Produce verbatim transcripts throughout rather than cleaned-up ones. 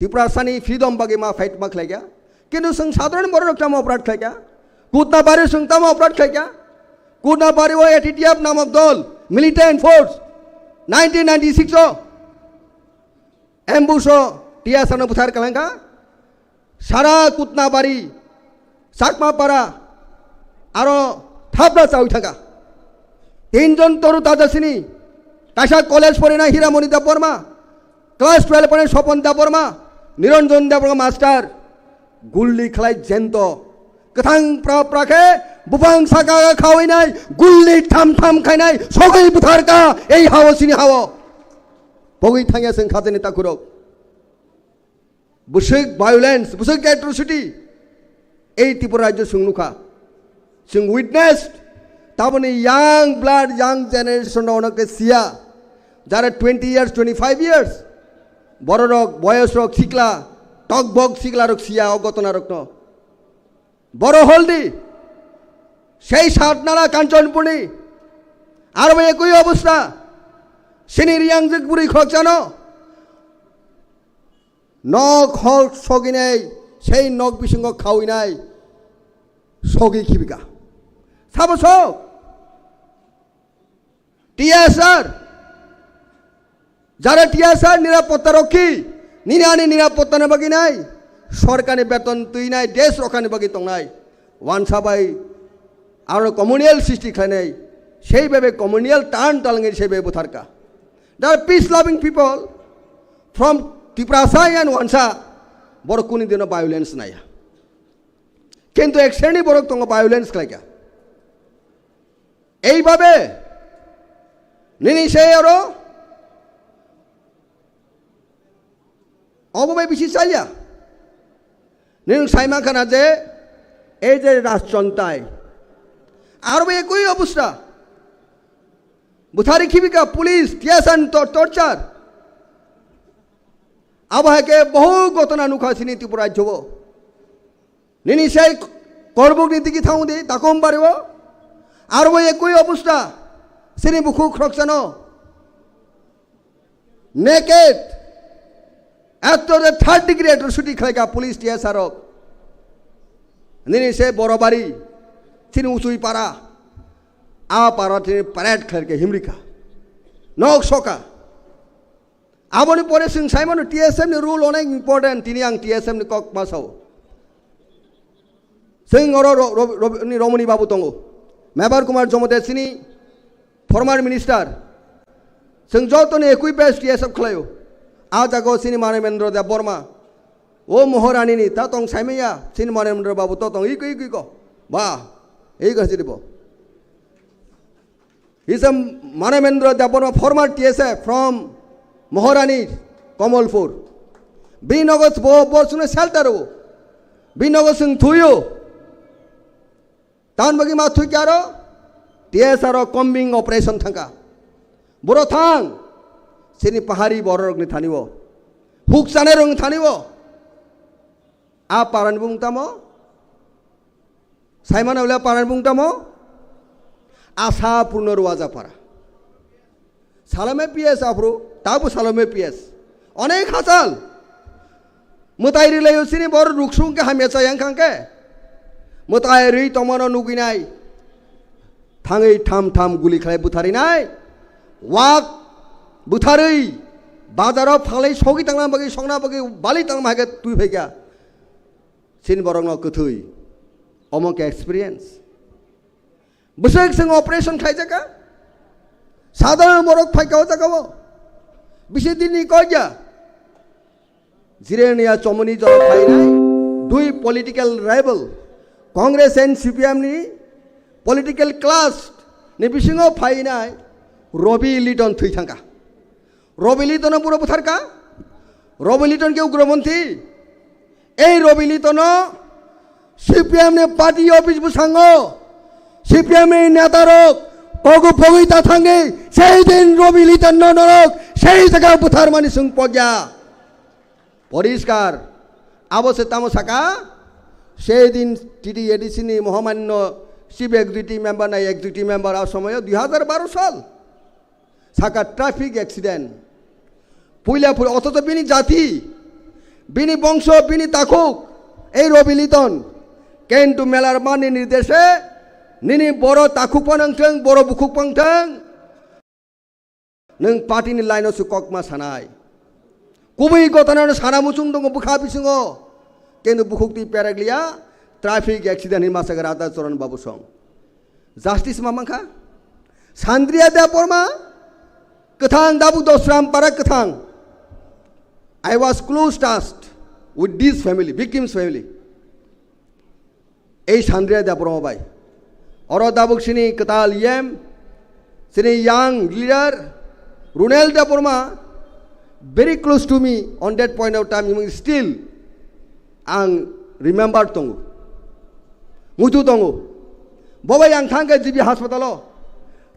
Tiprasani freedom bagwi ma fight ma khlaikha. Kintu chwng sadharan borok tamo operate khlaikha. Kutnabari chwng tamo operate khlaikha. Kutnabari o A T T F namok dol, militant force, nineteen ninety-six o ambush o T S R no buthar kalangkha. Sara Kutnabari, Chakmapara, aro thapra chawi thangkha. Tinjon toru taja sini, kaisa college porinai Hiramoni Debbarma, class twelve porinai Sopon Debbarma, Niranjan Debbarma master, gulli khlai jento. Kwthang pra pra khe buphang saka khawi nai, gulli tham tham khai nai, sogwi buthar kha, ei hao sini hao. Pogwi thangya chwng khajani takhurok. Bwswk violence, bwswk atrocity. Ei Tripura rajyo chwng nukha. Chwng witnessed. Taboni young blood, young generation rok ono khe siya. Jara twenty years, twenty-five years. Bororok, boyosrok, sikla, tokbok siklarok siya o gotona rokno. Boro holdi. Sei Satnala Kanchanpurni. Aro ekoi obostha. Sini riyang jik buri khokjano. Nok hol soginai, sei nok bisingo khawinai, sogi khibika. Sabo sok? T S R. Jara T S R nirapotta rokhi, nini ani nirapotta ni bagwi nai, sorkarni beton twi nai, desh rokhani bagwi tongnai, wansa bai aro communal srishti khlainai, sei bebe communal tan talangwi sei bebe butharka. They are peace loving people from Tiprasa and Wansa, borok kuni dino violence naya. Kintu ek sreni borok tongo violence khlaika. Ei babe, nini sei oro obo bai bisi chalya. Nini sai mankha na je ei je rajchontai. Aro bai ekoi obostha. Buthari khibika police, T S R to-, torture. Abo hai khe bohu gotona nukha sini Tripura rajyo o. Nini sai korbuk ni digi thang di, takom bari o. Aro bai ekoi obostha. Sini bukhuk khoroksano. Naked. Ektor de third degree ektor shuti khlaika police T S R rok. Nini se Borobari, chini Uchui para. A para chini parade khlaika himrika. Nok soka. Aboni pore chwng saimano T S F ni rule onek important, tini ang T S F ni kok ma sao. Chwng oro Ro-, Ro-, Ro-, ni Romoni Babu tongo. Mebar Kumar Jomote chini former minister. Chwng joto ni ekui best T S F khlaio. A jago chini Manemendra Debbarma. O Moharani ni ta tong saimaya, chini Manemendra Babu to tong iko iko iko. Ba, iko chini bo. He is a Manemendra Debbarma, former T S F from Maharani, Kamalpur. Bini nogo bo, bo chwngno shelter o. Bini nogo chwng thuio. Tan bagwi ma thwi khe aro T S R o combing operation thangka. Boro thang. Chini pahari bororokni thani o. Huk chanai rokni thani o. A parani bung tamo? Saimano le parani bung tamo? Asa Purno Ruaja para. Salome P S aphuru, tabu Salome P S. Onek hachal. Mwtai rilai usini bor ruksung ke hamya chayang khangke. Mwtai ri tomano nuginai. Thangwi tham tham guli khlai butharinai. Wak butharwi bazaro phalai sogi tangna bagwi songna bagwi bali tangma hai khe twi phaikha. Chini borokno kwthwi. Omo khe experience. Bwswk chwng operation khlaijaka. Sadharon borok phaika o jagao. Bisi dinni koi ya. Jirenia chomoni jora phainai. Dui political rival. Congress and C P M ni political clash ni bisingo phainai. Robi Liton thwi thangka. Robi Liton no puro butharka. Robi Liton ke ugromonthi. Ei Robi Liton no C P M ni party office bwsango C P M ni neta rok pogu pogwi ta thangwi sei din Robi Liton no norok sei jaga butharmani chwng pogya. Poriskar. Abo se tamo saka sei din T T A D C ni Mohamanno chief executive member na executive member a somoyo dui hajar baro sal. Saka traffic accident. Puila pui othocho bini jati. Bini bongso, bini takhuk, ei Robi Liton. Kentu Melarmani nirdeshe, nini boro takhuk phanang thang, boro bukhuk pang thang. Nwng party ni line o se kokma sanai. Kubui gotana no sana muchung tongo bwkha bisingo. Kentu bukhuk twi perak liya, traffic accident hinwi masa Radha Charan Babu song. Justice ma mankha? Sandria Debbarma, kwthang Dabuk Dosram para kwthang. I was close touched with this family, victim's family. Ei Sandria Debbarma bai. Oro Dabuk sini kwtal yem, sini young leader, Runel Debbarma, very close to me on that point of time, even still ang remember tongo. Muitu tongo. Bobai ang thangkha G B hospital o.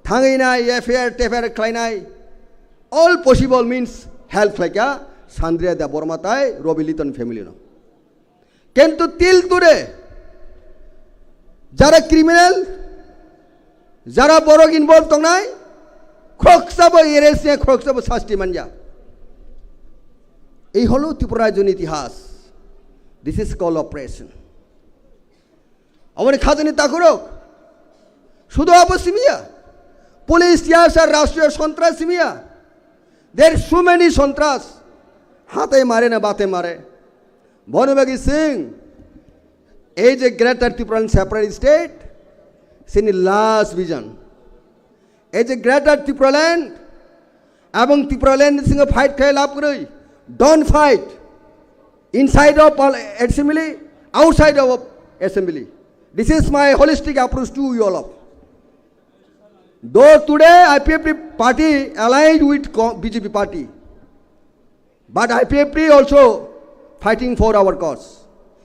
Thangwi nai F I R, T F I R khlainai. All possible means help khlaikha Sandria Debbarma tai Robi Liton family no. Kintu till today, jara criminal, jara borok involve tongnai, khoroksa bo arrest ya, khoroksa bo sasti manya. Ei holo Tripura rajyoni itihas. This is called oppression. Aboni khajani takhurok. Sudo abo simiya. Police tiyasa rashtriya sontras simiya. There are so many sontras. Hate mare na bate mare. Bono bagi Singh. Ei je Greater Tipraland separate state, sini last vision. Ei je Greater Tipraland, abang Tipraland ni singa fight khai lab kwrwi. Don't fight. Inside of pal-, assembly, outside of assembly. This is my holistic approach to you all of. Though today I P F T party allied with co-, B J P party, but I P F T also fighting for our cause.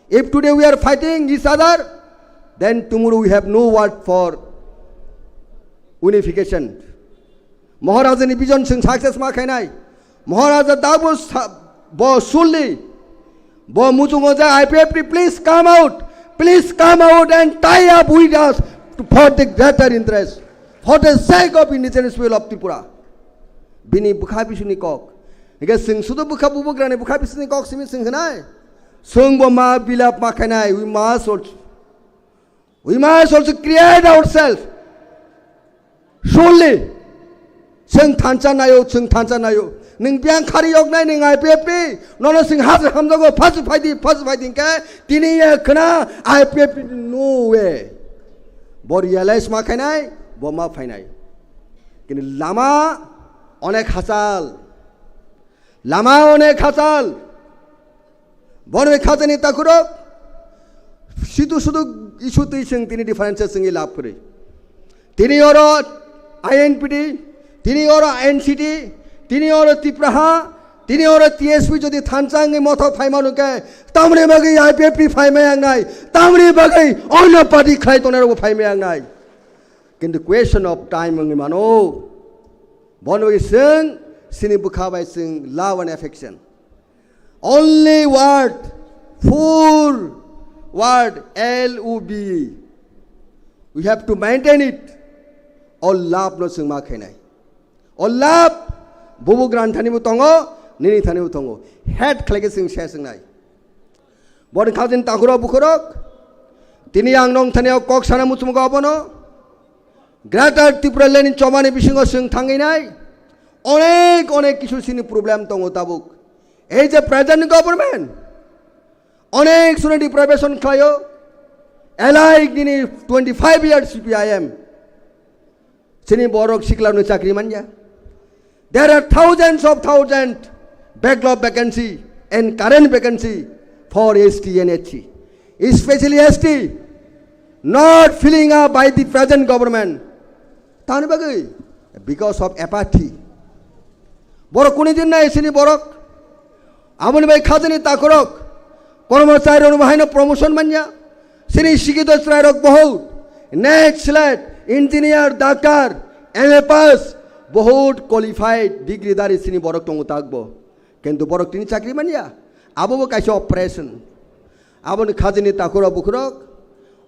If today we are fighting each other, then tomorrow we have no word for unification. Maharaja ni vision sing success ma khainai. Maharaja dabu sa-, bo sulli. Bo muchungo ja I P F T, please come out. Please come out and tie up with us for the greater interest, for the sake of indigenous people of Tripura. Bini bwkha bisuni kok. Hingke sing sudu bwkha bubugrani bwkha bisuni kok simi sing hwnai. Sung bo ma bilap ma khainai, we must also We must also create ourselves. Surely, chwng thansa nayo, chwng thansa nayo. Nwng biyang khari yok nai, nwng I P F T, nono chwng hajar hamjago, phasi phaidi, phasi phaidi hingke, tini ye khna I P F T no way. Bo realize ma khainai, bo ma phainai. Kini lama onek hachal. Lama onek hachal. Bono khajani takhurok. Situ sudu issue twi chwng tini difference chwngwi lab kwrwi. Tini oro I N P T, tini oro N C T, tini oro Tipraha, tini oro T S P jodi thansa wngwi mothok phaimano khe, tamni bagwi I P F T phaimaya wngnai, tamni bagwi onno party khlai tongnai rokbo phaimaya wngnai. Kintu question of time wngwi mano. Bono bagwi chwng sini bwkha bai chwng love and affection. Only word, full word, L O V E. We have to maintain it. O love no chwng ma khainai. O love bubu gran thani bo tongo, nini thani bo tongo. Hate khlai khe chwng se chwng nai. Boni khajin takhurok bukhurok. Tini ang nong thani o kok sana muchungo abono. Greater Tipraland ni chobani bisingo chwng thangwi nai. Onek, onek kisu sini problem tongo tabuk. Ei je present government, onek suni deprivation khlaio. Alike nini twenty-five years C P I M. Chini borok sikla no chakri manya. There are thousands of thousand backlog vacancy and current vacancy for S T and S C, especially S T, not filling up by the present government. Tani bagwi? Because of apathy. Borok kuni din nai sini borok. Aboni bai khajani takhurok. Kormochari rok bahai no promotion manya. Sini sikito chwrai rok bohut. Net, slat, engineer, doctor, M A pass, bohut qualified degree dari sini borok tongo takbo. Kintu borok tini chakri manya. Abo bo kaisa oppression. Aboni khajini takhurok bukhurok.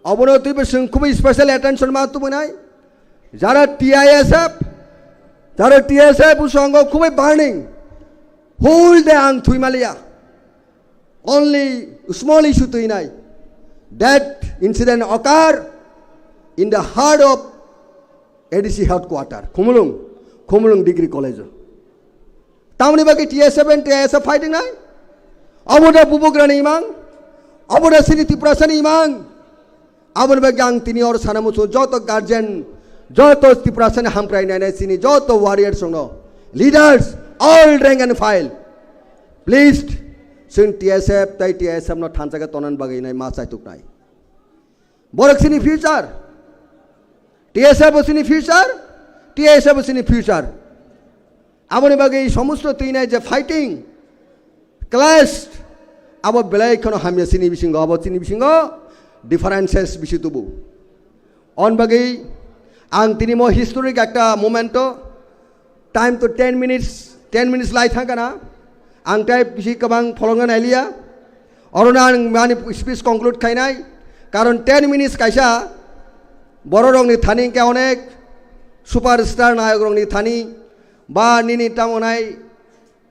Abono twibo chwng khubui special attention ma tubunai. Jara T I S F, jara T S F usango khubui burning. Whole day ang thwi maliya. Only small issue tuinai. That incident occur in the heart of A D C headquarter, Khumulwng, Khumulwng Degree College. Tamoni bagwi T S F and T I S F fighting nai? Obo da bubugrani imang? Obo da sini Tiprasani imang? Aboni bagwi ang tini oro sana muchungo joto guardian, joto Tiprasani hamkrai nainai chini joto warriors rokno, leaders, all rank and file, please, chwng T S F tei T I S F no thansa khe tonani bagwi nai ma chaituknai. Borok chini future, T S F bo chini future, T I S F bo chini future. Aboni bagwi somosto tuinai je fighting, clash, abo belai kheno hamya chini bisingo, abo chini bisingo differences bisi tubu. On bagwi ang tini mo historic ekta moment o, time to ten minutes, ten minutes lai thangkana, ang tai bisi kwbang pholongna nailiya, orono ang mani speech conclude khainai, karon ten minutes kaisa bororokni thani hwnkhe onek superstar nayokrokni thani ba nini tamo nai,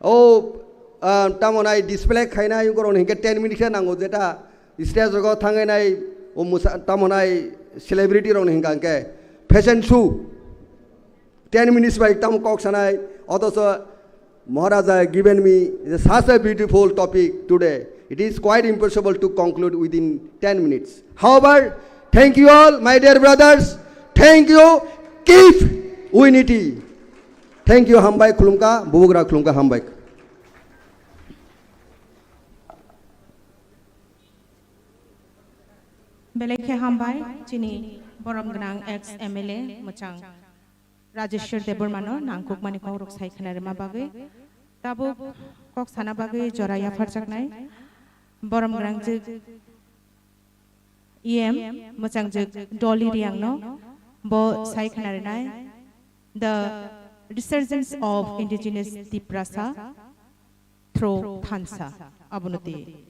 o, ah, tamo nai display khainai, borokni hwnkhe ten minutes khe nango, jeta stage rogo thangwi nai, o musa-, tamo nai celebrity rokni hwnkha hwnkhe fashion show, ten minutes bai tamo kok sanai, othocho Maharaja given me such a beautiful topic today. It is quite impossible to conclude within ten minutes. However, thank you all, my dear brothers. Thank you. Keep unity. Thank you, hambai khulumkha, bubugra khulumkha, hambai. Belai khe hambai, chini borom gwnang ex M L A mwchang Rajeshwar Debbarmano nangkukmani kokrok sai khna rwma bagwi. Tabuk kok sana bagwi jora yapharjaknai borom gwnang jwk E M mwchangjwk Dolly Riangno bo sai khna rwnai, The Resurgence of Indigenous Tiprasa Through Thansa, abono twi.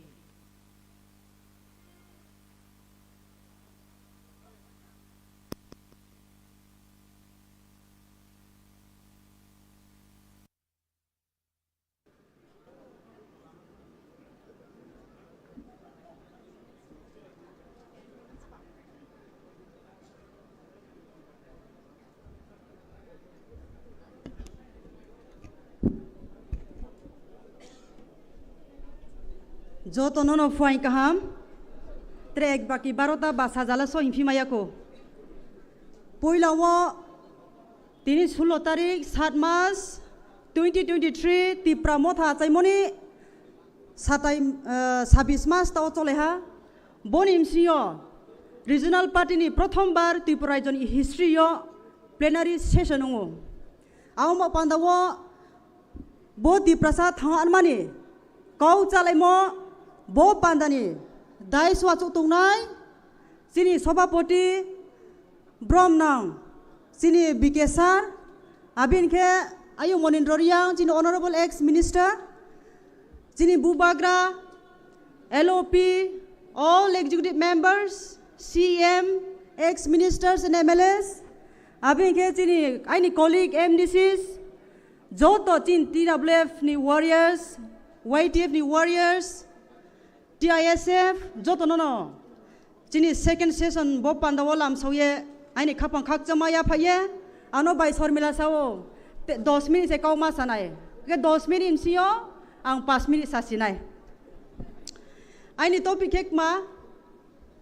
Joto nono phuaing kaham. Trek baki barota ba sajala so himphimaya ko. Puila o tini sullo tarik, sat mas, twenty twenty-three, Tipra Motha achaimoni satai, eh, sabis mas tao choleha. Boni msio regional party ni prothom bar Tripura rajyo ni history o plenary session wngo. Amo panda o bo Tiprasa thang anmani kau chalaimo bo pandani dais o achuk tongnai chini sobhapoti Bromnang, chini B K sir, abini khe ayu Monindra Riang, chini honorable ex minister, chini bubagra, L O P, all executive members, C M, ex ministers and M L As, abini khe chini aini colleague M D Cs, joto chini T W F ni warriors, Y T F ni warriors, T I S F jotono no chini second session bo panda o lamsao ye aini khapang khakchangma yaphai ye ano bai Sormila sao te dos minute se kau ma sanai. Ke dos minute ni sio ang pas minute sa sinai. Aini topic khe kma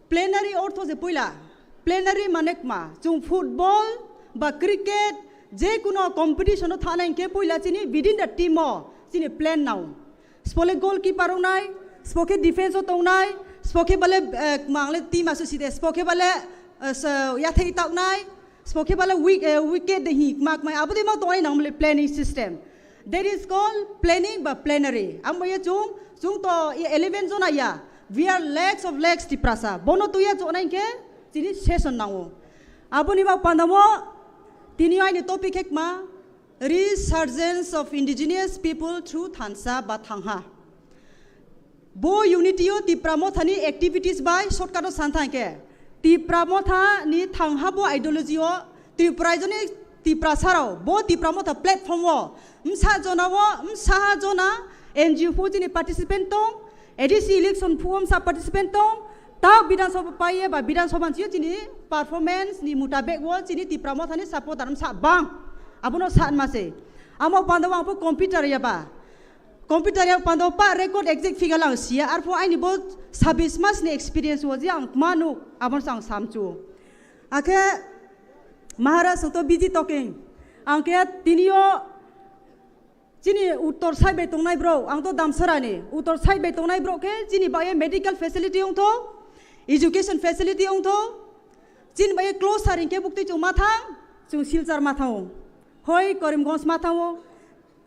plenary ortho je puila. Plenary mane kma chung football ba cricket je kuno competition o thana hingke puila chini within the team o chini plan nao. Spo le goalkeeper wngnai, spo khe defense o tongnai, spo khe bale, eh, mangle team asu side, spo khe bale, eh, sa-, yathai taknai, spo khe bale wick-, eh, wicket de hi kma kmai, abo de ma tongnai nang bale planning system. That is called planning ba plenary. Ang bo ye chung, chung to ye eleven jona ya. We are lakhs of lakhs Tiprasa. Bono tuya chonai khe chini session nango. Aboni ba pandamo tini aini topic khe kma Resurgence of Indigenous People Through Thansa ba Thangha. Bo unity o Tipra Motha ni activities bai shortcut o san thang khe Tipra Motha ni Thangha bo ideology o Tripura joni Tiprasa rao bo Tipra Motha platform o msa jona o msa jona N G O pho chini participant tong A D C election phugom sa participant tong, ta Bidhan Sabha paiye ba Bidhan Sabha ni chini performance ni mutabek wo chini Tipra Motha ni supporter sa bang. Abono sa ma se. Amo panda wo ang pho computer ya ba. Computer ya panda wo pa record exact figure lang siya. Arpho aini bo sabis mas ni experience wo je ang manu abono sa ang samchu. Akhe Maharaj to busy talking. Ang khe tini yo chini uttor side bai tongnai bro, ang to Damsara ni. Uttor side bai tongnai bro khe chini bai medical facility ong tho, education facility ong tho. Chini bai close saring khe bukti chung ma thang, chung Silchar ma thang. Hoi Karimganj ma thang.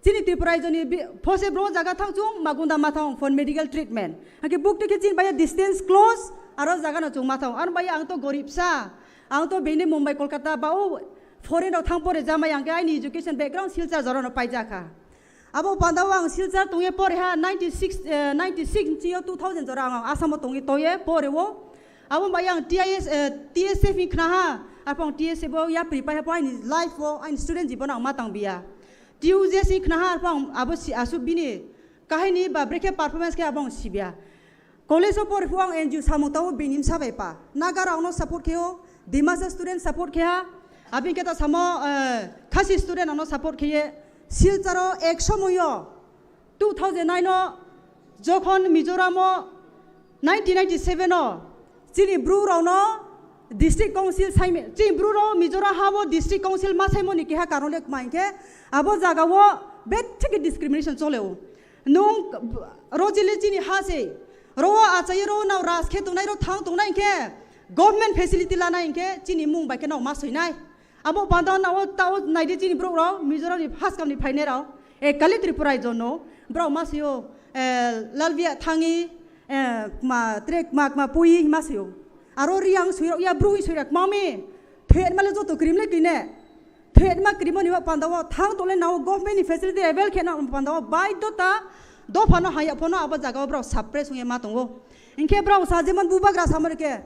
Chini Tripura raijoni bi-, phose bro jaga thang chung Magunda ma thang for medical treatment. Hake bukti khe chini bai distance close, aro jaga no chung ma thang. Ano bai ang to gorib sa, ang to bini Mumbai Kolkata ba o foreign rok thang pore jamai ang khe aini education background Silchar jora no paijak kha. Abo panda o ang Silchar tongye pore ha ninety six, eh, ninety six ni chio two thousand jora ang Assam o tongye toye pore o. Abo bai ang T I S, eh, T S F ni khna ha, arpong T S F o yapri pai ha po aini life o aini student jibon ang ma tang biya. T U J S ni khna ha arpong abo si asu bini kahini ba brekhe performance khe abo ang sibya. College o pore phuru ang N G O samung tao bini bwsa bai pa. Naga rok no support khe o, Dimasa student support khe ha. Abin khe ta samo, eh, Khasi student ano support khe ye. Silchar o ek somoy o two thousand nine o jokhon Mizoram o nineteen ninety seven o chini bru rok no district council saime, chini bru rok Mizoram ha o district council ma saimo ni keha karon le kma hinkhe abo jaga o bethik discrimination chole o. Nung rojili chini ha se, ro achai ro nao ras khe tongnai ro thang tongnai hinkhe government facility lanai hinkhe chini mung bai khe nao ma soinai. Abo panda nao tao naidi chini borok rok Mizoram ni first kam ni phainai rok. E kali Tripura raijo no borok ma sio, eh, Lalbia thangi, eh, ma tre ma ma pui ma sio. Aro riang sui rok ya brui sui rok mami. Thet male joto krim le kine. Thwetma krimo ni panda o thang tole nao government ni facility avail khe na panda o baidhota dopha no haya phono abo jaga o borok suppress wngya ma tongo. Hinkhe borok sa jemon bubagra samar khe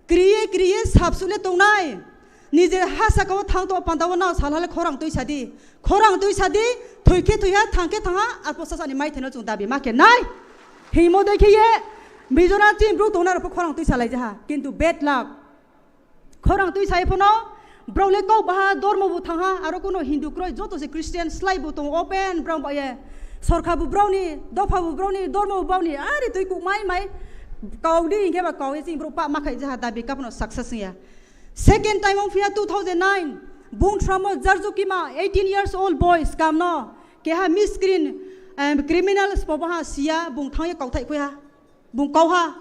kriye kriye sapsule tongnai. Nije ha saka o thang to panda o nao salhale khorang twi sadi. Khorang twi sadi, thwi khe thwi ha, thang khe thang ha, arpo sasani mai theno chung dabi ma khe nai. Himo dei khe ye Mizoram chini bru tongnai rok pho khorang twi salai jaha. Kintu bad luck. Khorang twi sai phano, borok le kok baha dormo bo thang ha, aro kuno Hindu kroi, joto se Christian slai bo tongo, open borok ba ye. Sorkha bo borok ni, dopha bo borok ni, dormo bo borok ni, ari twi kuk mai mai. Kau di hinkhe ba kau ye chini borok pa ma khai jaha dabi kapno success ya. Second time ong phiya two thousand nine, bung thramo Jarjukima, eighteen years old boy, scam no, keha miscreant, em, criminal spobaha siya, bung thang ye kau thai khuya. Bung kau ha,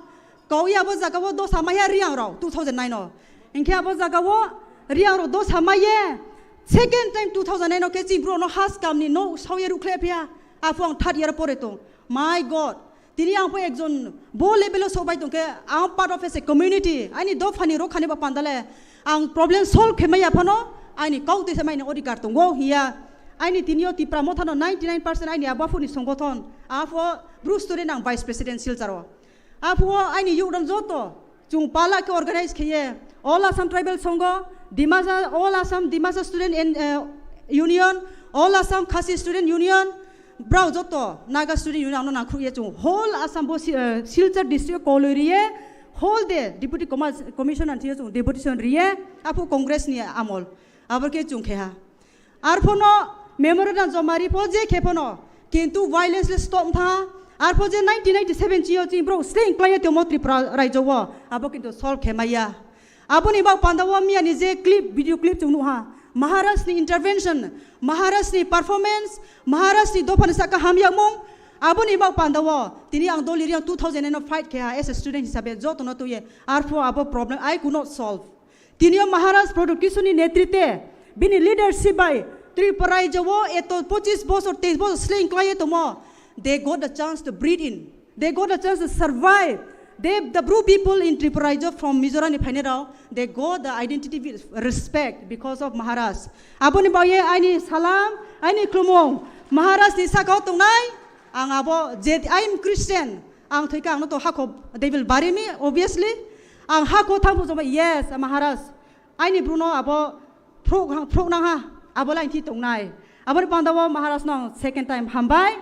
kau ya abo jaga o dosa maya riang rok two thousand nine o. Hinkhe abo jaga o riang rok dosa maye second time two thousand nine o khe chini bro no has kam ni no sawi rukhle phiya. Aphang third year pore tong. My God, tini ang pho ekjon bo level o sok bai tong khe ang part of as a community. Ani dopha ni rokha ni ba pandale ang problem solve khe maya phano ani kau twi se mai ni odhikar tongo hiya. Ani tini o Tipra Motha no ninety nine percent ani abo aphuru ni songothon. Apho Bru student ang vice president Silchar o. Aphuo aini youth rok joto chung pala khe organize kheye, All Assam Tribal Sangha, Dimasa, All Assam Dimasa Student and, eh, Union, All Assam Khasi Student Union, brao joto Naga Student Union ano nangkhruye chung whole Assam bo si-, eh, Silchar district koloi riye, whole day Deputy Comma-, Commissioner thiye chung deputation riye, aphuo Congress ni amol, abor khe chung kheha. Arphono memorandum joma ri pho je khe phono, kintu violence le stop tha. Arpho je nineteen ninety-seven chio chini borok sling klaiya tongmo Tripura raijo o, abo kintu solve khe maya. Aboni bak panda o miya ni je clip, video clip chung nukha, Maharaj ni intervention, Maharaj ni performance, Maharaj ni dopha ni saka hamyakmung, aboni bak panda o tini ang doli riang two thousand nine o fight khe ha as a student hisabe joto no tuye. Arpho abo problem I could not solve. Tini o Maharaj Pradyot Kishore ni netritwe, bini leadership bai Tripura raijo o eto pochis bosor, teis bosor sling klaiye tongmo. They got the chance to breathe in. They got the chance to survive. They, the Bru people in Tripura raijo from Mizoram ni phainai rok, they got the identity with respect because of Maharaj. Aboni bagwi aini salam, aini khulumung Maharaj ni saka o tongnai. Ang abo je, I am Christian. Ang thoi khe ang no to hako they will bury me, obviously. Ang hako thang phuru yes, Maharaj. Aini bru no abo phruk hang, phruk nang ha, abo lai thi tongnai. Aboni panda o Maharaj no ang second time hambai.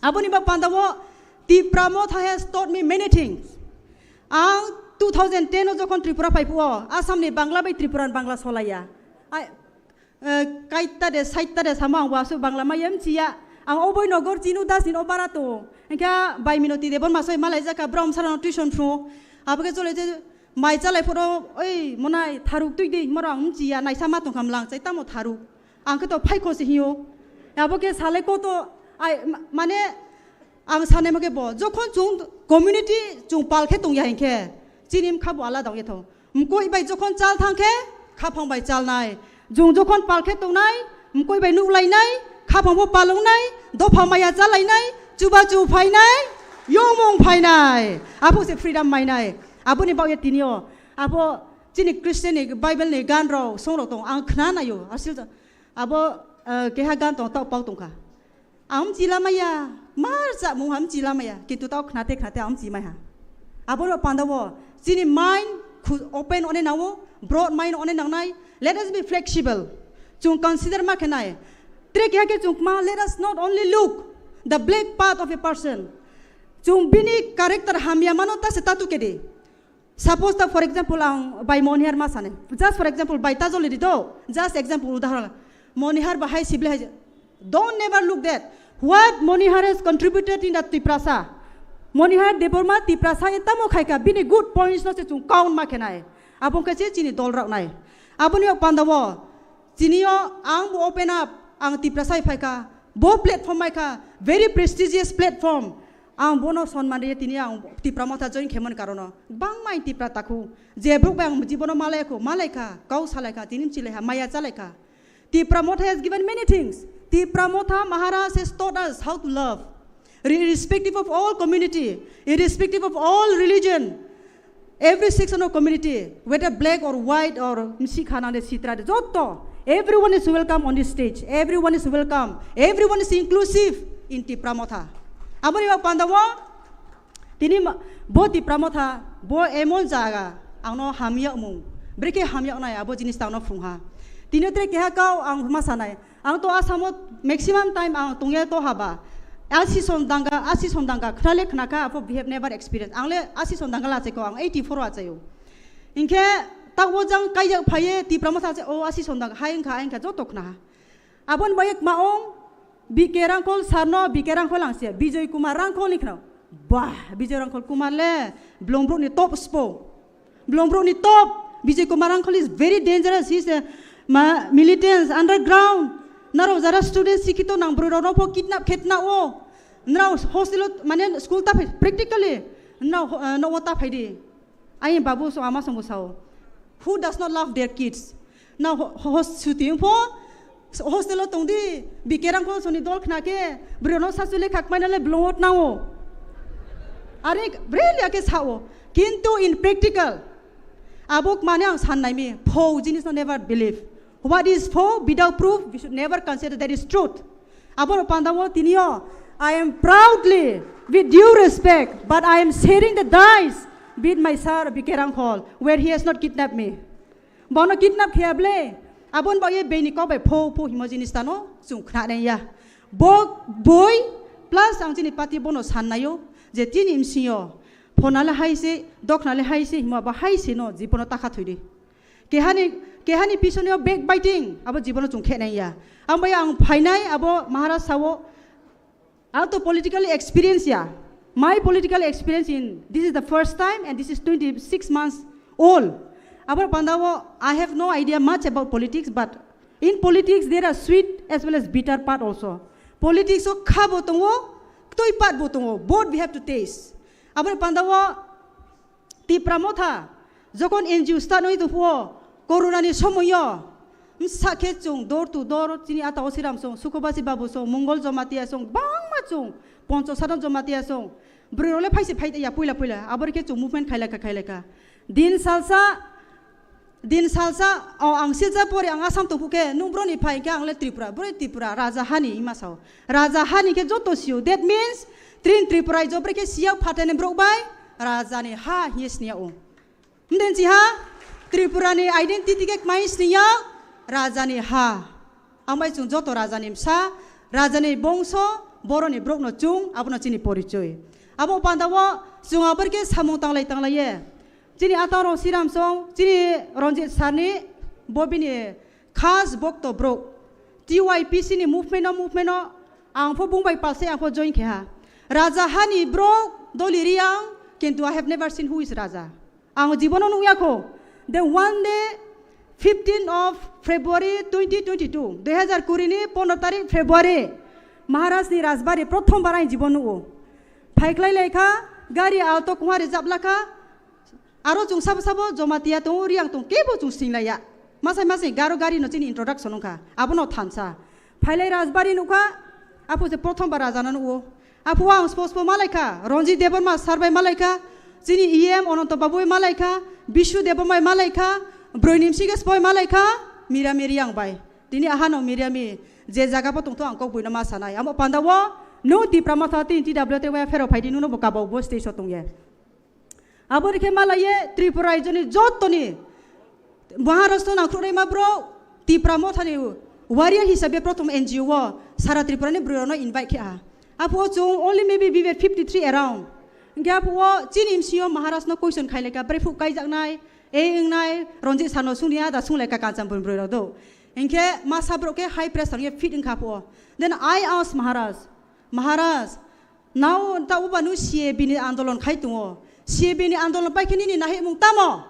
Aboni bak panda o Tipra Motha has taught me many things. Ang two thousand ten o jokhon Tripura phai phuo, Assam ni Bangla bai Tripura ni Bangla solaiya. Ai, eh, kaita de, saita de samo ang wasu Bangla maya mchiya. Ang oboi nogor chinu das ni obara to. Engkha bai Minoti Debbarma soi malai jaka brom sarano tuition phu. Abage chole je mai chalai phoro, "Oi, monai, tharuk tui di," himoro ang mchiya, naisa ma tongkha mlang chai, "Tamo tharuk? Ang khe to phaikho se hiyo." Abo khe salai koto, ai, ma-, mane, ang sanai mo khe bo, jokhon chung community chung pal khe tongya hinkhe, chini mkha bo alada ongya tho. Mkoi bai jokhon chal thang khe, khaphang bai chalnai. Jung jokhon pal khe tongnai, mkoi bai nuklainai, khaphang bo palongnai, dopha maya chalainai, chubachu phainai, yongmung phainai. Abo se freedom mainai. Aboni bagwi tinio, abo chini Christian ni Bible ni gan rok, song rok tong, ang khna naio. Asil abo, eh, keha gan tong, tao pau tongkha. Ang mchila maya, mar cha mung ham mchila maya, kintu tao khnate khnate ang mchi maiha. Abo rok panda wo, chini mind khu-, open one nao, broad mind one nangnai. Let us be flexible. Chung consider ma khenai. Tre keha khe chung ma, let us not only look the black part of a person. Chung bini character hamya mano ta se tatu kedi. Suppose ta, for example, ang bai Monihar ma sane. Just for example, bai ta joli di do. Just example, udahoron. Monihar bahai sibli hai. Don't never look that. What Monihar has contributed in the Tiprasa. Monihar Debbarma Tiprasa e tamo khaika bini good points no se chung count ma khenai. Abong khe se chini dol rok nai. Aboni o panda wo. Chini o ang bo open up, ang Tiprasa hai phaikha, bo platform maikha, very prestigious platform. Ang bono sonman riya tini ang Tipra Motha join khemon karono. Bangma ang Tipra takhu. Je bruk bai ang jibono malaikho, malaikha, kau salaikha, tini mchilaiha, maya chalaikha. Tipra Motha has given many things. Tipra Motha Maharaj has taught us how to love. Irrespective of all community, irrespective of all religion, every section of community, whether black or white or msikha nang de sitra de, jotto, everyone is welcome on this stage. Everyone is welcome. Everyone is inclusive in Tipra Motha. Aboni bak panda wo, tini ma-, bo Tipra Motha, bo emon jaga, ang no hamya mung. Brekhe hamya nai, abo jinis ta ang no phung ha. Tini tre keha kau ang ma sanai. Ang to Assam o maximum time ang tongya to haba. Asison danga, asison danga, khnale khnakha, apo we have never experienced. Ang le asison danga la cheko, ang eighty-four o achayo. Hinkhe, tak wo jang kaijak phaye, Tipra Motha se, o asison danga, hai wngkha, hai wngkha, joto khna. Abon bayek maong, B K Rangkhol sarno, B K Rangkhol ang se, Bijoy Kumar Rangkhol ni khna. Bah, Bijoy Rangkhol Kumar le, Blongbrook ni top spo. Blongbrook ni top, Bijoy Kumar Rangkhol is very dangerous. He is a ma-, militant, underground. Naro jara student sikhito nang bwrwi rok no pho kidnap khetna o. Nrao hostel o, mane school ta phai, practically. Nrao ho-, eh, no o ta phai di. Ai babu so ama song bo sao. Who does not love their kids? Na ho-, ho-, suti pho, hostel o tong di, B K Rangkhol soni dol khna khe, bwrwi no sasuli khak mai na le blongot nang o. Are, really ake sao. Kintu in practical, abo mane ang san nai mi, pho jinis no never believe. What is pho without proof, we should never consider that is truth. Abo panda wo tini o, I am proudly, with due respect, but I am sharing the dice with my sir B K Rangkhol, where he has not kidnapped me. Bono kidnap khaya ble. Abon ba ye beni kok bai pho pho himo jinis tano chung khna nai ya. Bo boi plus ang chini party bono san nayo je tini msing yo phonale hai se, doknale hai se, himo ba hai se no jibono takha thoi di. Kehani, kehani pisoni o backbiting abo jibono chung khe nai ya. Ang bai ang phainai abo Maharaj sao. Ang to politically experience ya. My political experience in, this is the first time and this is twenty-six months old. Abo panda o, I have no idea much about politics, but in politics there are sweet as well as bitter part also. Politics o kha bo tongo, ktoi part bo tongo. Both we have to taste. Abo panda o, Tipra Motha, jokhon N G O start wngwi tongphio, Corona ni somoio, msa khe chung door to door, chini ata o Siram song, Sukhobasi Babu song, Mongol Jamatia song, bangma chung, Poncho Sadhan Jamatia song, bwrwi rok le phaise phai ya puila puila, abo khe chung movement khailaka khailaka. Din salsa, Din salsa, o, ang Silchar pori ang Assam tongphu khe, nung broni phai khe ang le Tripura, broi Tripura, Raja hani ima sao. Raja hani khe joto sio. That means, trin Tripura jobre khe siya phatani brok bai, Raja ni ha hiye sniya o. Mden si ha, Tripura ni identity khe kmai sniya, Raja ni ha. Ambai chung joto Raja ni msa, Raja ni bongso, boroni brok no chung, abono chini porichoi. Abo panda o chwng abor khe samung tanglai tanglai ye. Chini atang rong Siram song, chini Ranjit sir ni bo bini khas bokto brok. T Y P C ni movement o, movement o ang pho bung bai palsai ang pho join khe ha. Raja hani brok Doli Riang, kintu I have never seen who is Raja. Ang jibono nukya kho. The one day, fifteen of February twenty twenty-two, dui hazar kuri ni pondro tarik February, Maharaj ni Rajbari prothom bar ang jibon nugo. Phaiklai lai kha, gari Alto khungha rijap la kha, aro chwng sabo sabo Jamatia tongo, Riang tongo, kebo chwng singlaiya. Masai masai garo gari no chini introduction wngkha, abono thansa. Phailai Rajbari nukha, apo je prothom bar Raja no nugo. Apo ang spo spo malaikha, Ranjit Debbarma sir bai malaikha, chini E M Ananto Babu bai malaikha, Bishu Debbarma bai malaikha, Broi Nimsi Ges bai malaikha, Mira Miri ang bai. Tini ahano Mira Mi je jaga bo tongtho ang kok buino ma sanai. Amo panda o, no Tipra Motha tin T W te waya phero phaidi nuno bo kabo bo stage o tongye. Abo rikhe malaye Tripura raijoni jotoni Maharashtra nangkhrukrima bro Tipra Mothani warrior hisabe prothom N G O o sara Tripura ni bwrwi rokno invite khe aha. Apo chwng only maybe we were fifty three around. Hingkhe apo chini M C O Maharaj no question khaileka brephu kaijaknai, e wngnai, Ranjit sano sungni ada sungleka Kanchanpur bwrwi rok do. Hingkhe masa borok khe high pressure ye fit wngkha apo. Then I asked Maharaj, Maharaj, nao ta uba nu C A B ni andolon khai tongo. C A B ni andolon pai khe nini nahimung tamo?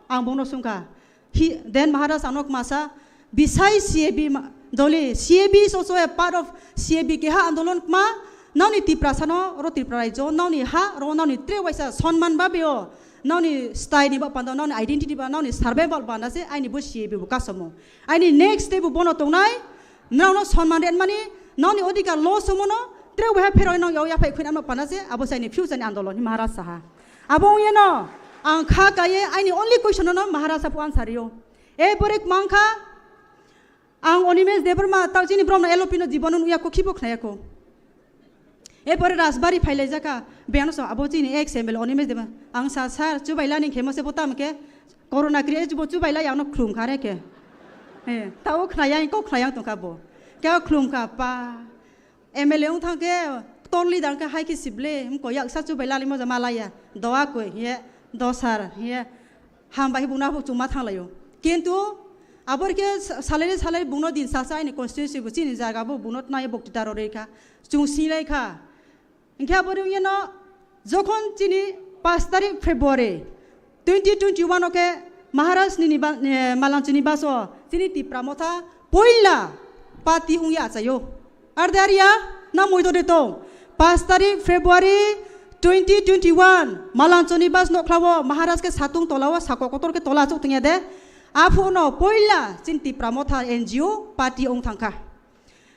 Ang bono sungkha. Hi, then Maharaj ano kmasa, beside C A B ma-, doli, C A B is also a part of C A B keha andolon kma, naoni Tiprasa no, oro Tripura raijo, naoni ha, oro naoni tre waisa sonman ba beo, naoni style ni ba pando, naoni identity ba, naoni survival ba na se, aini bo C A B bo kasomo. Aini next day bo bono tongnai, Nrao no sonman ren mani, nrao ni odhikar lo sumo no, tre ubaha phero nrao yao yaphai khuina no pana se, abo se aini future ni andolon hi Maharaj saha. Abo ongya no, ang kha kaiye aini only question no Maharaj apu answer rio. E pore mang kha, ang Animesh Debbarma tao chini brom no L O P no jibon no nuya ko khibo khnaya ko. Erpore Rajbari phailaijak kha, biyano sa abo chini ex M L A Animesh Debbarma. Ang sa, "Sir, chubailani khemo se bo tamo khe corona create bo chubailai ano khlum kha re khe." He, tao khnayang, kok khnayang tongkha bo. Khe khlum kha pa. M L A wng thang khe torli dang khe hai khe sible, mko yaksa chubailani moja malaya. Doa koi, he, do sir, he. Hambai bungno aphuk chuma thanglaio. Kintu abor khe sa-, salai salai bungno din salsa aini constituency bo chini jaga bo bungno tnai bokti daro rikha. Chung singlai kha. Hingkhe abor wngya no jokhon chini pash tarik February twenty twenty-one o khe Maharaj ni niba-, eh, Malanchuni baso chini Tipra Motha poila party wngya achaio. Ar de ariya na moido de tong. Pash tarik February twenty twenty-one, Malanchuni bas nokhlao Maharaj khe satung tolao sako kotor khe tola achuk tongya de. Aphuno poila chin Tipra Motha N G O party ong thangkha.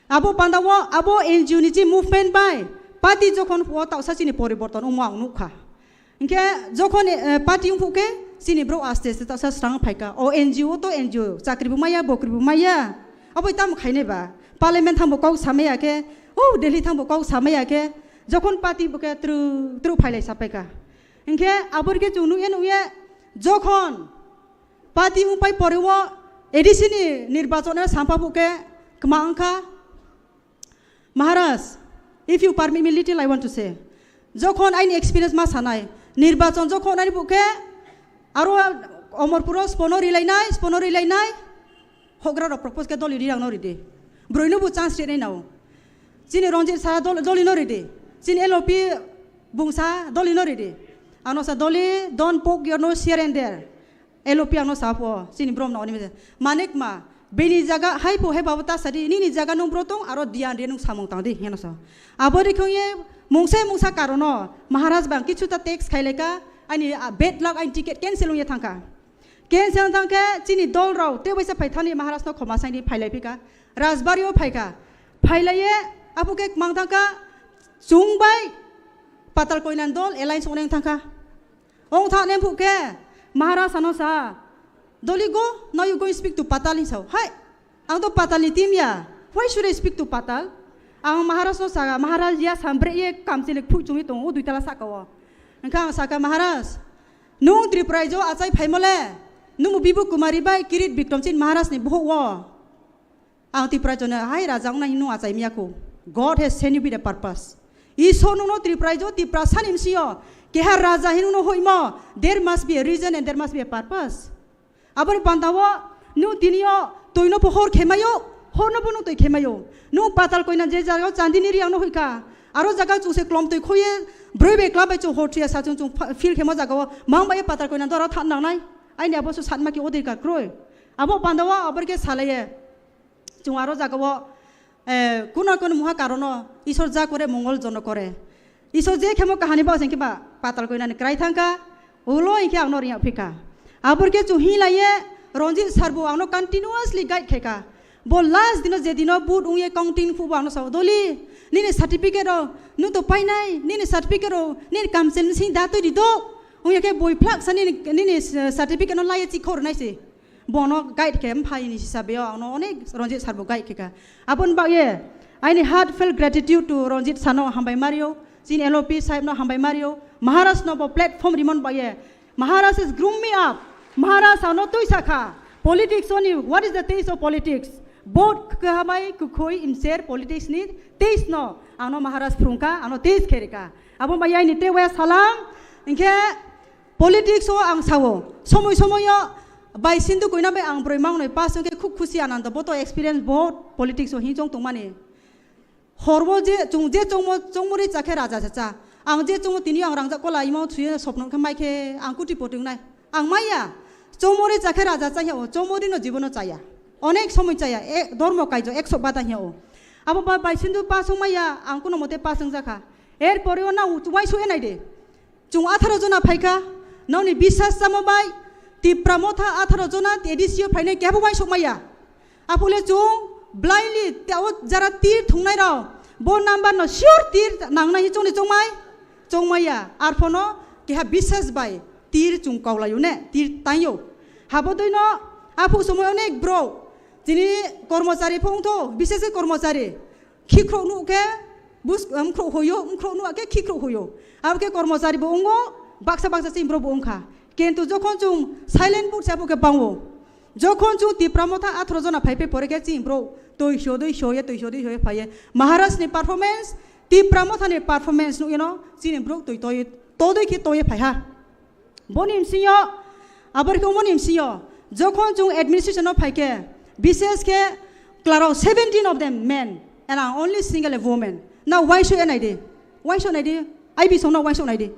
Abo pandao abo N G O ni chi movement bai party jokhon phuo taosa chini poriborton omo ang nukha. Hingkhe jokhon, eh, party wngphuk khe chini borok aste aste taosa srang phaikha. O N G O to N G O, chakri bo maya, bokri bo maya. Aboi tamo khainai ba? Parliament thangbo kok samaya khe, o Delhi thangbo kok samaya khe, jokhon party bo khe tru, tru phailai sapaikha. Hingkhe abor khe chwng nukya nukya jokhon party wngpai pore o A D C ni nirbachon no sampha phuk khe kwma wngkha. Maharaj, if you permit me little, I want to say. Jokhon aini experience ma sanai, nirbachon jokhon ani bukhe aro Omorpuro spono rilainai, spono rilainai, hogra rok propose khe doli rirang no ridi. Broino bo chance rinai nao. Chini Ranjit sa dol-, doli no ridi. Chini L O P bungsa doli no ridi. Ano sa doli, don't poke your nose here and there. L O P ang no sa pho, chini brom no oni mese. Manik ma, bini jaga hai pho hai babo ta sadi, nini jaga nung bro tong, aro diyan re nung samung tang di, heno sa. Abo ri khong ye, mungsa mungsa karono, Maharaj bang kichu ta tax khai leka, ani, ah, bad luck, ani ticket cancel ung ye thangka. Cancel thangke, chini dol rao, te waisa phai thani Maharaj no khoma saini phai lai phika. Rajbari o phaika. Phai lai ye, apo ke mang thangka, chung bai, Patal Koinan dol, alliance oneng thangka. Ong tha nem phu khe, Maharaj ano sa, "Doli go, now you go speak to Patal," hin sao. Hai, ang to Patal ni team ya. Why should I speak to Patal? Ang Maharaj no saga, "Maharaj ya sambre ye kam chile phu chungi tong, o dui tala saka o." Engkha ang saka, "Maharaj, nung Tripura jo achai phaimo le, nung Bibu Kumari bai Kirit Bikram chin Maharaj ni boho o." Ang Tipra jone, "Hai raja wngnai hinwi achai miya kho. God has sent you with a purpose. Isor nungno Tripura raijo, Tiprasani msio, keha raja hinwi nungno hoimo, there must be a reason and there must be a purpose. Aboni pantao nung tinio toino pohor khemayo, horno bo nung toi khemayo. Nung patal koina je jagao chandini riangno hoika, aro jaga chuse klom toi khoye, broi bai kla bai chung hor thuya sa chung chung fa-, feel khemo jagao, mang bai patal koina dora than nangnai. Aini abo su satma ki odhikar kroi. Abo pantao abor ke salaye. Chung aro jagao, eh, kuno kuno muha karono Isor ja kore mongol jono kore. Isor je khemo kahani ba sengke ba patal koinani krai thangka, ulo inke angno riya phika. Abor ke chung hi laiye, Ranjit sir bo angno continuously guide khaika. Bo last dino je dino vote ungye counting phubo angno sao, "Doli, nini certificate ro, nung to painai, nini certificate ro, nini kamchel sing da toi di do." Ungye ke boi phlak sa nini, nini certificate no laiye chikhor nai se. Bono guide khe mphaini hisabe o angno onek Ranjit sir bo guide khe kha. Aboni bagwi aini heartfelt gratitude to Ranjit sir no hambai mario, chini L O P sahib no hambai mario, Maharaj no bo platform rimon bagwi. Maharaj has groom me up. Maharaj ano twi sakha. Politics oni, what is the taste of politics? Both kahamai kukhoi inser politics ni taste no ano Maharaj phrungkha, ano taste kherika. Abo bagwi aini tewe salam. Inke politics o ang sao, somoi somoi o bai Sindhu koina bai ang broi mangnoi pass wngkhe khub khusi anando, bo to experience bahut politics o hinchong tongmani. Horbo je chung je chongmo, chongmori chakhe raja cha cha. Ang je chongmo tini ang rangjak kola imo thuye sopno khe mai khe ang kuti poti wngnai. Ang maya. Chongmori chakhe raja cha hiya o, chongmori no jibono chaya. Onek somoi chaya, e, dormo kaijo ekso bata hiya o. Abo ba bai Sindhu pass wngmaya, ang kuno mote pass wngjakha. Er pore o na u-, uaisuk enai de. Chung atharo jona phaikha, nokni bisas chamo bai, Tipra Motha atharo jona A D C o phainai kebo uaisuk maya. Aphule chung blindly teo jara tir thungnai rok, bo number no sure tir nangnai chongni chongmai, chongmaya. Arphono keha bisas bai tir chung kaulayo ne, tir tangyo. Habo dui no aphu somoi onek bro, chini kormochari phongtho, bisas khe kormochari. Khikrok nuk khe bus-, um, khikrok hoyo, um, khikrok nuk khe khikrok hoyo. Abo khe kormochari bo wngo, baksa baksa chini borok bo wngkha. Kintu jokhon chung silent book se abo khe bango. Jokhon chung Tipra Motha atharo jona phai phai pore khe chini borok twi sodwi soye, twi sodwi soye phaiye. Maharaj ni performance, Tipra Motha ni performance nuk yeno chini borok twi twi todwi khe toye phaiha. Boni msingyo, abor khe umoni msingyo, jokhon chung administration o phaikhe, bishes khe klarao seventeen of them men, and I'm only single a woman. Na uaisuk enai di, uaisuk nai di, I B song na uaisuk nai di.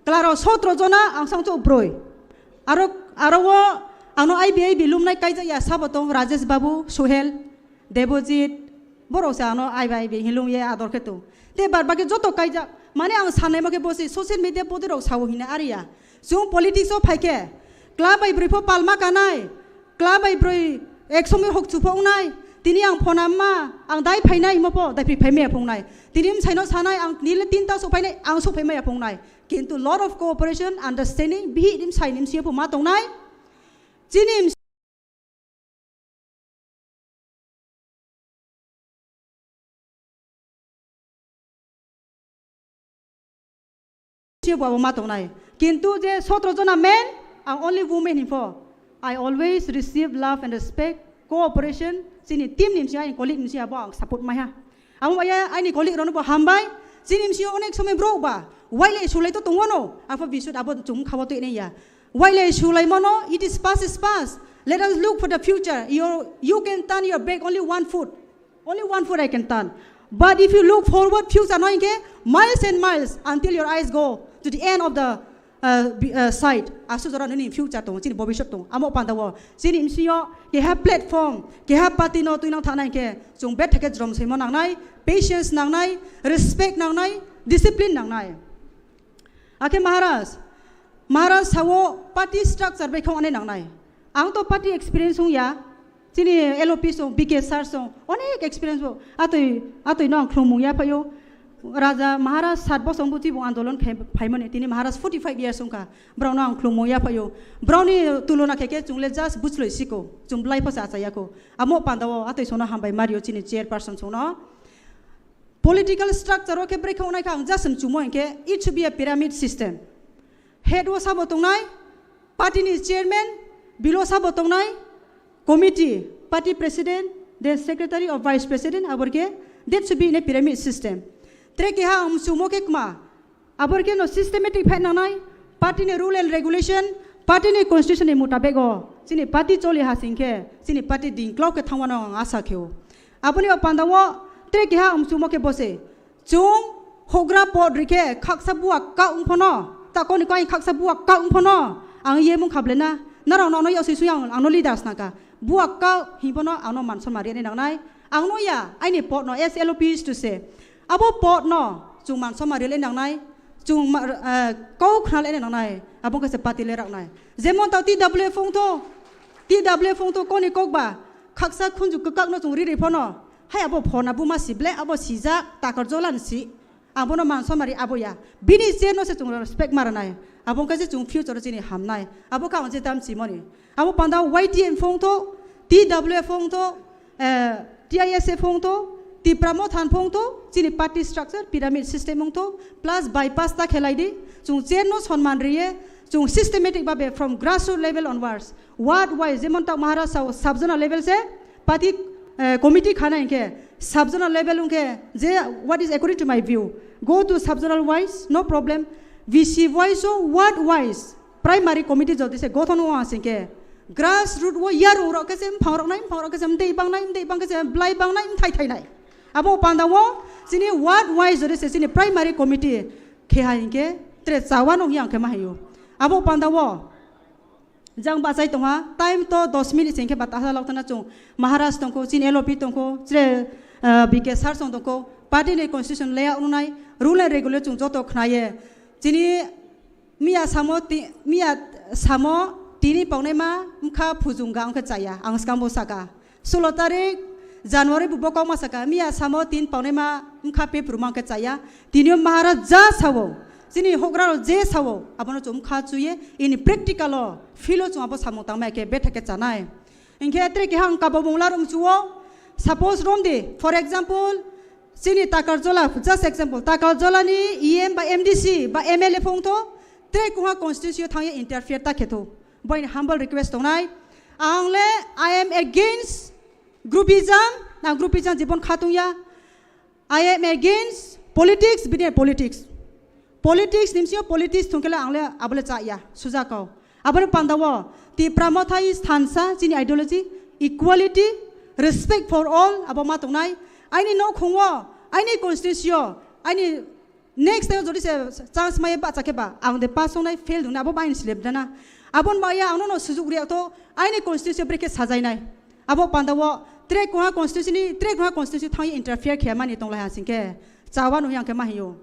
Klarao sotro jona, ang sang chok broi. Aro, aro o, ano I B, I B lumnai kaijak ya sabo tong, Rajesh Babu, Suhel, Debojit, borok se ano I B, I B hinlung ye ador khe tong. Te bar baki joto kaijak. Mane ang sanai ma khe bo se social media podi rok sao hina ariya. Chwng politics o phai khe, kla bai brwi pho palma kanai, kla bai brwi ek somoi hok chupho wngnai. Tini ang phone amma, ang dai phainai himo pho, dai phri phai maya phungnai. Tini msai no sanai, ang nile tinta sok phainai, ang sok phai maya phungnai. Kintu lot of cooperation, understanding, bihi rim sai nim siya pho ma tongnai. Chini Chief bo ma tongnai. Kintu je sotro jona men, ang only women hinpho. I always receive love and respect, cooperation, chini team ni msing, aini colleague ni msing abo ang support maiha. Amo ya aini colleague rokno bo hambai, chini msing onek somoi bro ba, wailai sulai to tongwano, apho bisut abo chung khawa to ya. Wailai sulai mano, it is past is past. Let us look for the future. You, you can turn your back only one foot. Only one foot I can turn. But if you look forward future no hinkhe miles and miles until your eyes go to the end of the, uh, be-, uh, side. Asu jora nini future tong, chini bobisot tong. Amo panda wo. Chini M C O keha platform, keha party no tuinang thana hinkhe chung bet thake jrom simo nangnai, patience nangnai, respect nangnai, discipline nangnai. Akhe Maharaj, Maharaj sao party structure bai khong ane nangnai. Ang to party experience hung ya. Chini L O P song, B K sir song, onek experience bo. Atwi, atwi no ang khlumung ya phaio. Raja Maharaj sat bosong buchi bo andolon khai phaimani. Tini Maharaj forty five years wngkha. Brao no ang khlumung ya phaio. Brao ni tulona khe khe chungle just buchloi siko. Chung blai pho sa cha ya ko. Amo panda wo atwi sono hambai mario chini chairperson sono. Political structure o khe bwrwi khe wngnai kha ang just chumui hinkhe it should be a pyramid system. Head o sabo tongnai, party ni chairman, below sabo tongnai, committee, party president, then secretary or vice president, abor khe that should be in a pyramid system. Tre keha ang muchungmo khe kma. Abor khe no systematic phai nangnai, party ni rule and regulation, party ni constitution ni mutabek o chini party choli ha sing khe chini party dingklok khe thangmano ang asa khe o. Aboni o panda o tre keha ang muchungmo khe bose. Chung hogra pod rikhe khaksa bua kak wng phano, ta koni koi khaksa bua kak wng phano, ang ye mung khable na, narao no ano yasi sui ang, ang no leaders naka. Bua kak hing phano ang no man soma ri ani nangnai. Ang no ya, aini pod no, as L O P is to say. Abo pod no, chung man soma ri ani nangnai, chung ma, eh, kau khna ani nangnai, abo khe se party le raknai. Jemon tao T W F wng tho, T W F wng tho koni kok ba, khaksa khunju kwkak no chung ri ri phano, hai abo phona buma si ble, abo sijak, takar jolan si. Abono man somari abo ya. Bini chair no se chung respect maranai. Abo wngkha je chung future o chini hamnai. Abo kha ang je tam simoni. Abo panda Y T M phung tho, T W F phung tho, eh, T I S F phung tho, Tipra Motha phung tho, chini party structure, pyramid system wng tho, plus bypass ta khelai di. Chung chair no sonman riye, chung systematic babe from grassroots level onwards. Ward wise, jemon tak Maharaj sao sub zonal level se, party, eh, committee khana hinkhe sub zonal level hinkhe je, what is according to my view, go to sub zonal wise, no problem. V C wise o ward wise primary committee jodi se gothon o asing khe grassroot o yarung rok khe se mphang rok nai, mphang rok khe se mdei bang nai, mdei bang khe se blai bang nai, mthai thai nai. Abo panda o chini ward wise jodi se chini primary committee khe hai hinkhe tre chawa no yang khe ma hayo. Abo panda o Jang bachai tongha, time to dos minute sengkhe bata ha lokthana chung. Maharaj tongkho, chini L O P tongkho, chire, ah, B K sir song tongkho, party ni constitution layout nunai, rule and regulation chung joto khnaye. Chini miya samo ti-, miya samo tini paunai ma mkha phujung ga ongkhe chaya, ang skang bo saka. Sulo tarik January bo bokong ma saka, miya samo tin paunai ma mkha pe phuruma khe chaya. Tini o Maharaj ja sao, chini hogra rok je sao, abono chung mkha chuye, ini practical o, field o chung abo samung tangma khe betha khe chanai. Hinkhe tre keha ang kabo mungla rung chuo, suppose romdi, for example, chini Takarjola, just example, Takarjola ni E M ba M D C ba M L A phung tho, tre kuha constituency o thangye interfere ta khe tho. Boini humble request tongnai. Ang le, I am against groupism, na groupism jibon khatung ya. I am against politics, bini politics. Politics nimsio politics thungkele ang le abole cha ya, suja kau. Abole panda o, Tipra Motha is thansa, chini ideology, equality, respect for all, abo ma tongnai. Aini nokhung o, aini constituency o, aini Next time jodi se chance maya bacha khe ba, ang de pass wngnai, fail wngnai, abo baini slip dana. Abon maya ang no sujuk riya to, aini constituency brekhe sajainai. Abo panda o, tre kuha constituency ni, tre kuha constituency thangwi interfere khe mani tonglai ha singkhe. Chawa no yang khe ma hiyo.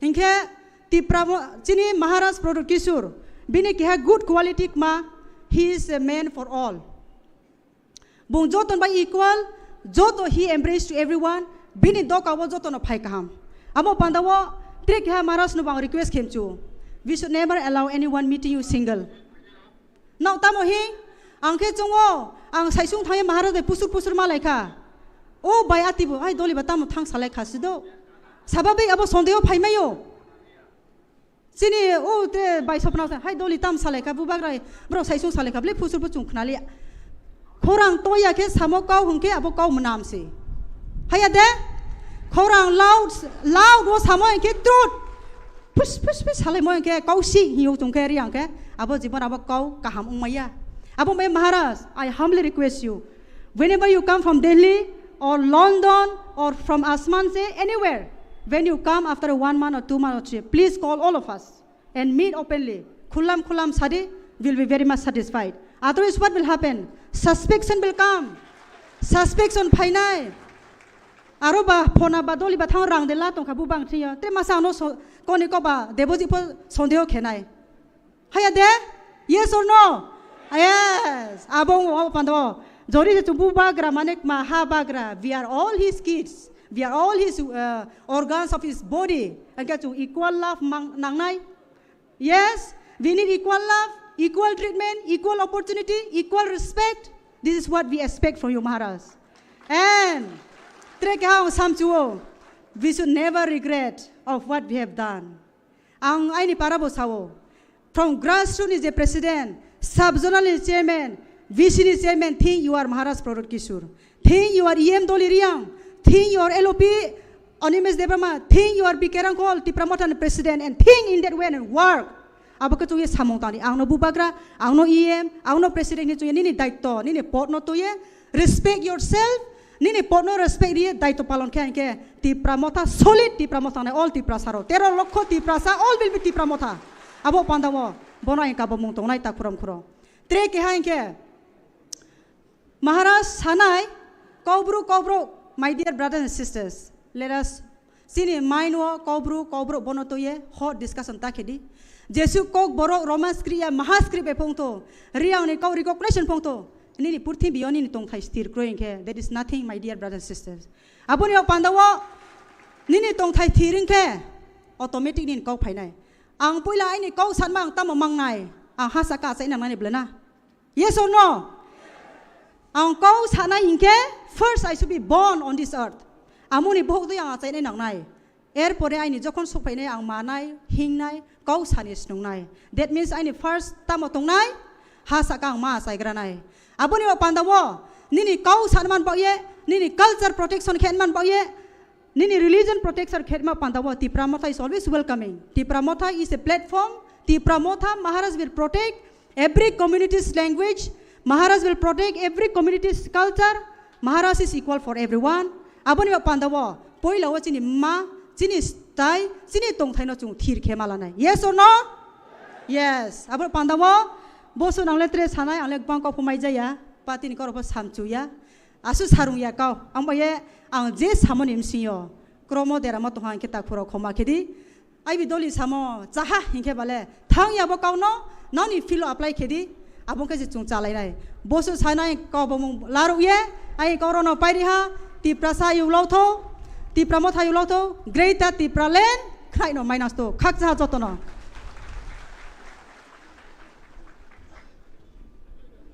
Hinkhe Tipra mo, chini Maharaj Pradyut Kishore, bini keha good quality kma, he is a man for all. Bung joto bai equal, joto he embrace to everyone, bini doka o joto no phai kaham. Amo panda o tre keha Maharaj no bang request khem chu. We should never allow anyone meeting you single. Nau tamo hi, ang khe chungo, ang saisung thangye Maharaj bai pusur pusur malai kha. O bai ati bo, ai doli ba tamo thang salai kha sido. Sababai abo sondeho phai mayo. Chini o te bai sopna sa, hai doli tam salai kha, bubagra, bro saisung salai kha, ble phusur bo chung khnali. Khorang toya khe samo kau hwnkhe abo kau mwnam se. Haya de? Khorang loud, loud o samo hwnkhe truth. Phus, phus, phus salai mo hwnkhe kau si hiyo chung khe ri ang khe. Abo jibon abo kau kaham wngmaya. Abo mai Maharaj, I humbly request you. Whenever you come from Delhi or London or from Asman se anywhere, when you come after one month or two months or three, please call all of us and meet openly. Khulam khulam sadi, will be very much satisfied. Otherwise, what will happen? Suspicion will come. Suspicion phainai. Aro ba phona ba doli ba thang rang de la tongkha bu bang thiya. Te masa ano so, koni ko ba deboji pho sondeho khenai. Haya de? Yes or no? Yes. Abong o pando. Jori se chubu bagra mane ma ha bagra. We are all his kids. We are all his, uh, organs of his body. Angke chu equal love mang nangnai. Yes. We need equal love, equal treatment, equal opportunity, equal respect. This is what we expect from you, Maharaj. And tre ke ha samchuo. We should never regret of what we have done. Ang aini para bo sao. From grassroots ni je president, sub zonal ni chairman, V C ni chairman, think you are Maharaj Pradyut Kishore. Think you are E M Doli Riang. Think you are L O P Animesh Debbarma, think you are Bikerang Hall, Tipra Motha ni president, and think in that way and work. Abo khe chungye samung tangdi. Ang no bubagra, ang no E M, ang no president ni chungye nini daitto, nini pod no tuye, respect yourself, nini pod no respect riye, daitto palon khe, khe Tipra Motha solid, Tipra Motha nai all Tipra saro. Tero lokho Tipra sa, all will be Tipra Motha. Abo panda wo, bono ang kabo mung tongnai ta khuram khuro. Tre keha hingkhe, Maharaj sanai, kaubru, kaubru, my dear brothers and sisters, let us, chini mind wo kaubru, kaubru bono toye, hot discussion ta khedi. Jesu kok borok Roman script ya, Maha script bai phongto, Riang ni kau recognition phongto, nini purthimbi yo nini tongthai sthir kroi hingkhe, that is nothing, my dear brothers and sisters. Aboni o panda wo, nini tongthai thir hingkhe, automatic nini kau phainai. Ang puila aini kau sanma ang tamo mangnai, ang hasa ka achai nangnani belena. Yes or no? Ang kau sanai hingkhe, first I should be born on this earth. Amoni bohok dui ang achainai nangnai. Erpore aini jokhon sokphainai ang manai, hingnai, kau sani snungnai. That means aini first tamo tongnai, ha saka ang ma achaigranai. Aboni o panda wo, nini kau sanman bagye, nini culture protection khenman bagye, nini religion protection khetma panda wo Tipra Motha is always welcoming. Tipra Motha is a platform. Tipra Motha Maharaj will protect every community's language. Maharaj will protect every community's culture. Maharaj is equal for everyone. Aboni bo panda wo poila wo chini ma, chini style, chini tongthai no chung thir khe malanai. Yes or no? Yes. Abo panda wo bosu nangle tre sanai, angle bang kok phumai jaya. Patini koro pho samchuya. Asu sarung ya kau. Ang bo ye ang je samoni msing yo. Kromo deramo tongha hingkhe ta khuro khoma khedi. Aibi doli samo chaha hingkhe bale thang ya bo kau no noni filo apply khedi. Abo khe je chung chalai nai. Bosu sanai kau bo mung laruk ye. Ai kau rono pairi ha. Tiprasa yulao tho. Tipra Motha yulao tho. Greater Tipraland. Khrai no minus to. Khak chaha joto no.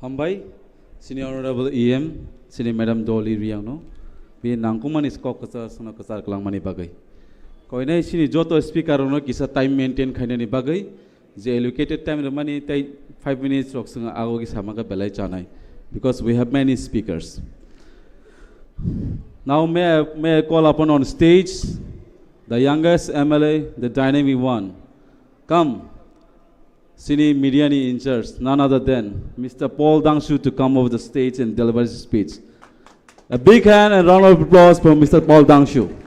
Hambai, sini Honorable E M, sini Madam Dolly Riang no, bini nangkukmani kok kwchar sono kwchar kwlangmani bagwi. Koinai sini joto speaker rokno kisa time maintain khainani bagwi, je allocated time rwmani tei five minutes rok swng ago ki samaka belai chanai, because we have many speakers. Now may I, may I call upon on stage the youngest M L A, the dynamic one. Come, Sini media ni in charge, none other than Mister Paul Dangshu to come over the stage and deliver his speech. A big hand and round of applause for Mister Paul Dangshu.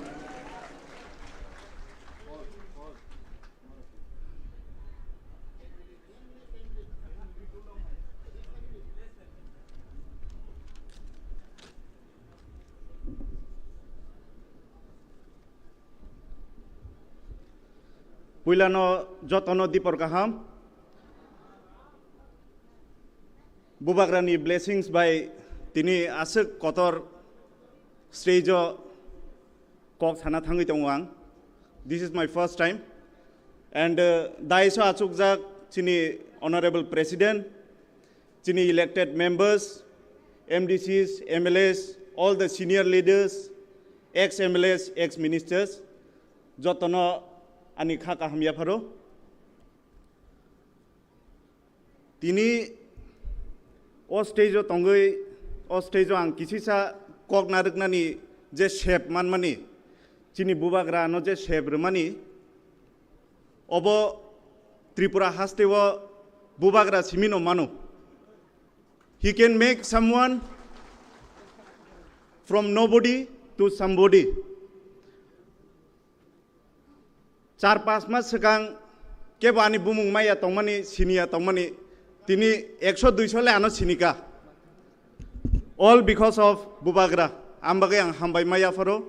Puilano jotono dipor kaham. Bubagrani blessings bai tini aswk kotor stage o kok sana thangwi tongo ang. This is my first time. And, uh, daiso achukjak chini Honorable President, chini elected members, M D Cs, M L As, all the senior leaders, ex M L As, ex ministers, jotono ani kha kaham yapharo. Tini o stage o tongwi, o stage o ang kisisa kok narwknani je sep manmani, chini bubagra ano je sep rwmani, obo Tripura haste o bubagra simi no mano. He can make someone from nobody to somebody. Char panch mas swkang kebo ani bumung maya tongmani, siniya tongmani, tini ekso duiso le ano sinika. All because of bubagra. Ang bagwi ang hambai maya pharo.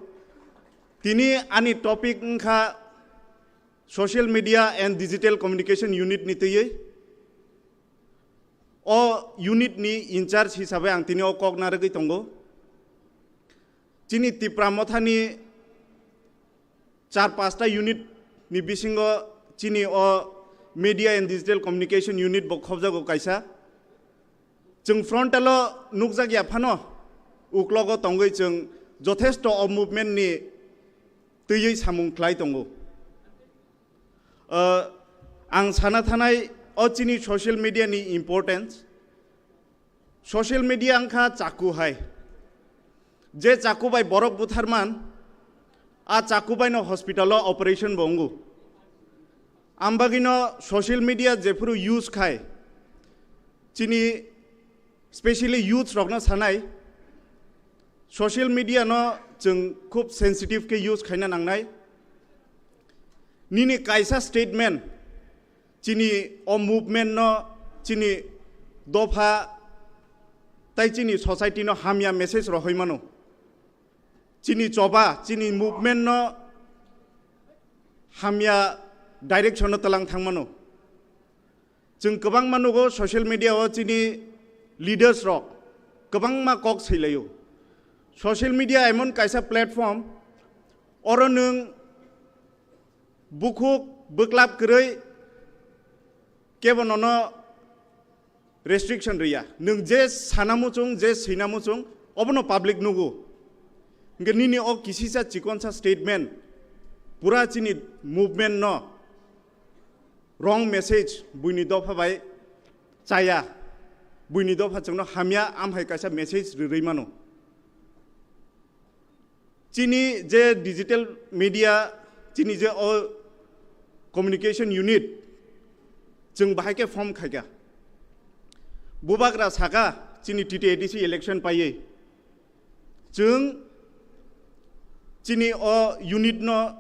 Tini ani topic wngkha social media and digital communication unit ni twiwi. O unit ni in charge hisabe ang tini o kok narwgwi tongo. Chini Tipra Mothani char pasta unit ni bisingo chini o media and digital communication unit bo khobjago kaisa. Chwng frontal o nukjak ya phano, uklogo tongwi chwng jothesto o movement ni twiwi samung khlai tongo. Uh, ang sana thanai o chini social media ni importance. Social media wngkha chaku hai. Je chaku bai borok butharman, A chaku baino hospital o operation bo wngo. Ambagino social media jephuru use khai, chini specially youths rokno sanai, social media no chwng khub sensitive khe use khaina nangnai. Nini kaisa statement chini o movement no, chini dopha tai chini society no hamya message rohoi mano. Chini choba, chini movement no hamya direction no talang thangmano. Chwng kwbangma nugo social media o chini leaders rok kwbangma kok sailaio. Social media emon kaisa platform, oro nwng bukhuk bwklap kwrwi kebo nono restriction rwya. Nwng je sana muchung, je swina muchung, obono public nugo. Hwnkhe nini o kisisa chikonsa statement pura chini movement no wrong message buini dopha bai chaya. Buini dopha chwngno hamya, amhai kaisa message rwrwi mano. Chini je digital media, chini je o communication unit, chwng bahai khe form khaikha. Bubagra saka chini T T A D C election paiwi. Chwng chini o unit no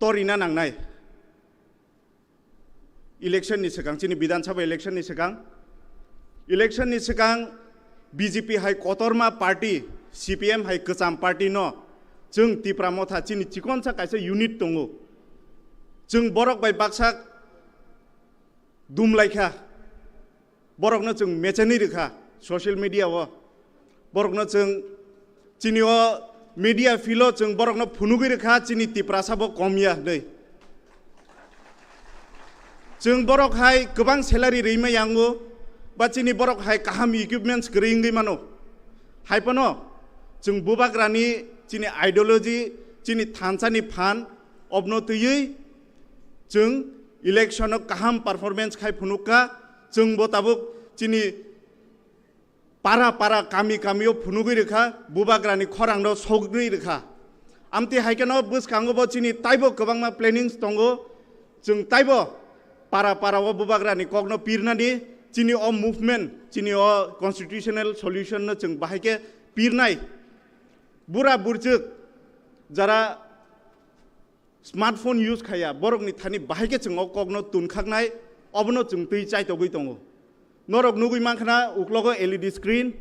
torina nangnai. Election ni swkang, chini Bidhan Sabha election ni swkang, election ni swkang B J P hai kotorma party, C P M hai kwcham party no chwng Tipra Motha chini chikonsa kaisa unit tongo. Chwng borok bai baksa dumlaikha, borokno chwng mechenwi rwkha social media o. Borokno chwng chini o media field o chwng borokno phunugwi rwkha chini Tiprasa bo kom ya hwnwi. Chwng borok hai kwbang salary rwima yango, ba chini borok hai kaham equipments kwrwi wngwi mano. Hai phano chwng Bubagrani chini ideology, chini thansani phan obno twiwi chwng election o kaham performance khai phunukha. Chwng bo tabuk chini para para, kami kami o phunugwi rwkha, Bubagrani khorang no sogwi rwkha. Amtwi hai kheno bwskango bo chini taibo kwbangma plannings tongo. Chwng taibo para para o Bubagrani kokno pirnani, chini o movement, chini o constitutional solution no chwng bahai khe pirnai. Bura burchuk jara smartphone use khaya, borokni thani bahai khe chwng o kokno tunkhaknai, obono chwng twi chaitogwi tongo. Norok nugwi mankha na uklogo L E D screen,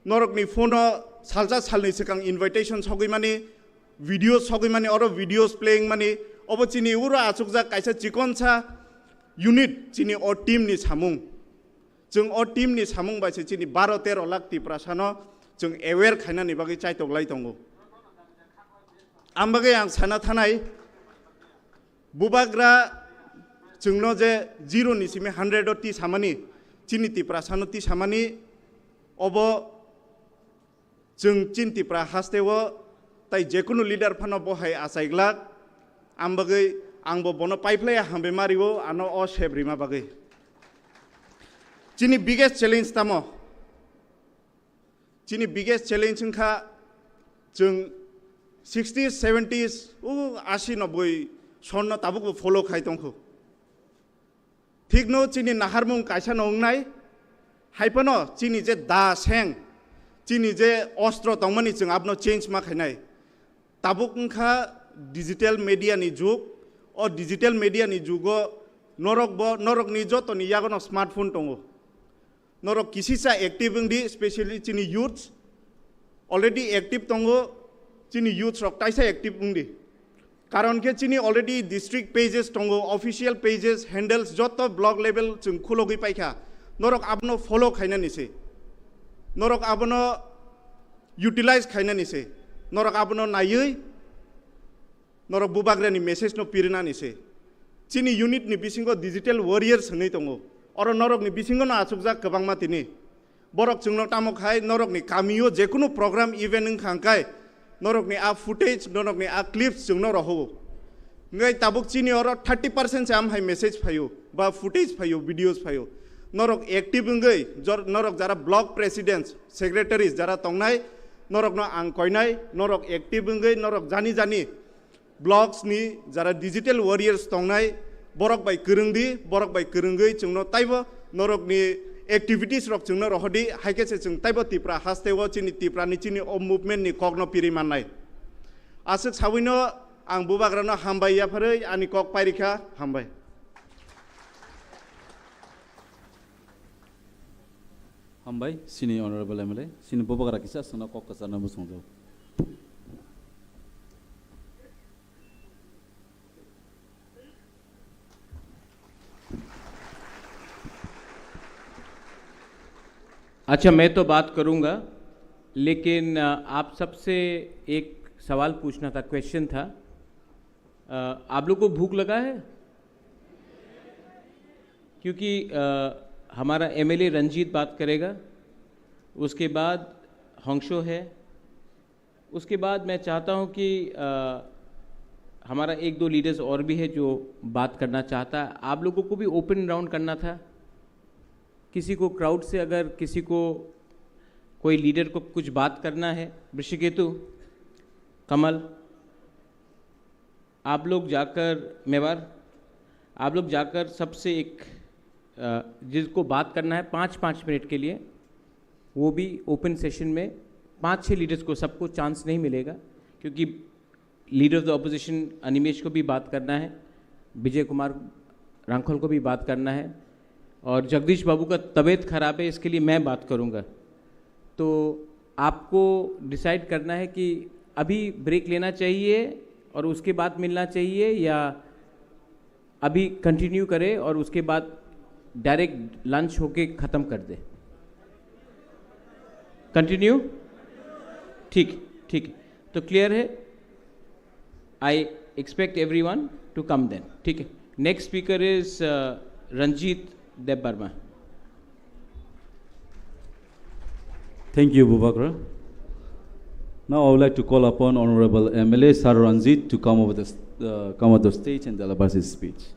norokni phone o salsa salni swkang invitation sogwi mani, video sogwi mani, oro videos playing mani, obo chini uro achukjak kaisa chikonsa unit chini o team ni samung. Chwng o team ni samung bai se chini baro tero lakh Tiprasano chwng aware khainani bagwi chaitoklai tongo. Ang bagwi ang sana thanai, Bubagra chwngno je zero ni simi hundred o tisamani, chini Tiprasano tisamani, obo chwng chini Tipra hasteo tai jekunu leader phano bo hai achaiglak. Ang bagwi, ang bo bono paiphlaiya hambai ma rio, ano o sep rima bagwi. Chini biggest challenge tamo? Chini biggest challenge wngkha chwng sixties, seventies, o asi, noboi sonno tabukbo follow khai tongkhu. Thikno chini naharmung kaisa no wngnai, hai phano chini je da seng, chini je ostro tongmani chwng abono change ma khainai. Tabuk wngkha digital media ni jug, o digital media ni jugo norok bo, norokni jotoni yagono smartphone tongo. Norok kisisa active wngdi, specially chini youths already active tongo, chini youths rok taisa active wngdi. Karon khe chini already district pages tongo, official pages, handles, joto block level chwng khulogwi paikha. Norok abono follow khainani se, norok abono utilize khainani se, norok abono naiwi norok Bubagrani message no pirinani se. Chini unit ni bisingo digital warriors hwnwi tongo. Oro norokni bisingo no achukjak kwbangma tini. Borok chwngno tamo khai norokni kamio jekunu program event wngkha hwnkhe norokni a footage, norokni a clips chwngno rohogo. Hwnkhe tabuk chini oro thirty percent se amhai message phaio ba footage phaio, videos phaio. Norok active wngwi jor-, norok jara block presidents, secretaries jara tongnai, norokno ang koinai, norok active wngwi norok jani jani Blocks ni jara digital warriors tongnai, borok bai kwrwng di, borok bai kwrwngwi chwngno taibo norokni activities rok chwngno rohor di, hai khe se chwng taibo Tipra haste o chini Tipra ni chini o movement ni kokno piri mannai. Aswk sawino ang bubagrano hambai yapharwi ani kok pairikha, hambai. Hambai, sini Honorable M L A, sini bubagra kisa aswkno kok kwcharno bwsongjak. अच्छा, मैं तो बात करूंगा, लेकिन, अ, आप सबसे एक सवाल पूछना था, क्वेश्चन था। अ, आप लोग को भूख लगा है? क्योंकि, अ, हमारा एमएलए रंजीत बात करेगा, उसके बाद हंशो है, उसके बाद मैं चाहता हूँ कि, अ, हमारा एक दो लीडर्स और भी है जो बात करना चाहता है। आप लोगों को भी ओपन राउंड करना था। किसी को क्राउड से अगर किसी को, कोई लीडर को कुछ बात करना है, ऋषिकेतु, कमल, आप लोग जाकर, मेवार, आप लोग जाकर सबसे एक, अ, जिसको बात करना है पाँच, पाँच मिनट के लिए, वो भी ओपन सेशन में पाँच छः लीडर्स को सबको चांस नहीं मिलेगा, क्योंकि leader of the opposition Animesh को भी बात करना है, विजय कुमार रांखल को भी बात करना है, और जगदीश बाबू का तबीयत खराब है, इसके लिए मैं बात करूँगा। तो आपको डिसाइड करना है कि अभी ब्रेक लेना चाहिए और उसके बाद मिलना चाहिए, या अभी कंटिन्यू करें और उसके बाद डायरेक्ट लंच होके ख़त्म कर दे। कंटिन्यू? ठीक, ठीक। तो क्लियर है? I expect everyone to come then. ठीक है। Next speaker is, uh, Ranjit Debbarma. Thank you, Bubagra. Now I would like to call upon Honorable M L A Sir Ranjit to come over the, uh, come on the stage and deliver his speech.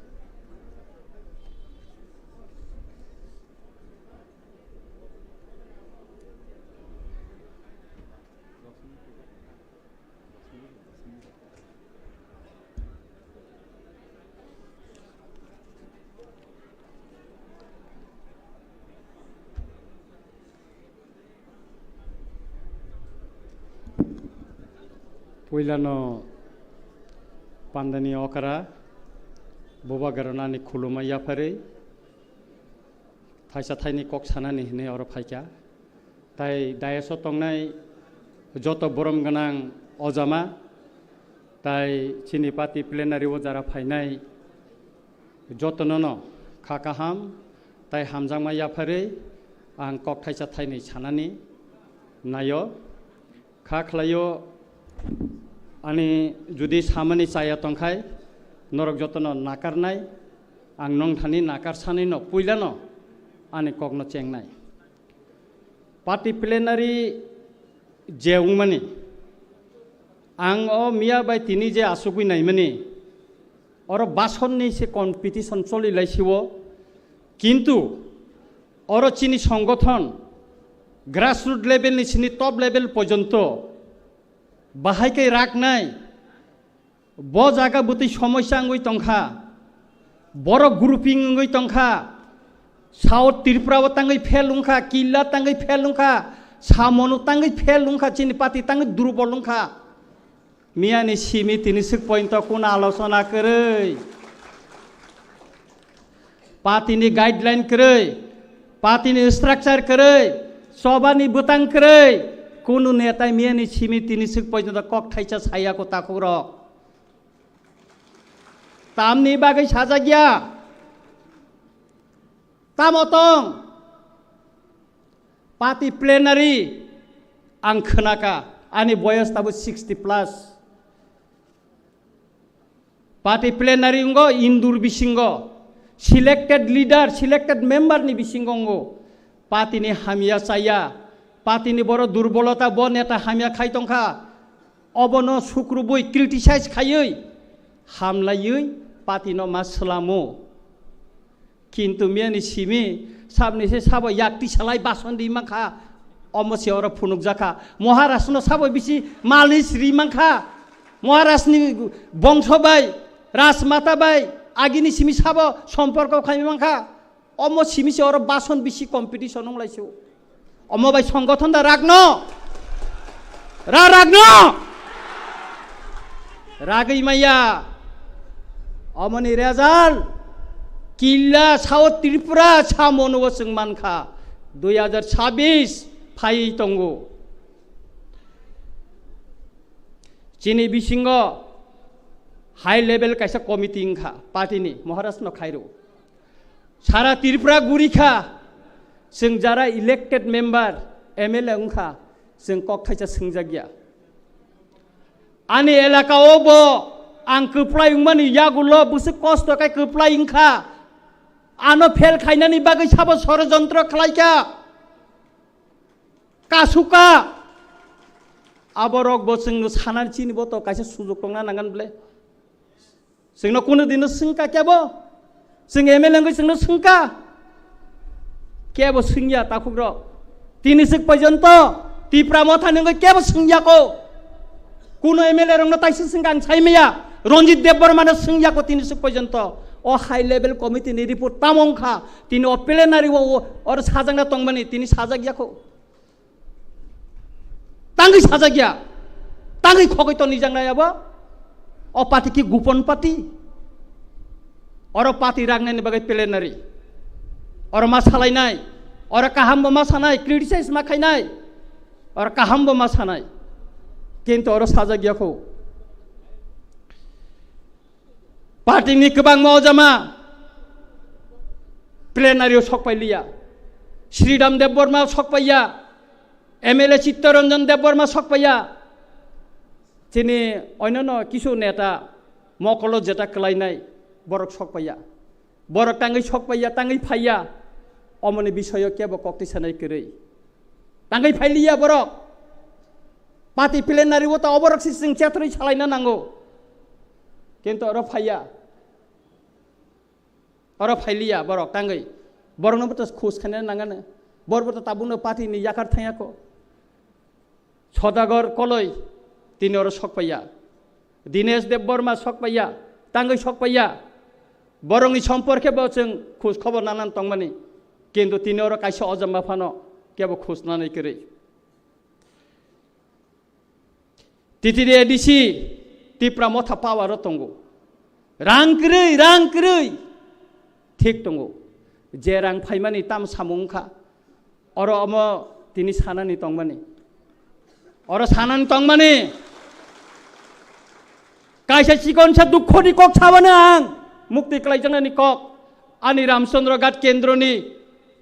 Puilano pandani okra, bubagrano ani khuluma yapharwi, thaisa thaini kok sanani hinwi oro phaikha. Tai dais o tongnai joto borom gwnang ojama, tai chini party plenary o jara phainai jotono no kha kaham tai hamjakma yapharwi ang kok thaisa thainwi sanani naio. Kha khlaio, ani judi samani chaya tongkhai, norok jotono nakarnai, ang nongthani nakarsanino puilano ani kokno chengnai. Party plenary je wngmani, ang o miya bai tini je asugwi naimani, oro basonni se competition choli laisio, kintu oro chini songothon grassroot level ni sini top level porjonto bahai khe raknai. Bo jaga bwtwi somosya wngwi tongkha, borok grouping wngwi tongkha, South Tripura o tangwi fail wngkha, Killa tangwi fail wngkha, Samono tangwi fail wngkha, chini party tangwi durbol wngkha. Miyani simi tini swk point o kunu alochona kwrwi, party ni guideline kwrwi, party ni structure kwrwi, choba ni bwtang kwrwi, kunu netai miyani simi tini swk point o kok thaisa saya ko takhuk rok. Tamni bagwi sajak ya? Tamo tong? Party plenary ang khwnaka, ani boyos tabuk sixty plus. Party plenary wngo indur bisingo, selected leader, selected member ni bisingo wngo. Party ni hamya chaya, party ni boro durbolota, bo neta hamya khai tongkha, obono sukrubui criticize khaiwi, hamlaiwi party no ma swlamo. Kintu miyani simi sabni se sabo yakti salai bason ri mankha, omo se oro phunukjakha. Maharashtra no sabo bisi malis ri mankha. Maharajni bongso bai, Rajmata bai, agini simi sabo somporko khaimani mankha. Omo simi se oro bason bisi competition wnglaisio. Omo bai songgothon da ragno. Ra ragno. Ragwi maya. Omoni result. Killa South Tripura samono chwng mankha. Dui hajar chabis phai tongo. Chini bisingo high level kaisa committee wngkha party ni, Maharaj no khairo. Sara Tripura guri kha, chwng jara elected member, M L A wngkha, chwng kok thaisa swngjakya. Ani elaka o bo ang kwplai wngmani yagulo bwswk kosto khe kwplai wngkha. Ano fail khainani bagwi sabo sorojontro khlaikha. Kasuka. Aborok bo chwngno sanani chini bo to kaisa sujuk tongna nangan ble. Chwngno kunu dino swngka kebo? Chwng M L A wngwi chwngno swngka? Kebo swngya takhukrok. Tini swk porjonto Tipra Motha ni wngwi kebo swngya ko. Kuno M L A rokno taisa swngka ang sai maya. Ranjit Debbarma no swngya ko tini swk porjonto. O high level committee ni report tamo wngkha. Tini o plenary o, o, oro sajakna tongmani tini sajak ya ko. Tangwi sajak ya. Tangwi khogwi to nijak nai abo. O party ki gupon party. Oro party rang nani bagwi plenary. Oro ma salainai. Oro kaham bo ma sanai, criticize ma khainai. Oro kaham bo ma sanai. Kintu oro sajak ya kho. Party ni kwbangma ojama plenary o sok pai liya. Sridham Debbarma sok pai ya. M L A Chittaranjan Debbarma sok pai ya. Chini onyono kisu neta mokolo jeta kwlainai borok sok pai ya. Borok tangwi sok pai ya, tangwi phai ya. Omoni bisoyo kebo kok twi sanai kwrwi. Tangwi phai liya borok. Party plenary o ta oborok si chwng chethrwi salaina nango. Kintu oro phai ya. Oro phai liya borok tangwi. Borokno bo to khus khaina nangano. Bor bo to tabukno party ni yakar thangya ko. Sodagar Koloi tini oro sok pai ya. Dinesh Debbarma sok pai ya. Tangwi sok pai ya. Borokni somporke bo chwng khus khobor nanan tongmani. Kintu tini oro kaisa ojama phano kebo khus nanai kwrwi. T T D A D C Tipra Motha power o tongo. Rang kwrwi, rang kwrwi. Thik tongo. Je rang phaimani tam samung wngkha. Oro omo tini sanani tongmani. Oro sanani tongmani. Kaisa chikonsa dukhoni kok sabano ang. Mukti klaijaknani kok. Ani Ramchandra Ghat kendroni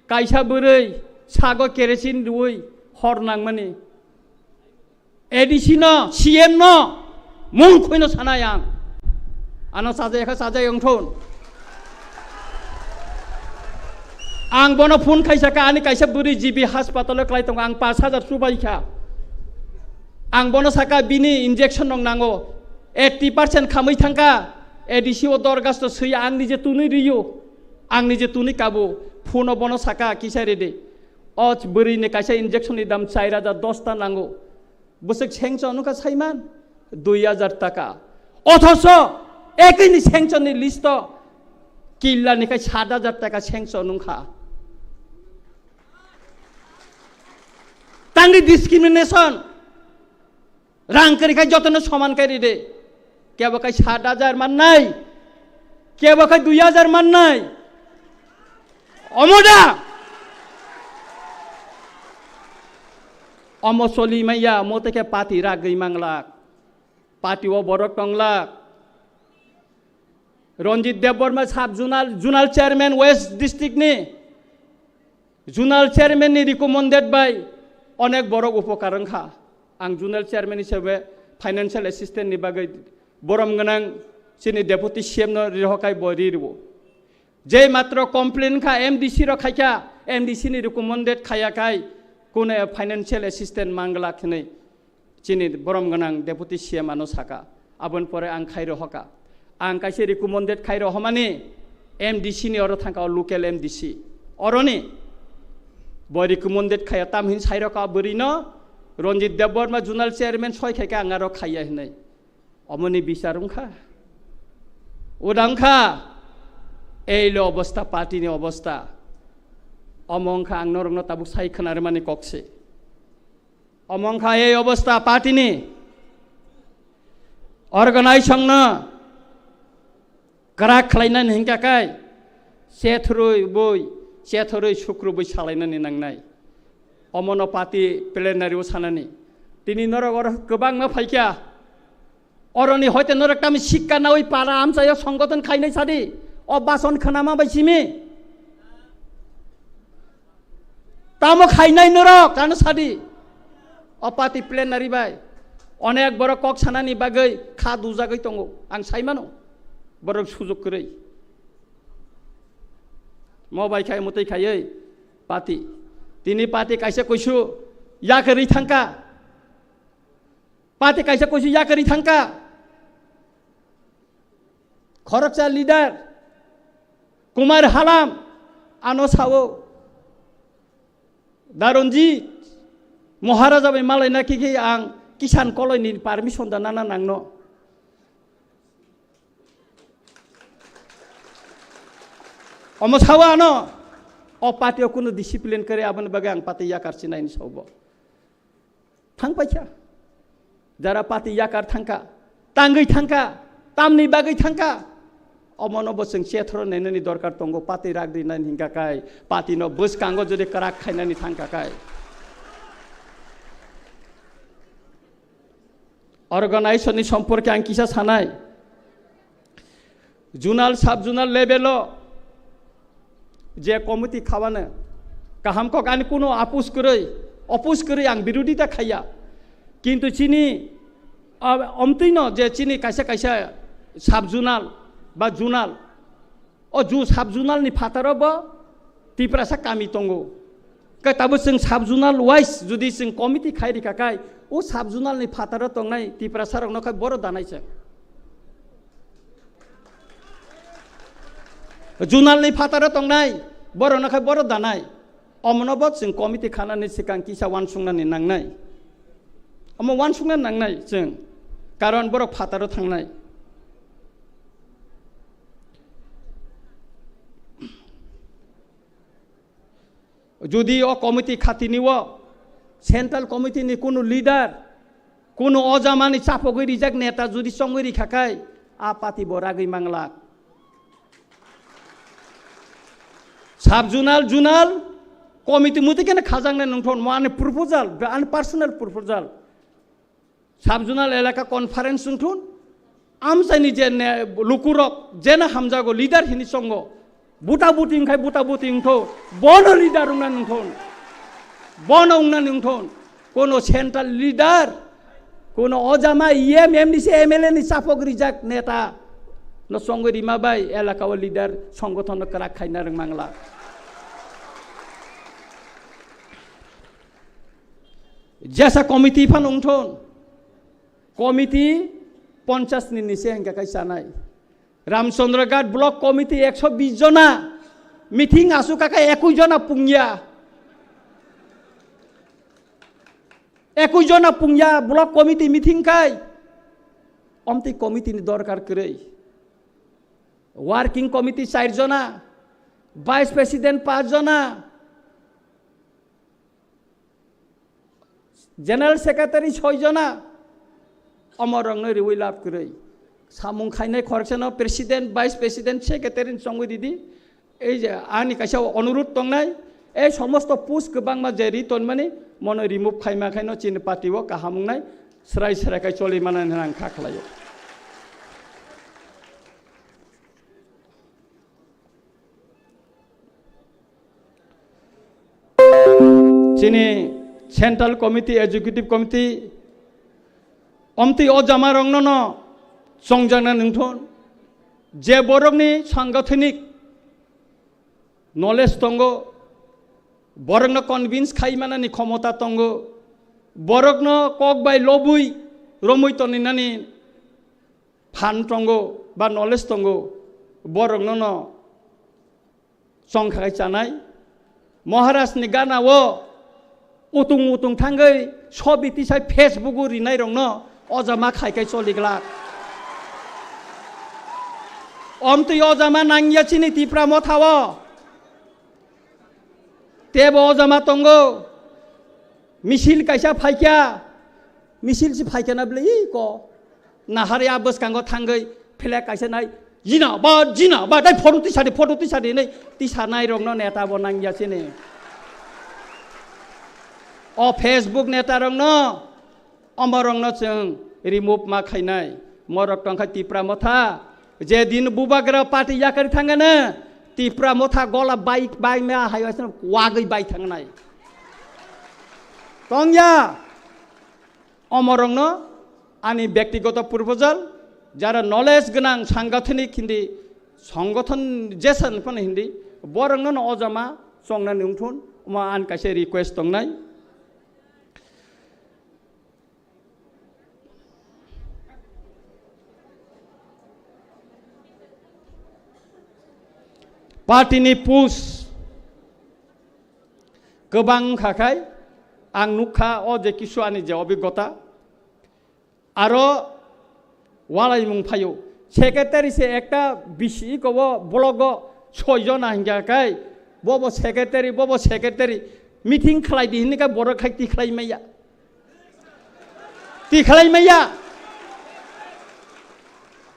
kaisa bwrwi sago kerosene rwui hor nangmani. A D C no, C M no, mung khuino sanai ang. Ano sajai kha sajai wngthun. Ang bono phone khaisa kha, ani kaisa bwrwi G B hospital o klai tongo, ang pash hajar chubai kha. Ang bono saka bini injection rok nango, eighty percent khamwi thangkha, A D C o dorgasto swi ang nije tunui riyo, ang nije tunui kabo, phone o bono saka kisa rede. O bwrwi ni kaisa injection ni dam char hajar dos ta nango. Bwswk sanction wngkha saiman dui hajar taka. Othoso ekini sanction ni list o killa ni khai sat hajar taka sanction wngkha. Tangwi discrimination. Rang kwrwi khai jotono soman kai ride. Kebo khai sat hajar mannai. Kebo khai dui hajar mannai. Omo da? Omo soli maya, omo teke party ragwi manglak. Party o borok tonglak. Ranjit Debbarma sub zonal, zonal chairman West district ni. Zonal chairman ni recommended bai onek borok upokar wngkha. Ang zonal chairman hisabe financial assistant ni bagwi borom gwnang chini deputy C M no rihokai bo ri rwo. Je matro complain kha M D C rok khaikha, M D C ni recommended khaya kai kune financial assistant mangla khinwi chini borom gwnang deputy C M ano saka. Aboni pore ang khairo hoka. Ang kaisa recommended khairo homani M D C ni oro thangka o local M D C. Oroni bo recommended khaya tam hin sairo ka bwrwi no Ranjit Debbarma zonal chairman soi khaika ang aro khaya hinwi. Omoni bichar wngkha. Uda wngkha. Eilo obostha, party ni obostha. Omo wngkha ang norokno tabuk sai khwnarwmani kok se. Omo wngkha ei obostha party ni. Organization no kwrak khlainani hinkha kai, chethorwi bui, chethorwi sukrubwi salainani nangnai. Omono party plenary o sanani. Tini norok oro kwbangma phaikha. Oroni hoite norok tamo sikka nawi para amchaio songgoton khainai sadi. O bason khnama bai simi. Tamo khainai norok, tano sadi. O party plenary bai. Onek borok kok sanani bagwi kha dujagwi tongo. Ang saimano. Borok sujok kwrwi. Mo bai khai mutwi khaiwi party. Tini party kaisa kuisu yakarwi thangkha. Party kaisa kuisu yakarwi thangkha. Khoroksa leader Kumar Halam ano sao, Daronjit Maharaja bai malaina khe khe ang Kisan Koloi ni permission da nana nangno. Omo sao ano, o party o kuno discipline kare aboni bagwi ang party yakar sinai ni sao bo. Thang paikha. Jara party yakar thangkha, tangwi thangkha, tamni bagwi thangkha. Omono bo chwng chethoro nainani dorkar tongo, party rak rinani hinkha kai, party no bwskango jodi kwrak khainani thangkha kai. Organization ni somporke ang kisa sanai. Zonal, sub zonal level o je committee khabane kaham kok ani kuno apus kwrwi, opus kwrwi ang birodita khaiya. Kintu chini, ah, omtwino je chini kaisa kaisa sub zonal ba zonal, o ju sub zonal ni phataro bo Tiprasa kami tongo. Khe tabo chwng sub zonal wise jodi chwng committee khai rikha khai, o sub zonal ni phataro tongnai Tiprasa rokno khai boro danai chwng. Zonal ni phataro tongnai, borokno khai boro danai. Omono bo chwng committee khanani swkang kisa uansuknani nangnai. Omo uansukna nangnai chwng, karon borok phataro thangnai. Jodi o committee khatini o central committee ni kunu leader, kunu o jamani chapogwi rijak neta jodi chongwi rikha khai, a party bo ragwi manglak. Sub zonal, zonal committee muti kene khajaknai nungthon mo ani proposal, ani personal proposal. Sub zonal elaka conference wngthun, amchaini je ne, lukurok jena hamjago leader hini chongo, buta buti wngkhai buta buti wngtho, bono leader wngna nungthun, bono wngna nungthun, kono central leader, kono ojama E M, M D C, M L A ni chapok rijak neta no chongwi rima bai elaka o leader songgothon no kwrak khaina rwngmangla. Jesa committee phano wngthun, committee ponchas ni nise hingka kai chanai. Ramchandra Ghat block committee ekso bis jona meeting asuk kaka ekui jona pungya. Ekui jona pungya block committee meeting kai. Omtwi committee ni dorkar kwrwi. Working committee char jona, vice president panch jona, General Secretary soi jona, omorokno riwi lab kwrwi. Samung khainai khoroksano President, Vice President, Secretary ni chongwi ridi. Ei je ani kaisa onurudh tongnai, ei somosto post kwbangma je ri tonmani, mono remove khaima khaino chini party o kaham wngnai, srai srai khai choli manani hwnwi ang kha khlaio. Chini Central Committee, Executive Committee, omtwi o jamarokno no chongjakna nungthun, je borokni sangathanik knowledge tongo, borokno convince khai manani khomota tongo, borokno kok bai lobwi romwi toninani phan tongo ba knowledge tongo, borokno no chongkha khai chanai. Maharaj ni gana o utung utung thangwi sobi tisai Facebook o rinai rokno ojama khai khai choli glak. Omtwi o jama nangya chini Tipra Motha o. Tebo o jama tongo. Misil kaisa phaikya. Misil si phaikya na bwle, ih, ko. Nahar ya bwskango thangwi flag kaisa nai. Jina ba, jina ba, dai photo tisadi, photo tisadi hinwi tisanai rokno neta bo nangya chini. O Facebook neta rokno, omorokno chwng remove ma khainai. Morok tongkha Tipra Motha. Je din Bubagra party yakari thangana, Tipra Motha gola bai, bai ma hai waisano wagwi bai thangnai. Tongya. Omorokno ani byaktigoto proposal, jara knowledge gwnang, sangathonik hindi, songothon jesan phano hindi, borokno no o jama chongnani wngthun, omo ani kaisa request tongnai. Party ni push kwbang wngkha khai, ang nukha o je kisu ani je obigota, aro walaimung phaio. Secretary se ekta bisi iko o block o soi jona hingya khai, bobo secretary, bobo secretary, meeting khlai di hinwi kha borok khai tikhlai maya. Tikhlai maya.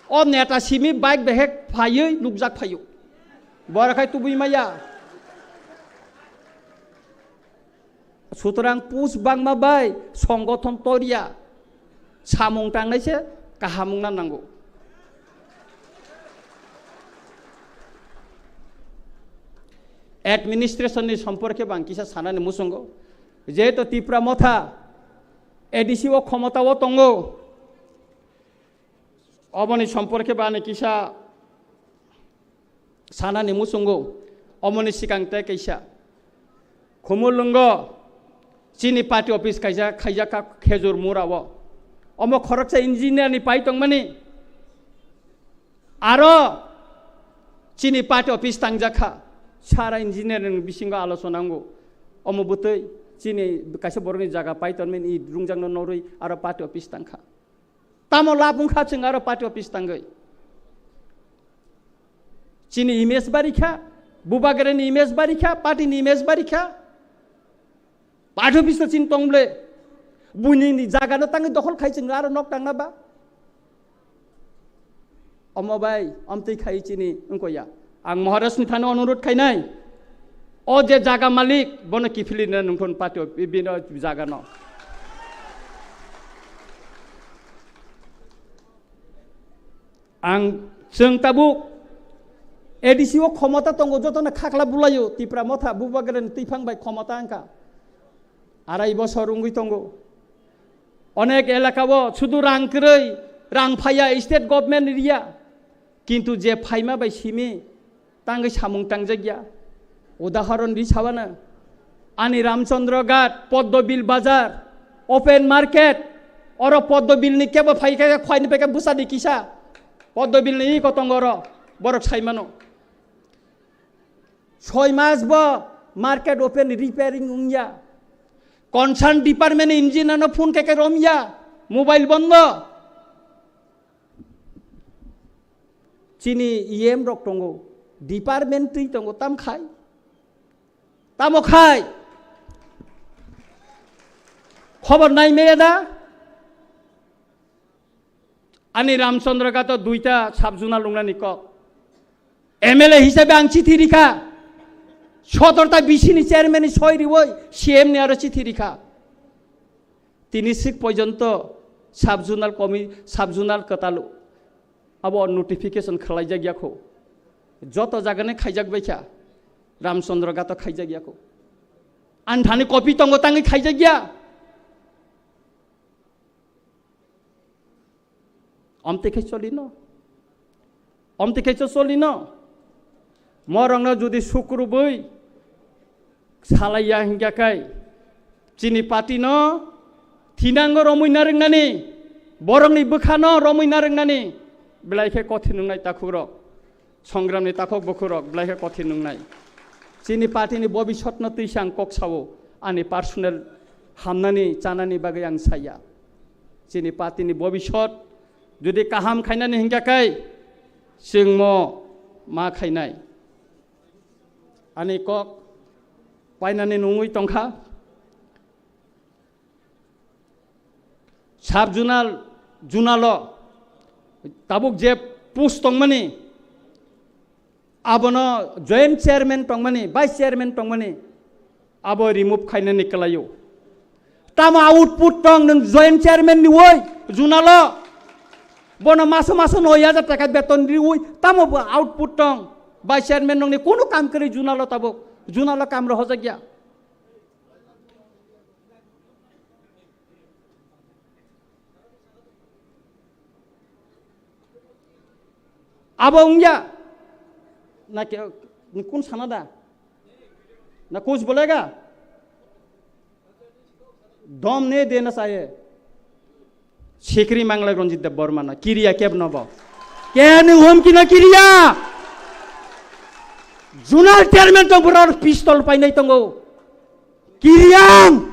O neta simi bike behek phaiwi nukjak phaio. Borok khai tubui maya. Sutrang push bangma bai songothon toriya. Samung tangnai se kaham wngna nango. Administration ni somporke bang kisa sanani muchungo. Jehetu Tipra Motha A D C o khomota o tongo. Oboni somporke bani kisa sanani muchungo. Omoni sikang tei kaisa. Khumulwngo chini party office kaisa khaijak kha Khejur Mura o. Omo khoroksa engineer ni pai tongmani. Aro chini party office tangjak kha. Sara engineer ni bisingo alochona wngo. Omo bwtwi chini kaisa borokni jaga pai tongmani, i rungjakno norwi aro party office tangkha. Tamo lab wngkha chwng aro party office tangwi? Chini image bari kha, Bubagrani image bari kha, party ni image bari kha. Party office no chini tong ble. Buini ni jaga no tangwi dokhol khai chwng aro nok tangna ba. Omo bai, omtwi khai chini wngko ya. Ang Maharaj ni thani onurut khainai. O je jaga malik, bono kiphilina nungthon party o, bino jaga no. Ang chwng tabuk A D C o khomota tongo, jotono khakla bulaio, Tipra Motha, Bubagrani twiphang bai khomota wngkha. Arai bosor wngwi tongo. Onek elaka o sudu rang kwrwi, rang phaiya, state government riya. Kintu je phaima bai simi tangwi samung tangjak ya. Udahoron ri sabana. Ani Ramchandra Ghat, Poddobil Bazar, open market. Oro Poddobil ni kebo phai khe khwai ni peke bwsa di kisa. Poddobil ni iko tongo oro. Borok sai mano. Soi mas bo market open repairing wngya. Concern department engineer no phone khe khe romya. Mobile bondo. Chini E M rok tongo, department twi tongo, tam khai? Tamo khai? Khobor nai meya da? Ani Ramchandra Ghat o duita sub-zonal wngnani kok. M L A hisabe ang chithi rikha. Sotorta B C ni chairman ni soi riwi C M ni aro chithi rikha. Tini sik porjonto sub-zonal komi-, sub-zonal kwtal abo notification khwlaijak ya kho. Joto jagani khaijak bai kha, Ramchandra Ghat o khaijak ya kho. Ani thani copy tongo tangwi khaijak ya. Omtwi khe cholino? Omtwi khe cholino? Morokno jodi sukrubwi salaiya hinkha khe, chini party no thinango romwi narwknani, borokni bwkhano romwi narwknani, belai khe kothin wngnai takhukrok. Songramni takhuk bukhurok belai khe kothin wngnai. Chini party ni bobisot no twisa ang kok sao, ani personal hamnani chanani bagwi ang saya. Chini party ni bobisot jodi kaham khainani hinkha khe, Chwngmo ma khainai. Ani kok painani nungwi tongkha. Sub zonal, zonalo tabuk je post tongmani, abono joint chairman tongmani, vice chairman tongmani, abo remove khainani kwlaio. Tamo output tong nwng joint chairman ni woi, zonalo? Bono maso maso noi hajar taka beton riwi, tamo bo output tong? Vice chairman nongni kunu kam kwrwi zonalo tabuk, zonalo kam rohorjakya. Abo wngya? Na ke, kun sana da? Na kuch bolega? Dom ne dena chahiye. Sikri manglai Ranjit Debbarma na. Kiriya keb nobo. Keni humki na kiriya. Zonal chairman tong borok pistol painai tongo. Kiriya.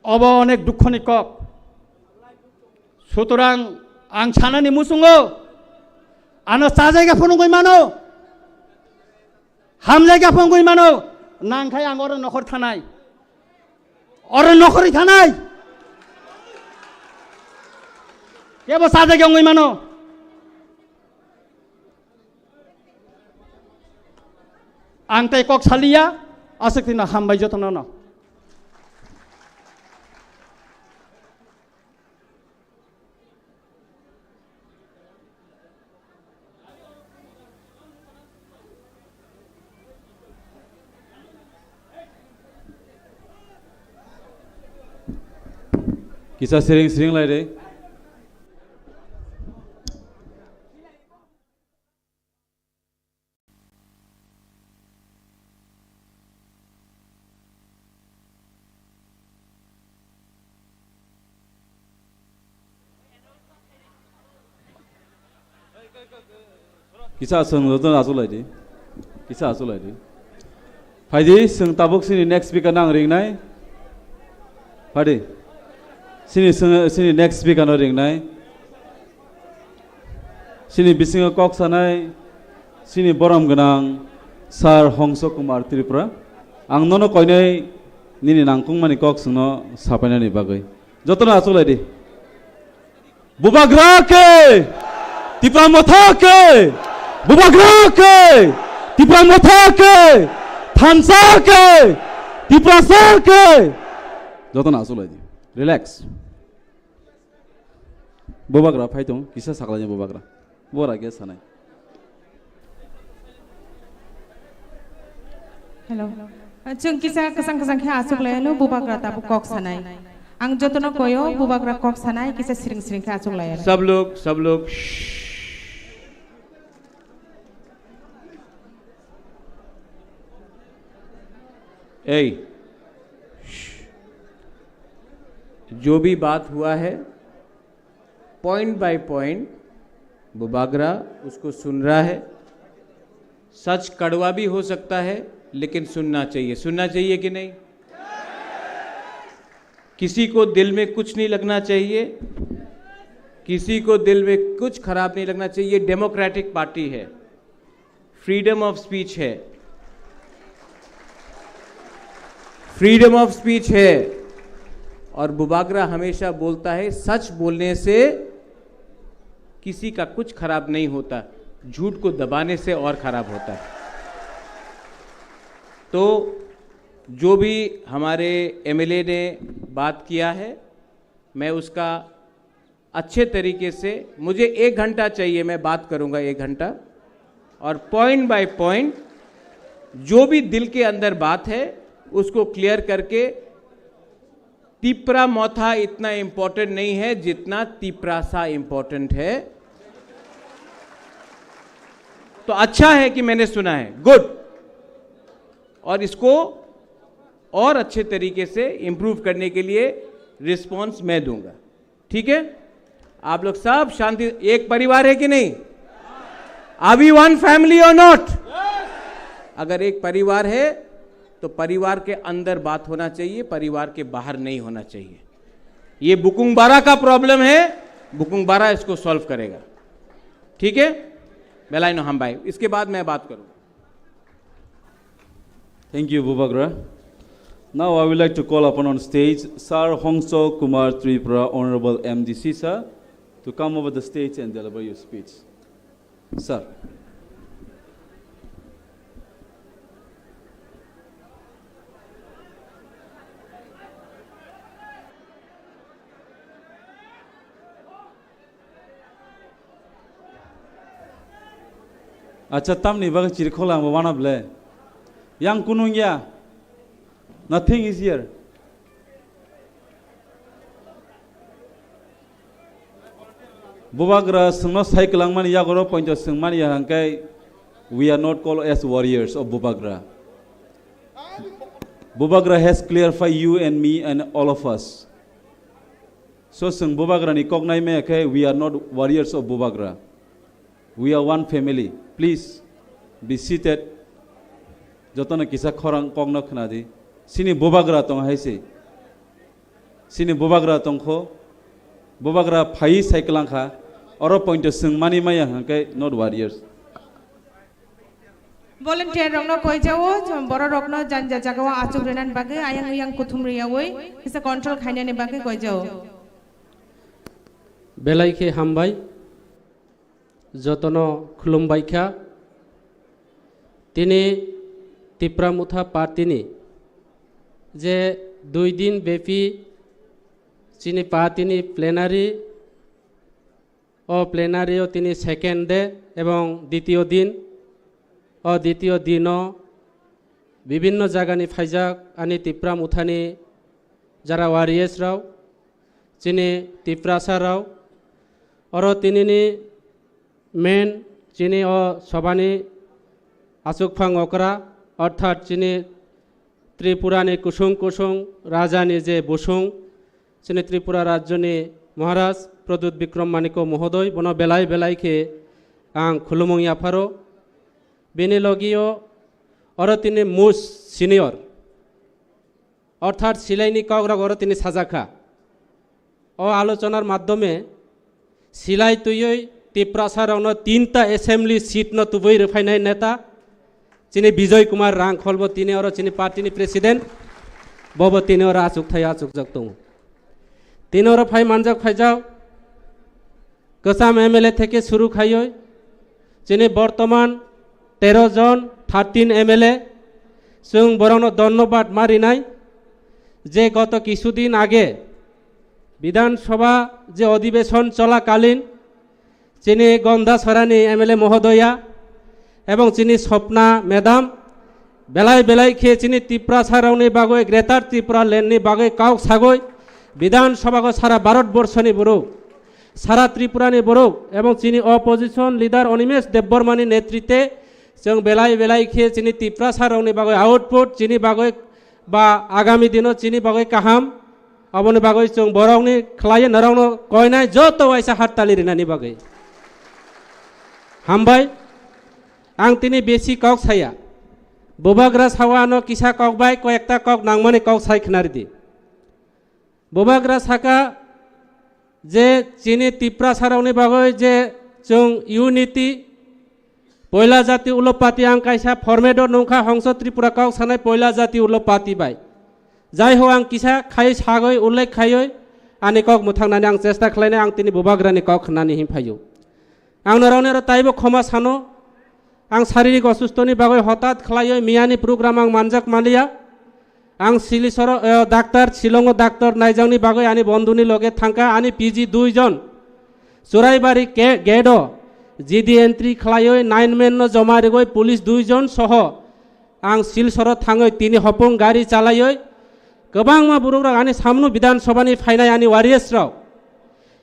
Obo onek dukhoni kok. Sutorang ang sanani muchungo, ano chajaga phunugwi mano, hamjaga phunugwi mano, nangkhai ang oro nokhor thanai, oro nokhorwi thanai, kebo chajaga wngwi mano. Ang tei kok saliya, aswk tino hambai jotono no. Kisa siring siring lai de. Kisa aswng joto achuk lai di. Kisa achuk lai di. Phaidi, chwng tabuk sini next speaker nang ringnai. Phaidi. Sini, sini next speaker no ringnai. Sini bisingo kok sanai, sini borom gwnang Sir Hongso Kumar Tripura. Ang nono koinai nini nangkukmani kok chwngno sapainani bagwi. Jotono achuk lai di. Bubagra ke! Tipra Motha ke! Bubagra ke! Tipra Motha ke! Thansa ke! Tiprasa ke! Jotono achuk lai di. Relax. Bubagra phai tong, kisa saklaini bubagra. Bora ge sanai. Hello. Chwng kisa kwchang kwchang khe achuk lai ano bubagra tabuk kok sanai. Ang jotono koyo bubagra kok sanai kisa siring siring khe achuk lai ano. सब लोग, सब लोग, श्श्श। ए, श्श्श। जो भी बात हुआ है, point by point Bubagra उसको सुन रहा है। सच कड़वा भी हो सकता है, लेकिन सुनना चाहिए। सुनना चाहिए कि नहीं? किसी को दिल में कुछ नहीं लगना चाहिए, किसी को दिल में कुछ खराब नहीं लगना चाहिए। डेमोक्रेटिक पार्टी है, फ्रीडम ऑफ स्पीच है, फ्रीडम ऑफ स्पीच है। और बुबागरा हमेशा बोलता है, सच बोलने से किसी का कुछ खराब नहीं होता, झूठ को दबाने से और खराब होता है। तो जो भी हमारे एमएलए ने बात किया है, मैं उसका अच्छे तरीके से, मुझे एक घंटा चाहिए, मैं बात करूंगा एक घंटा, और पॉइंट बाय पॉइंट जो भी दिल के अंदर बात है उसको क्लियर करके, तिप्रा मोथा इतना इंपॉर्टेंट नहीं है जितना तिप्रासा इंपॉर्टेंट है। तो अच्छा है कि मैंने सुना है, गुड। और इसको और अच्छे तरीके से इम्प्रूव करने के लिए रिस्पॉन्स मैं दूंगा। ठीक है, आप लोग सब शांति, एक परिवार है कि नहीं? Are we one family or not? अगर एक परिवार है तो परिवार के अंदर बात होना चाहिए, परिवार के बाहर नहीं होना चाहिए। ये बुकुंग बारा का प्रॉब्लम है, बुकुंग बारा इसको सॉल्व करेगा। ठीक है, बेलाइनो हम भाई, इसके बाद मैं बात करूँ। Thank you, Bubagra. Now I would like to call upon on stage Sir Hongso Kumar Tripura, Honorable M D C sir, to come over the stage and deliver your speech. Sir. Acha, tamni bagwi chirikhok langbo wana ble? Yang kunung ya. Nothing is here. Bubagra sengno sai kwlangmani yagoro pointo sengmani ya hangkai, we are not called as warriors of Bubagra. Bubagra has clarified you and me and all of us. So seng Bubagra ni kok nai maya khe, we are not warriors of Bubagra. We are one family. Please be seated. Jotono kisa khorang kokno khna di. Sini Bubagra tong hai se. Sini Bubagra tongkho. Bubagra phai sai kwlang kha. Oro pointo seng mani maya hwnkhe not warriors. Volunteer rokno koijao, borok rokno janja jagao achuk rwnani bagwi ayang uyang kuthum riyawi kisa control khainani bagwi koijao. Belai khe hambai, jotono khulumbai kha. Tini Tipra Motha Party ni je dui din bepi chini party ni plenary, o plenary o tini second day ebong ditiyo din, o ditiyo dino bibinno jagani phaijak ani Tipra Mothani jara warriors rao, chini Tiprasa rao, oro tinini main chini o sobani achukphang okra, orthat chini Tripurani kusung kusung rajani je busung, chini Tripura rajyoni Maharaj Pradyut Bikram Manikya Mohodoi, bono belai belai khe ang khulumung yapharo. Bini logio oro tini mus senior, orthat silaini kok rok oro tini sajakha. O alochonar maddhome silai tuiyoi Tiprasa rokno tinta assembly seat no tubui rwphainai neta chini Bijoy Kumar Rangkhol bo tini oro chini party ni president, bobo tini oro achuk thaio achukjak tongo. Tini oro phai manjak phaijak kwcham M L A theke suru khaioi chini bortoman tero jon thirteen M L A chwng borokno dhonnobad ma rinai je goto kisudin age Bidhan Sabha je odhibeshon cholakalin chini Gondasarani M L A Mohodoya ebong chini Swapna Madam belai belai khe chini Tiprasa rokni bagwi Greater Tripura Land ni bagwi kok sagwi Bidhan Sabha o sara Bharat Borso ni borok, sara Tripura ni borok ebong chini opposition leader Animesh Debbarma ni netrite chwng belai belai khe chini Tiprasa rokni bagwi output chini bagwi ba agami dino chini bagwi kaham, aboni bagwi chwng borokni khlaiwi norokno koinai joto waisa hattali rinani bagwi. Hambai, ang tini besi kok saya. Bubagra sawa ano kisa kok bai koyekta kok nangmani kok sai khnari di. Bubagra saka je chini Tiprasa rokni bagwi je chwng unity, poila jati ulopati ang kaisa format o nungkha hongso Tripura kok sanai poila jati ulopati bai. Jai ho ang kisa khai sagwi ullekh khaiwi ani kok mwthangnani ang chesta khlainai ang tini Bubagrani kok khnani hin phaio. Ang norokni oro taibo khoma sano, ang saririk osustoni bagwi hotat khlaiwi miyani program ang manjak manliya. Ang Silisoro, eh, daktar, Shillongo daktar naijakni bagwi ani bondhuni loge thangkha ani P G dui jon. Churaibari ke-, gate o G D entry khlaiwi nine men no joma rigwi police dui jon soho ang Silsoro thangwi tini hopung gari chalaiwi kwbangma borok rok ani samno Bidhan Sabha ni phainai ani warriors rok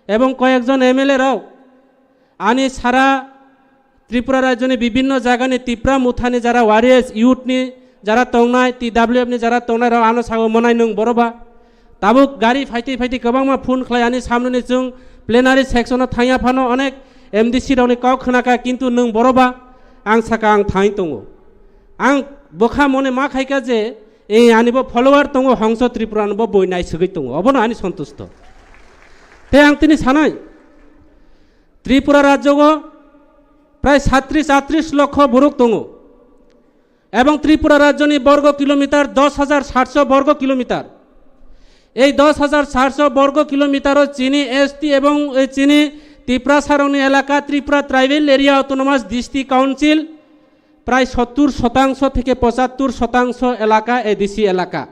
ebong koyekjon M L A rok ani sara Tripura rajyoni bibinno jagani Tipra Mothani jara warriors youth ni jara tongnai, T W F ni jara tongnai rok ano sago monai nwng boroba. Tabuk gari phaiti phaiti kwbangma phone khlai ani samno ni chwng plenary section o thangya phano onek M D C rok ni kok khwnakha kintu nwng boroba ang saka ang thangwi tongo. Ang bwkha mone ma khaikha je E, ani bo follower tongo, Hongso Tripura no bo boi naisugwi tongo. Obono ani sontusto. Te ang tini sanai, Tripura rajyogo prai satris atris lokho borok tongo. Ebong Tripura rajyoni borgo kilometer dos hajar satso borgo kilometer. Ei dos hajar satso borgo kilometer o chini S T ebong, e, chini Tiprasarokni elaka Tripura Tribal Area Autonomous District Council prai sottur shotangso theke pochattur shotangso elaka A D C elaka.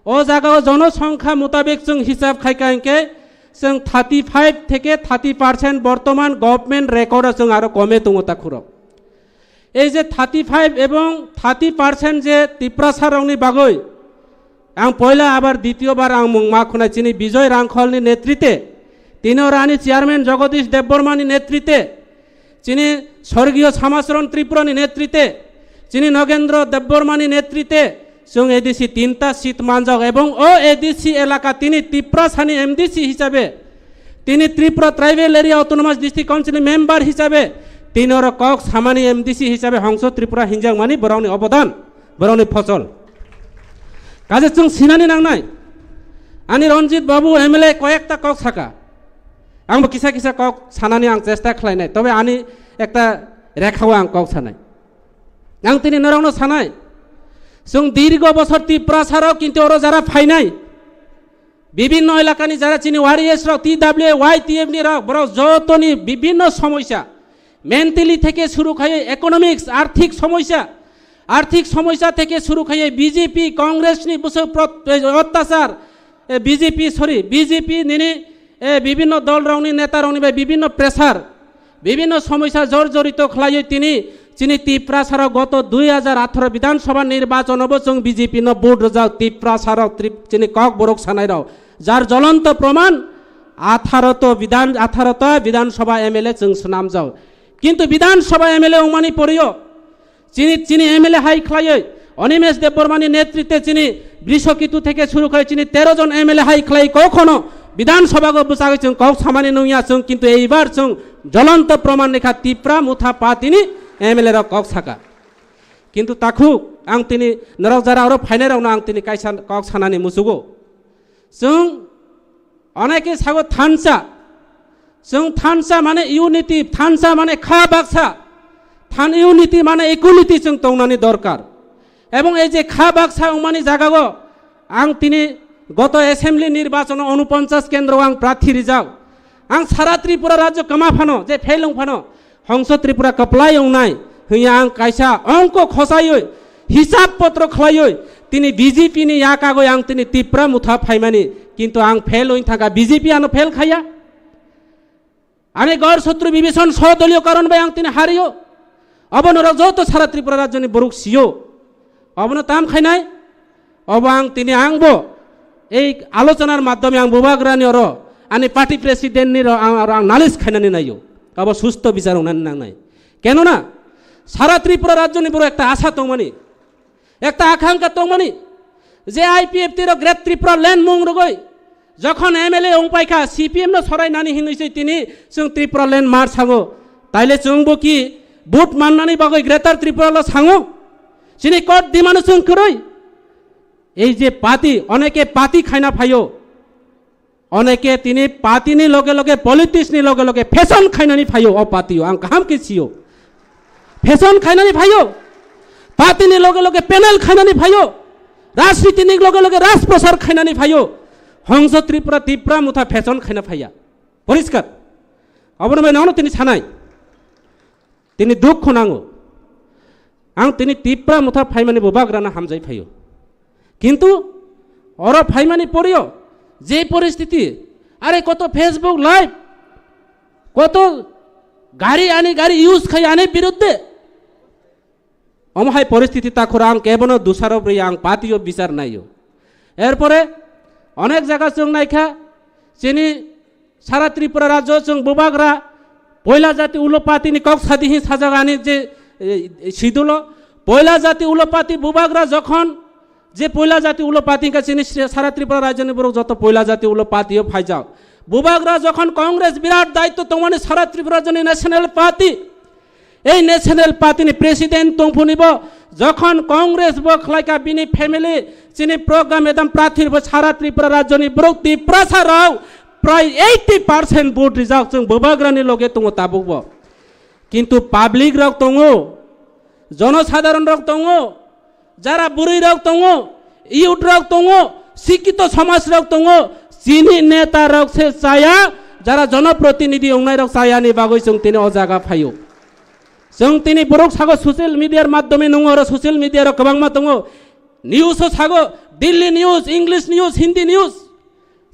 O jagao jonosongkha mutabek chwng hisab khaika hinkhe chwng thirty five theke thirty percent bortoman government record o chwng aro kome tongo takhurok. Ei je thirty five ebong thirty percent je Tiprasarokni bagwi, ang poila abar ditiyo bar ang mung ma khwnai chini Bijoy Rangkholni netrite, tini oro ani chairman Jagadish Debbarmani netrite, chini Sorgiyo Samacharan Tripurani netrite, chini Nogendro Debbarmani netrite, chwng A D C tinta seat manjak ebong o A D C elaka tini Tiprasani M D C hisabe, tini Tripura Tribal Area Autonomous District Council ni member hisabe, tini oro kok samani M D C hisabe Hongso Tripura hinjakmani borokni obodan, borokni phosol. Kaje chwng sinani nangnai, ani Ranjit Babu M L A koyekta kok saka, angbo kisa kisa kok sanani ang chesta khlainai, tobe ani ekta rekhao ang kok sanai. Ang tini norokno sanai, chwng dirgo bosor Tiprasarok kintu oro jara phainai, bibhinno elakani jara chini warriors rok, T W A, Y T F ni rok, borok jotoni bibhinno somosya, mentally theke suru khai economics, arthik somosya, arthik somosya theke suru khai B J P, Congress ni bwswk prot-, eh, ottachar, eh, B J P, sorry, B J P nini, eh, bibhinno dol rokni neta rokni bai bibhinno pressure, bibhinno somosya jorjorito khlaiwi tini chini Tiprasarok goto dui hajar atharo Bidhan Sabha nirbachon o bo chwng B J P no vote rwjak Tiprasarok, Trip-, chini Kokborok sanairok, jar jolonto proman atharo to Bidhan, atharo ta Bidhan Sabha M L A chwng swnamjak. Kintu Bidhan Sabha M L A wngmani porio chini, chini M L A hai khlaiwi Animesh Debbarmani netrite chini Brishokitu theke suru khai chini tero jon M L A hai khlai kokhono Bidhan Sabha go bwchagwi chwng kok samani nungya chwng, kintu eibar chwng jolonto proman ni kha Tipra Motha Party ni M L A rok kok saka. Kintu takhuk ang tini norok jara oro phainai rokno ang tini kaisa kok sanani muchugo. Chwng oneke sago thansa. Chwng thansa mane unity, thansa mane kha baksa. Than unity mane equality chwng tongnani dorkar. Ebong ei je kha baksa wngmani jagao ang tini goto assembly nirbachon o unoponchas kendro ang prarthi rijak. Ang sara Tripura rajyo kwma phano, je fail wng phano, Hongso Tripura kwplai wngnai hwnya ang kaisa ongko khosaiwi, hisab potro khlaiwi, tini B J P ni yakagwi ang tini Tipra Motha phaimani, kintu ang fail wng thangkha, B J P ano fail khaiya. Ani gor sotru Bibhishan sodoliyo karon bai ang tini hario. Obo norok joto sara Tripura rajyoni borok sio. Obono tam khainai? Obo ang tini angbo ei alochonar maddhome ang bubagrani oro ani party president ni ro ang, aro ang nalis khainani naio. Obo susto bichar wngnani nangnai. Kenona sara Tripura rajyoni borok ekta asha tongmani, ekta akhankha tongmani je I P F T ro Great Tripura Land mung rwgwi jokhon M L A wng paikha, C P M no sorai nani hinwi se tini chwng Tripura Land mar sango. Taile chwngbo ki vote mannani bagwi Greater Tripura lo sango? Chini court demand-o chwng kwrwi. Ei je party, oneke party khaina phaio. Oneke tini party ni loge loge, politics ni loge loge fashion khainani phaio o party o. Ang kaham khe sio. Fashion khainani phaio. Party ni loge loge panel khainani phaio. Rajniti ni loge loge raj prochar khainani phaio. Hongso Tripura, Tipra Motha fashion khaina phaiya. Poriskar. Abono bai nono tini sanai. Tini dukhu nango. Ang tini Tipra Motha phaimani bubagrano hamjai phaio. Kintu oro phaimani porio je poristiti, are koto Facebook live, koto gari ani gari use khai ani biruddhe. Omo hai poristiti takhura ang kebono dusarop ri ang patio bichar naio. Erpore onek jaga chwng naikha chini sara Tripura rajyo chwng bubagra poila jati ulo patini kok sadi hi sajagani je, e, sidulo poila jati ulo pati bubagra jokhon je poila jati ulo pati hingka chini sara Tripura rajyoni borok joto poila jati ulo patio phaijak. Bubagra jokhon Congress birat daitto tongmani sara Tripura rajyoni national party Ei National Party ni president tongphunibo jokhon Congress bo khlaika bini family chini program edam prathir bo sara Tripura rajyoni borok Tiprasa rok prai eighty percent vote rijak chwng bubagrani loge tongo tabukbo. Kintu public rok tongo, jonosadharon rok tongo, jara bwrwi rok tongo, youth rok tongo, sikito somaj rok tongo, chini neta rok se chaya, jara jonoprotinidhi ongnai rok chaya ni bagwi chwng tini o jaga phaio. Chwng tini borok sago social media r madhyome nungo oro social media rok kwbangma tongo, news o sago Delhi news, English news, Hindi news.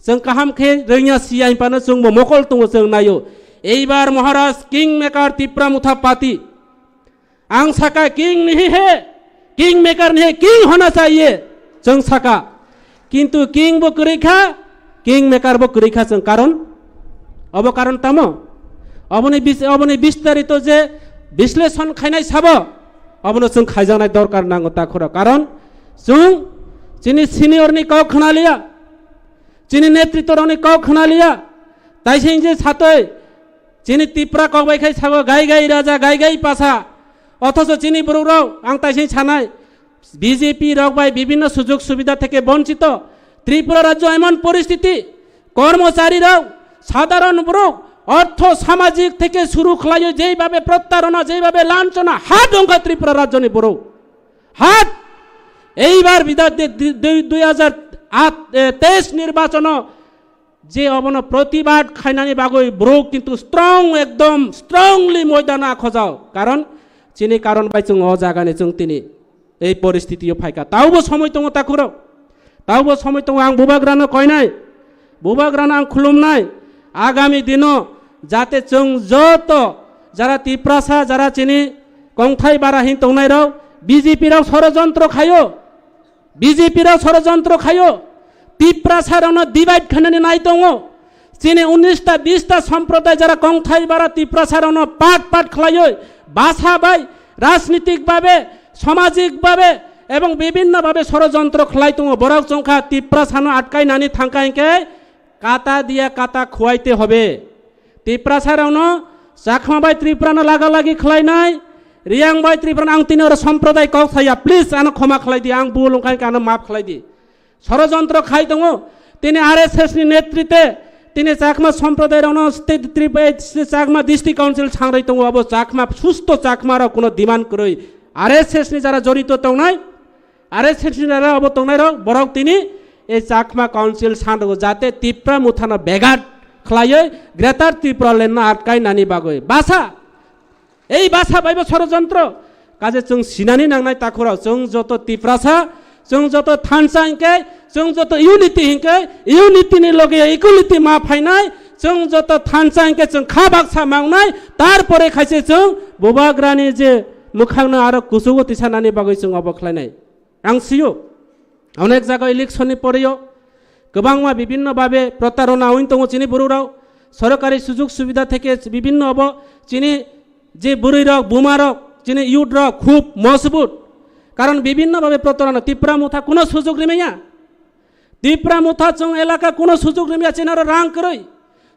Chwng kaham khe rwngya siya hinphano chwngbo mokol tongo chwng naio. Eibar Maharaj Kingmaker Tipra Motha Party. Ang saka king nahi hai, kingmaker nahi hai, king hona chahiye, chwng saka. Kintu king bo kwrwi kha, kingmaker bo kwrwi kha chwng karon. Obo karon tamo? Oboni bis-, oboni bistarito je bisleshon khainai sabo, obono chwng khaijaknai dorkar nango takhoro. Karon chwng chini senior ni kok khna liya, chini netrito rokni kok khna liya, taising je satoi Chini Tipra kok bai khai sago, "Gai gai raja, gai gai pasa." Othocho chini borok rok, ang taising sanai, B J P rok bai bibhinno sujog subidha theke bonchito. Tripura rajyo emon poristhiti, kormochari rok, sadharon borok, ortho samajik theke suru khlaiyo, jeibabe prottarona, jeibabe lanchona, hat wngkha Tripura rajyoni borok. Hat! Eibar bida de, de, de, dui hajar teis nirbachono je obono protibad khainani bagwi borok kintu strong, ekdom strongly moidano akhojao. Karon chini karon bai chwng o jagani chwng tini ei poristitio phaikha. Taubo somoi tongo takhurok. Taubo somoi tongo, ang bubagrano koinai. Bubagrano ang khulumnai. Agami dino jate chwng joto jara Tiprasa, jara chini kongthai bara hin tongnairok, B J P rok sorojontro khaio. B J P rok sorojontro khaio, Tiprasa rokno divide khainani nai tongo. Chini unis ta bis ta somproday jara kongthai bara Tiprasa rokno part part khlaioi, basa bai, rajnitik babe, samajik babe, ebong bibhinno babe sorojontro khlai tongo. Borok chongkha Tiprasano atkainani thangkha hinkhe kata diya kata khuaite hobe. Tiprasa rokno Chakma bai Tripura no laga lagi khlainai, Riyang bai Tripura no ang tini oro somproday kok saya, please ano khoma khlai di, ang bul wngkha hinkhe ano maaf khlai di. Sorojontro khai tongo, tini R S S ni netrite, tini Chakma somproday rokno state Trip-, eh, Chakma District Council sangroi tongo, abo Chakma, susto Chakma rok kuno demand kwrwi, R S S ni jara jorito tongnai, R S S ni jara obo tongnairok, borok tini ei Chakma Council sanrogo jate Tipra Mothano begat khlaioi Greater Tripura Land no atkai nani bagwi. Basa, ei basa baibo sorojontro. Kaje chwng sinani nangnai takhurok, chwng joto Tiprasa, chwng joto thansa hinkhe, chwng joto unity hinkhe, unity ni loge equality ma phainai, chwng joto thansa hinkhe chwng kha baksa mangnai, tarpore khaise chwng bubagrani je mwkhangno aro kuchugo tisanani bagwi chwng obo khlainai. Ang sio, onek jaga election ni poreyo kwbangma bibhinno babe protarona oin tongo chini borok rok, sorkari sujog subidha theke bibhinno obo chini je bwrwi rok, buma rok, chini youth rok khub mojbut, karon bibhinno babe protarona. Tipra Motha kuno sujog rimaya, Tipra Motha chwng elaka kuno sujog rimaya, chini oro rang kwrwi.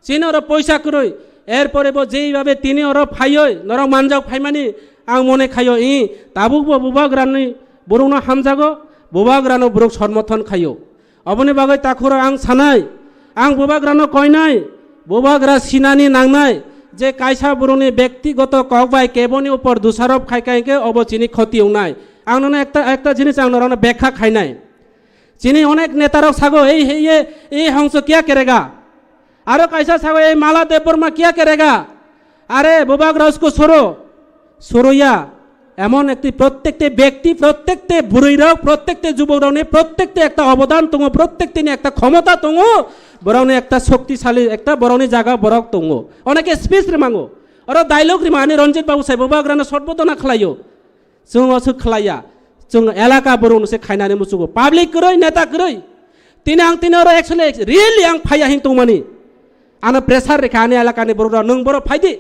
Chini oro poisa kwrwi, erpore bo jeibabe tini oro phaioi norok manjak phaimani ang mone khaio, i tabukbo bubagrani borokno hamjago, bubagrano borok somorthon khaio. Oboni bagwi takhuro ang sanai, ang bubagrano koinai, bubagra sinani nangnai je kaisa borokni bektigoto kok bai keboni upor dusarop khaika hinkhe obo chini khoti wngnai. Ang nono ekta, ekta jinis ang norokno bekha khainai. Chini onek netarok sago, "Ei, ei, ye, ei hongso kya kerega?" Aro kaisa sago, "Ei Mala Debbarma kya kerega?" Are, bubagra usko soro. Soroya. Emon ekti prottekte bekti, prottekte bwrwi rok, prottekte jubok rokni prottekte ekta obodan tongo, prottekte ni ekta khomota tongo, borokni ekta shoktisali, ekta borokni jaga borok tongo. Oneke speech rimango. Oro dialogue rimani Ranjit Babu sai bubagrano sotbodona khlaio. Chwng o swk khlaiya. Chwng elaka borokno se khainani muchungo. Public kwrwi, neta kwrwi. Tini ang tini oro actually really ang phaiya hin tongmani. Ano pressure rikha ani elakani borok rok, "Nwng borok phaidi."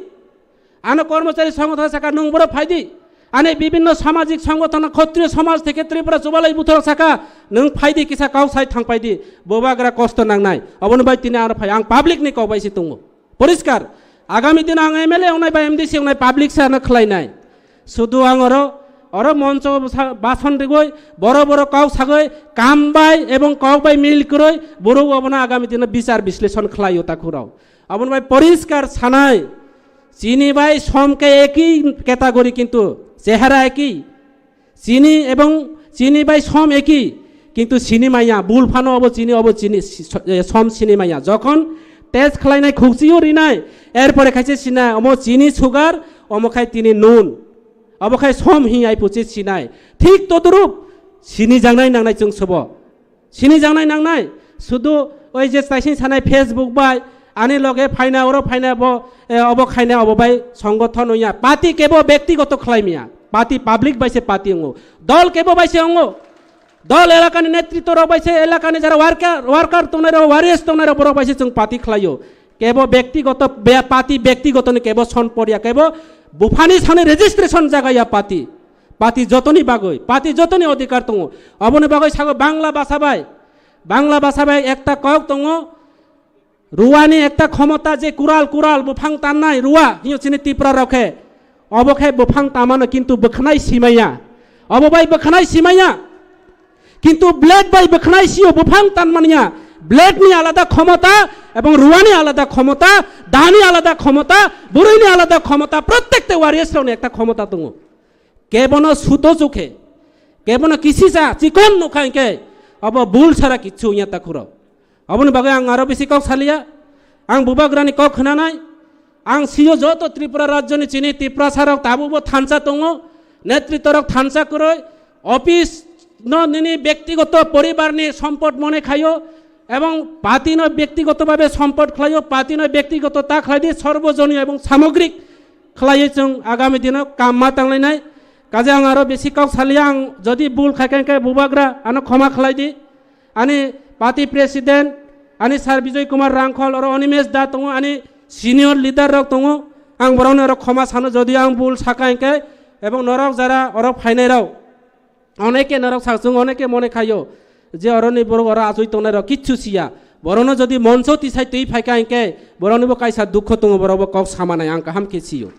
Ano kormochari songothono saka, "Nwng borok phaidi." Ani bibhinno samajik songothono, Khatriyo samaj theke Tripura Jubalai Buthorok saka, "Nwng phaidi, kisa kok sai thangpaidi." Bubagra kosto nangnai. Obono bai tini aro phai. Ang public ni kok bai se tongo. Poriskar, agami dino ang M L A ongnai ba M D C ongnai, public se ano khlainai. Sudu ang oro, oro moncho basa-, bason rigoi, boro boro kok sagoi, kam bai ebong kok bai mil kroi, borok obono agami dino bichar bisleshon khlaio takhurao. Aboni bai poriskar sanai, chini bai som ke eki category kintu chehara eki. Chini ebong chini bai som eki, kintu sini maya, bul phano obo chini, obo chini, si-, so-, e, som sini maya. Jokhon test khlainai khukchio rinai, erpore khaise sinai, omo chini sugar, omo khai tini nun. Obo khai som hi ai puchi sinai. Thik todrup sini jangnai nangnai chwng sobo. Sini jangnai nangnai. Sudu oi je taising sanai Facebook bai, ani loge phaina, oro phaina, bo, e, obo khaina, obo bai songothon oya. Party kebo bektigoto khlai miya. Party public bai se party ongo. Dol kebo bai se ongo. Dol elakani netritw rok bai se elakani jara worker, worker tongnai rok, warriors tongnai rok borok bai se chwng party khlaio. Kebo bektigoto, be-, party bektigoto ni kebo son porya, kebo buphani sani registration jagaya party. Party jotoni bagwi, party jotoni odhikar tongo. Oboni bagwi sago Bangla basa bai, Bangla basa bai ekta kok tongo, ruani ekta khomota je kural kural buphang tannai rua, hiyo chini Tipra rok khe. Obo khe buphang tamano kintu bwkhnai simaya. Obo bai bwkhnai simaya. Kintu blade bai bwkhnai sio buphang tanmanya. Blade ni alada khomota, ebong ruani alada khomota, dani alada khomota, buruini alada khomota, prottekta warriors rokni ekta khomota tongo. Kebono suto chukhe, kebono kisisa chikon nukha hinkhe, obo bul sara kichu ya takhuro. Aboni bagwi ang aro bisi kok saliya. Ang bubagrani kok khnanai. Ang sio joto Tripura rajyoni chini Tiprasa rok tabukbo thansa tongo. Netritw rok thansa kwrwi. Office no nini bektigoto poribarni sompot mone khayo. Ebong party no bektigoto babe sompot khlayo. Party no bektigoto ta khlai di, sorbojonio ebong samogrik khlaiwi chwng agami dino kam ma tanglainai. Kaje ang aro bisi kok saliya, ang jodi bul khai kha hinkhe bubagra ano khoma khlai di. Ani party president, ani Sir Bijoy Kumar Rangkhol, oro Animesh da tongo, ani senior leader rok tongo. Ang borokni oro khoma sano, jodi ang bul saka hinkhe, ebong norok jara oro phainai rok, oneke norok sakchung, oneke mone khayo je oroni borok oro achoi tongnai rok kichu siya. Borokno jodi moncho tisai twi phaika hinkhe, boroknibo kaisa dukho tongo, borokbo kok samanai ang kaham khe sio.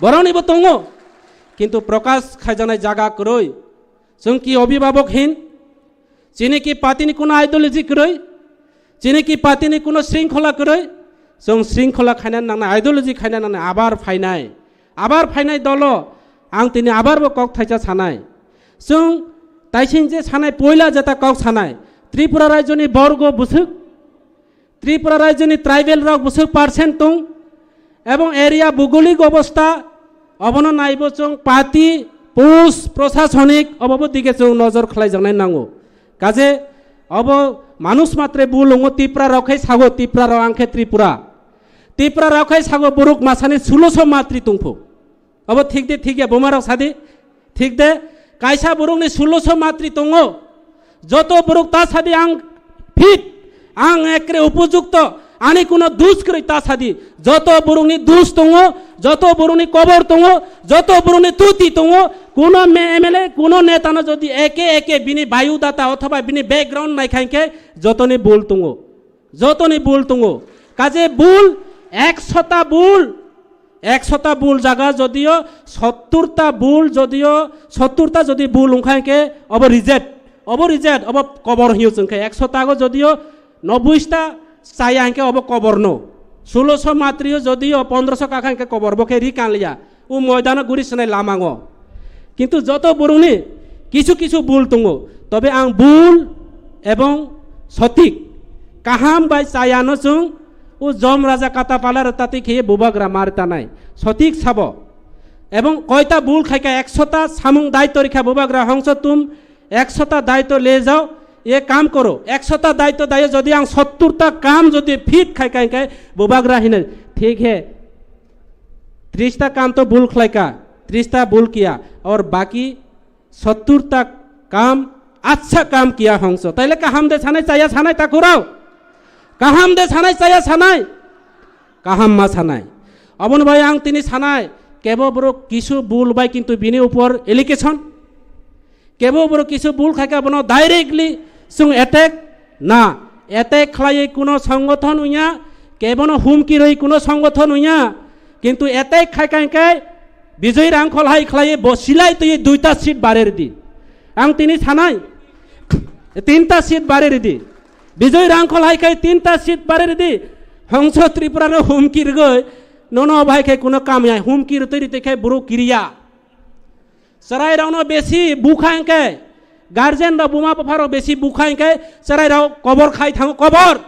Boroknibo tongo, kintu prokash khaijaknai jaga kwrwi. Chwng ki obhibhabok hin? Chini ki party ni kuno ideology kwrwi? Chini ki party ni kuno shringkhola kwrwi? Chwng shringkhola khaina nangnai, ideology khaina nangnai, abar phainai. Abar phainai dolo, ang tini abar bo kok thaisa sanai. Chwng taising je sanai, poila jeta kok sanai. Tripura rajyoni borgo bwswk Tripura rajyoni tribal rok bwswk percent tong, ebong area bhugolik obostha, obono naibo chwng party, post, prosasonik, obobo dige chwng nojor khlaijaknai nango. Kaje obo manush matre bul wngo, Tipra rok khe sago, Tipra rok ang khe Tripura. Tipra rok khe sago borok masani suloso matri tongphu. Obo thik de, thik ya, buma rok sadi. Thik de, kaisa borokni suloso matri tongo. Joto borok ta sadi ang fit, ang ekre upojukto, ani kuno dus kwrwi ta sadi. Joto borokni dus tongo, joto borokni kobor tongo, joto borokni tuti tongo. Kuno me-, M L A, kuno netano jodi eke eke bini biodata othoba bini background naikha hinkhe jotoni bul tongo. Jotoni bul tongo. Kaje bul, ekshota bul, ekshota bul jaga jodio sotturta bul, jodio sotturta jodi bul wngkha hinkhe obo reject, obo reject, obo kobor hinyo chwngkhe. Ekshota go jodio nobboista chaya hinkhe obo koborno. Suloso matrio jodio pondroso kakha hinkhe kobor, bo khe ri kanliya. O moidano guri swnai lamango. Kintu joto borokni kisu kisu bul tongo. Tobe ang bul ebong sotik, kaham bai chayano chwng o jom raja kata pala rwtati khiye bubagra mar tanai. Sotik sabo. Ebong koita bul khaika ekshota samung daityo rikha bubagra hongso tum ekshota daityo le jao, ye kam koro. Ekshota daityo dayo jodi ang sotturta kam jodi fit khaika hinkhe bubagra hine. Thik he. Trista kam to bul khlaika, trista bul kiya, aur baki sotturta kam, accha kam kiya hongso. Taile kaham de sanai chaya sanai takhurao? Kaham de sanai chaya sanai? Kaham ma sanai. Aboni bai ang tini sanai, kebo borok kisu bul bai kintu bini upor allegation. Kebo borok kisu bul khaika bono directly chwng attack na. Attack khlaiwi kuno songothon wngya, kebono humki rwi kuno songothon wngya. Kintu attack khaika hinkhe Bijoy Rangkhol hai khlai bo silai twi duita seat bare ridi. Ang tini sanai, tinta seat bare ridi. Bijoy Rangkhol hai khai tinta seat bare ridi. Hongso Tripura no humki rwgwi nono bai khai kuno kam ya humki rwtwi rwtwi khai buru kiriya. Chwrairokno besi bukha hwnkhe, guardian rok buma bupha rok besi bukha hwnkhe chwrairok kobor khai thango, kobor.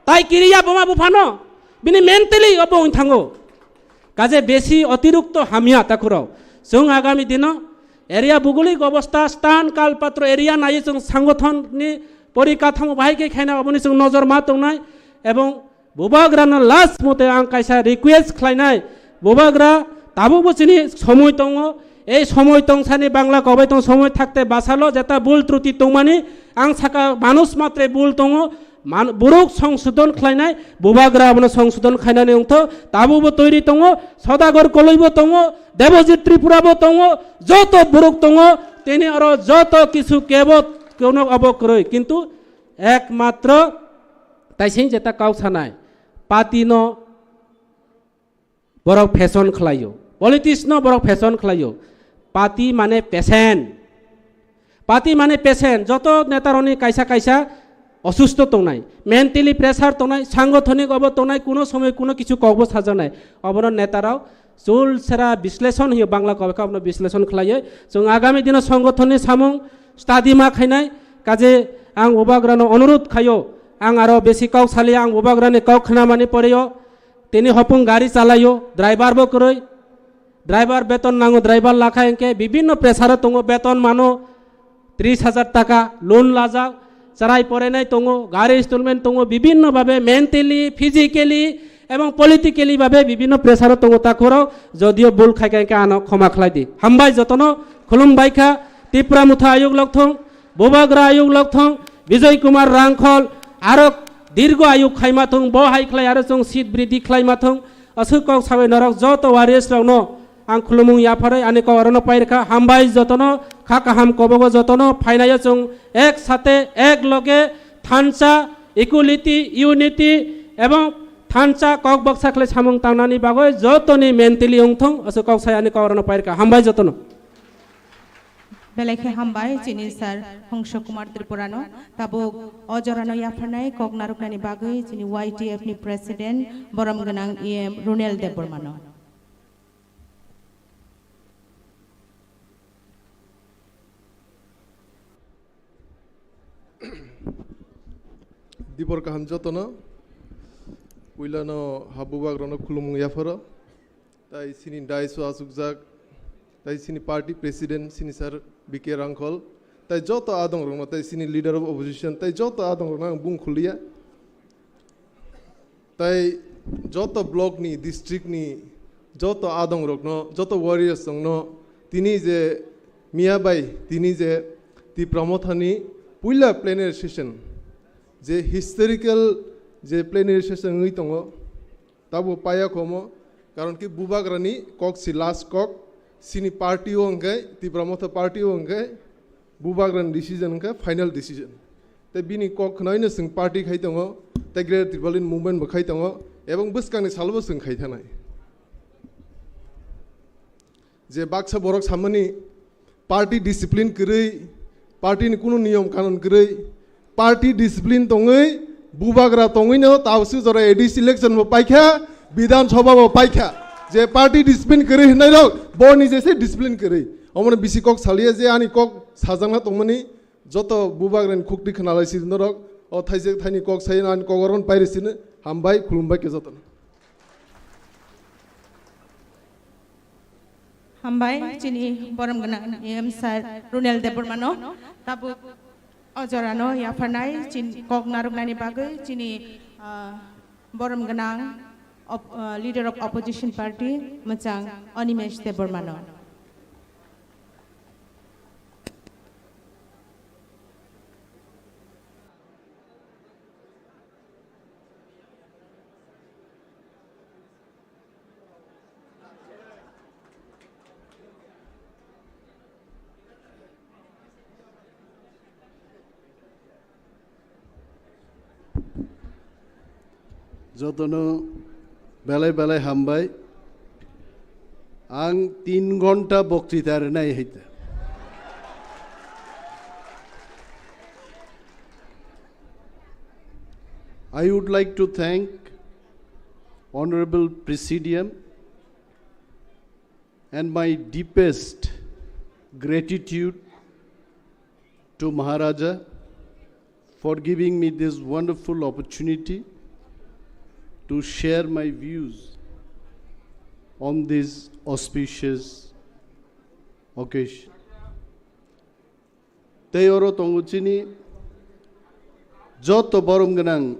Tai kiriya buma buphano, bini mentally obo wng thango. Kaje besi otirukto hamya takhurok. Chwng agami dino area buguli obostha stan kalpatro area nai chwng sangothon ni porikathamo bahai khe khaina oboni chwng nojor ma tongnai ebong Bubagrano last mote ang kaisa request khlainai, Bubagra tabukbo chini somoi tongo, ei somoi tongsani bangla kobai tong somoi thakte basalo jeta bul truti tongmani ang saka manush matre bul tongo, man-, buruk songsodon khlainai, Bubagra abono songsodon khlainani wngtho, tabukbo toiri tongo, Sodagar koloibo tongo, Debojit Tripura bo tongo, joto buruk tongo, tini oro joto kisu kebo kono obo kwrwi, kintu ekmatro Taising jeta kau sanai, party no borok fashion khlaio, politics no borok fashion khlaio, party mane patient, party mane patient, joto neta rokni kaisa kaisa osusto tongnai, mentally pressure tongnai, sangothonik obo tongnai, kuno somoi kuno kichu kokbo sajaknai, obono neta rok Chul sera bisleshon hiyo Bangla kobekha abono bisleshon khlaiwi chwng agami dino songothonni samung study ma khainai. Kaje ang Bubagrano onurudh khaio, ang aro besi kok saliya, ang Bubagrani kok khnamani poreyo tini hopung gari chalaio, driver bo kwrwi, driver beton nango, driver lakha hwnkhe bibinno pressure o tongo, beton mano, tris hajar taka loan lajak, chwrai porainai tongo, gari installment tongo, bibinno babe mentally, physically ebong politically babe bibinno pressure o tongo takhurok, jodio bul khaikha hwnkhe ano khoma khlai di. Hambai jotono, khulumbai kha, Tipra Motha ayuk lokthong, Bubagra ayuk lokthong, Bijoy Kumar Rangkhol, aro dirgo ayuk khaima thung, bo hai khlai aro chwng seat bridhi khlaima thung, aswk kok sawi norok joto warriors rokno, Ang khulumung yapharwi ani kok orono pairikha, hambai jotono, kha kaham kobogo jotono, phainayo chwng ek sate, ek loge, thansa, equality, unity, ebong thansa kok baksa khlai samung tangnani bagwi jotoni mentally wngthong, aswk kok sai ani kok orono pairikha, hambai jotono. Belai khe hambai chini sir Hongso Kumar Tripurano, tabuk o jorano yapharnai kok narwknani bagwi chini Y T F ni president borom gwnang E M Runel Debbarmano. Dibor kaham jotono, puilano ha Bubagrano khulumung yapharo, tai sini dais o achukjak, tai sini party president, sini sir B K Rangkhol, tai joto adongrokno, tai sini leader of opposition, tai joto adongrokno ang bung khuliya. Tai joto block ni, district ni joto adong rokno, joto warriors rokno tini je miya bai tini je Tipra Motha ni puila plenary session, je historical je plenary session wngwi tongo, tabo paya khomo, karon ki Bubagra ni kok si last kok, sini party o hwnkhe, Tipra Motha party o hwnkhe, Bubagrani decision wngkha final decision. Tei bini kok khnaino chwng party khai tongo, tei Greater Tipraland movement bo khai tongo, ebong bwskangni salobo chwng khai thanai. Je baksa borok samani party discipline kwrwi, party ni kunu niyom kanon kwrwi, party discipline tongwi, Bubagra tongwino tabuk jora A D C election bo paikha, Bidhan Sabha bo paikha. Je party discipline kwrwi hwnwi rok, bo ni jese discipline kwrwi. Omono bisi kok saliya je ani kok sajakna tongmani, joto Bubagrani khukti khwnalai sidi norok, o thaijak thaini kok sai ani kok oron pairi sini, hambai khulumbai khe jotono. Hambai chini borom gwnang M sir Runel Debbarmano, tabuk o jorano yapharnai chini kok narwknani bagwi chini, ah, borom gwnang op-, ah, leader of opposition party mwchang Animesh Debbarmano. Jotono belai belai hambai. Ang tin ghonta boktita rwnai hai ta. I would like to thank Honorable Presidium and my deepest gratitude to Maharaja for giving me this wonderful opportunity to share my views on this auspicious occasion. Tei oro tongo chini joto borom gwnang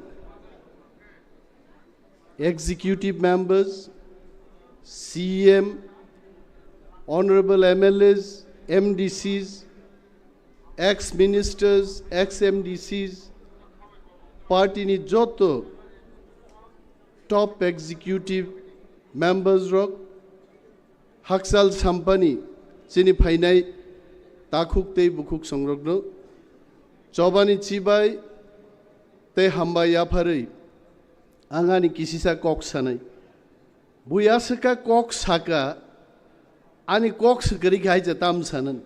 executive members, C E M, honorable M L As, M D Cs, ex ministers, ex M D Cs, party ni joto top executive members rok, hakchal sampani chini phainai takhuk tei bukhuk songrokno chobani chibai tei hambai yapharwi ang ani kisisa kok sanai. Buya swkha kok saka, ani kok swkari khai je tam sanan.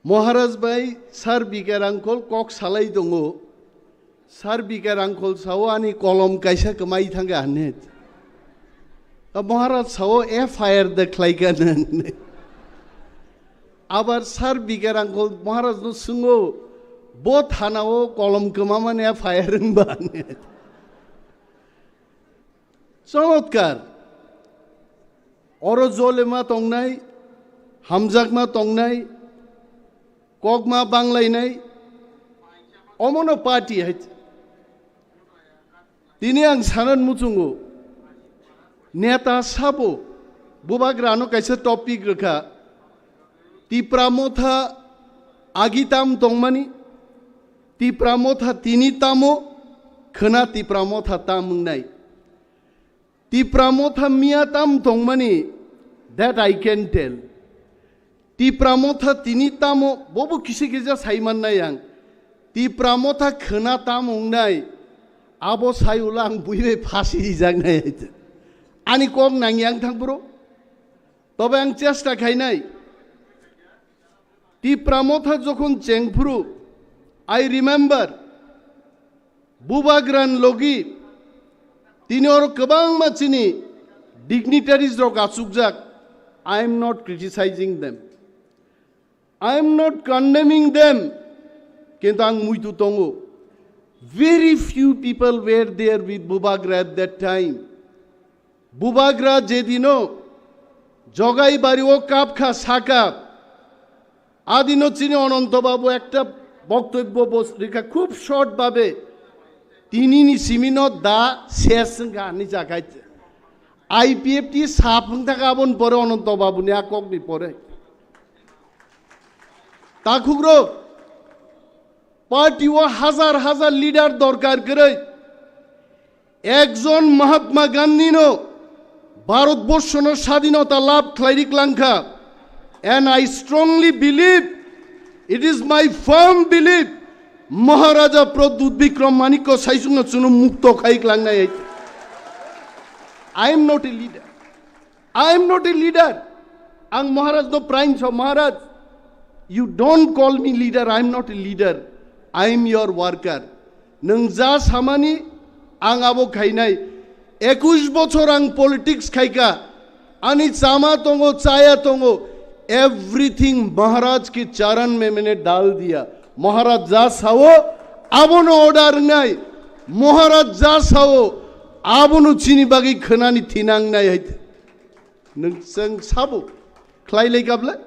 Maharaj bai Sir B K Rangkhol kok salai tongo. Sir B K Rangkhol sao ani kolom kaisa kwmai thangkha hinwi. A Maharaj sao F I R de khlaikha hinwi. Abar Sir B K Rangkhol Maharaj no swngo, bo thanao kolom kwmamani F I R wngba hinwi. Chomotkar. Oro jolema tongnai, hamjakma tongnai, kokma banglainai, omono party hai. Tini ang sanan muchungo, neta sabo, bubagrano kaisa topic rwkha, Tipra motha agi tam tongmani, Tipra motha tini tamo, khwna Tipra motha tam wngnai. Tipra motha miya tam tongmani, that I can tell. Tipra motha tini tamo, bobo kisa kisa sai mannai ang. Tipra motha khwna tam wngnai, abo sai ulo ang buibai phasi rijaknai. Ani kok nang yang thang bro. Tobe ang chesta khainai. Tipra motha jokhon chengphuru, I remember, Bubagran logi, tini oro kwbangma chini dignitaries rok achukjak. I am not criticizing them. I am not condemning them. Kintu ang muitu tongo. Very few people were there with Bubagra at that time. Bubagra jedino Jogai bari o kapkha saka, adino chini Ononto Babu ekta boktobbo bos-, rikha khub short babe, tinini simino da ses wngkha hinwi jakhai. I P F T sap wngthaka aboni pore Ononto Babuni a kokni pore. Takhukrok, party o hajar hajar leader dorkar kwrwi. Ekjon Mahatma Gandhi no Bharat Borsho no sadinota lab khlai ri klangkha. And I strongly believe, it is my firm belief, Maharaja Pradyut Bikram Manikya saisung no chwngno mukto khai klangnai. I am not a leader. I am not a leader. Ang Maharaj no praing so, Maharaj, you don't call me leader. I am not a leader. I am your worker. Nwng ja samani ang abo khainai. Ekush bochor ang politics khaika. Ani chama tongo, chaya tongo. Everything Maharaj ki charan mein maine dal diya. Maharaj ja sao, abono order nai. Maharaj ja sao, abono chini bagwi khwnani thinang nai hai. Nwng chwng sabo khlai lai kabla?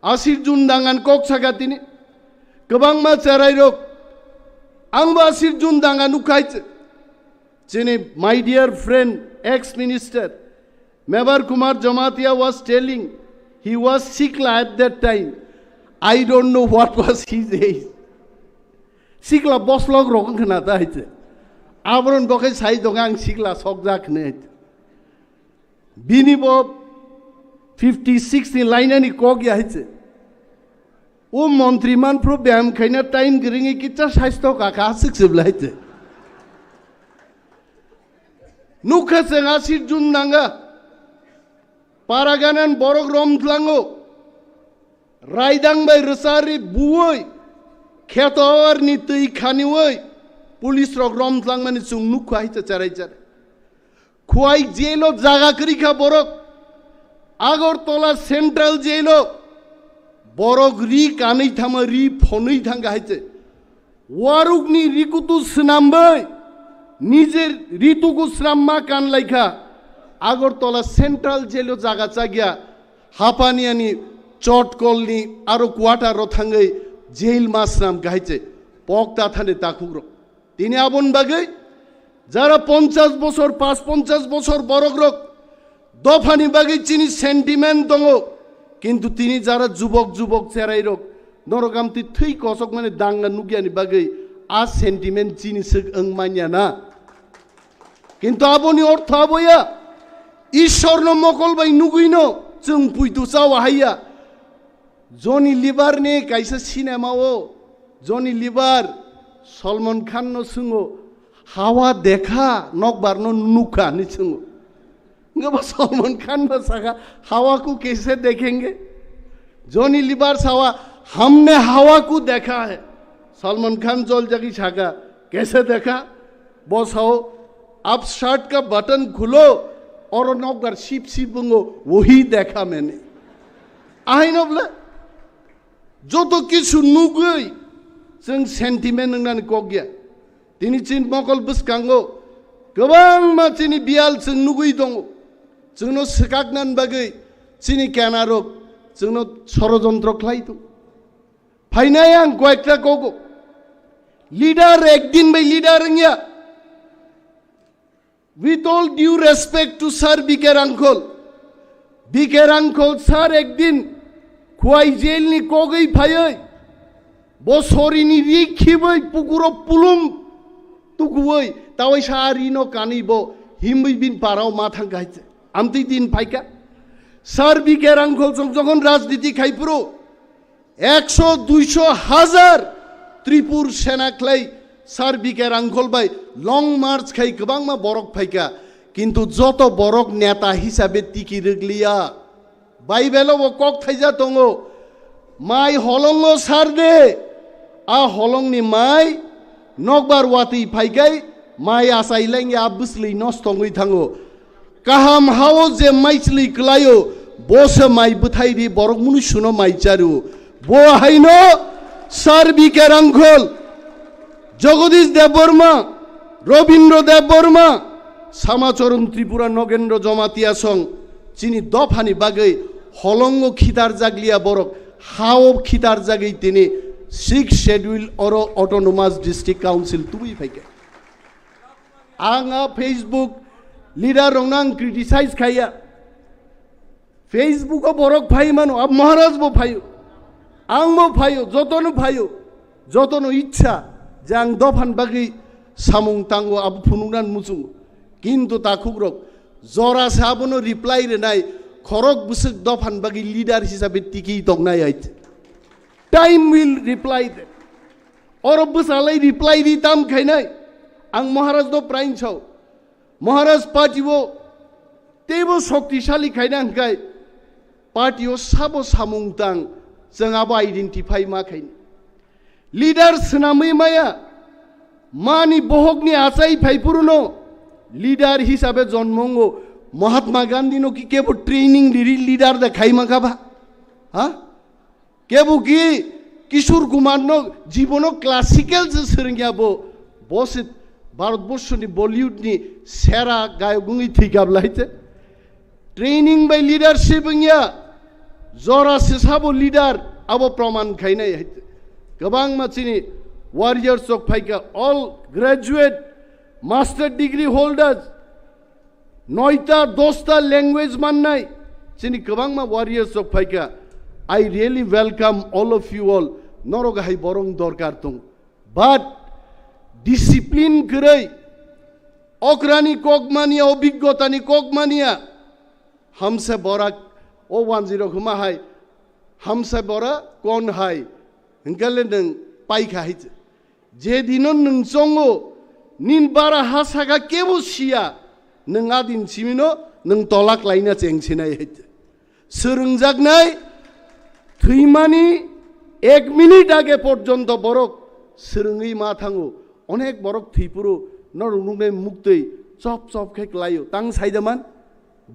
Asir Jun dangan kok saka tini. Kwbangma cherai rok. Ang bo Asir Jun dangan ukhai. Chini my dear friend, ex minister, Mebar Kumar Jamatia was telling, he was sikla at that time. I don't know what was his age. Sikla boslok rok wngkha na ta hai se. Aboron bo khe sai tongo ang sikla sokjak hinwi. Bini bo fifty six ni lainani kok ya hai se. O montri manphru beyam khaina time kwrwngwi kitsa saisto kaka aswk se bwlai se. Nukha chwng Asir Jun nanga. Paraganan borok romtlango, raidang bai rwchari buwi, kheto awarni twi khaniwi, police rok romtlangmani chwng nukha hai cherai cherai. Khwai jailo jaga kwrwi kha borok, Agartala Central Jailo borok ri kanwi thangma, ri phonwi thangkha hai che. Warukni rikutu swnambai, nijer rituku swnamma kanlaikha. Agartala Central Jailo jaga chagya, Hapaniani Chotkolni aro quarter ro thangwi jail ma swnamkha hai che. Pok ta thani takhukrok. Tini aboni bagwi jara ponchash bosor, pas ponchash bosor borok rok dophani bagwi chini sentiment tongo, kintu tini jara jubok jubok cherai rok norok amtwi thwi kosok mani danga nukyani bagwi a sentiment chini swk wng manya na. Kintu aboni ortho aboya, Ishorno mokol bai nugwino chwng puitu chawa haiya. Johnny Lever ni kaisa cinema o Johnny Lever Salman Khan no swngo, "Hawa dekha, nokbar no nukha?" hinwi swngo. Wngkha bo Salman Khan bo sakha, "Hawa ko kaise dekhenge?" Johnny Lever sawa, "Humne hawa ko dekha hai." Salman Khan jol jagwi sakha, "Kaise dekha?" Bo sao, "Ab shirt ka button khulo, oro nokbar sip sip bungo, wohi dekha maine." Ahaino bole joto kisu nugwi chwng sentiment wngnani kok ya. Tini chin mokol bwskango kwbangma chini biyal chwng nugwi tongo. Chwngno swkaknani bagwi chini kenarok chwngno sorojontro khlai tongo. Phainai ang koyekta kogo. Leader ekdin bai leader wngya. With all due respect to Sir B K Rangkhol, B K Rangkhol sir ekdin Khwai jail ni kogwi phaiwi, bo sorini ri khibwi pukuro pulung tukuwi, tawai sa rino kanwi bo himwi bin parao ma thang kahai. Amtwi din phaika. Sir B K Rangkhol chwng jokhon rajniti khai phuru, ekso, duiso, hazar Tripur sena khlai Sir B K Rangkhol bai long march khai kwbangma borok phaika, kintu joto borok neta hisabe tiki rwgliya. Bible o bo kok thaija tongo, "Mai holongo sar de, a holongni mai nokbar watwi phaikai, mai achai lengya bwsli nosto wngwi thango." Kaham hao je maichlwi kwlaio, bo se mai bwthai ri borok mwnwi suno mai chario. Bo haino Sir B K Rangkhol, Jagadish Debbarma, Rabindra Debbarma, Samacharan Tripura, Nagendra Jamatia song chini dophani bagwi holongo khitar jakliya borok, hao khitar jagwi tini Sixth Schedule oro Autonomous District Council tubui phaikha. Ang a Facebook leader rokno ang criticize khaiya. Facebook o borok phai mano, a Maharaj bo phaio, ang bo phaio, jotono phaio, jotono ichha je ang dophan bagwi samung tango, abo phunuknan muchungo. Kintu takhuk rok jora se abono reply rwnai, khorok bwswk dophan bagwi leader hisabe tiki tongnai ai. Time will reply them. Oro bwsalai reply ri tam khainai. Ang Maharaj do prain sao. Maharaj party o teibo shoktisali khaina hwnkhe party o sabo samung tang chwng abo identify ma khaini. Leader swnamwi maya mani bohokni achai phaipuruno leader hisabe jonmongo Mahatma Gandhi no ki kebo training riri leader da khaima kha ba? Ha? Kebo ki Kishore Kumar no jibono classical se swrwngya bo, bo se Bharat Borshoni Bollywood ni sera gayok wngwi thwikha bwlai te. Training bai leadership wngya, jora se sabo leader abo proman khainai hai te. Kwbangma chini warriors rok phaikha, all graduate, master degree holders, noita, dosta language mannai, chini kwbangma warriors rok phaikha. I really welcome all of you all. Norok hai borong dorkar tong. But discipline kwrwi, okrani kok mania, obiggotani kok mania, hamse bora o wanjwi rok huma hai, hamse bora kon hai, hwnkhe le nwng paikha hai. Je dino nwng chongo, nin bara ha saka kebo siya, nwng a din simino nwng tolak laina chengsinai hai. Swrwngjaknai thwimani ek minute age porjonto borok swrwngwi ma thango. Onek borok thwipuro norok nuknai muktwi chop chop khe klaio. Tang saidaman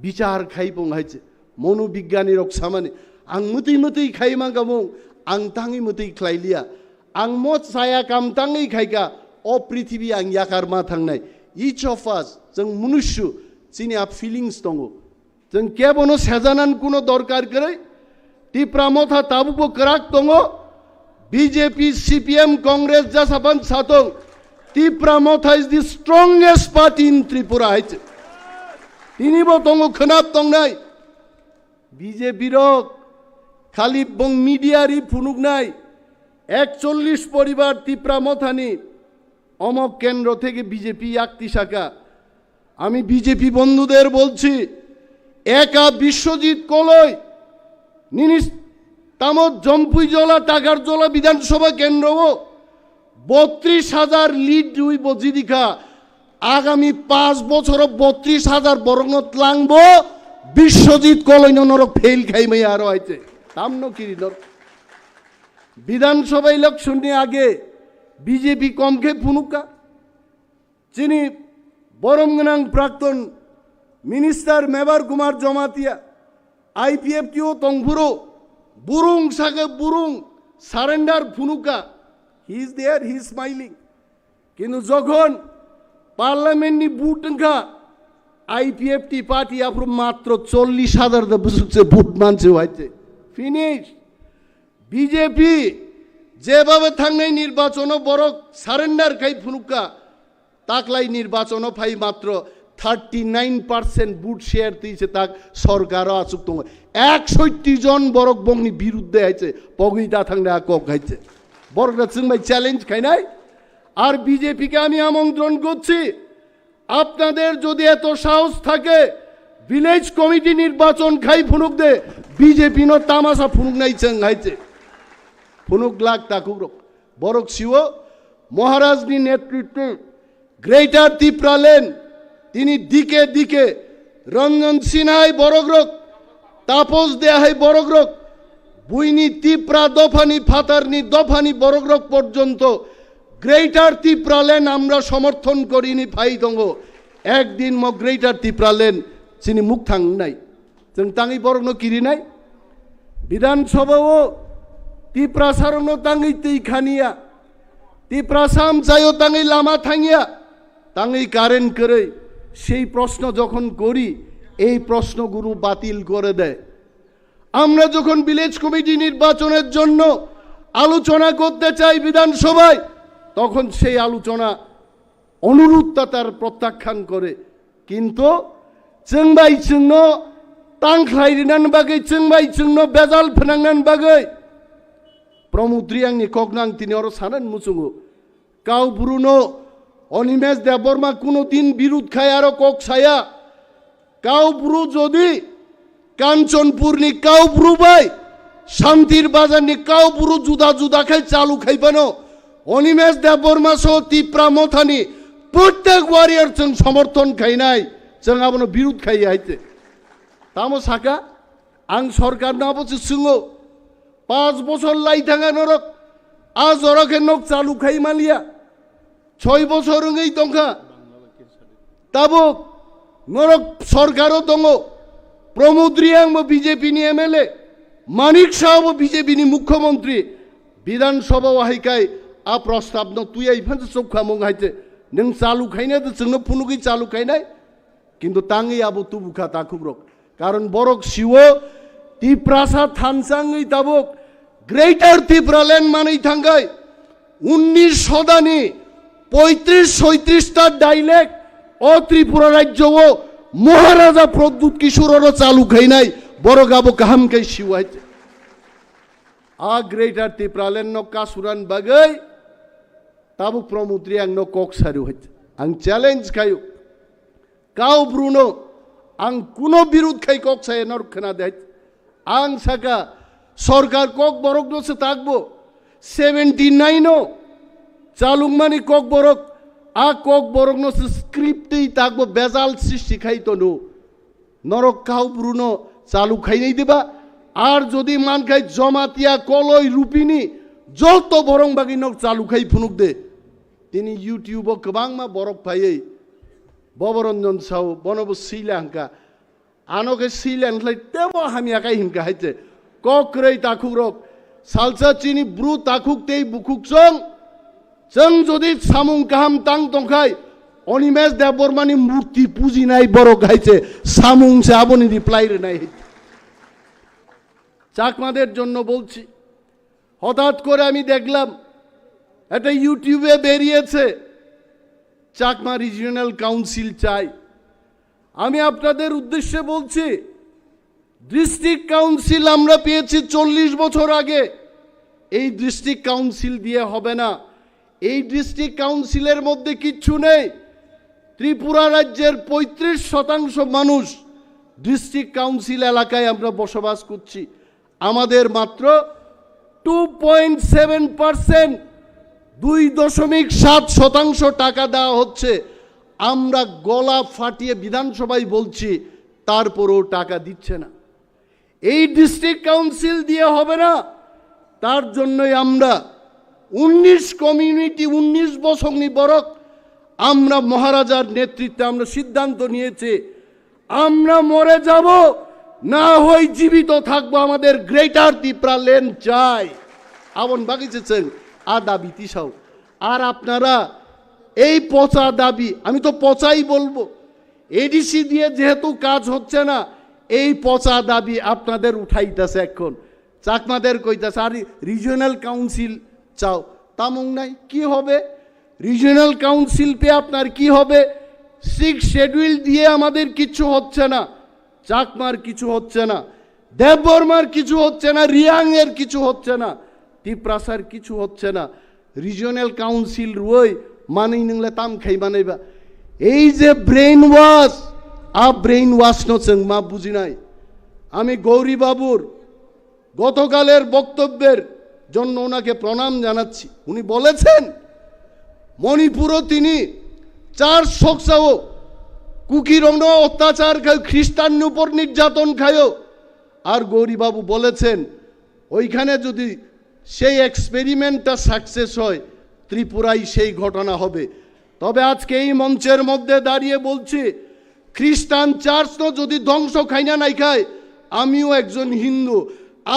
bichar khai pung hai se. Mono bigyani rok samani ang mutwi mutwi khai mangka mung, ang tangwi mutwi khlai liya. Ang mo chaya kam tangwi khaika, o prithibi ang yakar ma thangnai. Each of us, chwng munusyu, chini a feelings tongo. Chwng kebono sejanan kuno dorkar kwrwi. Tipra Motha tabukbo kwrak tongo. B J P, C P M, Congress jasapan satong. Tipra Motha is the strongest party in Tripura hai se. Tinibo tongo khwnap tongnai. B J P rok khali bong media ri phunuknai. Ekchollish poribar Tipra Mothani omok kendro theke B J P yakti saka. আমি বিজেপি বন্ধুদের বলছি, একা বিশ্বজিৎ কলই নিনিস তামত জম্পুইজলা, টাকারজলা বিধানসভা কেন্দ্রও বত্রিশ হাজার লিড উই বজিদিকা। আগামী পাঁচ বছর বত্রিশ হাজার বরং ত্লাংবো বিশ্বজিৎ কলইন নরক ফেল খাইমাই আরো আইতে। তামনো কিরি নর বিধানসভা ইলেকশননি আগে বিজেপি কমকে ফুনুকা। Chini borom gwnang prakton minister Mebar Kumar Jamatia, I P F T o tongphuru, burung sake burung surrender phunuka. He is there, he is smiling. Kintu jokhon parliament ni vote wngkha, I P F T party aphuru matro chollish hajar da bwswk se vote manse waite. Finish. B J P jebhabe thangnai nirbachono borok surrender khai phunukka, taklai nirbachono phai matro thirty nine percent vote share twi se tak sorkaro achuk tongo. Eksotti jon borok bongni birudde hai se pogwi da thangnai a kok hai se. Borok da chwng bai challenge khainai. Ar B J P ke ami amontron gotsi. আপনাদের যদি এত সাহস থাকে, village committee নির্বাচন খাই ফুনুক দে, BJP no তামাশা ফুনুক নাই চেং হাইছে। ফুনুক লাগ তাকুক রক। বরক সিও মহারাজনি নেতৃত্বে গ্রেটার তিপ্রাল্যান্ড, তিনি দিকে দিকে রঞ্জন সিনহাই বরক রক, তাপস দেহাই বরক rock, buini Tipra dophani phatarni dophani borokrok porjonto Greater Tipraland amra somorthon korini phai tongo. Ekdin mo Greater Tipraland chini mukthang wngnai. Chwng tangwi borokno kirinai. Bidhan Sabha o Tiprasarokno tangwi twi khaniya. Tiprasa amchaio tangwi lama thangya. Tangwi current kwrwi. Sei proshno jokhon kori, ei proshno guru batil kore de. আমরা যখন village committee নির্বাচনের জন্য আলোচনা করতে চাই বিধানসভায়, তখন সেই আলোচনা অনুরোধটা তার প্রত্যাখ্যান করে। কিন্তু চেংবাই চেংনো তাংখ্লাই রিনান বাগৈ, চেংবাই চেংনো বেজাল ফেনাংনান বাগৈ প্রমোদ রিয়াংনি ককনাং তিনি অরো সানান মুচুঙো। Kau Bru no Animesh Debbarma kuno din birud khai aro kok saya. Kau Bru jodi Kanchanpur ni Kau Bru bai Shantir Bazar ni Kau Bru juda juda khai chalu khai phano Animesh Debbarma so Tipra Motha ni prottek warrior chwng somorthon khainai, chwng abono birud khai haite. Tamo saka, ang sorkar no abo se swungo, panch bochor lai thanga norok, a jora khe nok chalu khai maliya. Choi bochor wngwi tongkha. Tabuk norok sorkaro tongo. Pramod Reang bo B J P ni M L A, Manik Saha bo B J P ni mukhyamantri. Bidhan Sabha o hai kai a prostab no tuyai phan chukha mung hai te. Nwng chalu khaina de chwngno phunugwi chalu khainai. Kintu tangwi abo tubukha takhukrok. Karon borok siwo Tiprasa thansa wngwi tabuk Greater Tipraland manwi thangkhai unnish shodani poitrish soitrish ta dialect o Tripura rajyo o Maharaja Pradyut Kishore oro chalu khainai borok abo kaham khai siwo hai. A Greater Tipraland no kasuran bagwi tabuk Pramod Reang no kok saru hai. Ang challenge khayu. Kau Bru no ang kuno birud khai kok saya nor khna de hai. Ang saka sorkar kok borok no se takbo. Seventy nine no chalungmani kok borok, a kok borok no se script tei takbo bejal sristi khai tono. Norok Kau Bru no Chalu khainai diba? Ar jodi mankhai Jamatia, Koloi, Rupini joto borong bagwi nok chalu khai phunuk de. Tini YouTube o kwbangma borok phaiwi Boboranjan sao, bono bo sila hwnka. Ano khe sila hwnlai tebo hamya khai hwnka haite. Kok kwrwi takhukrok. Salsa chini bru takhuk tei bukhuk chwng. Chwng jodi samung kaham tang tongkhai, Animesh Debbarmani murti pujinai borok hai se samung se aboni reply rinai hai. চাকমাদের জন্য বলছি, হঠাৎ করে আমি দেখলাম একটা YouTube-এ বেরিয়েছে চাকমা রিজিওনাল কাউন্সিল চাই। আমি আপনাদের উদ্দেশ্যে বলছি, ডিস্ট্রিক্ট কাউন্সিল আমরা পেয়েছি চল্লিশ বছর আগে। এই ডিস্ট্রিক্ট কাউন্সিল দিয়ে হবে না। এই ডিস্ট্রিক্ট কাউন্সিলের মধ্যে কিচ্ছু নেই। ত্রিপুরা রাজ্যের পঁয়ত্রিশ শতাংশ মানুষ ডিস্ট্রিক্ট কাউন্সিল এলাকায় আমরা বসবাস করছি। আমাদের মাত্র টু পয়েন্ট সেভেন পার্সেন্ট, দুই দশমিক সাত শতাংশ টাকা দেওয়া হচ্ছে। আমরা গলা ফাটিয়ে বিধানসভায় বলছি, তারপরেও টাকা দিচ্ছে না। এই ডিস্ট্রিক্ট কাউন্সিল দিয়ে হবে না। তার জন্যই আমরা উনিশ কমিউনিটি, উনিশ বসংনি বরক আমরা মহারাজার নেতৃত্বে আমরা সিদ্ধান্ত নিয়েছি, আমরা মরে যাব, না হয় জীবিত থাকবো, আমাদের গ্রেটার তিপ্রা ল্যান্ড চাই। Aboni bagwi se chwng a dabi tisao. আর আপনারা এই পচা দাবি, আমি তো পচাই বলবো, এডিসি দিয়ে যেহেতু কাজ হচ্ছে না, এই পচা দাবি আপনাদের উঠাইতেছে এখন। চাকমাদের কইতাছে, আর রিজিওনাল কাউন্সিল চাও, তামুং নাই, কি হবে? রিজিওনাল কাউন্সিল পেয়ে আপনার কি হবে? সিক্স শিডিউল দিয়ে আমাদের কিছু হচ্ছে না, চাকমার কিছু হচ্ছে না, দেববর্মার কিছু হচ্ছে না, রিয়াং এর কিছু হচ্ছে না, তিপ্রাসার কিছু হচ্ছে না। রিজিওনাল কাউন্সিল রুই মানি নংলে তাম খাই বানাইবা। এই যে ব্রেইন ওয়াশ, আ ব্রেইন ওয়াশ নো চং মা বুঝিনাই। আমি গৌরী বাবুর গতকালের বক্তব্যের জন্য ওনাকে প্রণাম জানাচ্ছি। উনি বলেছেন, মণিপুরও তিনি চার সকসাও কুকিরংনো অত্যাচার খায়, খ্রিস্টান উপর নির্যাতন খায়। আর গৌরীবাবু বলেছেন, ওইখানে যদি সেই এক্সপেরিমেন্টটা সাকসেস হয়, ত্রিপুরায় সেই ঘটনা হবে। তবে আজকে এই মঞ্চের মধ্যে দাঁড়িয়ে বলছি, খ্রিস্টান চার্চ তো যদি ধ্বংস খাইনা নাই খায়, আমিও একজন হিন্দু,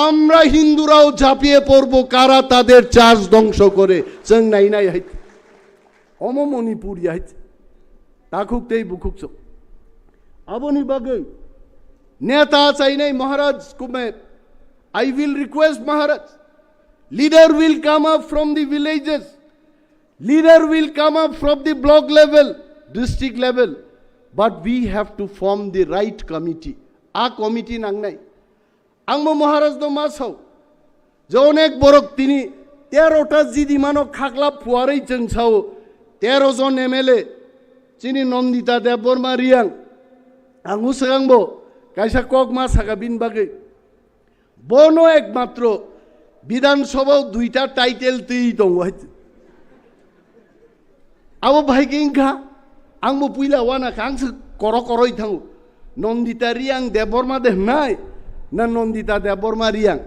আমরা হিন্দুরাও ঝাঁপিয়ে পড়বো কারা তাদের চার্চ ধ্বংস করে। চং নাই নাই হাইত, অমো মণিপুর হাইত, তাখুক তেই বুখুক চো। Aboni bagwi neta chainai Maharaj Kumer, I will request Maharaj, leader will come up from the villages, leader will come up from the block level, district level, but we have to form the right committee. A committee nangnai. Ang bo Maharaj no ma sao, je onek borok tini tero ta jidi mano khakla phuarwi chwng sao, tero jon M L A, chini Nandita Debbarma Reang, ang swkang bo kaisa kok ma saka bini bagwi. Bono ekmatro Bidhan Sabha o duita title twi tongo hai. Abo bahai khe wngkha, ang bo puila wana kha, ang se koro koroi thango. Nandita Reang Debbarma de hnai, na Nandita Debbarma Reang.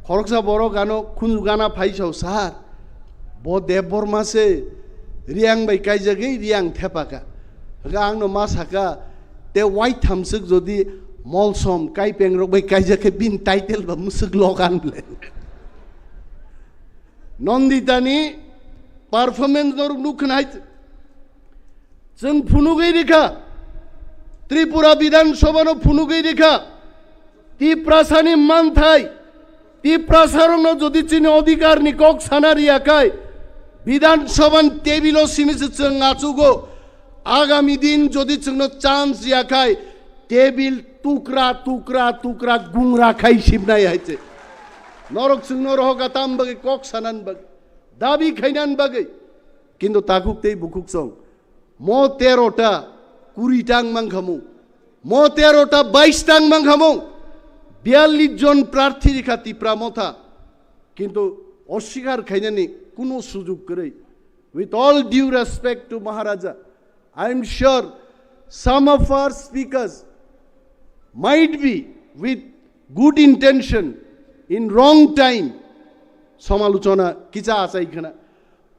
Khoroksa borok ano khunju gana phai sao, "Sir, bo Debbarma se Reang bai kaijagwi Reang thepaka." Hwnkhe ang no ma saka, te wai thamswk jodi Molsom Kaipeng rok bai kaijak khe bini title ba mwswk logan le. Nandita ni performance norok nuk khna hai. Chwng phunugwi rikha. Tripura Bidhan Sabha no phunugwi rikha. Tiprasa ni manthai. Tiprasa rok no jodi chini odhikar ni kok sana riya khai, Bidhan Sabha ni table o simi se chwng achugo. Agami din jodi chwng no chance riya khai, table tukra, tukra, tukra, gungra khai sibnai hai se. Norok chwng no rohoka tam bagwi kok sanan bagwi. Dabi khainan bagwi. Kintu takhuk tei bukhuk song. Mo tero ta kuri tang mangkhamung. Mo tero ta bais tang mangkhamung. Biyallis jon prarthi rikha Tipra Motha. Kintu oswikar khainani kuno sujuk kwrwi. With all due respect to Maharaja, I am sure some of our speakers might be with good intention in wrong time somalochona kicha achai khna.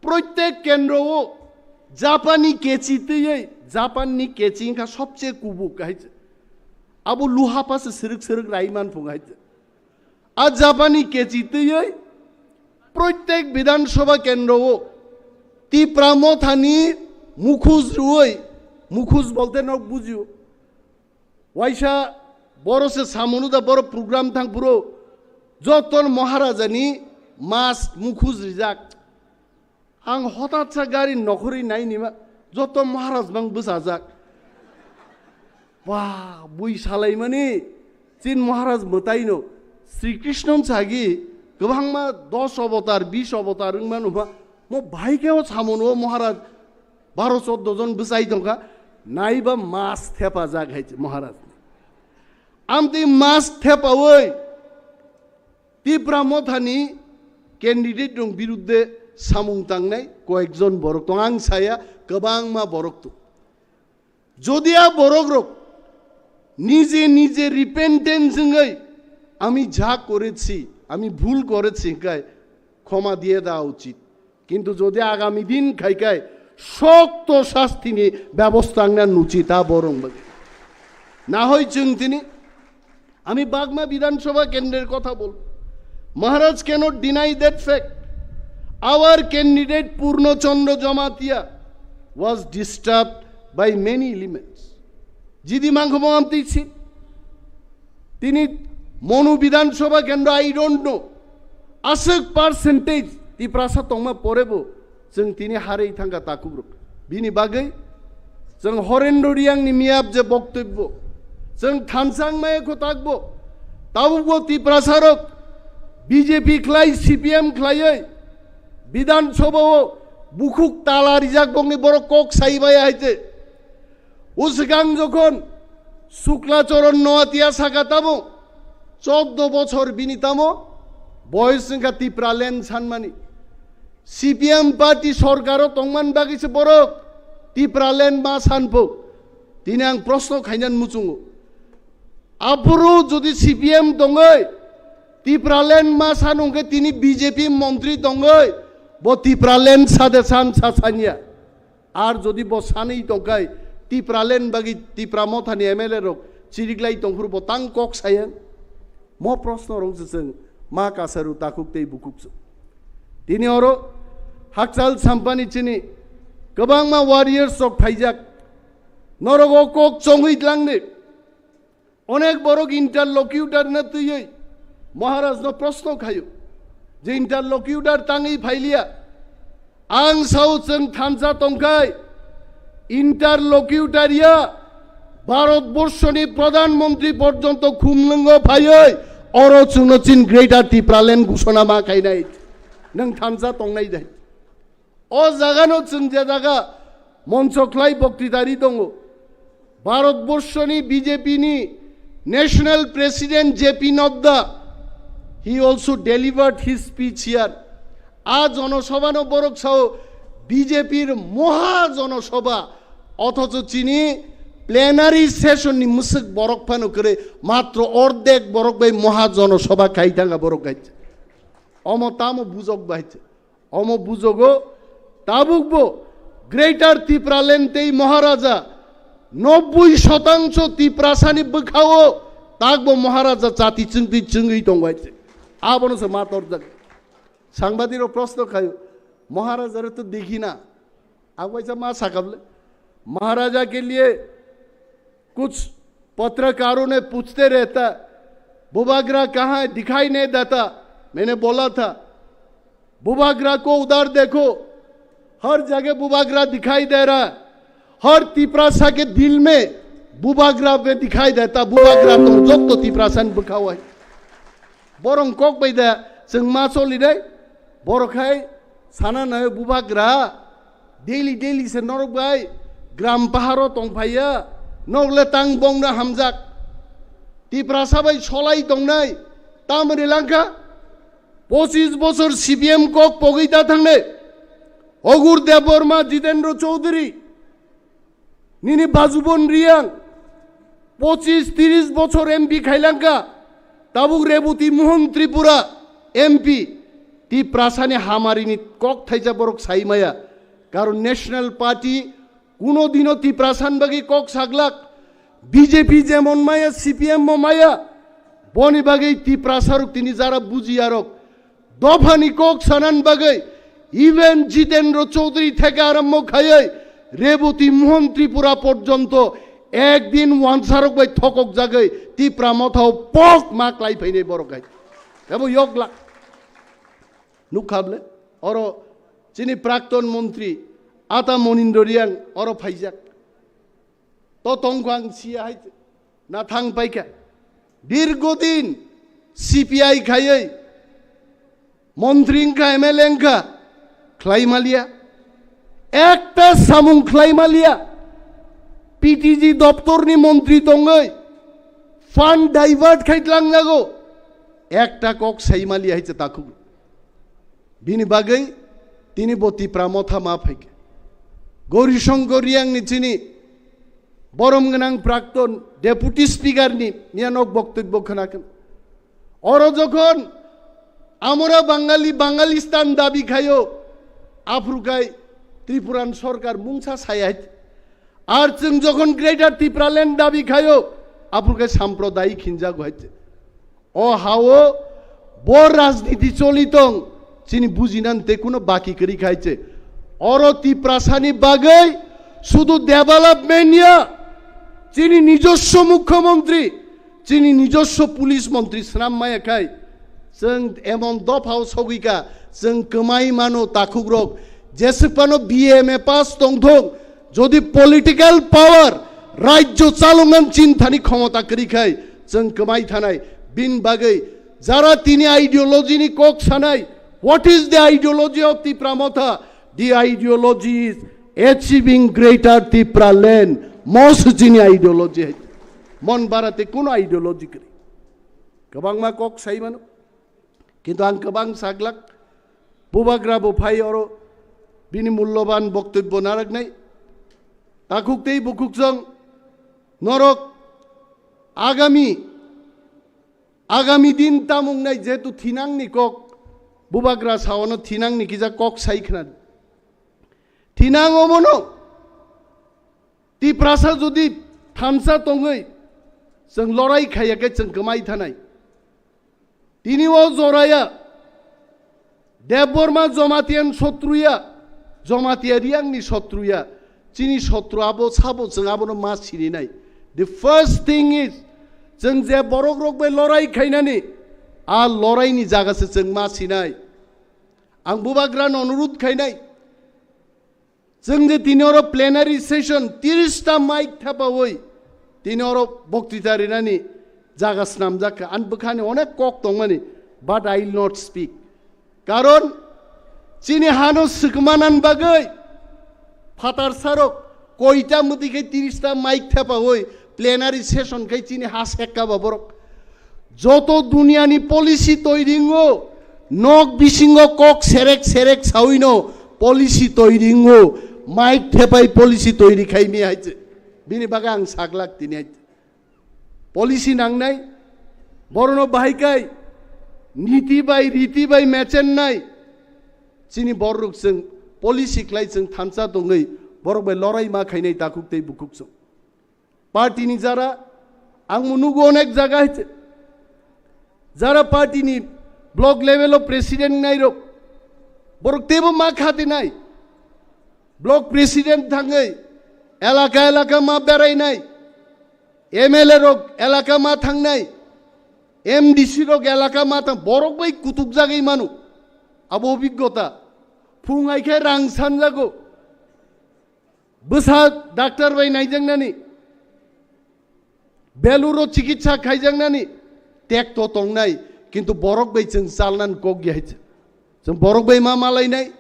Proitek kendro o Japani kechi tiyei, Japanni kechi wngkha sobche kubuk hai. Abo luha pase siruk siruk raiman phung hai. A Japani kechi tiyei proitek Bidhan Sabha kendro o Tipra Mothani mukhus ruoi, mukhus bolte nok bujio. Waisa boro se samunu da boro program thang puro joton Maharajani mask mukhus rijak. Ang hotat sa gari nokhorwi nai nima joto Maharaj bang bwsajak. Ba, bui salaimani chin Maharaj mwtaino Sri Krishna sagi kwbangma dos avatar, bis avatar wngmano ba mo bhai khe o samunu o Maharaj baro choddo jon bwsai tongkha, naiba mas thepajak hai Maharaj. Amtwi mas thepawi Tipra Mothani candidate rok birudde samung tangnai koyekjon borok tong, ang saya kwbangma borok tong. Jodi a borok rok nije nije repentance wngwi, "Ami ja korechi, ami bhul korechi," hwnkhe khoma diye da uchit. Kintu jodi agami din khai khai shokto shastini bebosta wngna nuchi ta borok bagwi. Nahoi chwng tini Ami Bagma Bidhan Sabha kendrer kotha bol. Maharaj cannot deny that fact. Our candidate Purno Chandra Jamatia was disturbed by many elements. Jidi mangkho mo amtwi si. Tini Monu Bidhan Sabha kendro, I don't know. Aswk percentage Tiprasa tongma porebo chwng tini harwi thangkha takukrok. Bini bagwi chwng Horendro Riyangni miyap je boktobbo, chwng thansa wngmaya kho takbo, tabukbo Tiprasarok B J P khlai, C P M khlaiwi Bidhan Sabha o bukhuk tala rijak bokni borok kok sai maya hai te. O swkang jokhon Sukla Charan Noatia saka tamo choddo bochor bini tamo boyos wngkha Tipraland sanmani. C P M party sorkaro tongman bagwi se borok Tipraland ma sanpho. Tini ang proshno khainan muchungo. Aphuru jodi C P M tongwi Tipraland ma san hwnkhe tini B J P montri tongwi bo Tipraland sade san sa sanya. Ar jodi bo sanwi tongkhai, Tipraland bagwi Tipra Mothani M L A rok chiriklai tongphuru bo tang kok saya? Mo proshno rok se chwng ma kasaru takhuk tei bukhuk se. Tini oro Hakchal Sampani chini kwbangma warriors rok phaijak. Norok o kok chongwi tlangni. Onek borok interlocutor no twiwi Maharaj no proshno khaio je interlocutor tangwi phailiya. Ang sao chwng thansa tongkhai interlocutor ya Bharat borshoni Pradhan Mantri porjonto khumlwngo phaiwi oro chwngno chin Greater Tipraland ghoshona ma khainai. Nwng thansa tongnai dai? O jagano chwng je jaga moncho khlai boktitari tongo. Bharat borshoni B J P ni National President J P Nadda, he also delivered his speech here. A jonosabhano borok sao B J P r moha jonosabha, othocho chini plenary session ni mwswk borok phano kwrwi matro ordek borok bai moha jonosabha khai thanga borok gaitha. Omo tamo bujok bai. Omo bujogo tabukbo Greater Tipraland tei Maharaja nobboi shotangso Tiprasani bwkhao takbo Maharaja chati chwngtwi chwngwi tongbai. Abono se ma torjak. Sangbadirok proshno khaio, "Maharaja re to dekhi na." Agwaisa ma sakable. Maharaja ke liye Kuch patrakaro ne puchte rehta, "Bubagra kahan hai? Dikhai nahi deta." Maine bola tha, "Bubagra ko udhar dekho, har jagah Bubagra dikhai de raha hai. Har Tiprasa ke dil mein Bubagra mein dikhai deta, Bubagra to jotto Tiprasa ni bwkhao hai." Borok kok bai da chwng ma choli dai. Borok hai sana nai Bubagra daily daily se norok bai gram paharo tongphaiya. Nok le tang bongna hamjak. Tiprasa bai solai tongnai. Tamoni langkha pochis bochor C P M kok pogwi da thangnai. Ogur Debbarma, Jitendra Chaudhary, nini Bajubon Riyang, Pochis tiris bochor M P khailangkha, tabuk Reboti Mohan Tripura M P, Tiprasani hamarini kok thaisa borok saimaya. Karon National Party kuno dino Tiprasan bagwi kok saglak, B J P jemon maya, C P M mo maya, boni bagwi Tiprasarok tini jara bujiyarok, dophani kok sanan bagwi even Jitendra Chaudhary theke arombo khaiwi Reboti Mohan Tripura porjonto ekdin wansarok bai thokok jagwi Tipra Mothao pok ma klai phainai borok hai. Ebo yokla. Nukha ble? Oro chini prakton montri Ata Monindra Riyang oro phaijak. To tongkho ang siya hai na thang paikha. Dirgodin C P I khaiwi montri wngkha, M L A wngkha, khlai maliya. Ekta samung khlai maliya. P T G doptorni montri tongwi fund divert khai tlangjago. Ekta kok sai maliya hai se takhuk. Bini bagwi tini bo Tipra Motha ma phaikha. Gauri Shankar Riyangni chini borom gwnang prakton Deputy Speaker ni miya nok boktobbo khwnakha. Oro jokhon amora Bangali, Bangalistan dabi khayo, aphrukai Tripuran sorkar mungsa saya hai. Ar chwng jokhon Greater Tipraland dabi khayo, aphrukai samprodayik hinjago hai. O hao bo rajniti choli tong, chini bujinan te kuno baki kwrwi khai che. Oro Tiprasani bagwi sudu development ya, chini nijoswo mukhyamantri, chini nijoswo police montri swnam maya khai, chwng emon dophao sogwi ka, chwng kwmai mano takhukrok, jeswk phano B A M A pass tongthok, jodi political power rajyo chaloknani chinthani khomota kwrwi khai, chwng kwmai thanai. Bin bagwi jara tini ideology ni kok sanai, what is the ideology of Tipra Motha? The ideology is achieving Greater Tipraland. Most chini ideology hai. Mon bara te kuno ideology kwrwi. Kwbangma kok sai mano. Kintu ang kwbang saglak, bubagra bo phai oro bini mulloban boktobbo naraknai. Takhuk tei bukhuk chwng norok agami, agami din tamung nai jehetu thinangni kok, bubagra saono thinangni kisa kok sai khna. Thinang omono Tiprasa jodi thansa tongwi chwng lorai khaiya khe chwng kwmai thanai. Tini o joraya Debbarma Jamatia ni sotruya, Jamatia Riyang ni sotruya, chini sotru abo sabo chwng abono ma sininai. The first thing is, chwng je borok rok bai lorai khainani, a lorai ni jaga se chwng ma sinai. Ang bubagra no onurudh khainai. Chwng je tini oro plenary session tiris ta mic thepawi tini oro boktita rinani jaga snamjak kha. Ani bwkhani onek kok tongmani, but I will not speak. Karon chini hano swkmanan bagwi phatar sarok koita mwtwi khe tiris ta mic thepawi plenary session khai chini ha sekka ba borok. Joto duniyani policy toiringo, nok bisingo kok serek serek sawino policy toiringo, mic thepai policy toiri khaimi hai se. Bini bagwi ang saglak tini hai. Policy nangnai, borono bahai kai, niti bai, riti bai mechennai. Chini borok chwng policy khlai chwng thansa tongwi, borok bai lorai ma khainai takhuk tei bukhuk chwng. Party ni jara, ang mo nugo onek jaga hai se. Jara party ni block level o president nai rok, borok tebo ma khati nai. Block president thangwi elaka elaka ma berai nai. M L A rok elaka ma thangnai. M D C rok elaka ma thang, borok bai kutuk jagwi manu. Abo obiggota. Phung hai khe rang sanjago. Bwsa doctor bai naijaknani, beluro chikitsa khaijaknani, tekto tongnai, kintu borok bai chwng chalnan kok ya hai. Chwng borok bai ma malainai,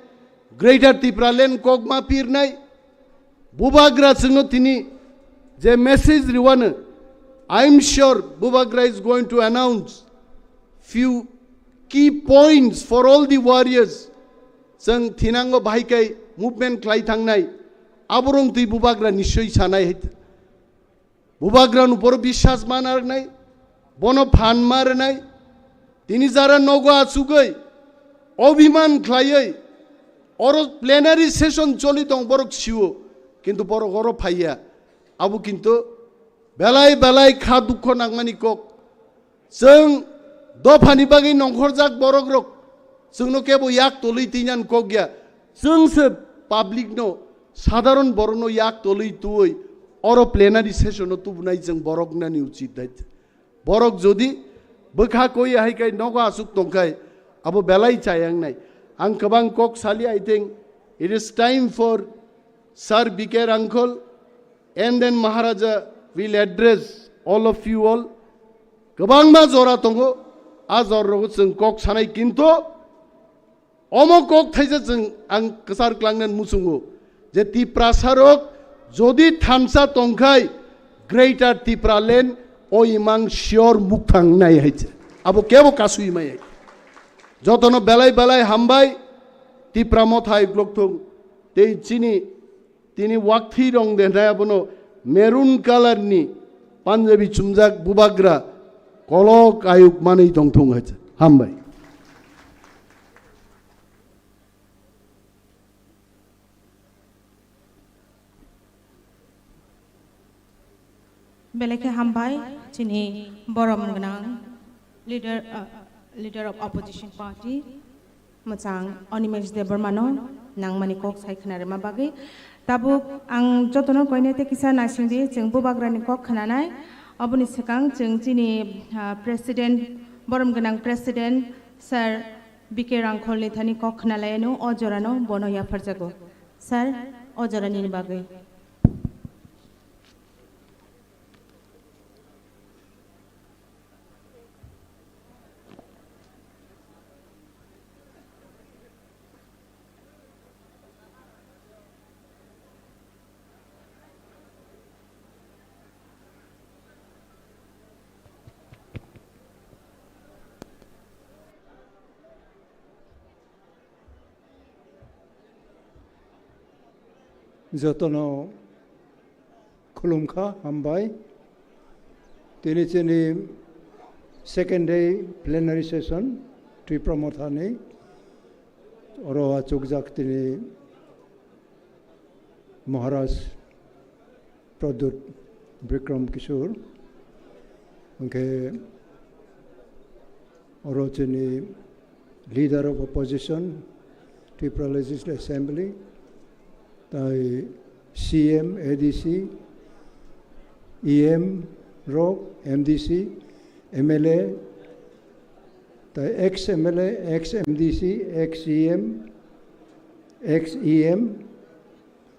Greater Tipraland kok ma pirnai, bubagra chwngno tini je message riwano, I am sure bubagra is going to announce few key points for all the warriors. Chwng thinango bahai kai movement khlai thangnai, aborong twi bubagra nischoi sanai hai. Bubagrano boro biswas ma narwknai, bono phan ma rwnai. Tini jara nogo achugwi, obhiman khlaiwi, oro plenary session choli tong borok sio, kintu borok oro phaiya. Abo kintu belai belai kha dukho nangmani kok. Chwng dophani bagwi nongkhorjak borokrok, chwngno kebo yak tolwi twinan kok ya. Chwng se public no, sadharon borokno yak tolwi twiwi oro plenary session o tubunai chwng borok nani uchit dai. Borok jodi bwkha koi hai kai nogo asuk tongkhai, abo belai chayang nai. Ang kwbang kok sali, I think it is time for Sir B K Rangkhol, and then Maharaja will address all of you all. Kwbangma jora tongo, a jora rogo chwng kok sanai, kintu omo kok thaisa chwng ang kwchar klangna muchungo je Tiprasa rok jodi thansa tongkhai, Greater Tipraland o imang sure mukthang nai hai se. Abo kebo kasui mai hai. Jotono belai belai hambai, Tipra Motha Ikloktong tei chini tini wakthi rong de nai abono maroon color ni Punjabi chumjak bubagra kolok ayuk manwi tongthung hai se. Hambai. Belai khe hambai chini borom gwnang leader, uh, leader of opposition party, mwchang Animesh Debbarmano nangmani kok sai khna rwma bagwi. Tabuk ang jotono koine tei kisa naisingdi, chwng bubagrani kok khnanai. Oboni swkang chwng chini, uh, president, borom gwnang president sir B K Rangkholni thani kok khna lai anw, o jorano bono yapharjago. Sir, o jora nini bagwi. Jotono khulumkha, hambai. Tini chini second day plenary session Tipra Mothani. Oro achukjak tini Maharaj Pradyut Bikram Kishore, hwnkhe oro chini Leader of Opposition, Tripura Legislative Assembly, tai C M, A D C, E M rok, M D C, M L A, tai ex M L A, ex M D C, ex E M, ex E M,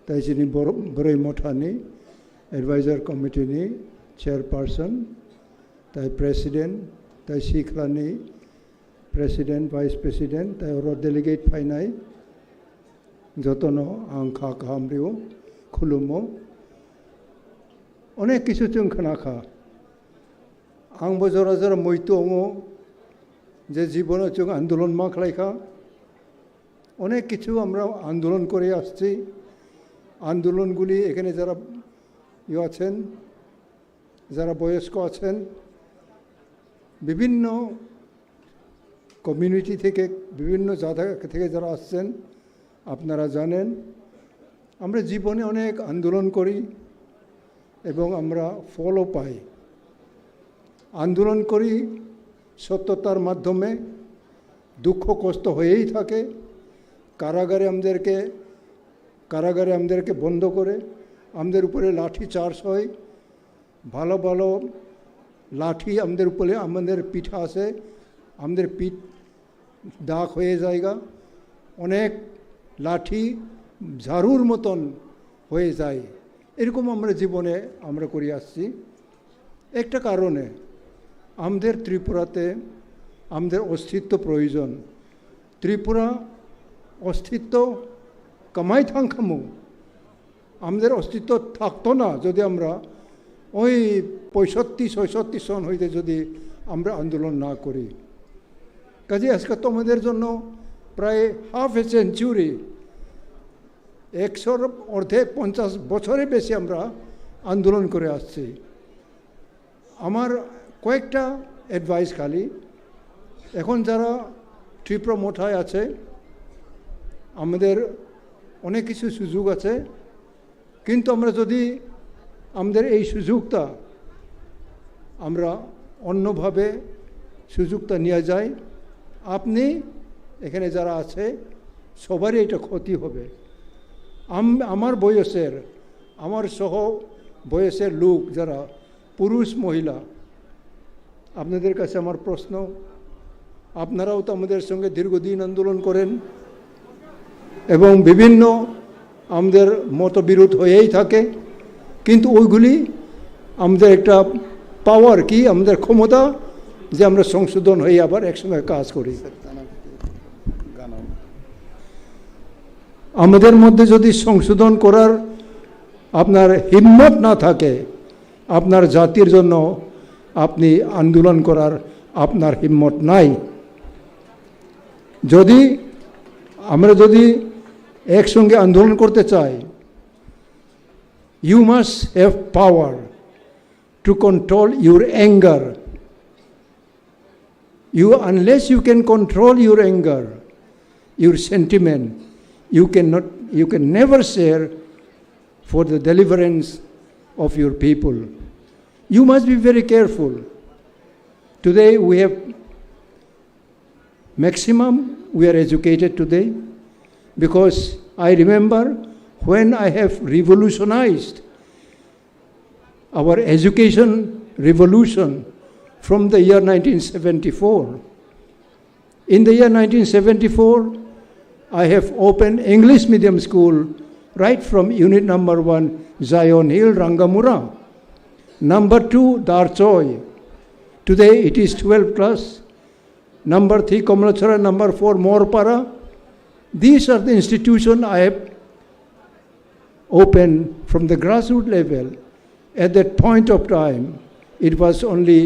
tai chini Bor-, Boroi Mothani Advisor Committee ni Chairperson, tai President, tai Sikhlani President, Vice President, tai oro delegate phainai jotono ang kha kaham rio, khulumo. Onek kichu chwng khna kha. Ang bo jora jora moi tongo je jibono chwng andolon ma khlai kha. অনেক কিছু আমরা আন্দোলন করে আসছি। আন্দোলনগুলি এখানে যারা ইয়ে আছেন, যারা বয়স্ক আছেন, বিভিন্ন কমিউনিটি থেকে, বিভিন্ন জায়গা থেকে যারা আসছেন, আপনারা জানেন, আমরা জীবনে অনেক আন্দোলন করি এবং আমরা ফলও পাই। আন্দোলন করি সত্যতার মাধ্যমে, দুঃখ কষ্ট হয়েই থাকে। কারাগারে আমাদেরকে, কারাগারে আমাদেরকে বন্ধ করে, আমাদের উপরে লাঠি চার্জ হয়, ভালো ভালো লাঠি আমাদের উপরে, আমাদের পিঠে আসে, আমাদের পিঠ দাগ হয়ে যায়গা, অনেক লাঠি ঝাড়ুর মতন হয়ে যায়। এরকম আমরা জীবনে আমরা করে আসছি। একটা কারণে আমাদের ত্রিপুরাতে আমাদের অস্তিত্ব প্রয়োজন। ত্রিপুরা অস্তিত্ব কামাই থাংখামু, আমাদের অস্তিত্ব থাকতো না যদি আমরা ওই পঁয়ষট্টি ছয়ষট্টি সন হইতে যদি আমরা আন্দোলন না করি। কাজে আজকে তোমাদের জন্য প্রায় হাফ এ সেঞ্চুরি, একশোর অর্ধেক, পঞ্চাশ বছরে বেশি আমরা আন্দোলন করে আসছি। আমার কয়েকটা অ্যাডভাইস খালি। এখন যারা ত্রিপুরা মথায় আছে, আমাদের অনেক কিছু সুযোগ আছে, কিন্তু আমরা যদি আমাদের এই সুযোগটা আমরা অন্যভাবে সুযোগটা নিয়ে যাই, আপনি এখানে যারা আছে সবারই এটা ক্ষতি হবে। আম-, আমার বয়সের, আমার সহ বয়সের লোক যারা পুরুষ, মহিলা, আপনাদের কাছে আমার প্রশ্ন, আপনারাও তো আমাদের সঙ্গে দীর্ঘদিন আন্দোলন করেন এবং বিভিন্ন আমাদের মতবিরোধ হয়েই থাকে, কিন্তু ওইগুলি আমাদের একটা পাওয়ার কি, আমাদের ক্ষমতা যে আমরা সংশোধন হয়ে আবার একসঙ্গে কাজ করি। আমাদের মধ্যে যদি সংশোধন করার আপনার হিম্মত না থাকে, আপনার জাতির জন্য আপনি আন্দোলন করার আপনার হিম্মত নাই। যদি আমরা যদি একসঙ্গে আন্দোলন করতে চাই, you must have power to control your anger. You, unless you can control your anger, your sentiment, you cannot, you can never share for the deliverance of your people. You must be very careful. Today we have maximum we are educated today, because I remember when I have revolutionized our education revolution from the year nineteen seventy-four. In the year nineteen seventy-four, I have opened English medium school right from unit number one, Zion Hill, Rangamura. Number two, Darchoi. Today it is twelve class. Number three, Kamalachara. Number four, Morpara. These are the institutions I have opened from the grassroots level. At that point of time, it was only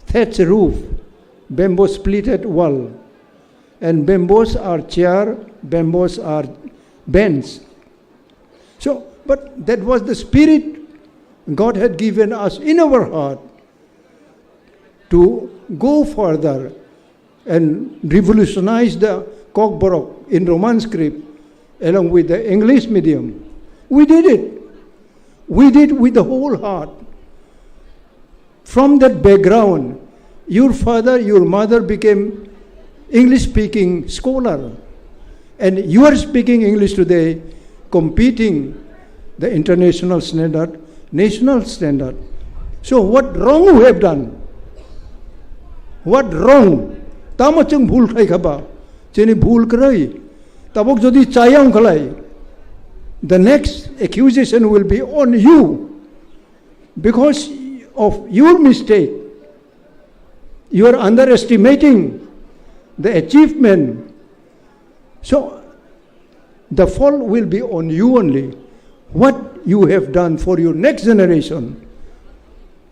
thatch roof, bamboo splitted wall, and bamboos are chair, bamboos are bench. So, but that was the spirit God had given us in our heart to go further and revolutionize the Kokborok in Roman script along with the English medium. We did it. We did with the whole heart. From that background, your father, your mother became English speaking scholar. And you are speaking English today, competing the international standard, national standard. So what wrong we have done? What wrong? Tamo chwng bhul khai khaba, chini bhul kwrwi. Tabok jodi chaya wngkhalai, the next accusation will be on you. Because of your mistake, you are underestimating the achievement. So, the fault will be on you only. What you have done for your next generation.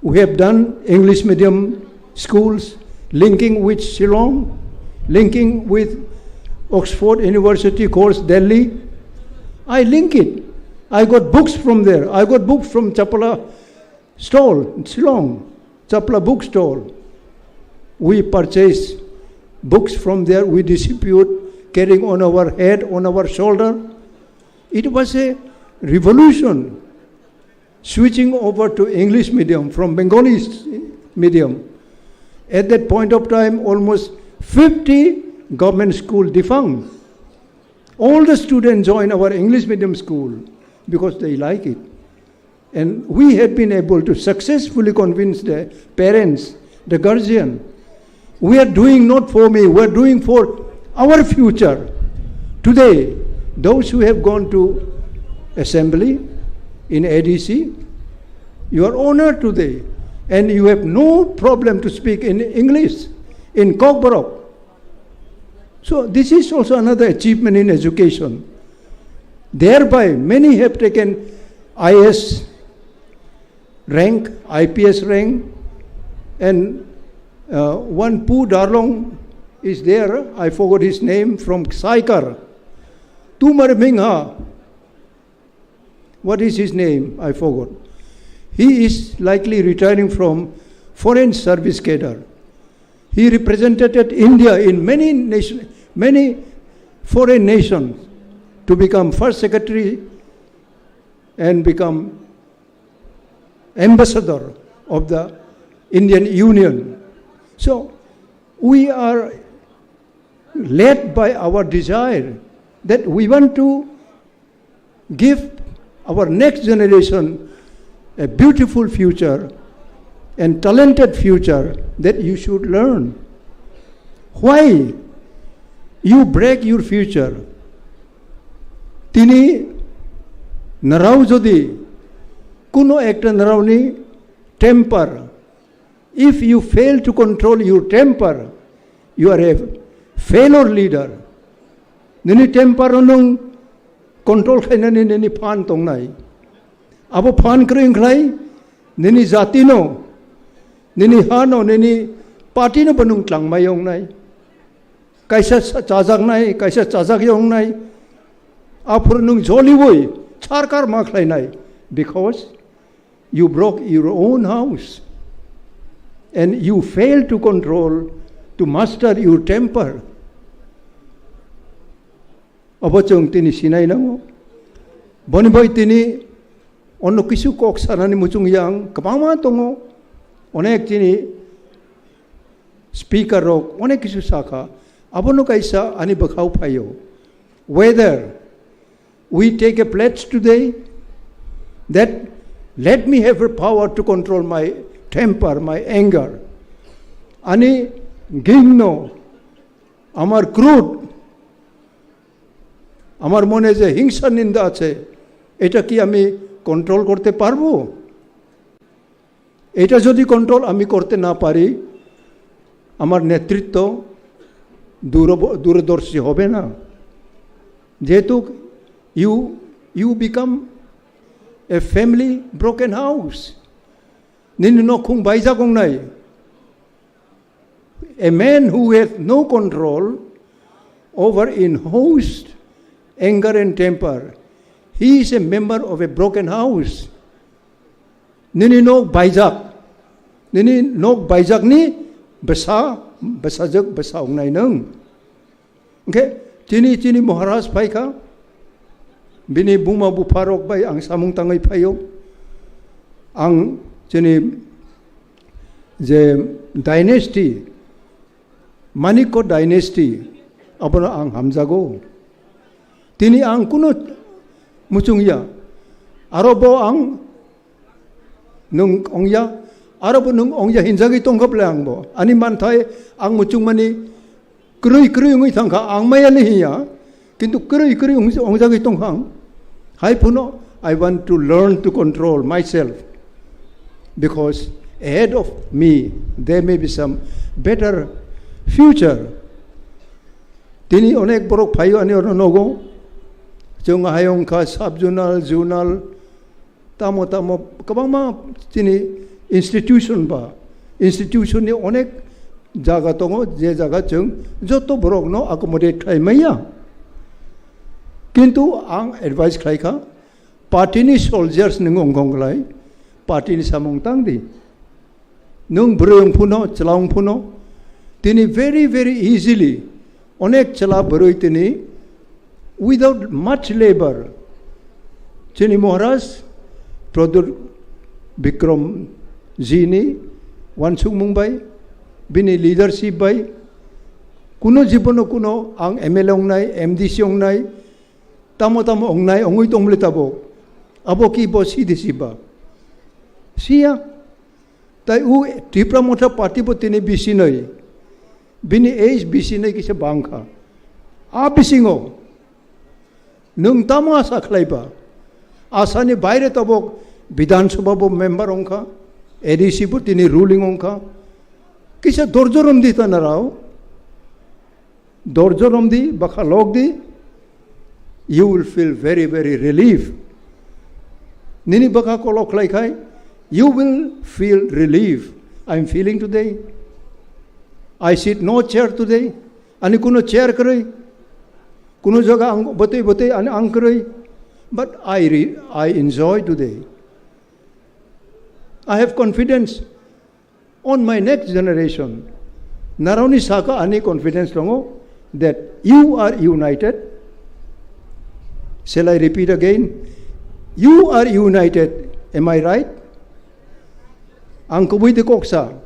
We have done English medium schools linking with Shillong, linking with Oxford University course Delhi. I link it. I got books from there. I got books from Chapla stall, Shillong, Chapla book stall. We purchase books from there, we distribute, carrying on our head, on our shoulder. It was a revolution, switching over to English medium from Bengali s-, medium. At that point of time, almost fifty government school defunct. All the students join our English medium school because they like it. And we have been able to successfully convince the parents, the guardian. We are doing not for me, we are doing for our future. Today, those who have gone to assembly in A D C, you are honored today, and you have no problem to speak in English, in Kokborok. So this is also another achievement in education. Thereby, many have taken I A S rank, I P S rank, and, uh, one Pu Darlong is there, I forgot his name, from Saikar. Tumar Mingha, what is his name? I forgot. He is likely retiring from foreign service cadre. He represented India in many nation, many foreign nations to become first secretary and become ambassador of the Indian Union. So we are led by our desire that we want to give our next generation a beautiful future and talented future that you should learn. Why you break your future? Tini narao jodi kuno ekta naraoni temper, if you fail to control your temper, you are a failure leader. Nini temper no nung control khainani nini phan tongnai. Abo phan kwrwi wngkhlai nini jati no, nini ha no, nini party no bo nung tlangmai wngnai. Kaisa sa-, chajaknai, kaisa chajak wngnai. Aphuru nung joliwi sarkar ma khlainai, because you broke your own house and you fail to control, to master your temper. Abo chwng tini sinai nango. Boni bai tini ono kisu kok sanani muchung yang kwbangma tongo. Onek tini speaker rok onek kisu saka. Abono kaisa ani bwkhao phaio. Whether we take a pledge today that let me have a power to control my temper, my anger. Ani gingno, আমার ক্রোধ, আমার মনে যে হিংসা নিন্দা আছে, এটা কি আমি কন্ট্রোল করতে পারবো? এটা যদি কন্ট্রোল আমি করতে না পারি, আমার নেতৃত্ব দূরব-, দূরদর্শী হবে না। যেহেতু you, you become a family broken house. Nini nokhung baijak wngnai. A man who has no control over in host, anger and temper, he is a member of a broken house. Nini nok baijak, nini nok baijakni bwsa, bwsajwk bwsa wngnai nwng. Hwnkhe chini, chini Maharaj phaikha, bini buma bupharok bai ang samung tangwi phaio. Ang chini je dynasty, Manikko dynasty, abono ang hamjago. Tini ang kuno muchungya. Aro bo ang nwng ongya, aro bo nwng ongya hinjagwi tongkha bwle ang bo. Ani manthai ang muchungmani kwrwi kwrwi wngwi thangkha, ang maya le hiya, kintu kwrwi kwrwi wng-, ongjagwi tongkha ang. Hai phano, I want to learn to control myself, because ahead of me there may be some better future. Tini onek borok phaio ani oro nogo. Chwng hai wngkha sub zonal, zonal, tamo tamo kwbangma chini institution ba institution ni onek jaga tongo, je jaga chwng joto borok no accommodate khlai maya. Kintu ang advice khlai kha, party ni soldiers nwng wngkha wngkhlai, party ni samung tang di. Nwng bwrwi wng phuno, chwla wng phuno, tini very, very easily onek chwla bwrwi tini without much labor, chini Maharaj Pradyot Bikram ji ni wansukmung bai, bini leadership bai, kuno jibono kuno ang M L A wngnai, M D C wngnai, tamo tamo wngnai, wngwi tongmole tabok. Abo ki bo sidi siba? Siya. Tai u Tipra Motha Party bo tini bisinoi. Bini age bisinoi kisa bangkha. A bisingo nwng tamo asa khlaiba? Asani baire tabok Bidhan Sabha bo member wngkha, A D C bo tini ruling wngkha. Kisa dorjo romdi tanarao. Dorjo romdi, bwkha lokdi, you will feel very, very relief. Nini bwkha kolok khlai khai, you will feel relief. I am feeling today. I sit no chair today. Ani kuno chair kwrwi. Kuno jaga ang bwtwi bwtwi ani ang kwrwi. But I re-, I enjoy today. I have confidence. On my next generation, naroni saka ani confidence tongo that you are united. Shall I repeat again? You are united. Am I right? Ang kubui de koksa.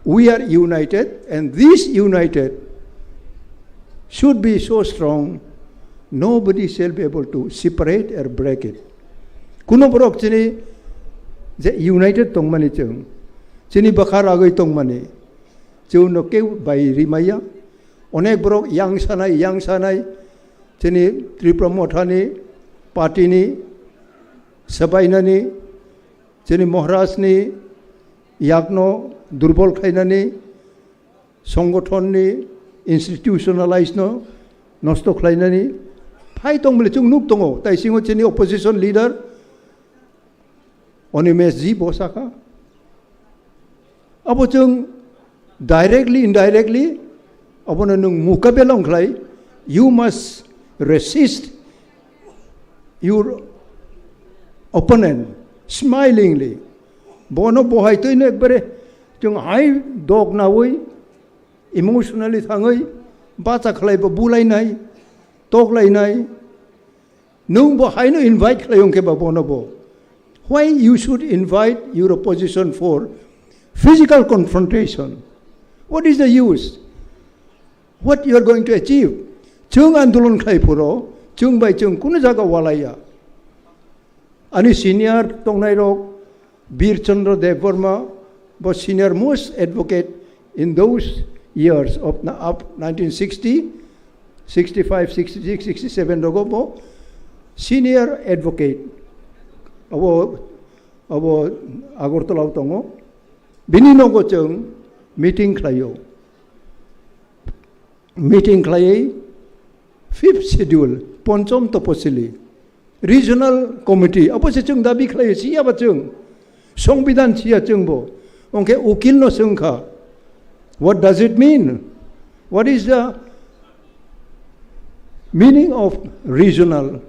We are united, and this united should be so strong, nobody shall be able to separate or break it. Kuno borok chini je united tongmani chwng, chini bwkha ragwi tongmani, chwngno keu bai rimaya. Onek borok yang sanai, yang sanai, chini Tripura Mothani, party ni, sabainani, chini Maharaj ni yakno durbol khlainani, songothon ni institutionalize no nosto khlainani phai tong bole chwng nuk tongo. Tai singo chini opposition leader Animesh ji bo saka. Abo chwng directly, indirectly, abono nwng mukabela wng khlai, you must resist your opponent smilingly. Bono bohai twi no ekbare chwng hai dok nawi, emotionally thangwi, bacha khlai bo bulainai, toklainai. Nwng bo haino invite khlai wng khe ba bono bo. Why you should invite your opposition for physical confrontation? What is the use? What you are going to achieve? Chwng andolon khlai phuro, chwng bai chwng kuno jaga walaiya. Ani senior tongnai rok, Bir Chandra Debbarma, bo senior most advocate in those years of na-, up nineteen sixty, sixty-five, sixty-six, sixty-seven rogo bo senior advocate. Abo, abo Agartala o tongo. Bini nogo chwng meeting khlaio. Meeting khlaiwi fifth schedule, ponchom toposili, regional committee, abo se chwng dabi khlaiwi siya ba chwng, songbidan siya chwng bo. Ongkhe ukil no swngkha, what does it mean? What is the meaning of regional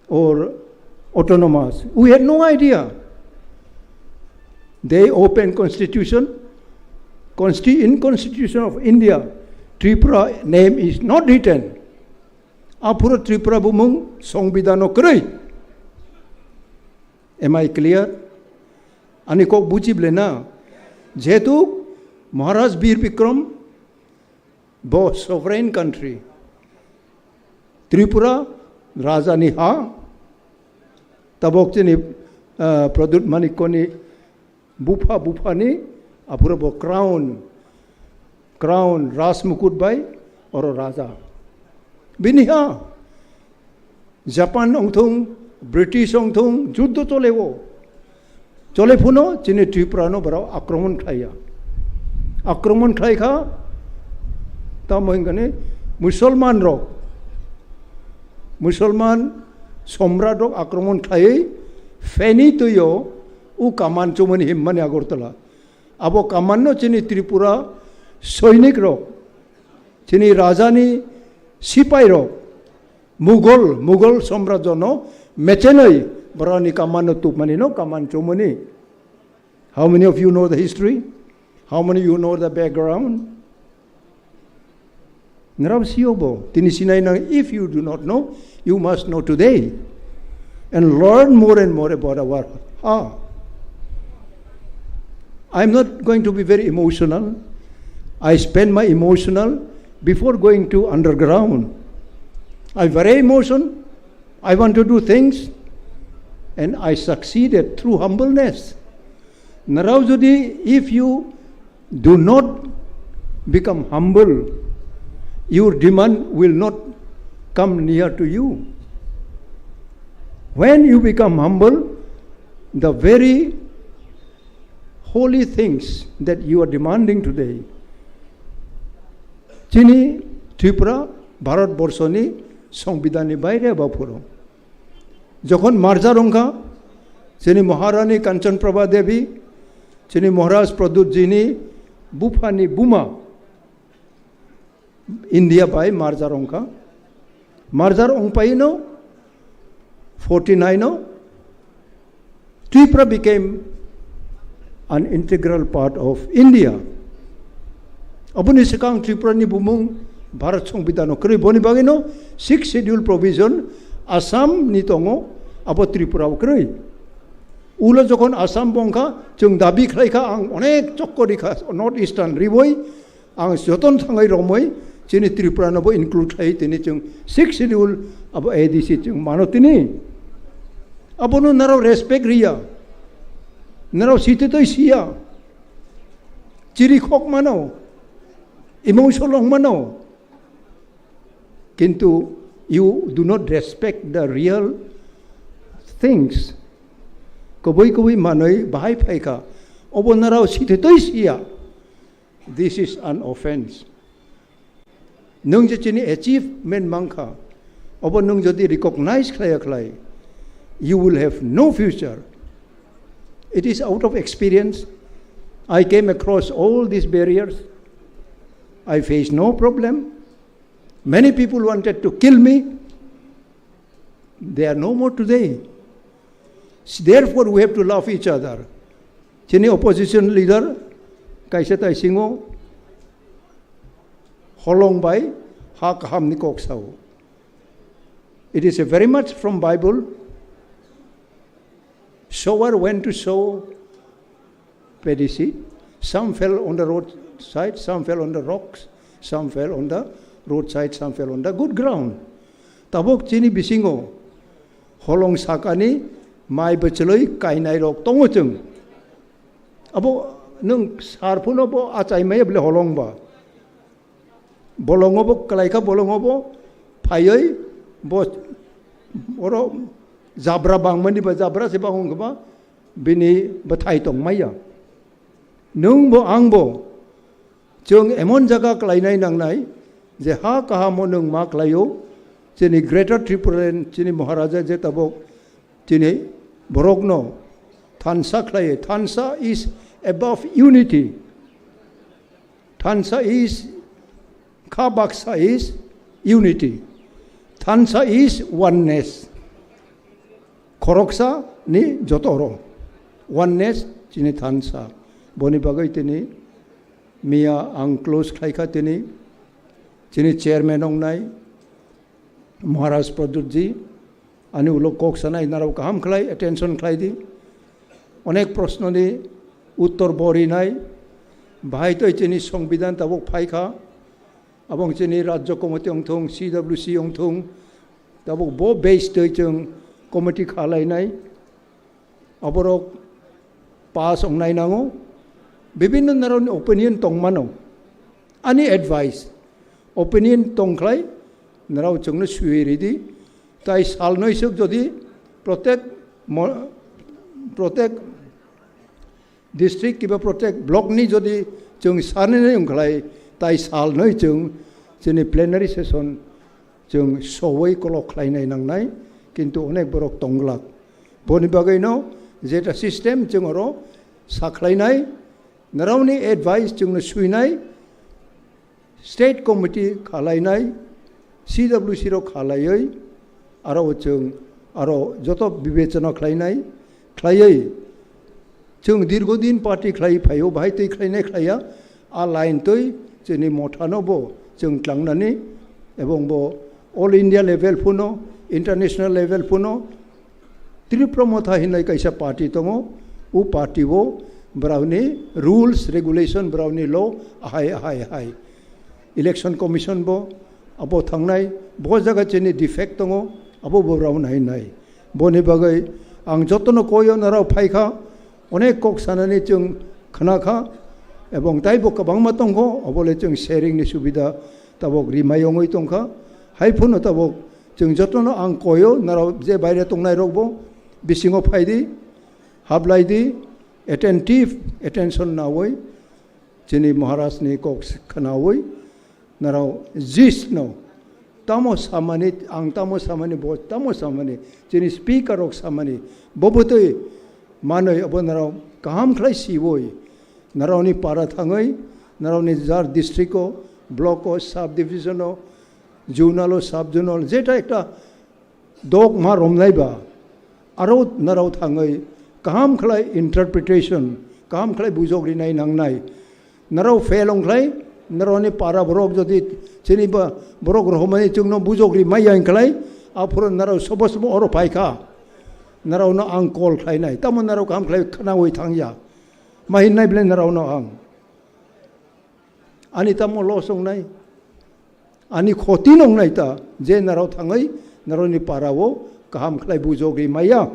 or autonomous? We had no idea. They open constitution, consti-, in constitution of India, Tripura name is not written. Aphuru Tripura bumung songbidano kwrwi. Am I clear? Ani kok buji ble na? Jehetu Maharaj Bir Bikram bo sovereign country. Tripura raja ni ha. Tabok chini, ah, Pradyut Manikko ni bupha, bupha ni aphuru bo crown, crown rajmukut bai oro raja. Bini ha Japan ongthung, British ongthung, juddo choleo. Chole phuno chini Tripura no borok akromon khlaiya. Akromon khlai kha, tamo hingkani Musulman rok, Musulman somrat rok akromon khlaiwi Feni tuyo u kaman chumani himmani Agartala. Abo kaman no chini Tripura soinik rok, chini raja ni sipai rok, Mughal, Mughal samrajyo no mechenwi borokni kaman no tupmani no kaman chumani. How many of you know the history? How many you know the background? Nrao sio bo, tini sinai nang, if you do not know, you must know today. And learn more and more about our, ah. I'm not going to be very emotional. I spend my emotional before going to underground. I very emotion. I want to do things, and I succeeded through humbleness. Nrao jodi, if you do not become humble, your demand will not come near to you. When you become humble, the very holy things that you are demanding today, chini Tripura, Bharat Borso ni Songbidan ni baire ba phuru. Jokhon merger ongkha, chini Maharani Kanchan Prabha Devi, chini Maharaj Pradyut ji ni bupha ni buma, India bai merger ongkha. Merger ongpaino forty nine o Tripura became An integral part of India. Aboni swkang Tripura ni bumung Bharat Songbidan o kwrwi, boni bagwi no Sixth Schedule provision Assam ni tongo, abo Tripura o kwrwi. Ulo jokhon Assam bongkha, chwng dabi khlai kha, ang onek chokko ri kha, North Eastern riwi, ang joton thangwi romwi, chini Tripura no bo include khlai, tini chwng Sixth Schedule, abo A D C chwng mano tini. Abono narao respect riya, narao sititoi siya, chiri khok mano, emotional mano. Kintu you do not respect the real things. Kubui kubui manwi bahai phaikha. Obo narao sititoi siya. This is an offense. Nwng je chini achievement mankha, obo nwng jodi recognize khlaiya khlai, you will have no future. It is out of experience. I came across all these barriers. I faced no problem. Many people wanted to kill me. They are no more today. Therefore, we have to love each other. Chini opposition leader, kaisa taisingo, holong bai ha kaham ni kok sao. It is a very much from Bible. Sower went to sow paddy seed. Some fell on the roadside, some fell on the rocks, some fell on the roadside, some fell on the good ground. Tabok chini bisingo holong sakani mai bwchlwi kainai rok tongo chwng. Abo nwng sar phuno bo achai maya bole holong ba. Bolongo bo kwlaikha, bolongo bo phaiwi bo oro jabra bangmani ba jabra se bango ba bini bwthai tongmaya. Nwng bo ang bo chwng emon jaga kwlainai nangnai je ha kahamo nwng ma kwlaio, chini Greater Tripura, chini Maharaja je tabok chini borokno thansa khlai, thansa is above unity. Thansa is, kha baksa is unity. Thansa is oneness. Khoroksa ni joto oro. Oneness chini thansa. Boni bagwi tini miya ang close khlaikha tini. Chini chairman ongnai Maharaj Pradyut ji, ani ulo kok sanai, narao kaham khlai, attention khlai di. Onek proshno ni uttor bo rinai, bahai toi chini Songbidan tabok phaikha, abong chini Rajya Committee ongthung, C W C ongthung, tabok bo base toi chwng committee khalainai. Aborok pass wngnai nango, bibinno narokni opinion tongmano. Ani advice, opinion tongkhlai, narok chwngno swiwi ridi. Tai salnwi swk jodi protek mo-, protek district kiba protek block ni jodi chwng sanani wngkhlai, tai salnwi chwng chini plenary session chwng sowoi kolok khlainai nangnai, kintu onek borok tongglak. Boni bagwino jeta system chwng oro sakhlainai, narokni advice chwngno swinai, state committee khalainai, C W C rok khalaiwi, aro chwng aro joto bibechona khlainai, khlaiwi chwng dirgo din party khlai phaio, bahai twi khlainai khlaiya, a line twi chini mothano bo chwng tlangnani, ebong bo all India level phuno, international level phuno, Tripura Motha hinwi kaisa party tongo, o party o borokni rules, regulation, borokni law ahai, ahai, ahai. Election Commission bo abo thangnai, bo jaga chini defect tongo, abo bo borok nai nai. Boni bagwi ang jotono koyo narao phaikha, onek kok sanani chwng khna kha, ebong taibo kwbangma tongkho, obole chwng sharing ni subida tabok rimai ongwi tongkha. Hai phano tabok chwng jotono ang koyo, narao je baire tongnai rokbo bisingo phaidi, hablai di, attentive, attention nawi, chini Maharaj ni kok khnawi, narao jisno tamo samani, ang tamo samani, bo tamo samani, chini speaker rok samani, bo bwtwi manwi abo narao kaham khlai siwi, naraoni para thangwi, naraoni jar district o, block o, sub division o, zonal o, sub zonal, jeta ekta dok ma romnai ba, aro narao thangwi kaham khlai interpretation, Kaham khlai bujok rinai nangnai. Narao fail ongkhlai, narao ni para borok jodi chini ba borok rohomani chwngno bujok rimai ya ongkhlai, aphuru narao sobo sobo oro phaikha. Narao no ang call khlainai. Tamo narao kaham khlai khnawi thangya. Mahinnai bile narao no ang. Ani tamo loss wngnai, ani khoti nwngnai ta, je narao thangwi narao ni para o kaham khlai bujok rimaya,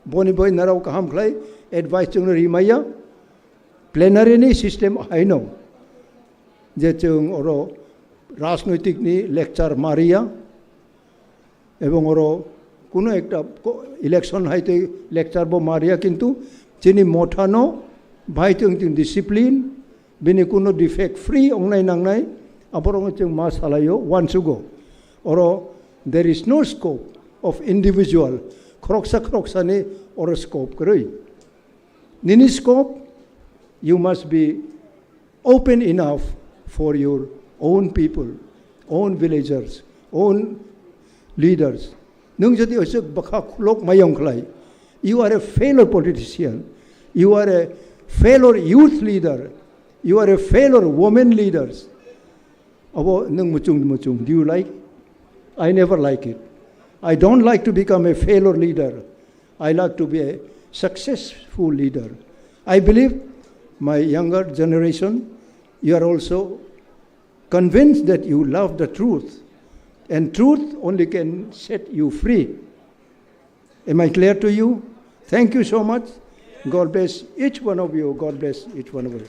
boni bai narao kaham khlai advice chwngno rimaya, plenary ni system haino, je chwng oro rajnoitik ni lecture mariya, Ebong oro kuno ekta ko-, election hai tei lecture bo maria, kintu chini mothano bai tong tong discipline, bini kuno defect free ongnai nangnai, aborok chwng ma salaio uansugo. Oro there is no scope of individual, khoroksa khoroksani oro scope kwrwi. Nini scope, you must be open enough for your own people, own villagers, own leaders. Nwng jodi oisuk bwkha khulok mayong khlai, you are a failure politician, you are a failure youth leader, you are a failure women leaders. Abo nwng muchung muchung. Do you like? I never like it. I don't like to become a failure leader. I like to be a successful leader. I believe my younger generation, you are also convinced that you love the truth, and truth only can set you free. Am I clear to you? Thank you so much. God bless each one of you. God bless each one of you.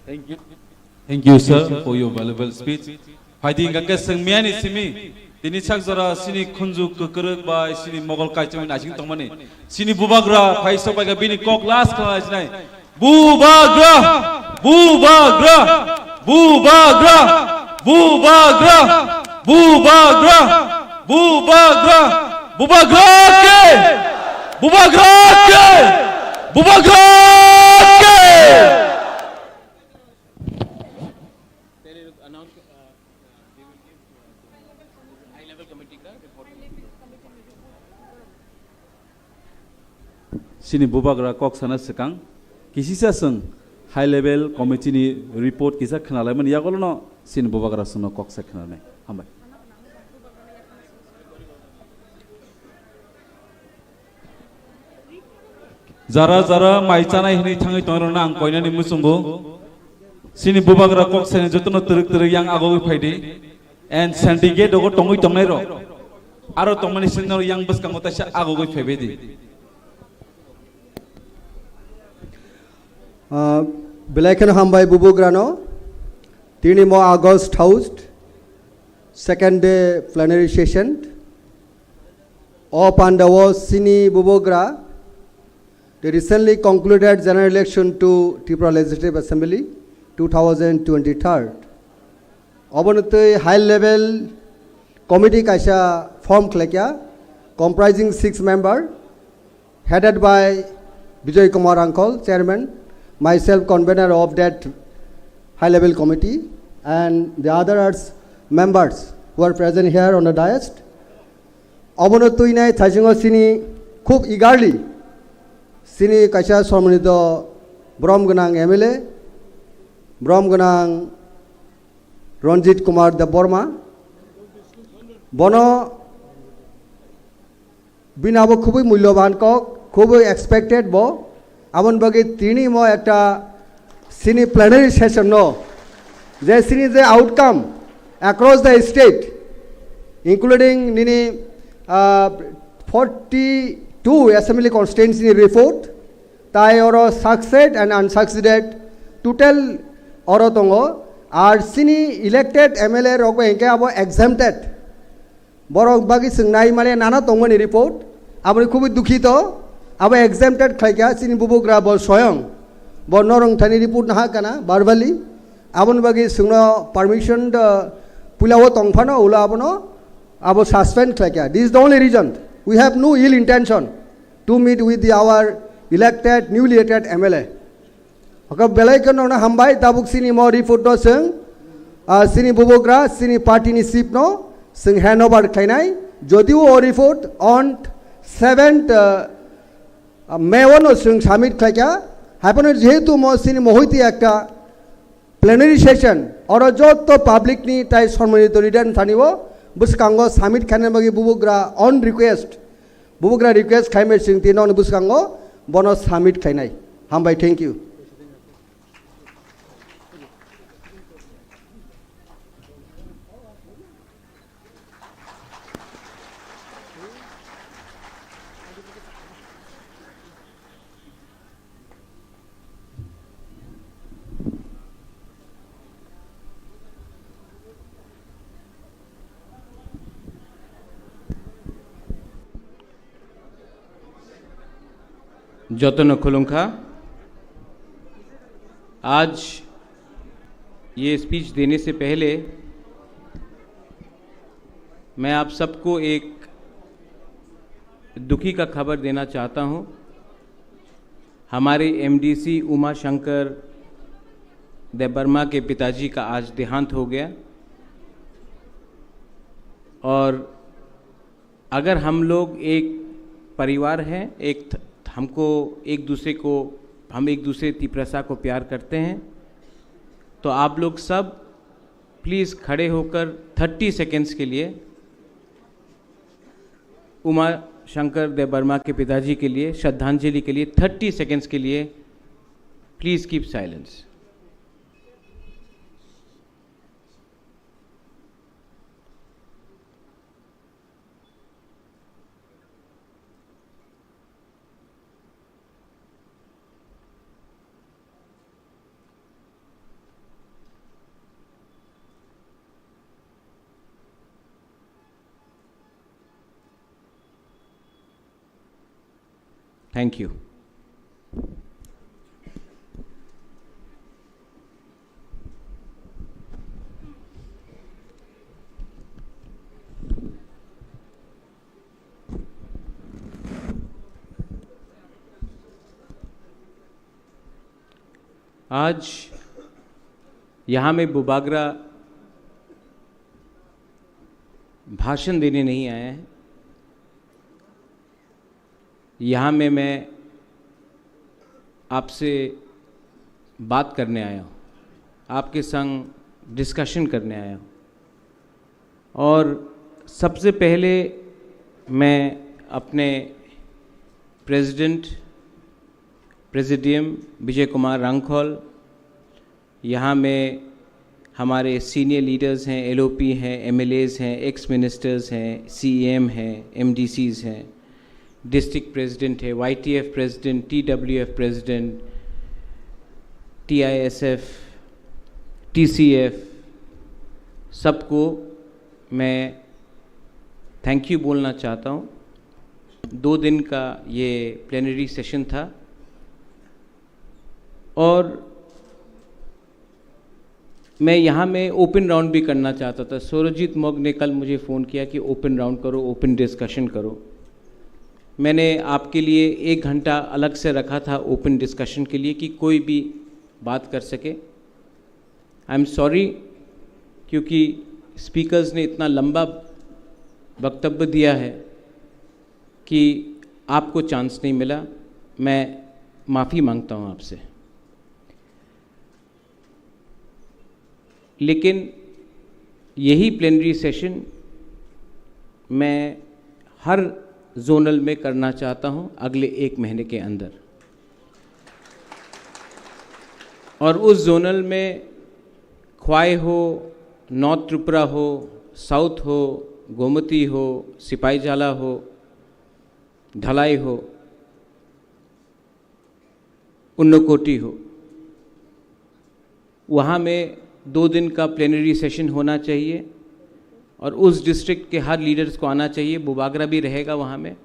Thank you. Thank you, sir, for your valuable speech. Phaidi hingka khe swngmiyani simi, tini sak jora sini khunju kwkwrwk bai sini mogol kaichomwi naising tongmani. Sini bubagra phai sok bai khe bini kok last khlai sinai. Bubagra! Bubagra! Bubagra! Bubagra! Bubagra! Bubagra! Bubagra ke! Bubagra ke! Bubagra ke! Sini bubagra kok sana swkang kisisa swng high level committee ni report kisa khwnalaimani yagolono sini bubagra swngno kok sa khwnanai. Hambai. Jara jara mai chanai hinwi thangwi tongrokno ang koinani muchungo. Sini bubagra kok sani jotono twrwk twrwk yang agogwi phaidi. And syndicate rogo tongwi tongnai rok. Aro tongmani sini norok yang bwskango taisa agogwi phaibaidi. Belai kheno hambai bubugrano. Tini mo August housed second day plenary session. O pandao sini bubugra the recently concluded general election to Tripura Legislative Assembly two thousand twenty-three. Obono twi high level committee kaisa form khlaikha, comprising six member, headed by Bijoy Kumar Uncle, chairman, myself convener of that high level committee, and the others members who are present here on the dais. Obono twinai thaisingo sini khub eagerly sini kaisa somrito borom gwnang M L A, borom gwnang Ranjit Kumar Debbarma. Bono bini abo khubui mulyoban kok, khubui expected bo. Aboni bagwi tini mo ekta sini plenary session no je sini je outcome across the state, including nini uh, forty-two assembly constituency report, tai oro succeed and unsucceeded total oro tongo. Ar sini elected M L A rok bai hingke abo exempted. Borok bagwi chwng nai male nana tongmani report, aboni khubui dukhito, abo exempted khlaikha chini bubugra bo soyong. Bo norong thani report naha kana verbally, aboni bagwi chwngno permission da puila o tongphano ulo abono abo suspend khlaikha. This is the only reason. We have no ill intention to meet with the, our elected, newly elected M L A. Oke, belai khe nokno hambai, tabuk sini mo report no chwng, ah, sini bubugra, sini party ni chief no chwng hand over khlainai, jodio o report on seventh, ah, May o no chwng submit khlaikha, haiphano jehetu mo chini mohiti ekta plenary session, oro jotto public ni tai sommonito leader thani o bwskango submit khaina bagwi bubugra on request, bubugra request khaimai chwng tino bwskango bono submit khainai. Hambai, thank you. Jotono khulumkha. आज ये स्पीच देने से पहले मैं आप सबको एक दुखी का खबर देना चाहता हूँ। हमारे एमडीसी उमा शंकर देबबर्मा के पिताजी का आज देहांत हो गया। और अगर हम लोग एक परिवार हैं, एक थ-, हमको एक दूसरे को, हम एक दूसरे तिप्रसा को प्यार करते हैं, तो आप लोग सब प्लीज खड़े होकर थर्टी सेकेंड्स के लिए उमा शंकर देबबर्मा के पिताजी के लिए श्रद्धांजलि के लिए थर्टी सेकेंड्स के लिए please keep silence. Thank you. आज यहाँ में बुबागरा भाषण देने नहीं आया है। यहाँ में मैं आपसे बात करने आया हूँ, आपके संग डिस्कशन करने आया हूँ। और सबसे पहले मैं अपने प्रेसिडेंट प्रेसिडियम विजय कुमार रांखल, यहाँ में हमारे सीनियर लीडर्स हैं, एलओपी हैं, एमएलएज़ हैं, एक्स मिनिस्टर्स हैं, सीईएम हैं, एमडीसीज़ हैं, डिस्ट्रिक्ट प्रेसिडेंट है, वाईटीएफ प्रेसिडेंट, टीडब्ल्यूएफ प्रेसिडेंट, टीआईएसएफ, टीसीएफ, सबको मैं थैंक यू बोलना चाहता हूँ। दो दिन का ये प्लेनरी सेशन था और मैं यहाँ में ओपन राउंड भी करना चाहता था। सुरजीत मग ने कल मुझे फ़ोन किया कि ओपन राउंड करो, ओपन डिस्कशन करो। मैंने आपके लिए एक घंटा अलग से रखा था ओपन डिस्कशन के लिए कि कोई भी बात कर सके। आई एम सॉरी, क्योंकि स्पीकर्स ने इतना लंबा वक्तव्य दिया है कि आपको चांस नहीं मिला। मैं माफ़ी मांगता हूँ आपसे। लेकिन यही प्लेनरी सेशन मैं हर जोनल में करना चाहता हूँ अगले एक महीने के अंदर। और उस जोनल में ख्वाई हो, नॉर्थ त्रिपुरा हो, साउथ हो, गोमती हो, सिपाहीजाला हो, धलाई हो, उन्नकोटी हो, वहाँ में दो दिन का प्लेनरी सेशन होना चाहिए और उस डिस्ट्रिक्ट के हर लीडर्स को आना चाहिए। बुबागरा भी रहेगा वहाँ में।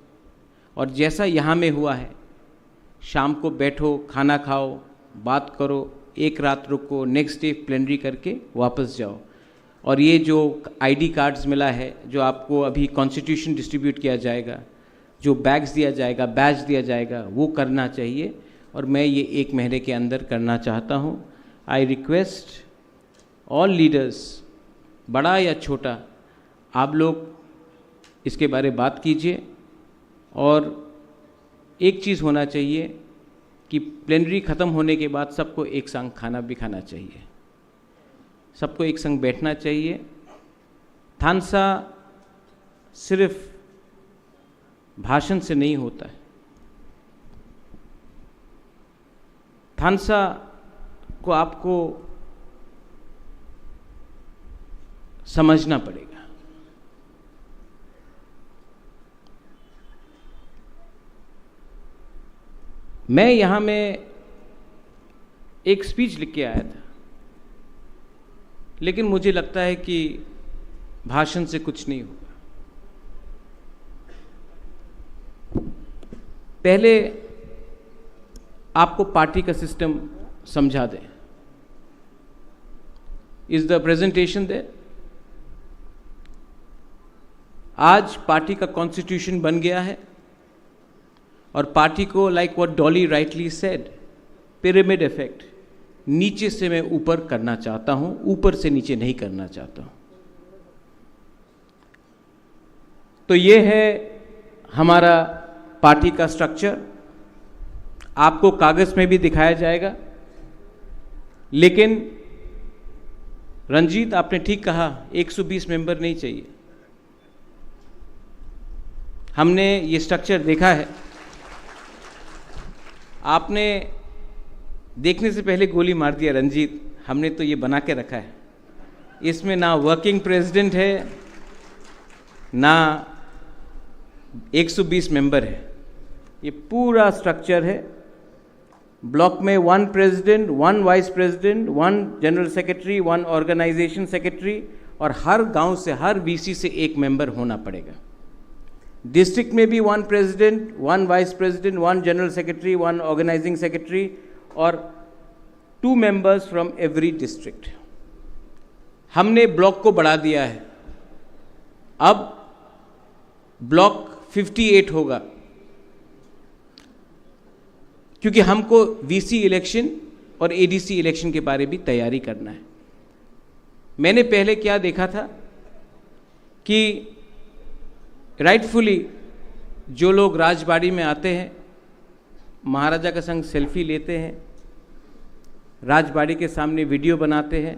और जैसा यहाँ में हुआ है, शाम को बैठो, खाना खाओ, बात करो, एक रात रुको, नेक्स्ट डे प्लेनरी करके वापस जाओ। और ये जो आईडी कार्ड्स मिला है, जो आपको अभी कॉन्स्टिट्यूशन डिस्ट्रीब्यूट किया जाएगा, जो बैग्स दिया जाएगा, बैज दिया जाएगा, वो करना चाहिए। और मैं ये एक महीने के अंदर करना चाहता हूँ। आई रिक्वेस्ट ऑल लीडर्स, बड़ा या छोटा, आप लोग इसके बारे बात कीजिए और एक चीज़ होना चाहिए कि प्लेनरी ख़त्म होने के बाद सबको एक संग खाना भी खाना चाहिए, सबको एक संग बैठना चाहिए। थानसा सिर्फ भाषण से नहीं होता है। थानसा को आपको समझना पड़ेगा। मैं यहाँ में एक स्पीच लिख के आया था, लेकिन मुझे लगता है कि भाषण से कुछ नहीं होगा। पहले आपको पार्टी का सिस्टम समझा दें। Is the presentation there? आज पार्टी का कॉन्स्टिट्यूशन बन गया है और पार्टी को, like what Dolly rightly said, pyramid effect, नीचे से मैं ऊपर करना चाहता हूं, ऊपर से नीचे नहीं करना चाहता हूं। तो ये है हमारा पार्टी का स्ट्रक्चर। आपको कागज में भी दिखाया जाएगा, लेकिन रंजीत, आपने ठीक कहा, एक सौ बीस मेंबर नहीं चाहिए। हमने ये स्ट्रक्चर देखा है। आपने देखने से पहले गोली मार दिया रंजीत, हमने तो ये बना के रखा है। इसमें ना वर्किंग प्रेसिडेंट है, ना एक सौ बीस मेंबर है, ये पूरा स्ट्रक्चर है। ब्लॉक में one president, one vice president, one general secretary, one organisation secretary, और हर गांव से, हर वीसी से एक मेंबर होना पड़ेगा। डिस्ट्रिक्ट में भी one president, one vice president, one general secretary, one organising secretary, और two members from every district. हमने ब्लॉक को बढ़ा दिया है, अब ब्लॉक फिफ्टी एट होगा, क्योंकि हमको वीसी इलेक्शन और एडीसी इलेक्शन के बारे भी तैयारी करना है। मैंने पहले क्या देखा था कि राइटफुली जो लोग राजबाड़ी में आते हैं, महाराजा के संग सेल्फी लेते हैं, राजबाड़ी के सामने वीडियो बनाते हैं,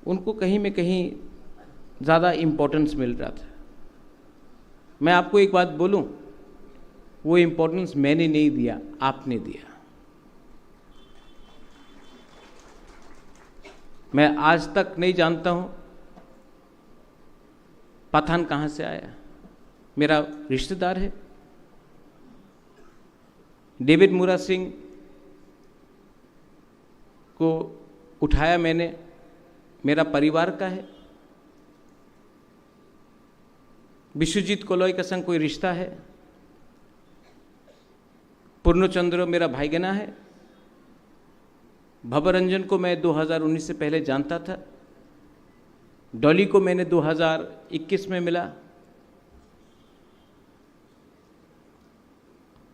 उनको कहीं में कहीं ज़्यादा इम्पोर्टेंस मिल रहा था। मैं आपको एक बात बोलूं, वो इम्पोर्टेंस मैंने नहीं दिया, आपने दिया। मैं आज तक नहीं जानता हूं पठान कहां से आया, मेरा रिश्तेदार है। डेविड मुरा सिंह को उठाया मैंने, मेरा परिवार का है। विश्वजीत कोलोई का संग कोई रिश्ता है। पूर्णचंद्र मेरा भाईगना है। भवरंजन को मैं दो हज़ार उन्नीस से पहले जानता था। डॉली को मैंने दो हज़ार इक्कीस में मिला।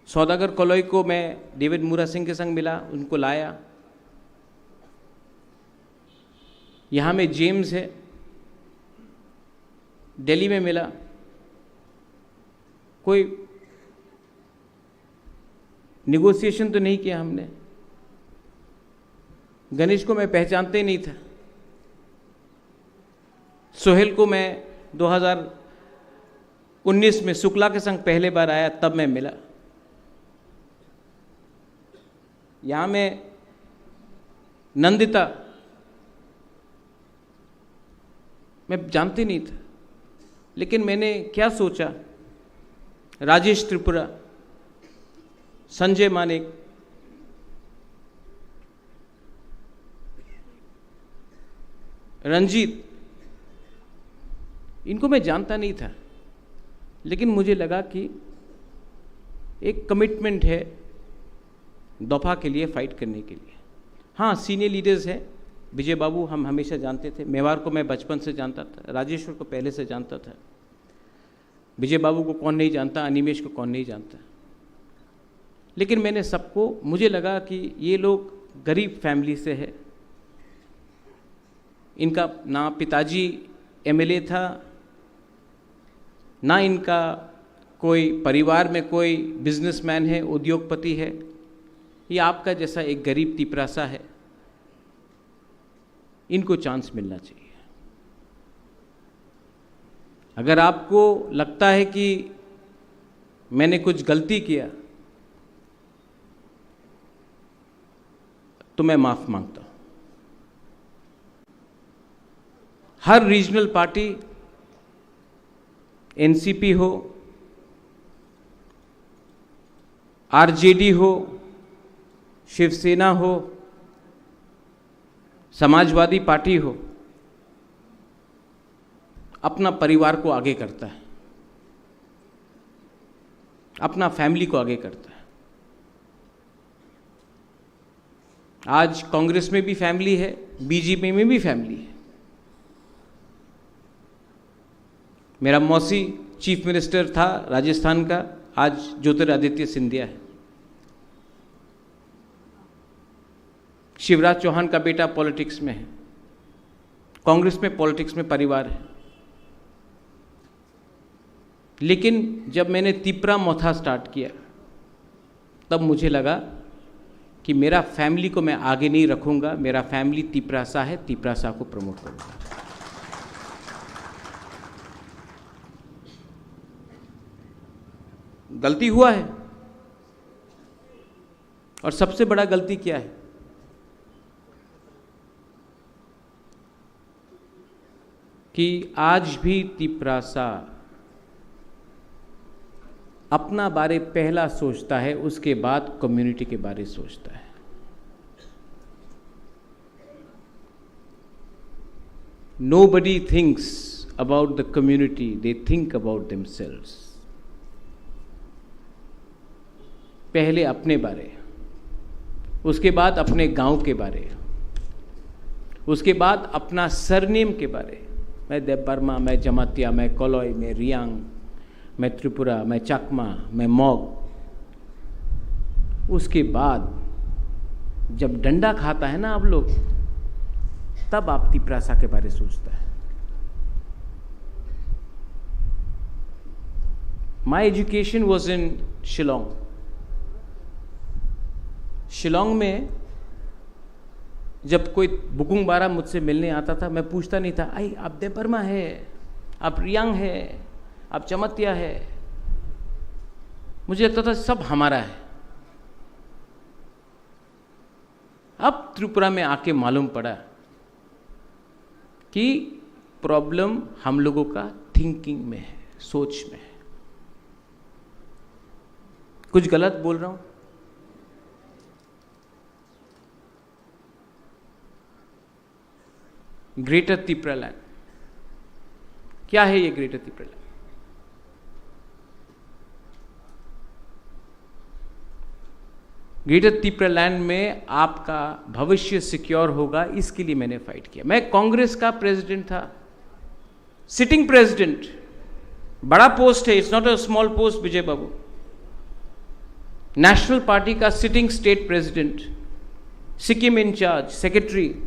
सौदागर कोलोई को मैं डेविड मुरा सिंह के संग मिला, उनको लाया। यहाँ में जेम्स है, दिल्ली में मिला। कोई नेगोशिएशन तो नहीं किया हमने। गणेश को मैं पहचानते ही नहीं था। सोहेल को मैं दो हज़ार उन्नीस में शुक्ला के संग पहले बार आया, तब मैं मिला। यहाँ में नंदिता, मैं जानती नहीं था, लेकिन मैंने क्या सोचा, राजेश त्रिपुरा, संजय मानिक, रंजीत, इनको मैं जानता नहीं था, लेकिन मुझे लगा कि एक कमिटमेंट है दफा के लिए फाइट करने के लिए। हाँ, सीनियर लीडर्स हैं, विजय बाबू हम हमेशा जानते थे, मेवार को मैं बचपन से जानता था, राजेश्वर को पहले से जानता था। विजय बाबू को कौन नहीं जानता, अनिमेश को कौन नहीं जानता। लेकिन मैंने सबको, मुझे लगा कि ये लोग गरीब फैमिली से है, इनका ना पिताजी एमएलए था, ना इनका कोई परिवार में कोई बिजनेसमैन है, उद्योगपति है, या आपका जैसा एक गरीब तिपरासा है, इनको चांस मिलना चाहिए। अगर आपको लगता है कि मैंने कुछ गलती किया, तो मैं माफ मांगता हूं। हर रीजनल पार्टी, एनसीपी हो, आरजेडी हो, शिवसेना हो, समाजवादी पार्टी हो, अपना परिवार को आगे करता है, अपना फैमिली को आगे करता है। आज कांग्रेस में भी फैमिली है, बीजेपी में भी फैमिली है। मेरा मौसी चीफ मिनिस्टर था राजस्थान का, आज ज्योतिरादित्य सिंधिया है। शिवराज चौहान का बेटा पॉलिटिक्स में है, कांग्रेस में, पॉलिटिक्स में परिवार है। लेकिन जब मैंने तिपरा मोथा स्टार्ट किया, तब मुझे लगा कि मेरा फैमिली को मैं आगे नहीं रखूंगा, मेरा फैमिली तिपरासा है, तिपरासा को प्रमोट करूंगा। गलती हुआ है, और सबसे बड़ा गलती क्या है कि आज भी तिपरासा अपना बारे पहला सोचता है, उसके बाद कम्युनिटी के बारे सोचता है। Nobody thinks about the community, they think about themselves. पहले अपने बारे, उसके बाद अपने गांव के बारे, उसके बाद अपना सरनेम के बारे। मैं देबबर्मा, मैं जमातिया, मैं कलई, मैं रियांग, मैं त्रिपुरा, मैं चकमा, मैं मग। उसके बाद जब डंडा खाता है ना आप लोग, तब आप तिपरासा के बारे सोचता है। My education was in Shillong. Shillong में जब कोई बुकुंग बारा मुझसे मिलने आता था, मैं पूछता नहीं था, "आई, आप देबबर्मा है, आप रियांग है, आप जमातिया है।" मुझे लगता था सब हमारा है। अब त्रिपुरा में आके मालूम पड़ा कि प्रॉब्लम हम लोगों का थिंकिंग में है, सोच में है। कुछ गलत बोल रहा हूं? ग्रेटर तिपरालैंड, क्या है ये ग्रेटर तिपरालैंड? ग्रेटर तिपरालैंड में आपका भविष्य सिक्योर होगा, इसके लिए मैंने फाइट किया। मैं कांग्रेस का प्रेसिडेंट था, सिटिंग प्रेसिडेंट, बड़ा पोस्ट है, it's not a small post, Vijay बाबू। नेशनल पार्टी का sitting state president, Sikkim in charge, secretary,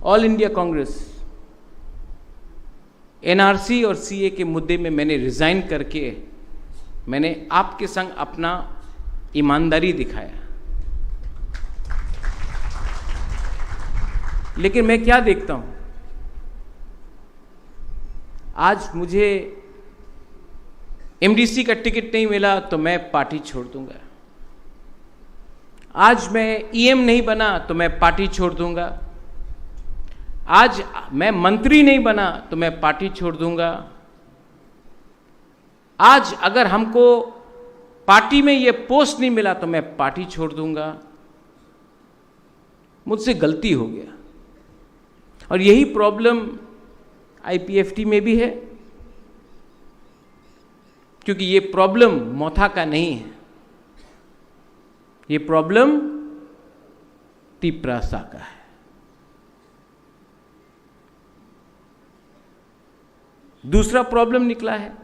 all India Congress. NRC और सीए के मुद्दे में मैंने रिजाइन करके मैंने आपके संग अपना ईमानदारी दिखाया। लेकिन मैं क्या देखता हूं, आज मुझे एमडीसी का टिकट नहीं मिला तो मैं पार्टी छोड़ दूंगा। आज मैं ईएम नहीं बना तो मैं पार्टी छोड़ दूंगा। आज मैं मंत्री नहीं बना तो मैं पार्टी छोड़ दूंगा। आज अगर हमको पार्टी में ये पोस्ट नहीं मिला तो मैं पार्टी छोड़ दूंगा। मुझसे गलती हो गया। और यही प्रॉब्लम आईपीएफटी में भी है, क्योंकि ये प्रॉब्लम मोथा का नहीं है, ये प्रॉब्लम तिपरासा का है। दूसरा प्रॉब्लम निकला है।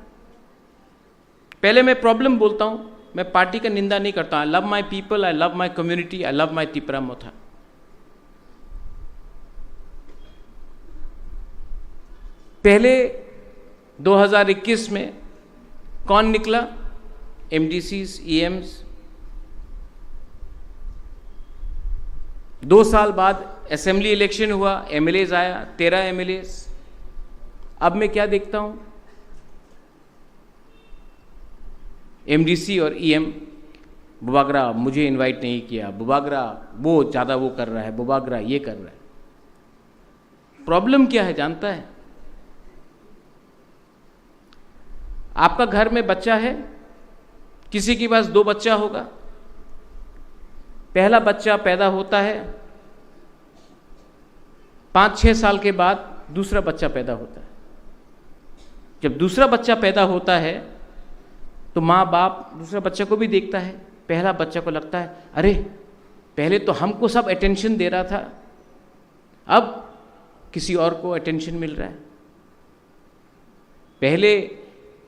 पहले मैं प्रॉब्लम बोलता हूं, मैं पार्टी का निंदा नहीं करता। I love my people, I love my community, I love my Tipra मोथा। पहले दो हज़ार इक्कीस में कौन निकला? एमडीसीज, ईएम्स। दो साल बाद असेंबली इलेक्शन हुआ, एमएलएज आया, तेरह एमएलएज। अब मैं क्या देखता हूं? एमडीसी और ईएम, बुबागरा मुझे इनवाइट नहीं किया, बुबागरा वो ज्यादा वो कर रहा है, बुबागरा ये कर रहा है। प्रॉब्लम क्या है जानता है? आपका घर में बच्चा है, किसी के पास दो बच्चा होगा, पहला बच्चा पैदा होता है, पाँच छः साल के बाद दूसरा बच्चा पैदा होता है। जब दूसरा बच्चा पैदा होता है तो माँ बाप दूसरा बच्चा को भी देखता है। पहला बच्चा को लगता है, अरे, पहले तो हमको सब अटेंशन दे रहा था, अब किसी और को अटेंशन मिल रहा है। पहले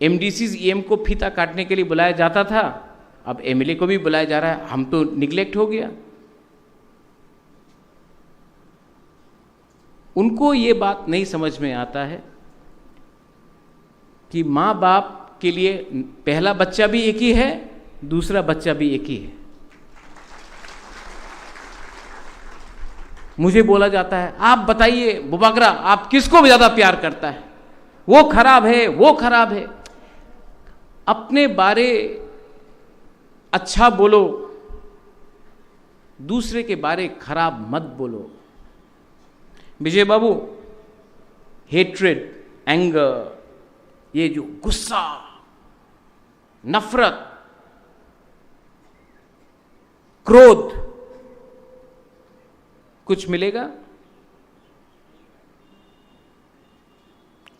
एमडीसीज ईएम को फीता काटने के लिए बुलाया जाता था, अब एमएलए को भी बुलाया जा रहा है। हम तो निग्लेक्ट हो गया। उनको ये बात नहीं समझ में आता है कि माँ बाप के लिए पहला बच्चा भी एक ही है, दूसरा बच्चा भी एक ही है। मुझे बोला जाता है, आप बताइए बुबागरा, आप किसको ज्यादा प्यार करता है? वो खराब है, वो खराब है। अपने बारे अच्छा बोलो, दूसरे के बारे खराब मत बोलो। विजय बाबू, हेट्रेड, एंगर, ये जो गुस्सा, नफरत, क्रोध, कुछ मिलेगा?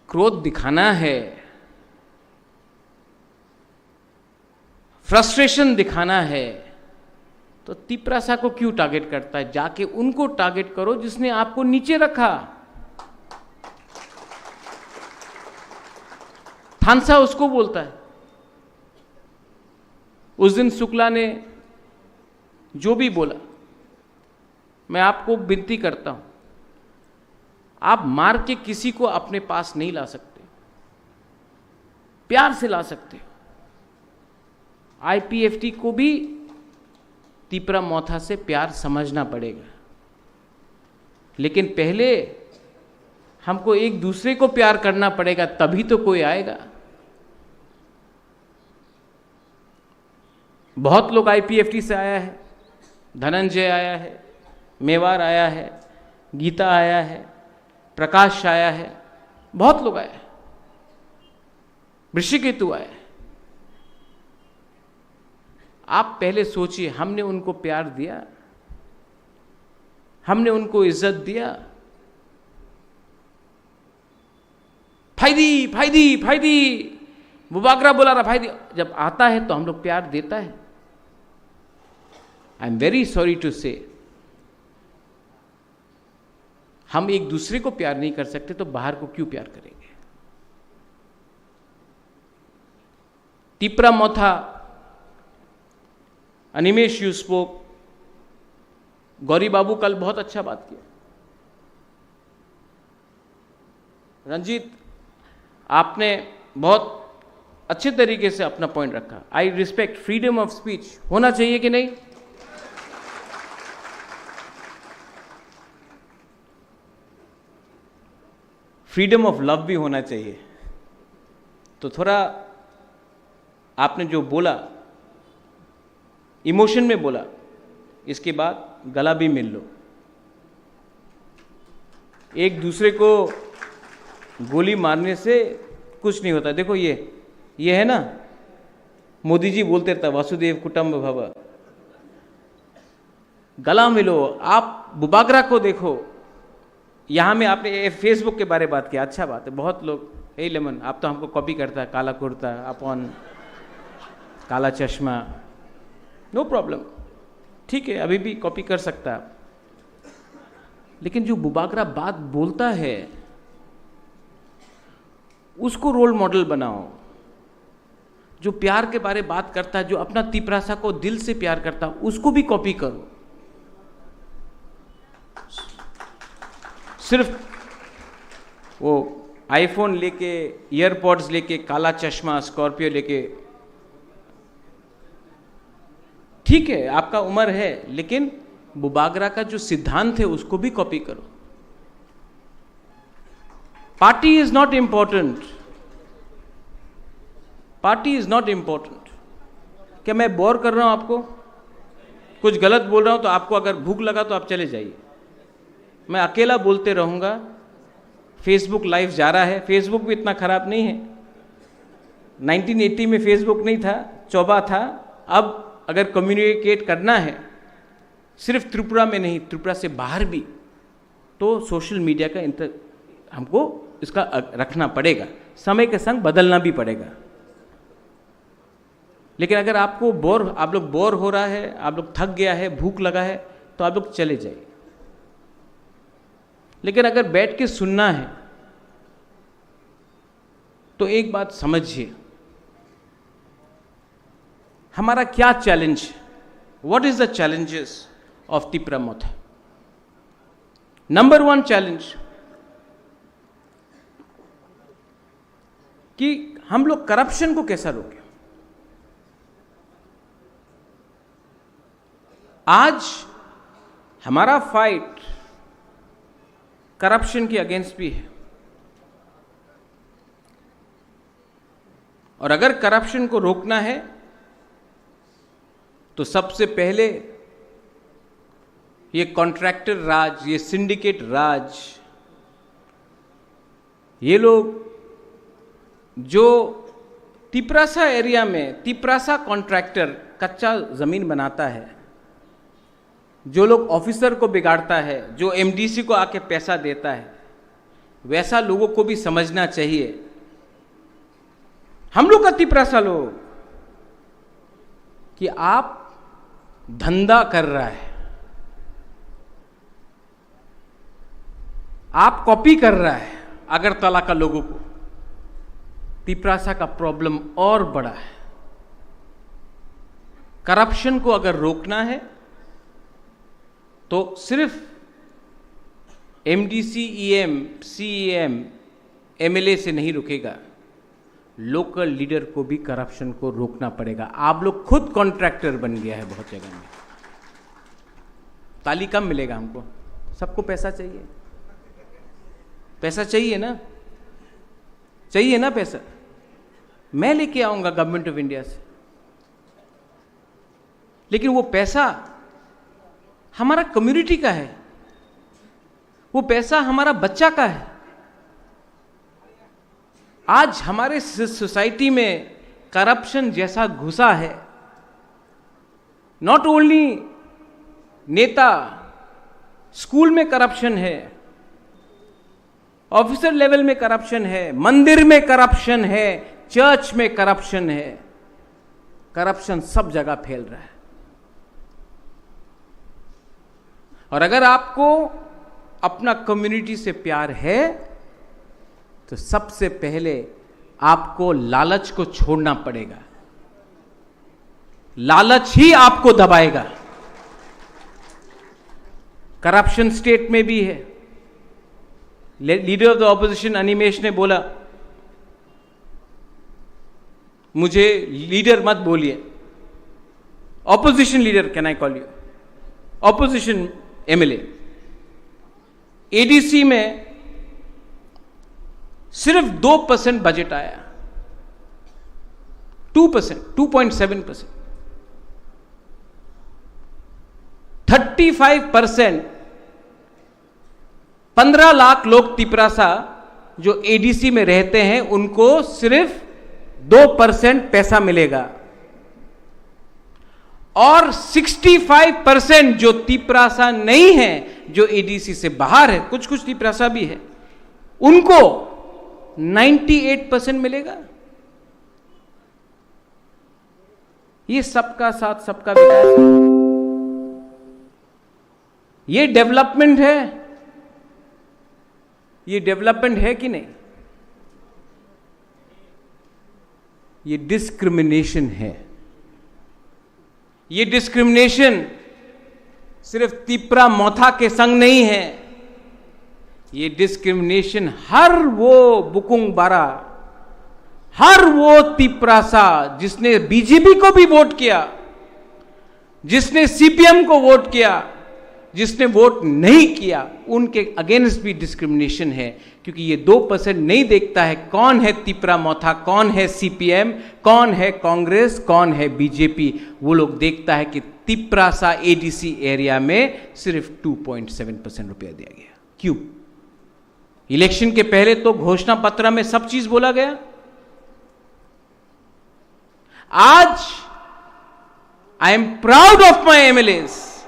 क्रोध दिखाना है, फ्रस्ट्रेशन दिखाना है, तो तिपरासा को क्यों टारगेट करता है? जाके उनको टारगेट करो जिसने आपको नीचे रखा। थानसा उसको बोलता है। उस दिन शुक्ला ने जो भी बोला, मैं आपको विनती करता हूं, आप मार के किसी को अपने पास नहीं ला सकते, प्यार से ला सकते हो। आईपीएफटी को भी तिपरा मोथा से प्यार समझना पड़ेगा, लेकिन पहले हमको एक दूसरे को प्यार करना पड़ेगा, तभी तो कोई आएगा। बहुत लोग आईपीएफटी से आया है, धनंजय आया है, मेवार आया है, गीता आया है, प्रकाश आया है, बहुत लोग आए हैं, ऋषिकेतु आए हैं। आप पहले सोचिए, हमने उनको प्यार दिया? हमने उनको इज्जत दिया? फाइदी, फाइदी, फाइदी, बुबागरा बोला रहा फाइदी। जब आता है तो हम लोग प्यार देता है। I am very sorry to say, हम एक दूसरे को प्यार नहीं कर सकते तो बाहर को क्यों प्यार करेंगे? तिपरा मोथा, अनिमेश, you spoke, गौरी बाबू कल बहुत अच्छा बात किया। रंजीत, आपने बहुत अच्छे तरीके से अपना पॉइंट रखा। I respect freedom of speech, होना चाहिए कि नहीं? फ्रीडम ऑफ लव भी होना चाहिए। तो थोड़ा आपने जो बोला, इमोशन में बोला, इसके बाद गला भी मिल लो। एक दूसरे को गोली मारने से कुछ नहीं होता। देखो, ये ये है ना, मोदी जी बोलते रहता, वासुदेव कुटुंब भव। गला मिलो। आप बुबागरा को देखो, यहाँ में आपने ये फेसबुक के बारे में बात किया, अच्छा बात है। बहुत लोग, हे लेमन, आप तो हमको कॉपी करता है, काला कुर्ता, अपन काला चश्मा, नो प्रॉब्लम, ठीक है, अभी भी कॉपी कर सकता है। लेकिन जो बुबागरा बात बोलता है, उसको रोल मॉडल बनाओ। जो प्यार के बारे बात करता है, जो अपना तिपरासा को दिल से प्यार करता है, उसको भी कॉपी करो। सिर्फ वो आईफोन लेके, ईयरपॉड्स लेके, काला चश्मा, स्कॉर्पियो लेके, ठीक है, आपका उम्र है, लेकिन बुबागरा का जो सिद्धांत है, उसको भी कॉपी करो। Party is not important, party is not important. क्या मैं बोर कर रहा हूं आपको? कुछ गलत बोल रहा हूं तो आपको अगर भूख लगा तो आप चले जाइए। मैं अकेला बोलते रहूँगा। फेसबुक लाइव जा रहा है। फेसबुक भी इतना ख़राब नहीं है। नाइनटीन एटी में फेसबुक नहीं था, चोबा था। अब अगर कम्युनिकेट करना है, सिर्फ त्रिपुरा में नहीं, त्रिपुरा से बाहर भी, तो सोशल मीडिया का इंतर-, हमको इसका अ-, रखना पड़ेगा। समय के संग बदलना भी पड़ेगा। लेकिन अगर आपको बोर, आप लोग बोर हो रहा है, आप लोग थक गया है, भूख लगा है, तो आप लोग चले जाइए। लेकिन अगर बैठ के सुनना है, तो एक बात समझिए, हमारा क्या चैलेंज है? What is the challenges of Tipra Motha? Number one challenge कि हम लोग करप्शन को कैसा रोकें। आज हमारा फाइट करप्शन के अगेंस्ट भी है, और अगर करप्शन को रोकना है तो सबसे पहले ये कॉन्ट्रैक्टर राज, ये सिंडिकेट राज, ये लोग जो तिपरासा एरिया में तिपरासा कॉन्ट्रैक्टर कच्चा ज़मीन बनाता है, जो लोग ऑफिसर को बिगाड़ता है, जो एमडीसी को आके पैसा देता है, वैसा लोगों को भी समझना चाहिए। हम लोग का तिपरासा लोग कि आप धंधा कर रहा है, आप कॉपी कर रहा है अगरतला का लोगों को। तिपरासा का प्रॉब्लम और बड़ा है। करप्शन को अगर रोकना है तो सिर्फ एमडीसी, ईएम, सीईएम, एमएलए से नहीं रुकेगा। लोकल लीडर को भी करप्शन को रोकना पड़ेगा। आप लोग खुद कॉन्ट्रैक्टर बन गया है बहुत जगह में। ताली कम मिलेगा हमको, सबको पैसा चाहिए, पैसा चाहिए ना, चाहिए ना पैसा। मैं लेके आऊंगा गवर्नमेंट ऑफ इंडिया से, लेकिन वो पैसा हमारा कम्युनिटी का है, वो पैसा हमारा बच्चा का है। आज हमारे सो-, सोसाइटी में करप्शन जैसा घुसा है, नॉट ओनली नेता, स्कूल में करप्शन है, ऑफिसर लेवल में करप्शन है, मंदिर में करप्शन है, चर्च में करप्शन है, करप्शन सब जगह फैल रहा है। और अगर आपको अपना कम्युनिटी से प्यार है तो सबसे पहले आपको लालच को छोड़ना पड़ेगा। लालच ही आपको दबाएगा। करप्शन स्टेट में भी है। Leader of the opposition Animesh ने बोला, मुझे लीडर मत बोलिए, opposition leader can I call you, opposition MLA. ADC में सिर्फ दो परसेंट बजट आया, two percent, two point seven percent. Thirty five percent, पन्द्रह लाख लोग तिपरासा जो एडीसी में रहते हैं, उनको सिर्फ दो परसेंट पैसा मिलेगा, और सिक्सटी फाइव परसेंट जो तिपरासा नहीं है, जो एडीसी से बाहर है, कुछ कुछ तिपरासा भी है, उनको नाइंटी एट परसेंट मिलेगा। ये सबका साथ सबका विकास है। ये डेवलपमेंट है? ये डेवलपमेंट है कि नहीं? ये डिस्क्रिमिनेशन है। ये डिस्क्रिमिनेशन सिर्फ तिपरा मोथा के संग नहीं है, ये डिस्क्रिमिनेशन हर वो बुकुंग बारा, हर वो तिपरासा जिसने बीजेपी को भी वोट किया, जिसने सीपीएम को वोट किया, जिसने वोट नहीं किया, उनके अगेंस्ट भी डिस्क्रिमिनेशन है। क्योंकि ये दो परसेंट नहीं देखता है कौन है तिपरा मोथा, कौन है सीपीएम, कौन है कांग्रेस, कौन है बीजेपी। वो लोग देखता है कि तिपरासा एडीसी एरिया में सिर्फ टू पॉइंट सेवन परसेंट रुपया दिया गया। क्यों? इलेक्शन के पहले तो घोषणा पत्र में सब चीज बोला गया। आज I am proud of my MLAs.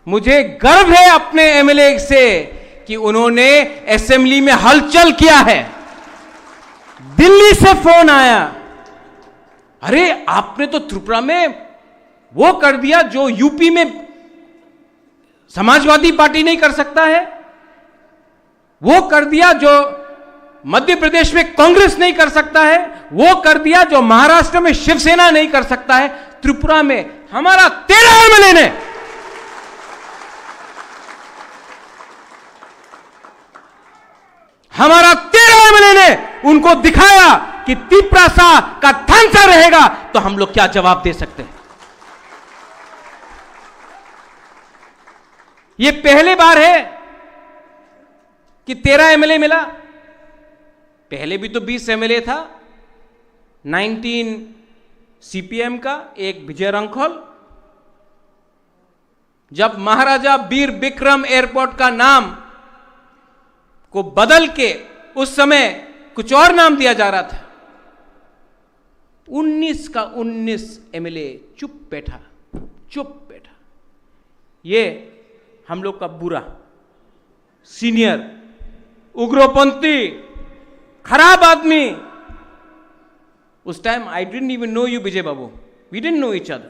मुझे गर्व है अपने एमएलए से कि उन्होंने असेंबली में हलचल किया है। दिल्ली से फोन आया, "अरे, आपने तो त्रिपुरा में वो कर दिया जो यूपी में समाजवादी पार्टी नहीं कर सकता है, वो कर दिया जो मध्य प्रदेश में कांग्रेस नहीं कर सकता है, वो कर दिया जो महाराष्ट्र में शिवसेना नहीं कर सकता है, त्रिपुरा में हमारा तेरह एमएलए ने, हमारा तेरह एमएलए ने उनको दिखाया कि तिपरासा का थानसा रहेगा तो हम लोग क्या जवाब दे सकते हैं।" ये पहली बार है कि तेरह एमएलए मिला। पहले भी तो बीस एमएलए था, नाइनटीन सीपीएम का, एक विजय रंखल। जब महाराजा वीर विक्रम एयरपोर्ट का नाम को बदल के उस समय कुछ और नाम दिया जा रहा था, उन्नीस का उन्नीस एमएलए चुप बैठा, चुप बैठा। ये हम लोग का बुरा, सीनियर, उग्रपंथी, खराब आदमी। उस time I didn't even know you, Vijay Babu. We didn't know each other।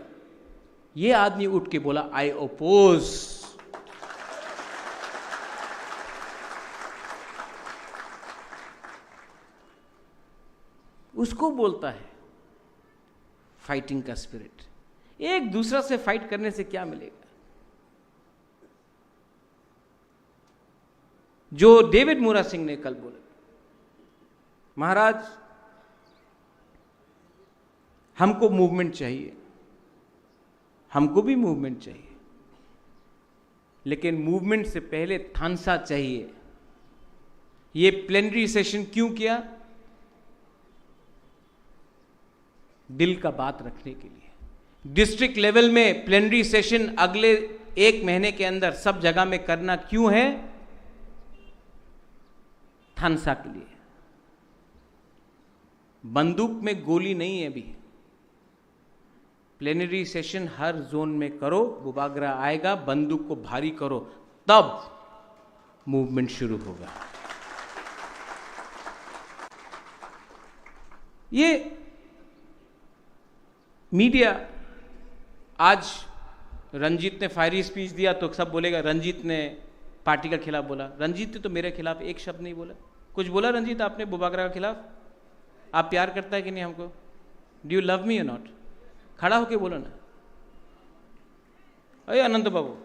ये आदमी उठ के बोला, "I oppose।" उसको बोलता है फाइटिंग का स्पिरिट। एक दूसरा से फाइट करने से क्या मिलेगा? जो डेविड मुरा सिंह ने कल बोला, "महाराज, हमको मूवमेंट चाहिए, हमको भी मूवमेंट चाहिए, लेकिन मूवमेंट से पहले थानसा चाहिए।" ये प्लेनरी सेशन क्यों किया? दिल का बात रखने के लिए। डिस्ट्रिक्ट लेवल में प्लेनरी सेशन अगले एक महीने के अंदर सब जगह में करना क्यों है? थानसा के लिए। बंदूक में गोली नहीं है अभी। प्लेनरी सेशन हर जोन में करो, बुबागरा आएगा, बंदूक को भारी करो, तब मूवमेंट शुरू होगा। ये मीडिया, आज रंजीत ने फायरी स्पीच दिया तो सब बोलेगा रंजीत ने पार्टी का खिलाफ बोला। रंजीत ने तो मेरे खिलाफ एक शब्द नहीं बोला। कुछ बोला रंजीत आपने बुबागरा के खिलाफ? आप प्यार करता है कि नहीं हमको? Do you love me or not? खड़ा होके बोलो ना। अरे अनंत बाबू,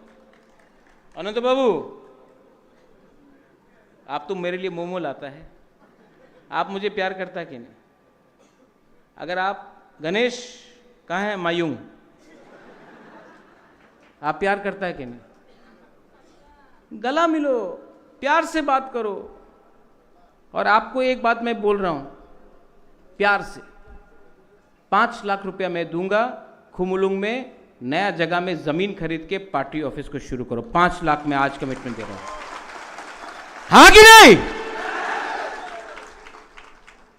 अनंत बाबू, आप तो मेरे लिए मोमो लाता है, आप मुझे प्यार करता है कि नहीं? अगर आप, गणेश कहाँ है? मायूंग। आप प्यार करता है कि नहीं? गला मिलो, प्यार से बात करो। और आपको एक बात मैं बोल रहा हूं प्यार से, पाँच लाख रुपया मैं दूंगा खुमुलुंग में नया जगह में जमीन खरीद के पार्टी ऑफिस को शुरू करो। पाँच लाख मैं आज कमिटमेंट दे रहा हूं। हाँ कि नहीं?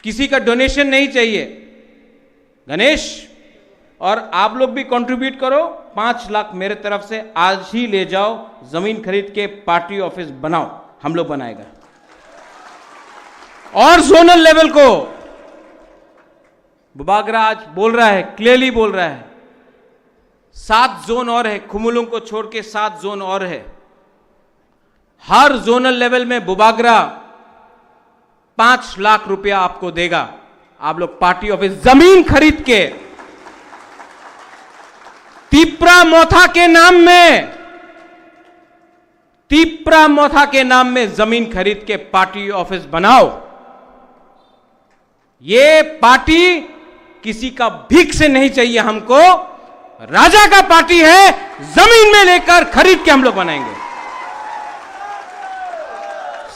किसी का डोनेशन नहीं चाहिए। गणेश, और आप लोग भी कंट्रीब्यूट करो, पाँच लाख मेरे तरफ से आज ही ले जाओ, जमीन खरीद के पार्टी ऑफिस बनाओ, हम लोग बनाएगा। और जोनल लेवल को बुबागरा आज बोल रहा है, क्लियरली बोल रहा है, सात जोन और है, खुमुलुंग को छोड़ के सात जोन और है। हर जोनल लेवल में बुबागरा पाँच लाख रुपया आपको देगा। आप लोग पार्टी ऑफिस जमीन खरीद के तिपरा मोथा के नाम में तिपरा मोथा के नाम में जमीन खरीद के पार्टी ऑफिस बनाओ। ये पार्टी किसी का भीख से नहीं चाहिए हमको, राजा का पार्टी है, जमीन में लेकर खरीद के हम लोग बनाएंगे।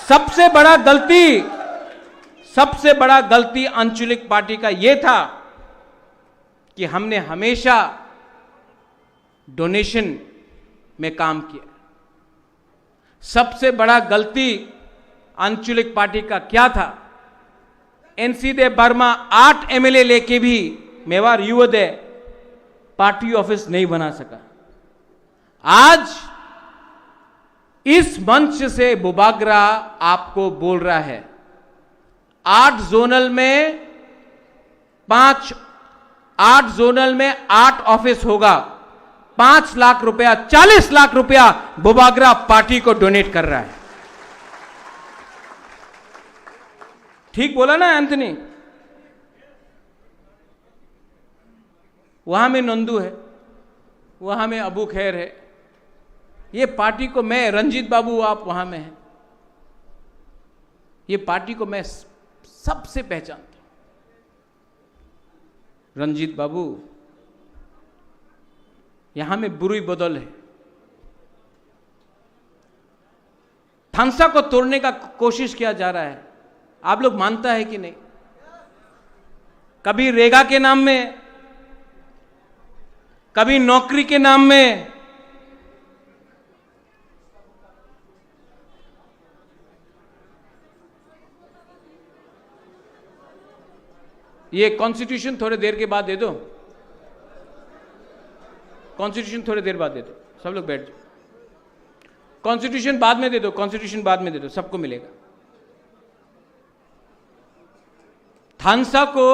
सबसे बड़ा गलती, सबसे बड़ा गलती आंचलिक पार्टी का ये था कि हमने हमेशा डोनेशन में काम किया। सबसे बड़ा गलती आंचलिक पार्टी का क्या था? एनसी देव वर्मा आठ एमएलए लेके भी मेवाड़ युवदय पार्टी ऑफिस नहीं बना सका। आज इस मंच से बुबागरा आपको बोल रहा है, आठ जोनल में पांच, आठ जोनल में आठ ऑफिस होगा, पांच लाख रुपया, चालीस लाख रुपया बुबागरा पार्टी को डोनेट कर रहा है। ठीक बोला ना एंथनी? वहां में नंदू है, वहां में अबू खैर है। ये पार्टी को मैं, रंजीत बाबू, आप वहां में हैं, ये पार्टी को मैं स-, सबसे पहचानता हूं। रंजीत बाबू, यहां में बुरी बदल है। थानसा को तोड़ने का कोशिश किया जा रहा है, आप लोग मानता है कि नहीं? कभी रेगा के नाम में, कभी नौकरी के नाम में। ये कॉन्स्टिट्यूशन थोड़े देर के बाद दे दो, कॉन्स्टिट्यूशन थोड़े देर बाद दे दो, सब लोग बैठ जाओ। कॉन्स्टिट्यूशन बाद में दे दो, कॉन्स्टिट्यूशन बाद में दे दो, सबको मिलेगा। थानसा को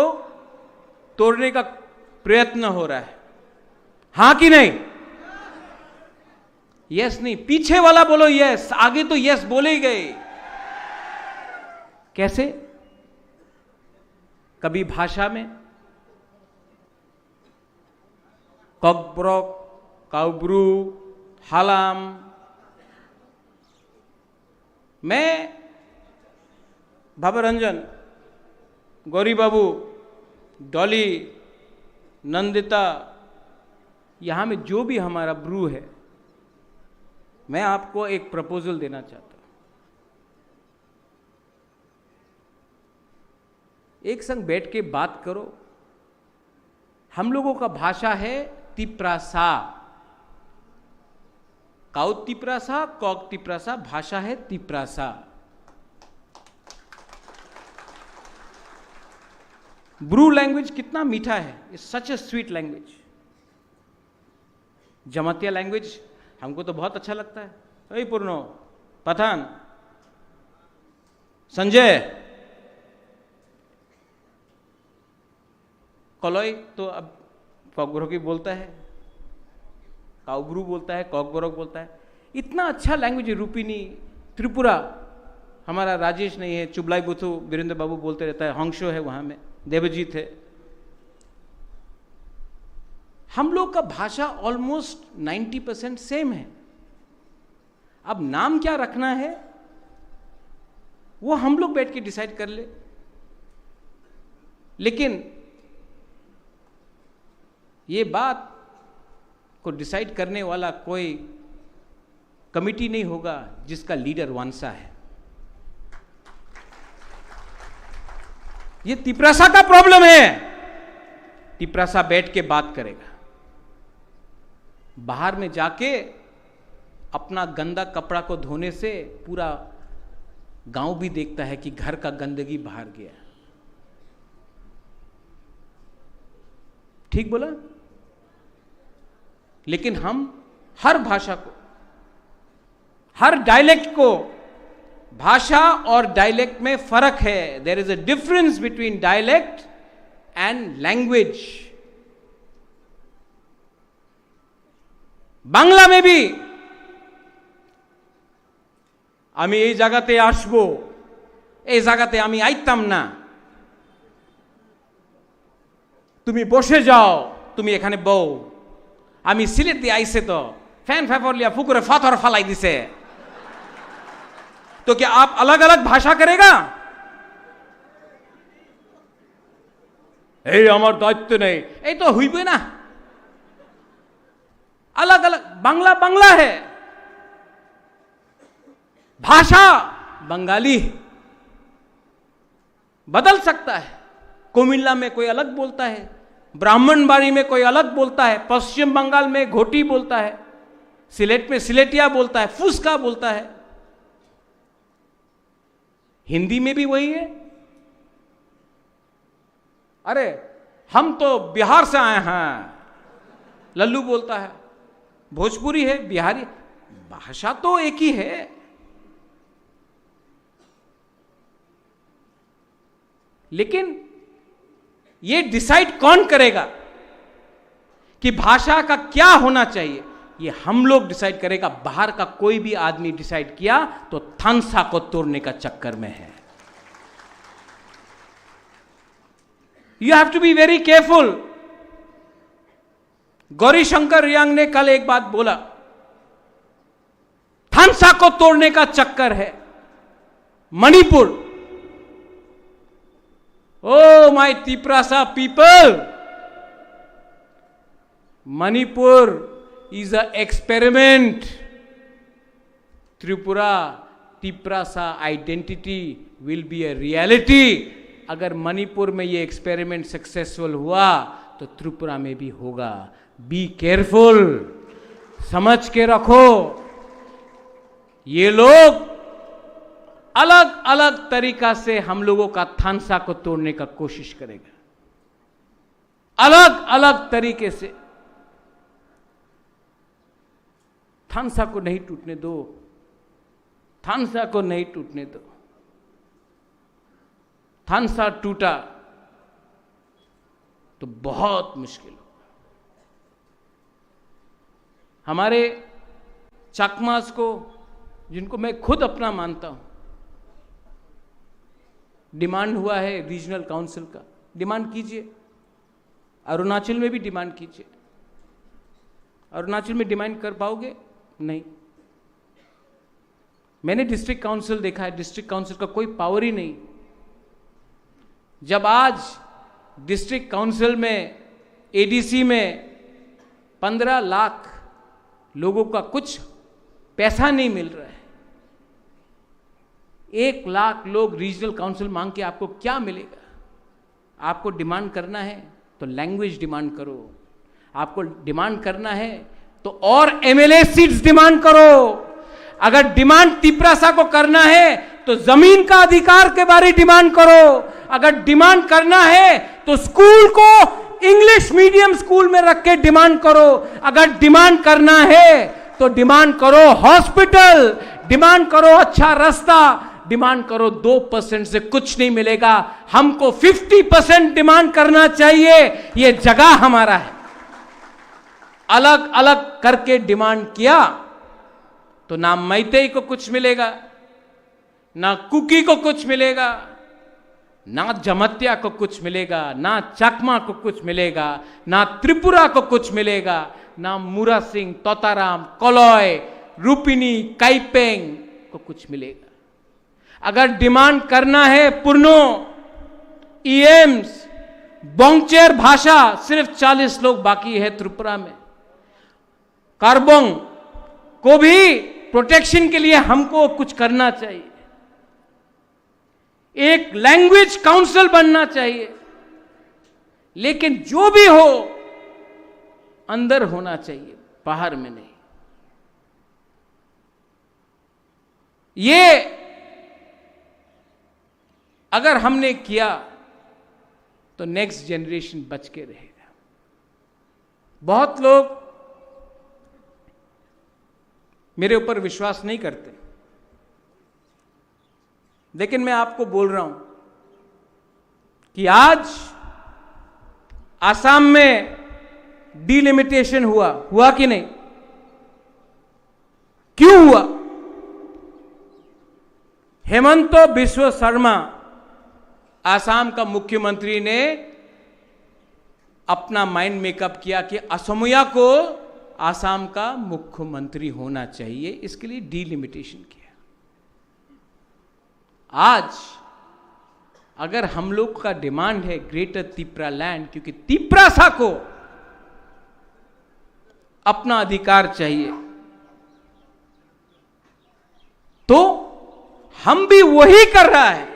तोड़ने का प्रयत्न हो रहा है, हाँ कि नहीं? यस नहीं, पीछे वाला बोलो यस, आगे तो यस बोले ही गए। कैसे? कभी भाषा में, ककबरक, काउब्रू, हालाम। मैं, भवरंजन, गौरी बाबू, डॉली, नंदिता, यहाँ में जो भी हमारा ब्रू है, मैं आपको एक प्रपोजल देना चाहता हूँ। एक संग बैठ के बात करो। हम लोगों का भाषा है तिप्रासा। काउ तिप्रासा, कॉक तिप्रासा, भाषा है तिप्रासा। ब्रू लैंग्वेज कितना मीठा है, it's such a sweet language। Jamatia language हमको तो बहुत अच्छा लगता है। ओई पूर्णो, पठान, संजय, कलई तो अब ककबरकी बोलता है, काउब्रू बोलता है, ककबरक बोलता है। इतना अच्छा लैंग्वेज है, रूपिनी, त्रिपुरा, हमारा राजेश नहीं है, चुबलाई बुथु वीरेंद्र बाबू बोलते रहता है, हंसो है वहाँ में, देवजीत है। हम लोग का भाषा ऑलमोस्ट नाइन्टी परसेंट सेम है। अब नाम क्या रखना है, वो हम लोग बैठ के डिसाइड कर ले। लेकिन ये बात को डिसाइड करने वाला कोई कमेटी नहीं होगा जिसका लीडर वंशा है। ये तिपरासा का प्रॉब्लम है। तिपरासा बैठ के बात करेगा, बाहर में जाके अपना गंदा कपड़ा को धोने से पूरा गांव भी देखता है कि घर का गंदगी बाहर गया। ठीक बोला? लेकिन हम हर भाषा को, हर डायलेक्ट को, भाषा और डायलेक्ट में फर्क है। There is a difference between dialect and language। Bangla में भी আমি এই জায়গাতে আসবো, এই জায়গাতে আমি আইতাম না। তুমি বসে যাও, তুমি এখানে বও। আমি সিলেট দিয়ে আইছে তো, ফ্যান ফ্যাফর লিয়া পুকুরে পাথর ফালাই দিছে। तो क्या आप अलग अलग भाषा करेगा? এই আমার দায়িত্ব নেই, এই তো হইবে না। अलग अलग, बांग्ला बांग्ला है, भाषा बंगाली है, बदल सकता है। कुमिल्ला में कोई अलग बोलता है, ब्राह्मणबाड़ी में कोई अलग बोलता है, पश्चिम बंगाल में घोटी बोलता है, सिलेट में सिलेटिया बोलता है, फुसका बोलता है। हिंदी में भी वही है। अरे, हम तो बिहार से आए हैं, लल्लू बोलता है। भोजपुरी है, बिहारी, भाषा तो एक ही है, लेकिन ये डिसाइड कौन करेगा कि भाषा का क्या होना चाहिए? ये हम लोग डिसाइड करेगा। बाहर का कोई भी आदमी डिसाइड किया तो थानसा को तोड़ने का चक्कर में है। You have to be very careful. Gauri शंकर रियांग ने कल एक बात बोला, थानसा को तोड़ने का चक्कर है Manipur. Oh, my Tiprasa people, Manipur is a experiment. Tripura, Tiprasa identity will be a reality. अगर मणिपुर में ये एक्सपेरिमेंट सक्सेसफुल हुआ तो त्रिपुरा में भी होगा। बी केयरफुल, समझ के रखो। ये लोग अलग अलग तरीका से हम लोगों का थानसा को तोड़ने का कोशिश करेगा, अलग अलग तरीके से। थानसा को नहीं टूटने दो, थानसा को नहीं टूटने दो। थानसा टूटा तो बहुत मुश्किल होगा। हमारे चकमास को, जिनको मैं खुद अपना मानता हूं, डिमांड हुआ है रीजनल काउंसिल का, डिमांड कीजिए। अरुणाचल में भी डिमांड कीजिए। अरुणाचल में डिमांड कर पाओगे? नहीं। मैंने डिस्ट्रिक्ट काउंसिल देखा है, डिस्ट्रिक्ट काउंसिल का कोई पावर ही नहीं। जब आज डिस्ट्रिक्ट काउंसिल में, एडीसी में पन्द्रह लाख लोगों का कुछ पैसा नहीं मिल रहा है, एक लाख लोग रीजनल काउंसिल मांग के आपको क्या मिलेगा? आपको डिमांड करना है तो लैंग्वेज डिमांड करो, आपको डिमांड करना है तो और एमएलए सीट्स डिमांड करो। अगर डिमांड तिपरासा को करना है तो जमीन का अधिकार के बारे डिमांड करो। अगर डिमांड करना है तो स्कूल को इंग्लिश मीडियम स्कूल में रख के डिमांड करो। अगर डिमांड करना है तो डिमांड करो हॉस्पिटल, डिमांड करो अच्छा रास्ता, डिमांड करो। दो परसेंट से कुछ नहीं मिलेगा। हमको फिफ्टी परसेंट डिमांड करना चाहिए, ये जगह हमारा है। अलग अलग करके डिमांड किया तो ना मैतेई को कुछ मिलेगा, ना कुकी को कुछ मिलेगा, ना जमतिया को कुछ मिलेगा, ना चकमा को कुछ मिलेगा, ना त्रिपुरा को कुछ मिलेगा, ना मुरा सिंह, तोताराम, कलय, रूपिनी, काइपेंग को कुछ मिलेगा। अगर डिमांड करना है पुरनो, ईएम्स, बोंगचेर भाषा, सिर्फ चालीस लोग बाकी है त्रिपुरा में। कार्बोंग को भी प्रोटेक्शन के लिए हमको कुछ करना चाहिए। एक लैंग्वेज काउंसिल बनना चाहिए, लेकिन जो भी हो अंदर होना चाहिए, बाहर में नहीं। ये अगर हमने किया तो नेक्स्ट जनरेशन बच के रहेगा। बहुत लोग मेरे ऊपर विश्वास नहीं करते, लेकिन मैं आपको बोल रहा हूं कि आज आसाम में डिलिमिटेशन हुआ, हुआ कि नहीं? क्यों हुआ? हेमंत बिश्व शर्मा, आसाम का मुख्यमंत्री ने अपना माइंड मेकअप किया कि असमिया को आसाम का मुख्यमंत्री होना चाहिए, इसके लिए डिलिमिटेशन किया। आज अगर हम लोग का डिमांड है ग्रेटर तिपरा लैंड, क्योंकि तिपरासा को अपना अधिकार चाहिए, तो हम भी वही कर रहा है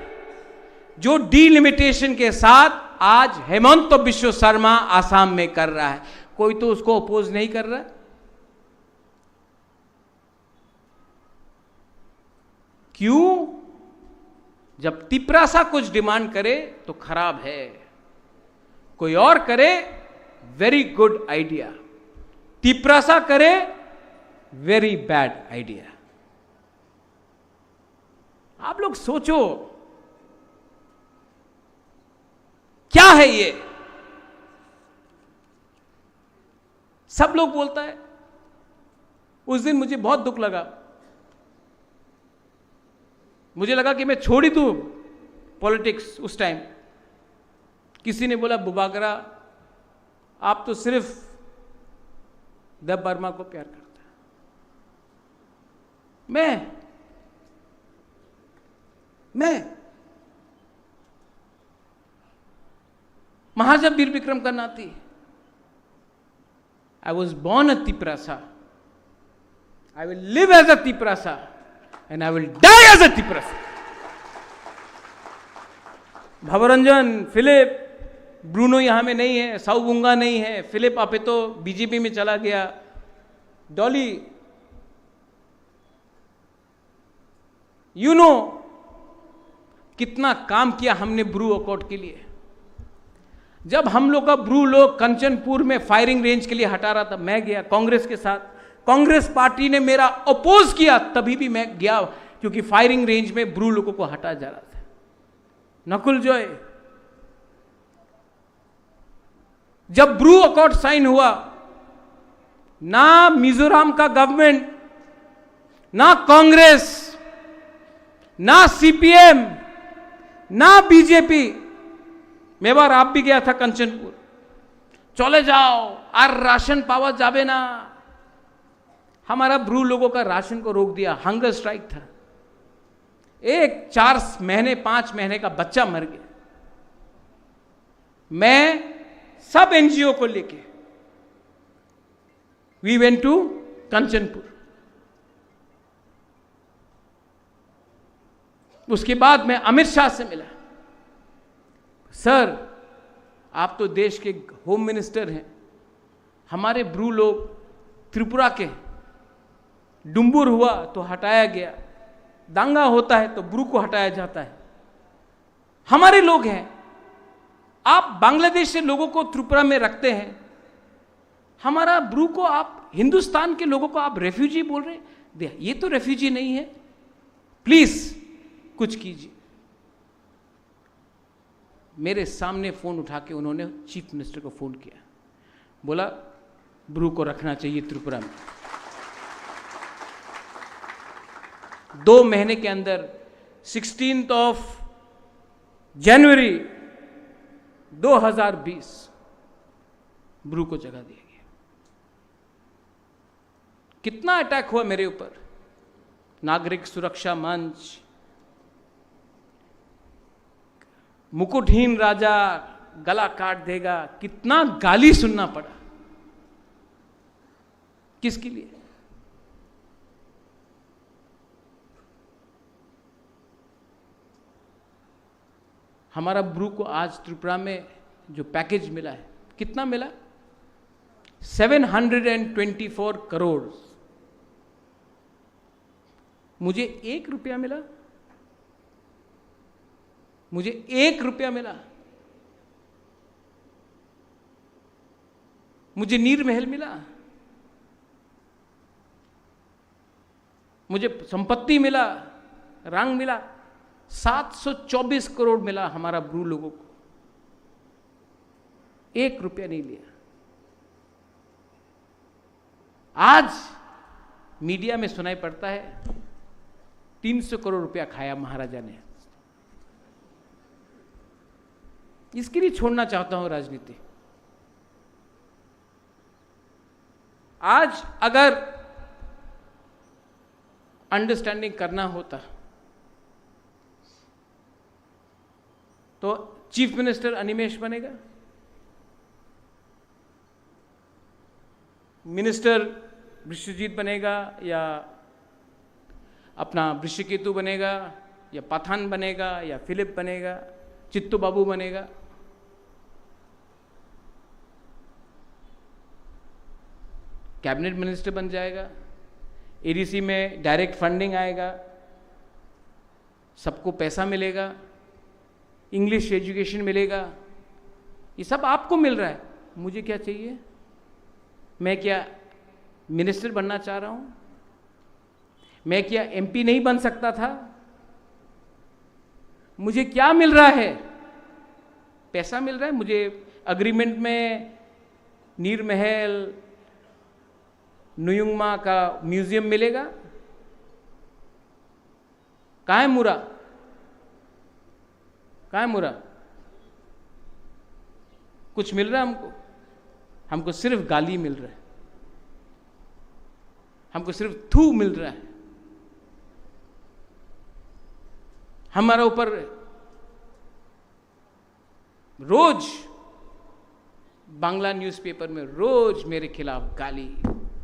जो डिलिमिटेशन के साथ आज हेमंत बिश्व शर्मा आसाम में कर रहा है। कोई तो उसको अपोज नहीं कर रहा है। क्यों? जब तिपरासा कुछ डिमांड करे तो खराब है, कोई और करे, वेरी गुड आइडिया। तिपरासा करे, वेरी बैड आइडिया। आप लोग सोचो, क्या है ये? सब लोग बोलता है। उस दिन मुझे बहुत दुख लगा, मुझे लगा कि मैं छोड़ ही दूं पॉलिटिक्स। उस टाइम किसी ने बोला, "बुबागरा, आप तो सिर्फ देब वर्मा को प्यार करता है।" मैं मैं महाराजा वीर विक्रम का नाती, I was born a Tiprasa, I will live as a Tiprasa, and I will die as a Tiprasa. भवरंजन, फिलिप, ब्रूनो यहाँ में नहीं है, साउबुंगा नहीं है, फिलिप आपेतो बीजेपी में चला गया, डॉली, यू नो कितना काम किया हमने ब्रू अकॉर्ड के लिए। जब हम लोग का ब्रू लोग कंचनपुर में फायरिंग रेंज के लिए हटा रहा था, मैं गया कांग्रेस के साथ। कांग्रेस पार्टी ने मेरा अपोज किया, तभी भी मैं गया, क्योंकि फायरिंग रेंज में ब्रू लोगों को हटाया जा रहा था। नकुल जॉय, जब ब्रू अकॉर्ड साइन हुआ, ना मिजोरम का गवर्नमेंट, ना कांग्रेस, ना सीपीएम, ना बीजेपी। मैं बार आप भी गया था कंचनपुर, चले जाओ, और राशन पावा जाबे ना। हमारा ब्रू लोगों का राशन को रोक दिया, हंगर स्ट्राइक था। एक चार महीने, पांच महीने का बच्चा मर गया। मैं सब एनजीओ को लेके we went to कंचनपुर। उसके बाद मैं अमित शाह से मिला। सर, आप तो देश के होम मिनिस्टर हैं, हमारे ब्रू लोग त्रिपुरा के, डुम्बुर हुआ तो हटाया गया, दंगा होता है तो ब्रू को हटाया जाता है। हमारे लोग हैं, आप बांग्लादेश से लोगों को त्रिपुरा में रखते हैं, हमारा ब्रू को आप, हिंदुस्तान के लोगों को आप रेफ्यूजी बोल रहे हैं। दे-, ये तो रेफ्यूजी नहीं है, प्लीज कुछ कीजिए। मेरे सामने फोन उठा के उन्होंने चीफ मिनिस्टर को फोन किया, बोला, ब्रू को रखना चाहिए त्रिपुरा में। दो महीने के अंदर, सिक्सटीन्थ ऑफ जनवरी दो हज़ार बीस, ब्रू को जगह दिया गया। कितना अटैक हुआ मेरे ऊपर, नागरिक सुरक्षा मंच, मुकुटहीन राजा गला काट देगा, कितना गाली सुनना पड़ा। किसके लिए? हमारा ब्रू को आज त्रिपुरा में जो पैकेज मिला है, कितना मिला? Seven hundred and twenty four crore. मुझे एक रुपया मिला, मुझे एक रुपया मिला, मुझे नीर महल मिला, मुझे संपत्ति मिला, रंग मिला, सात सौ चौबीस करोड़ मिला हमारा ब्रू लोगों को, एक रुपया नहीं लिया। आज मीडिया में सुनाई पड़ता है, तीन सौ करोड़ रुपया खाया महाराजा ने। इसके लिए छोड़ना चाहता हूं राजनीति। आज अगर अंडरस्टैंडिंग करना होता, तो चीफ मिनिस्टर अनिमेश बनेगा, मिनिस्टर विश्वजीत बनेगा, या अपना वृषकेतु बनेगा, या पठान बनेगा, या फिलिप बनेगा, चित्तू बाबू बनेगा, कैबिनेट मिनिस्टर बन जाएगा, एडीसी में डायरेक्ट फंडिंग आएगा, सबको पैसा मिलेगा, इंग्लिश एजुकेशन मिलेगा, ये सब आपको मिल रहा है। मुझे क्या चाहिए? मैं क्या मिनिस्टर बनना चाह रहा हूँ? मैं क्या एमपी नहीं बन सकता था? मुझे क्या मिल रहा है? पैसा मिल रहा है मुझे। एग्रीमेंट में नीर महल, नुयुंगमा का म्यूजियम मिलेगा। कहाँ है मुरा? कहाँ है मुरा? कुछ मिल रहा है हमको? हमको सिर्फ गाली मिल रहा है, हमको सिर्फ थू मिल रहा है। हमारा ऊपर रोज बांग्ला न्यूज़पेपर में रोज मेरे खिलाफ गाली,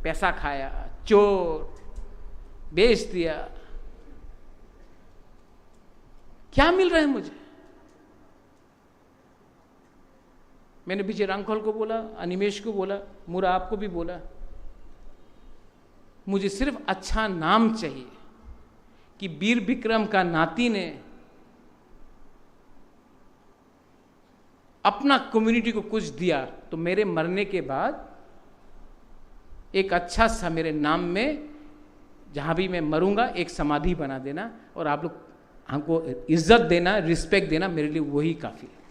पैसा खाया, चोर, बेच दिया। क्या मिल रहा है मुझे? मैंने विजय रांखल को बोला, अनिमेश को बोला, मुरा आपको भी बोला, मुझे सिर्फ अच्छा नाम चाहिए कि वीर विक्रम का नाती ने अपना कम्युनिटी को कुछ दिया, तो मेरे मरने के बाद एक अच्छा सा मेरे नाम में, जहाँ भी मैं मरूंगा, एक समाधि बना देना, और आप लोग हमको इज्जत देना, रिस्पेक्ट देना, मेरे लिए वही काफ़ी है।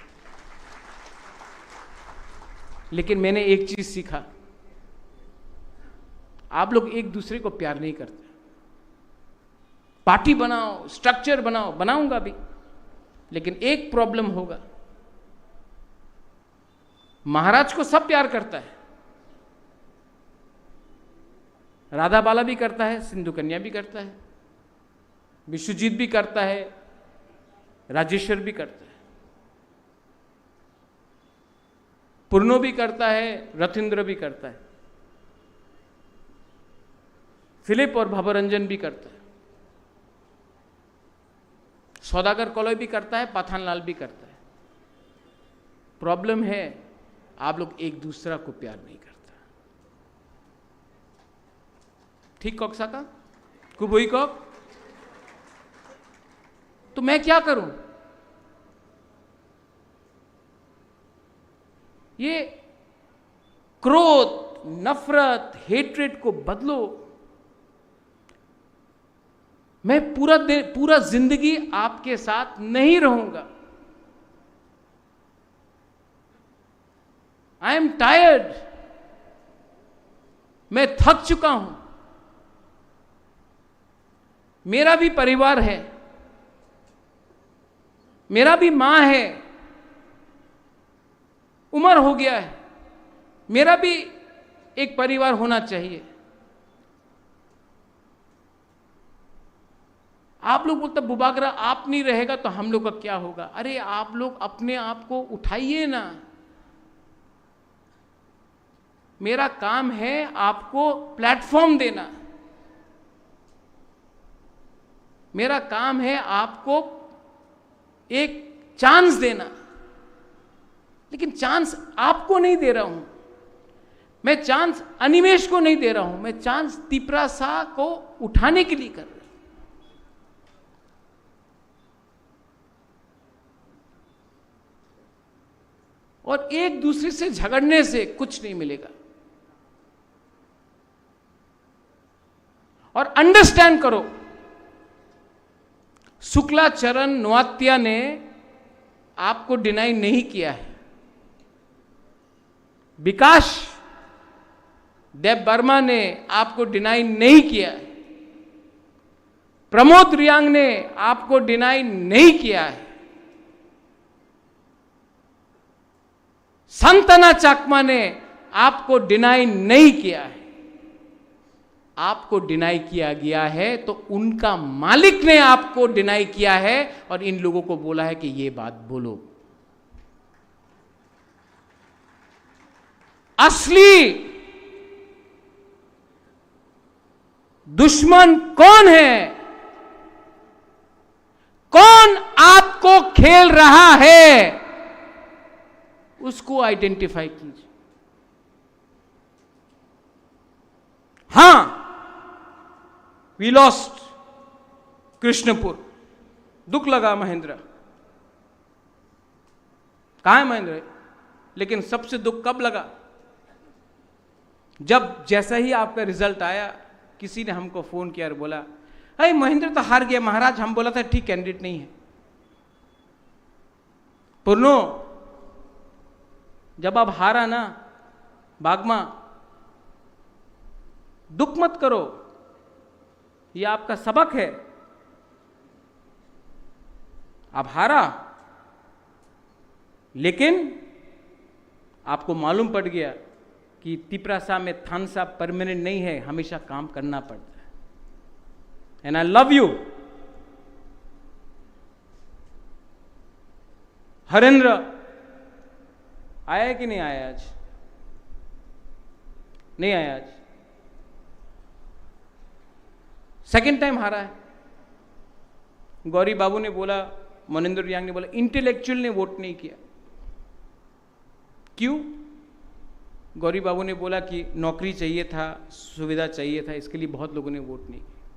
लेकिन मैंने एक चीज़ सीखा, आप लोग एक दूसरे को प्यार नहीं करते। पार्टी बनाओ, स्ट्रक्चर बनाओ, बनाऊंगा भी, लेकिन एक प्रॉब्लम होगा। महाराज को सब प्यार करता है, राधा बाला भी करता है, सिंधु कन्या भी करता है, विश्वजीत भी करता है, राजेश्वर भी करता है, पूर्णो भी करता है, रथिंद्र भी करता है, फिलिप और भवरंजन भी करता है, सौदागर कलई भी करता है, पठानलाल भी करता है। प्रॉब्लम है, आप लोग एक दूसरा को प्यार नहीं करता। ठीक कक साका? कुबुई कक? तो मैं क्या करूं? ये क्रोध, नफरत, हेट्रेड को बदलो। मैं पूरा दि-, पूरा जिंदगी आपके साथ नहीं रहूंगा। आई एम टायर्ड, मैं थक चुका हूं। मेरा भी परिवार है, मेरा भी मां है, उम्र हो गया है, मेरा भी एक परिवार होना चाहिए। आप लोग बोलते, "बुबागरा आप नहीं रहेगा तो हम लोग का क्या होगा?" अरे, आप लोग अपने आप को उठाइए ना। मेरा काम है आपको प्लेटफॉर्म देना, मेरा काम है आपको एक चांस देना, लेकिन चांस आपको नहीं दे रहा हूं मैं, चांस अनिमेश को नहीं दे रहा हूं मैं, चांस तिपरासा को उठाने के लिए कर रहा हूं। और एक दूसरे से झगड़ने से कुछ नहीं मिलेगा। और अंडरस्टैंड करो, शुक्ला चरण नोआत्या ने आपको डिनाई नहीं किया है, विकास देब वर्मा ने आपको डिनाई नहीं किया है, प्रमोद रियांग ने आपको डिनाई नहीं किया है, संतना चाकमा ने आपको डिनाई नहीं किया है। आपको डिनाई किया गया है तो उनका मालिक ने आपको डिनाई किया है और इन लोगों को बोला है कि ये बात बोलो। असली दुश्मन कौन है, कौन आपको खेल रहा है, उसको आइडेंटिफाई कीजिए। हाँ, वी लॉस्ट कृष्णपुर, दुख लगा महेंद्र। कहाँ है महेंद्र? लेकिन सबसे दुख कब लगा? जब जैसा ही आपका रिजल्ट आया, किसी ने हमको फोन किया और बोला, "अरे, महेंद्र तो हार गया महाराज, हम बोला था ठीक कैंडिडेट नहीं है।" पूर्णो, जब आप हारा ना, बागमा, दुख मत करो, ये आपका सबक है। आप हारा, लेकिन आपको मालूम पड़ गया कि तिपरासा में थानसा परमानेंट नहीं है, हमेशा काम करना पड़ता है। And I love you। Harendra आया है कि नहीं आया आज? नहीं आया आज। सेकंड टाइम हारा है। गौरी बाबू ने बोला, मनिंदर रियांग ने बोला, इंटेलेक्चुअल ने वोट नहीं किया। क्यों? गौरी बाबू ने बोला कि नौकरी चाहिए था, सुविधा चाहिए था, इसके लिए बहुत लोगों ने वोट नहीं किया।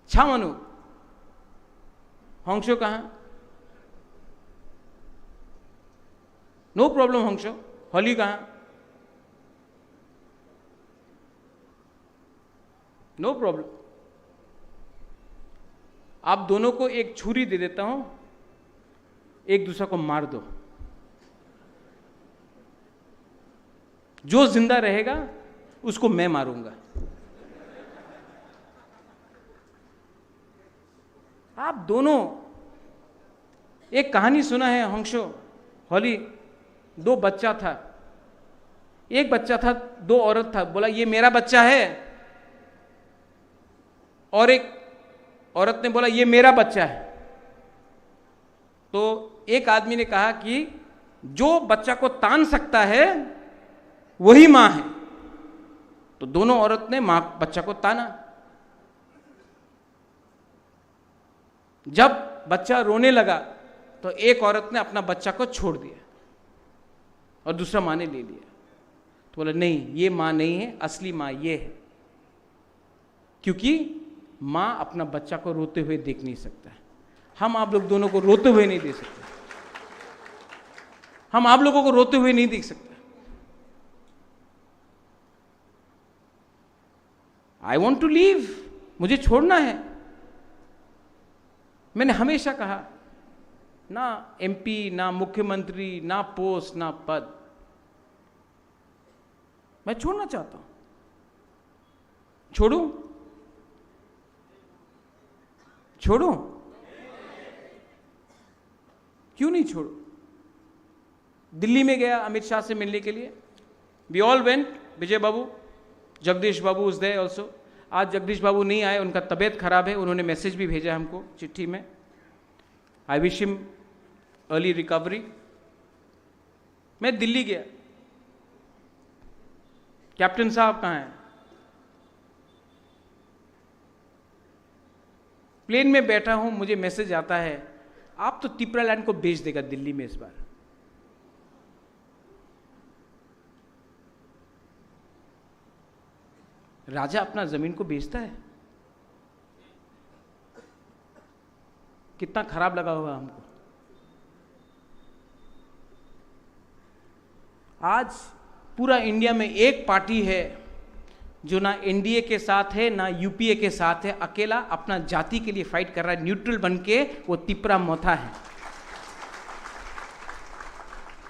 छामनु, हंसो कहाँ? नो प्रॉब्लम हंसो, हली कहाँ? No problem. आप दोनों को एक छुरी दे देता हूं, एक दूसरे को मार दो। जो जिंदा रहेगा, उसको मैं मारूंगा। आप दोनों, एक कहानी सुना है हंसो, हली, दो बच्चा था, एक बच्चा था, दो औरत था, बोला, "ये मेरा बच्चा है," और एक औरत ने बोला, "ये मेरा बच्चा है।" तो एक आदमी ने कहा कि जो बच्चा को तान सकता है, वही माँ है। तो दोनों औरत ने माँ, बच्चा को ताना। जब बच्चा रोने लगा, तो एक औरत ने अपना बच्चा को छोड़ दिया और दूसरा माँ ने ले लिया। तो बोला, "नहीं, ये माँ नहीं है, असली माँ ये है।" क्योंकि माँ अपना बच्चा को रोते हुए देख नहीं सकता है। हम आप लोग दोनों को रोते हुए नहीं दे सकते। हम आप लोगों को रोते हुए नहीं देख सकते। I want to leave, मुझे छोड़ना है। मैंने हमेशा कहा, ना एमपी, ना मुख्यमंत्री, ना पोस्ट, ना पद, मैं छोड़ना चाहता हूं। छोड़ूं? छोड़ूं? क्यों नहीं छोड़ूं? दिल्ली में गया अमित शाह से मिलने के लिए। We all went, Vijay Babu, जगदीश बाबू was there also। आज जगदीश बाबू नहीं आए, उनका तबीयत खराब है, उन्होंने मैसेज भी भेजा हमको चिट्ठी में। I wish him early recovery। मैं दिल्ली गया, कैप्टन साहब कहाँ हैं? प्लेन में बैठा हूं, मुझे मैसेज आता है, "आप तो तिपरा लैंड को बेच देगा दिल्ली में इस बार।" राजा अपना जमीन को बेचता है? कितना खराब लगा होगा हमको। आज पूरा इंडिया में एक पार्टी है जो ना एनडीए के साथ है, ना यूपीए के साथ है, अकेला अपना जाति के लिए फाइट कर रहा है, न्यूट्रल बन के, वो तिपरा मोथा है।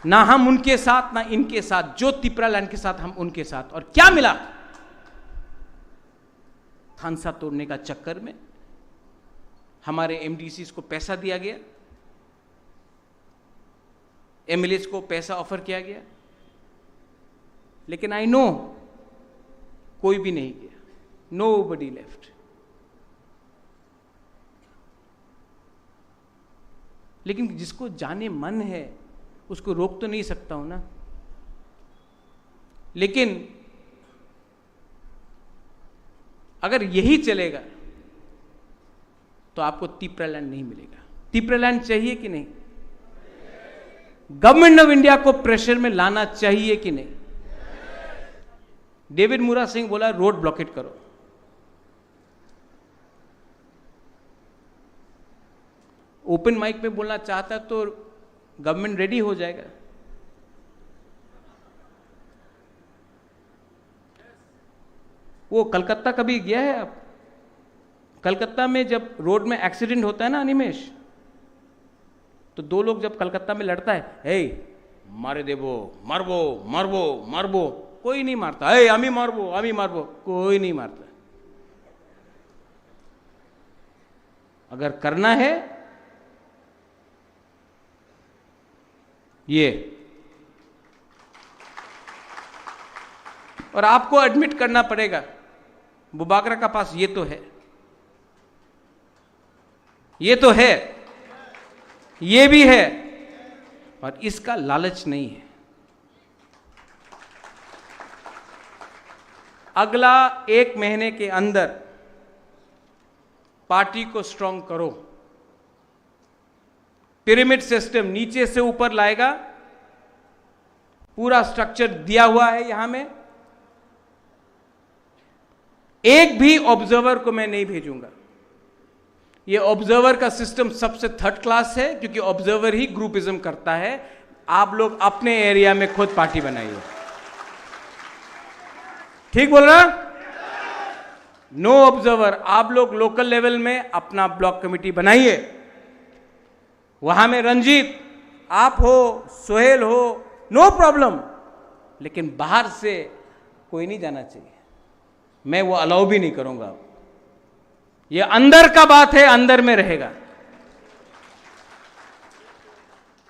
ना हम उनके साथ, ना इनके साथ, जो तिपरा लैंड के साथ, हम उनके साथ। और क्या मिला? थानसा तोड़ने का चक्कर में हमारे एमडीसीज को पैसा दिया गया, एमएलएज को पैसा ऑफर किया गया, लेकिन आई नो, कोई भी नहीं गया। Nobody left। लेकिन जिसको जाने मन है, उसको रोक तो नहीं सकता हूं ना। लेकिन अगर यही चलेगा, तो आपको तिप्रा लैंड नहीं मिलेगा। तिप्रा लैंड चाहिए कि नहीं? गवर्नमेंट ऑफ इंडिया को प्रेशर में लाना चाहिए कि नहीं? डेविड मुरा सिंह बोला, "रोड ब्लॉकेट करो।" ओपन माइक में बोलना चाहता तो गवर्नमेंट रेडी हो जाएगा। वो कलकत्ता कभी गया है आप? कलकत्ता में जब रोड में एक्सीडेंट होता है ना, अनिमेश, तो दो लोग जब कलकत्ता में लड़ता है, "हे, मारे देबो, मारबो, मारबो, मारबो।" कोई नहीं मारता। "हे, आमी मारबो, आमी मारबो।" कोई नहीं मारता। अगर करना है, ये, और आपको एडमिट करना पड़ेगा, बुबागरा का पास ये तो है, ये तो है, ये भी है, और इसका लालच नहीं है। अगला एक महीने के अंदर पार्टी को स्ट्रांग करो। पिरामिड सिस्टम नीचे से ऊपर लाएगा, पूरा स्ट्रक्चर दिया हुआ है यहां में। एक भी ऑब्जर्वर को मैं नहीं भेजूंगा। ये ऑब्जर्वर का सिस्टम सबसे थर्ड क्लास है, क्योंकि ऑब्जर्वर ही ग्रुपिज्म करता है। आप लोग अपने एरिया में खुद पार्टी बनाइए। ठीक बोल रहा? No observer. आप लोग लोकल लेवल में अपना ब्लॉक कमेटी बनाइए, वहां में रंजीत, आप हो, सोहेल हो, नो प्रॉब्लम, लेकिन बाहर से कोई नहीं जाना चाहिए। मैं वो अलाउ भी नहीं करूंगा। ये अंदर का बात है, अंदर में रहेगा।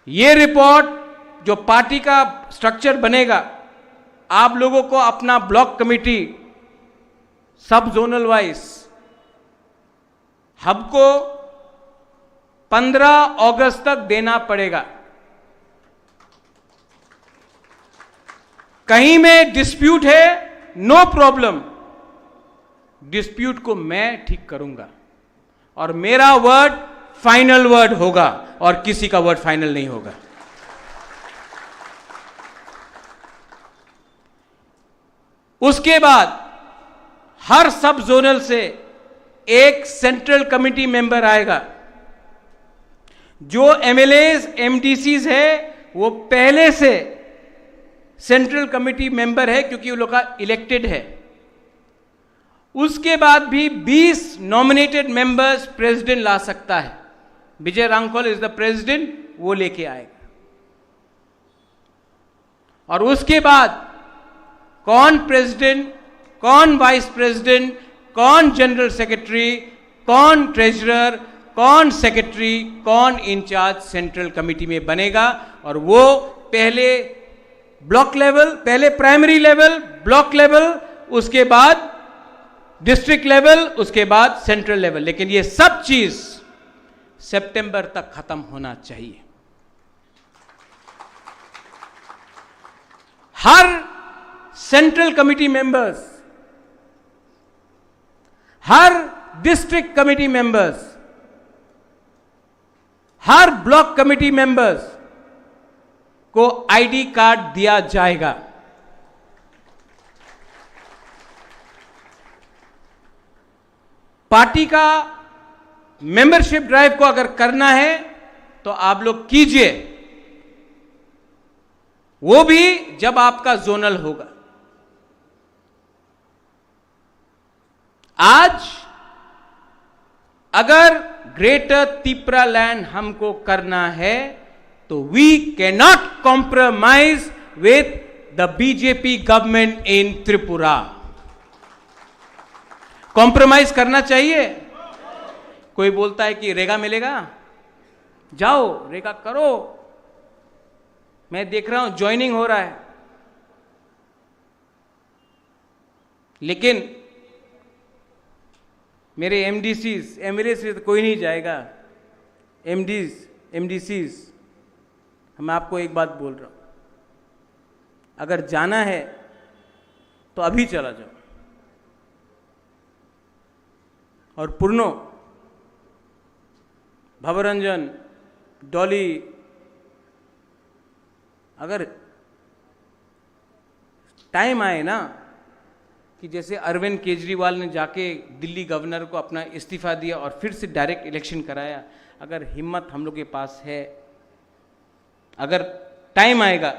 ये रिपोर्ट, जो पार्टी का स्ट्रक्चर बनेगा, आप लोगों को अपना ब्लॉक कमेटी सब जोनल वाइज हमको पन्द्रह अगस्त तक देना पड़ेगा। कहीं में डिस्प्यूट है, नो प्रॉब्लम, डिस्प्यूट को मैं ठीक करूंगा और मेरा वर्ड फाइनल वर्ड होगा और किसी का वर्ड फाइनल नहीं होगा। उसके बाद हर सब जोनल से एक सेंट्रल कमेटी मेंबर आएगा। जो एमएलएस, एमडीसीज है, वो पहले से सेंट्रल कमेटी मेंबर है, क्योंकि वो लोग का इलेक्टेड है। उसके बाद भी बीस नॉमिनेटेड मेंबर्स प्रेसिडेंट ला सकता है। विजय रांगफल इज द प्रेसिडेंट, वो लेके आएगा। और उसके बाद कौन प्रेसिडेंट, कौन वाइस प्रेसिडेंट, कौन जनरल सेक्रेटरी, कौन ट्रेजरर, कौन सेक्रेटरी, कौन इंचार्ज सेंट्रल कमेटी में बनेगा, और वो पहले ब्लॉक लेवल, पहले प्राइमरी लेवल, ब्लॉक लेवल, उसके बाद डिस्ट्रिक्ट लेवल, उसके बाद सेंट्रल लेवल। लेकिन ये सब चीज सितंबर तक खत्म होना चाहिए। हर सेंट्रल कमेटी मेंबर्स, हर डिस्ट्रिक्ट कमेटी मेंबर्स, हर ब्लॉक कमेटी मेंबर्स को आईडी कार्ड दिया जाएगा। पार्टी का मेंबरशिप ड्राइव को अगर करना है तो आप लोग कीजिए, वो भी जब आपका जोनल होगा। आज अगर ग्रेटर तिप्रा लैंड हमको करना है तो we cannot compromise with the BJP government in Tripura. Compromise करना चाहिए? कोई बोलता है कि रेगा मिलेगा, जाओ रेगा करो, मैं देख रहा हूं ज्वाइनिंग हो रहा है, लेकिन मेरे एमडीसी, एमएलए से तो कोई नहीं जाएगा, एमडीज, एमडीसीज, मैं आपको एक बात बोल रहा हूं, अगर जाना है तो अभी चला जाओ। और पुरनो, भवरंजन, डॉली, अगर टाइम आए ना, कि जैसे अरविंद केजरीवाल ने जाके दिल्ली गवर्नर को अपना इस्तीफा दिया और फिर से डायरेक्ट इलेक्शन कराया, अगर हिम्मत हम लोग के पास है, अगर टाइम आएगा,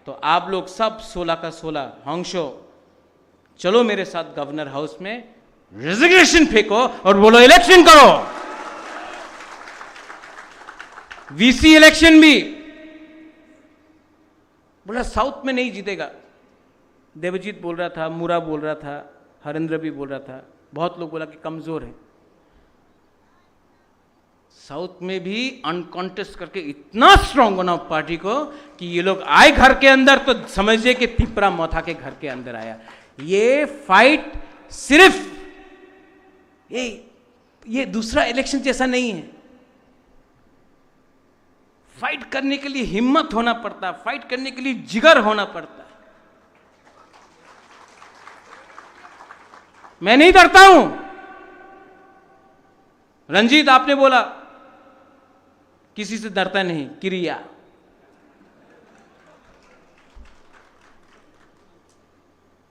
तो आप लोग सब सोलह का सोलह हंसो, चलो मेरे साथ गवर्नर हाउस में, रेजिग्नेशन फेंको और बोलो, इलेक्शन करो। वीसी इलेक्शन भी बोला, साउथ में नहीं जीतेगा। देवजीत बोल रहा था, मुरा बोल रहा था, हरेंद्र भी बोल रहा था, बहुत लोग बोला कि कमजोर है। साउथ में भी अनकॉन्टेस्ट करके इतना स्ट्रांग बनाओ पार्टी को कि ये लोग आए घर के अंदर तो समझिए कि तिपरा मथा के घर के अंदर आया। ये फाइट सिर्फ, ये, ये दूसरा इलेक्शन जैसा नहीं है। फाइट करने के लिए हिम्मत होना पड़ता है, फाइट करने के लिए जिगर होना पड़ता है। मैं नहीं डरता हूं। रंजीत, आपने बोला, किसी से डरता नहीं, क्रिया।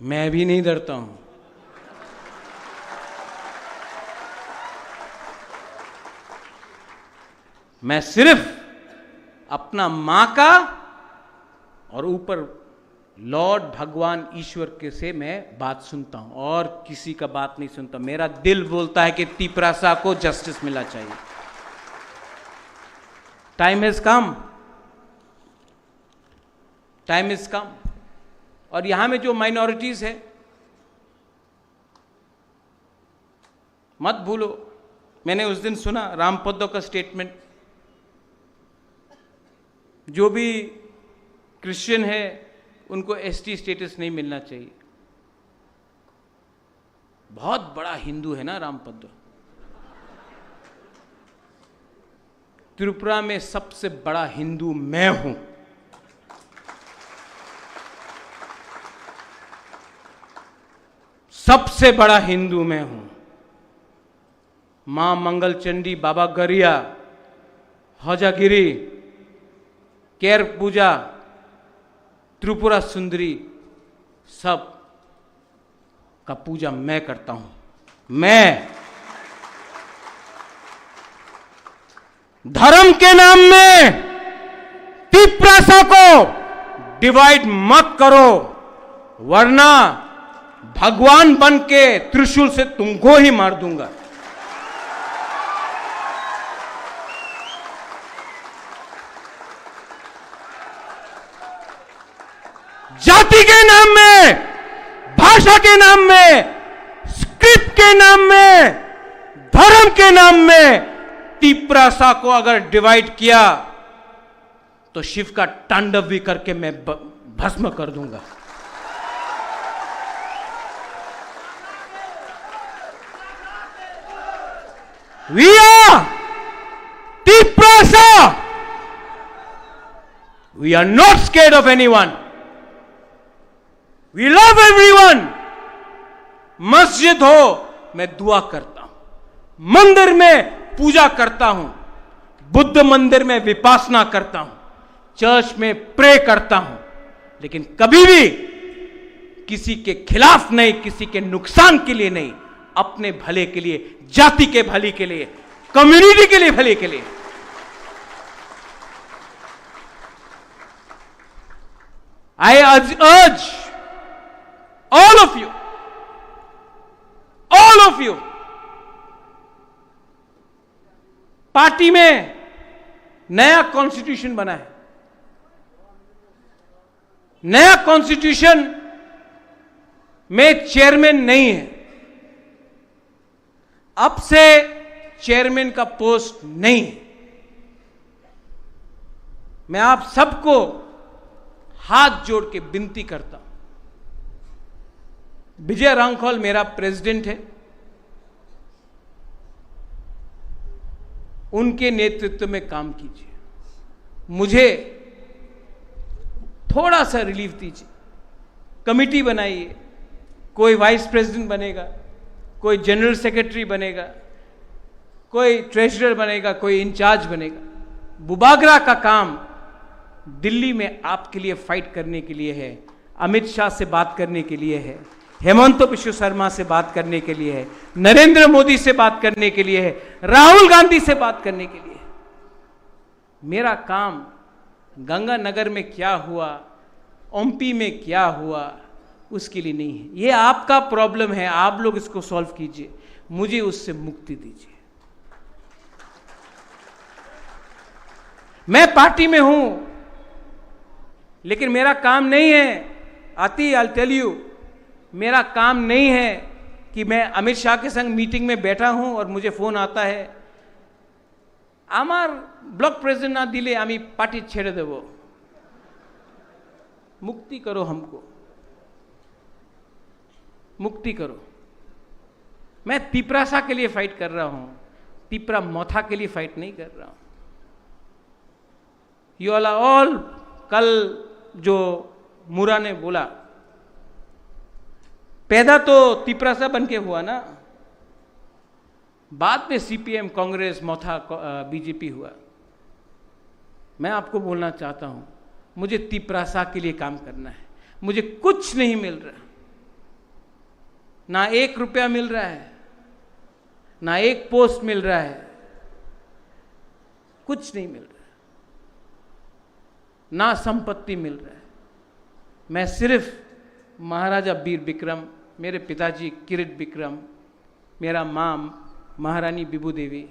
मैं भी नहीं डरता हूं। मैं सिर्फ अपना मां का और ऊपर लॉर्ड भगवान ईश्वर के से मैं बात सुनता हूं और किसी का बात नहीं सुनता। मेरा दिल बोलता है कि तिपरासा को जस्टिस मिलना चाहिए। Time has come, time is come. और यहां में जो माइनॉरिटीज है, मत भूलो, मैंने उस दिन सुना रामपद्दो का स्टेटमेंट, जो भी क्रिश्चियन है उनको एसटी स्टेटस नहीं मिलना चाहिए। बहुत बड़ा हिंदू है ना रामपद्दो। त्रिपुरा में सबसे बड़ा हिंदू मैं हूं, सबसे बड़ा हिंदू मैं हूं। मां मंगल चंडी, बाबा गरिया, हजागिरी, केर पूजा, त्रिपुरा सुंदरी, सब का पूजा मैं करता हूं। मैं धर्म के नाम में तिपरासा को डिवाइड मत करो, वरना भगवान बन के त्रिशूल से तुमको ही मार दूंगा। जाति के नाम में, भाषा के नाम में, स्क्रिप्ट के नाम में, धर्म के नाम में तिपरासा को अगर डिवाइड किया तो शिव का तांडव भी करके मैं ब-, भस्म कर दूंगा। We are Tiprasa. We are not scared of anyone. We love everyone. मस्जिद हो, मैं दुआ करता हूं, मंदिर में पूजा करता हूं, बुद्ध मंदिर में विपासना करता हूं, चर्च में प्रे करता हूं, लेकिन कभी भी किसी के खिलाफ नहीं, किसी के नुकसान के लिए नहीं, अपने भले के लिए, जाति के भले के लिए, कम्युनिटी के लिए, भले के लिए। I urge, urge all of you, all of you, party में नया कॉन्स्टिट्यूशन बना है, नया कॉन्स्टिट्यूशन में चेयरमैन नहीं है, अब से चेयरमैन का पोस्ट नहीं है। मैं आप सबको हाथ जोड़ के विनती करता हूं, विजय रांखल मेरा प्रेसिडेंट है, उनके नेतृत्व में काम कीजिए। मुझे थोड़ा सा रिलीफ दीजिए। कमेटी बनाइए, कोई वाइस प्रेसिडेंट बनेगा, कोई जनरल सेक्रेटरी बनेगा, कोई ट्रेजरर बनेगा, कोई इंचार्ज बनेगा। बुबागरा का काम दिल्ली में आपके लिए फाइट करने के लिए है, अमित शाह से बात करने के लिए है, हेमंत बिश्व शर्मा से बात करने के लिए है, नरेंद्र मोदी से बात करने के लिए है, राहुल गांधी से बात करने के लिए है। मेरा काम गंगानगर में क्या हुआ, ओम्पी में क्या हुआ, उसके लिए नहीं है। ये आपका प्रॉब्लम है, आप लोग इसको सॉल्व कीजिए, मुझे उससे मुक्ति दीजिए। मैं पार्टी में हूं, लेकिन मेरा काम नहीं है, आती, I'll tell you, मेरा काम नहीं है कि मैं अमित शाह के संग मीटिंग में बैठा हूं और मुझे फोन आता है, "আমার ব্লক প্রেসিডেন্ট না দিলে আমি পার্টি ছেড়ে দেব।" मुक्ति करो हमको, मुक्ति करो। मैं तिपरासा के लिए फाइट कर रहा हूं, तिपरा मोथा के लिए फाइट नहीं कर रहा हूं। You all are all, कल जो मुरा ने बोला, पैदा तो तिपरासा बन के हुआ ना, बाद में सीपीएम, कांग्रेस, मोथा, बीजेपी हुआ। मैं आपको बोलना चाहता हूं, मुझे तिपरासा के लिए काम करना है। मुझे कुछ नहीं मिल रहा, ना एक रुपया मिल रहा है, ना एक पोस्ट मिल रहा है, कुछ नहीं मिल रहा, ना संपत्ति मिल रहा है। मैं सिर्फ महाराजा वीर विक्रम, मेरे पिताजी किरीट विक्रम, मेरा माँ महारानी विभू देवी,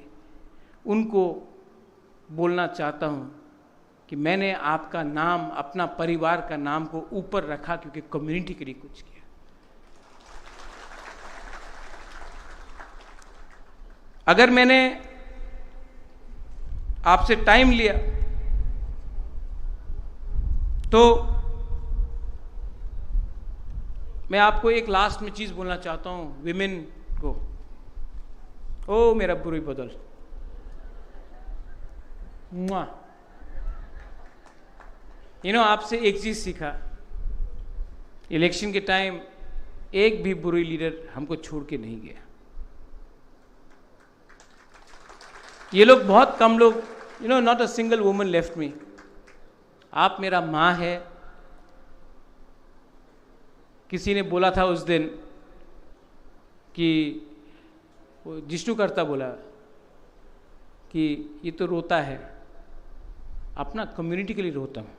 उनको बोलना चाहता हूँ कि मैंने आपका नाम, अपना परिवार का नाम को ऊपर रखा, क्योंकि कम्युनिटी के लिए कुछ किया। अगर मैंने आपसे टाइम लिया, तो मैं आपको एक लास्ट में चीज बोलना चाहता हूं, विमेन को। ओ मेरा बुरी बदल, मुआ। यू नो, आपसे एक चीज सीखा, इलेक्शन के टाइम एक भी बुरी लीडर हमको छोड़ के नहीं गया। ये लोग बहुत कम लोग, you know, not a single woman left me। आप मेरा माँ है। किसी ने बोला था उस दिन कि, वो जिष्णु करता बोला कि ये तो रोता है, अपना कम्युनिटी के लिए रोता हूँ।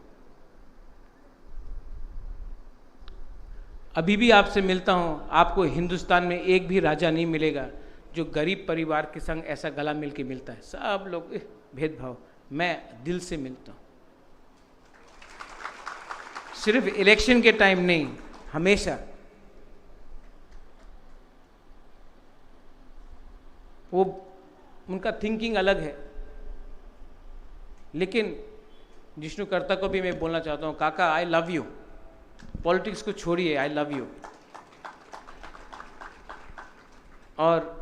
अभी भी आपसे मिलता हूं, आपको हिंदुस्तान में एक भी राजा नहीं मिलेगा जो गरीब परिवार के संग ऐसा गला मिलके मिलता है। सब लोग, एह, भेदभाव। मैं दिल से मिलता हूं, सिर्फ इलेक्शन के टाइम नहीं, हमेशा। वो, उनका थिंकिंग अलग है। लेकिन जिष्णु करता को भी मैं बोलना चाहता हूँ, काका, आई लव यू। पॉलिटिक्स को छोड़िए, आई लव यू। और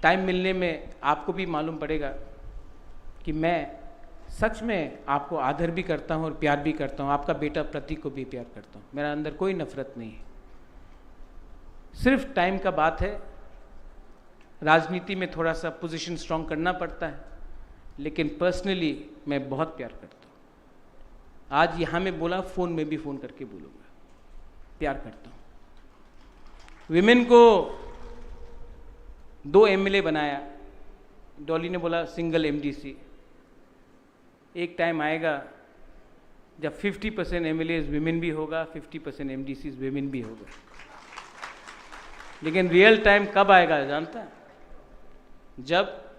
टाइम मिलने में आपको भी मालूम पड़ेगा कि मैं सच में आपको आदर भी करता हूँ और प्यार भी करता हूँ। आपका बेटा प्रतीक को भी प्यार करता हूँ। मेरा अंदर कोई नफरत नहीं है, सिर्फ टाइम का बात है। राजनीति में थोड़ा सा पोजीशन स्ट्रांग करना पड़ता है, लेकिन पर्सनली मैं बहुत प्यार करता हूँ। आज यहाँ में बोला, फोन में भी फोन करके बोलूंगा, प्यार करता हूँ। विमेन को दो एमएलए बनाया, डॉली ने बोला सिंगल एमडीसी। एक टाइम आएगा जब फिफ्टी परसेंट एमएलए विमेन भी होगा, फिफ्टी परसेंट एमडीसी विमेन भी होगा। लेकिन रियल टाइम कब आएगा जानता है? जब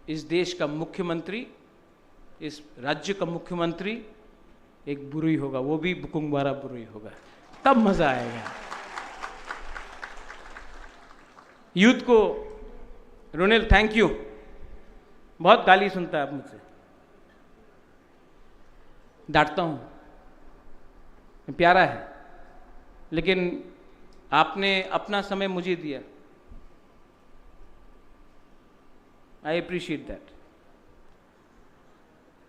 इस देश का मुख्यमंत्री, इस राज्य का मुख्यमंत्री एक बुरुई होगा, वो भी बुकुंगबारा बुरुई होगा, तब मजा आएगा। यूथ को, रोनेल, थैंक यू। बहुत गाली सुनता है आप मुझसे, डांटता हूं, प्यारा है, लेकिन आपने अपना समय मुझे दिया। I appreciate that.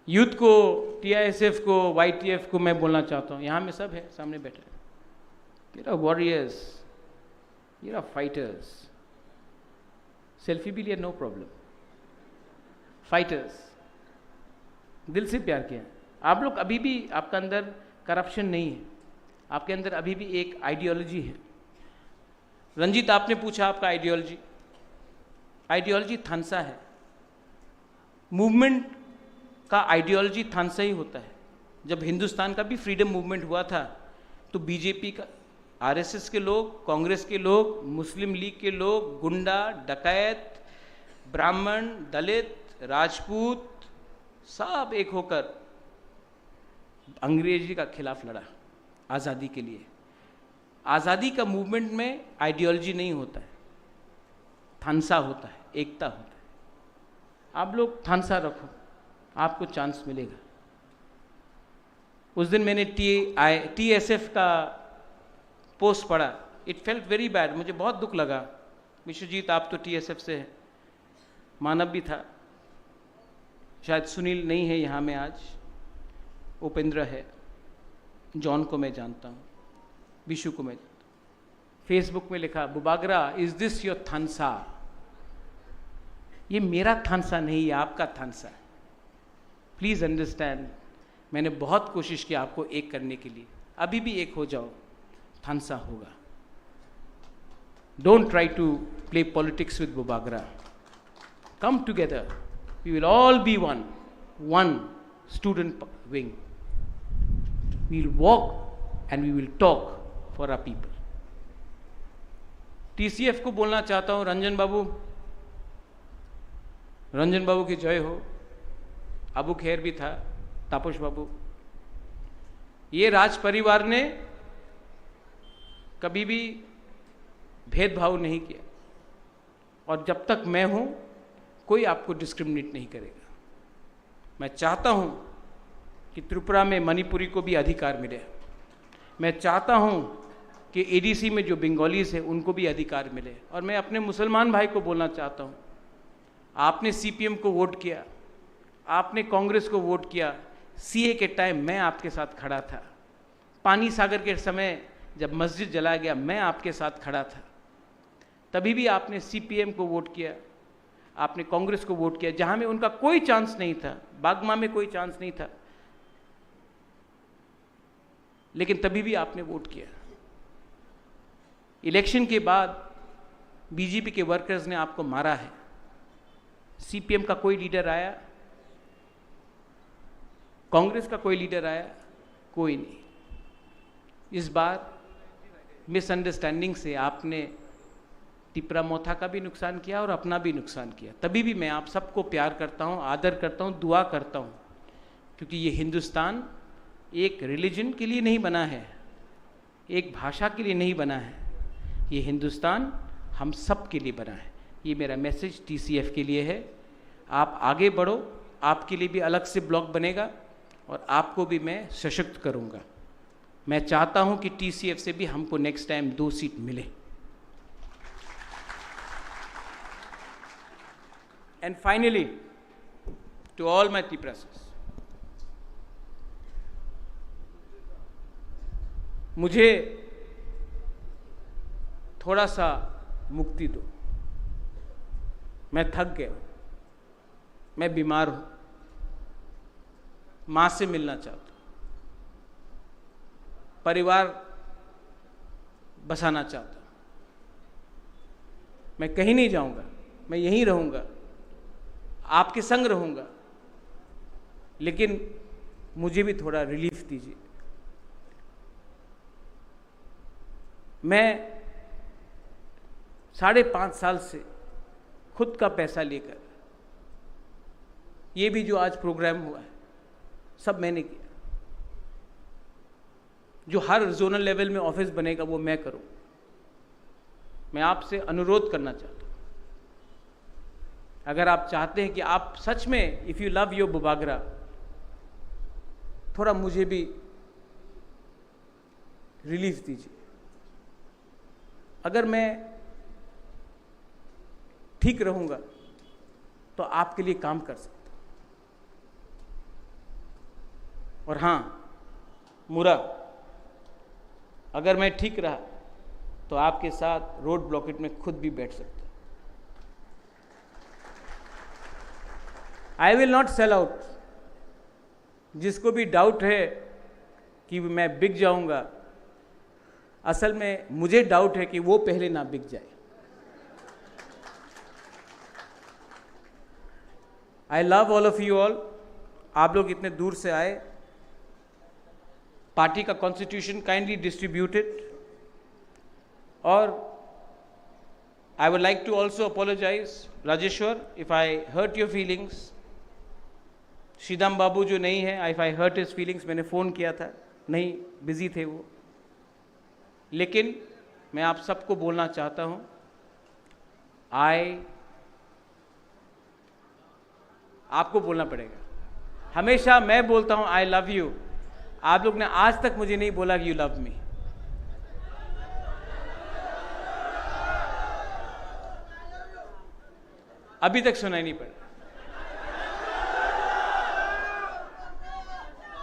यूथ को, टीआईएसएफ को, वाईटीएफ को मैं बोलना चाहता हूँ, यहाँ में सब है, सामने बैठे हैं। You're warriors, you're fighters. Selfie भी लिया, नो प्रॉब्लम। फाइटर्स, दिल से प्यार किया। आप लोग अभी भी, आपका अंदर करप्शन नहीं है, आपके अंदर अभी भी एक आइडियोलॉजी है। रंजीत, आपने पूछा आपका आइडियोलॉजी, आइडियोलॉजी थानसा है। मूवमेंट का आइडियोलॉजी थानसा ही होता है। जब हिंदुस्तान का भी फ्रीडम मूवमेंट हुआ था, तो बीजेपी का, आरएसएस के लोग, कांग्रेस के लोग, मुस्लिम लीग के लोग, गुंडा, डकैत, ब्राह्मण, दलित, राजपूत, सब एक होकर अंग्रेजी का खिलाफ लड़ा आज़ादी के लिए। आज़ादी का मूवमेंट में आइडियोलॉजी नहीं होता है, थानसा होता है, एकता होता है। आप लोग थानसा रखो, आपको चांस मिलेगा। उस दिन मैंने टी आई, टीएसएफ का पोस्ट पढ़ा, it felt very bad, मुझे बहुत दुख लगा। विश्वजीत, आप तो टीएसएफ से हैं, मानव भी था। शायद सुनील नहीं है यहाँ में आज, उपेंद्र है, जॉन को मैं जानता हूँ, विशु को मैं जानता हूँ। फेसबुक में लिखा, "बुबागरा, is this your थानसा?" ये मेरा थानसा नहीं, ये आपका थानसा है। प्लीज अंडरस्टैंड, मैंने बहुत कोशिश की आपको एक करने के लिए, अभी भी एक हो जाओ, थानसा होगा। Don't try to play politics with Bubagra. Come together. We will all be one, one student p-, wing. We will walk and we will talk for our people. TCF को बोलना चाहता हूँ, रंजन बाबू, रंजन बाबू की जय हो। अबू खेर भी था, तापस बाबू। ये राज परिवार ने कभी भी भेदभाव नहीं किया, और जब तक मैं हूँ, कोई आपको डिस्क्रिमिनेट नहीं करेगा। मैं चाहता हूँ कि त्रिपुरा में मणिपुरी को भी अधिकार मिले। मैं चाहता हूँ कि एडीसी में जो बंगालीज हैं, उनको भी अधिकार मिले। और मैं अपने मुसलमान भाई को बोलना चाहता हूँ, आपने सीपीएम को वोट किया, आपने कांग्रेस को वोट किया, सीए के टाइम मैं आपके साथ खड़ा था, पानी सागर के समय जब मस्जिद जलाया गया, मैं आपके साथ खड़ा था, तभी भी आपने सीपीएम को वोट किया, आपने कांग्रेस को वोट किया, जहाँ में उनका कोई चांस नहीं था, बागमा में कोई चांस नहीं था, लेकिन तभी भी आपने वोट किया। इलेक्शन के बाद बीजेपी के वर्कर्स ने आपको मारा है, सीपीएम का कोई लीडर आया, कांग्रेस का कोई लीडर आया, कोई नहीं। इस बार मिसअंडरस्टैंडिंग से आपने तिपरा मोथा का भी नुकसान किया और अपना भी नुकसान किया। तभी भी मैं आप सबको प्यार करता हूँ, आदर करता हूँ, दुआ करता हूँ, क्योंकि ये हिंदुस्तान एक रिलीजन के लिए नहीं बना है, एक भाषा के लिए नहीं बना है, ये हिंदुस्तान हम सब के लिए बना है। ये मेरा मैसेज टीसीएफ के लिए है। आप आगे बढ़ो, आपके लिए भी अलग से ब्लॉक बनेगा और आपको भी मैं सशक्त करूँगा। मैं चाहता हूँ कि टीसीएफ से भी हमको नेक्स्ट टाइम दो सीट मिले। And finally, to all my Tiprasas, मुझे थोड़ा सा मुक्ति दो, मैं थक गया हूँ, मैं बीमार हूँ, माँ से मिलना चाहता हूँ, परिवार बसाना चाहता हूँ। मैं कहीं नहीं जाऊँगा, मैं यहीं रहूँगा, आपके संग रहूँगा, लेकिन मुझे भी थोड़ा रिलीफ दीजिए। मैं साढ़े पाँच साल से खुद का पैसा लेकर, ये भी जो आज प्रोग्राम हुआ है, सब मैंने किया। जो हर जोनल लेवल में ऑफिस बनेगा, वो मैं करूँ। मैं आपसे अनुरोध करना चाहता हूँ, अगर आप चाहते हैं कि आप सच में, if you love your Bubagra, थोड़ा मुझे भी रिलीफ दीजिए। अगर मैं ठीक रहूँगा, तो आपके लिए काम कर सकता हूं। और हां, मुरा, अगर मैं ठीक रहा तो आपके साथ रोड ब्लॉकेट में खुद भी बैठ सकता हूं। I will not sell out। जिसको भी डाउट है कि मैं बिक जाऊंगा, असल में मुझे डाउट है कि वो पहले ना बिक जाए। I love all of you all। आप लोग इतने दूर से आए, पार्टी का कॉन्स्टिट्यूशन काइंडली डिस्ट्रीब्यूटेड। और I would like to also apologize, Rajeshwar, if I hurt your feelings। Sridam बाबू जो नहीं है, if I hurt his feelings, मैंने फ़ोन किया था, नहीं, बिजी थे वो। लेकिन मैं आप सबको बोलना चाहता हूं, आई आपको बोलना पड़ेगा। हमेशा मैं बोलता हूं, "I love you।" आप लोग ने आज तक मुझे नहीं बोला कि "You love me।" अभी तक सुनाई नहीं पड़ा।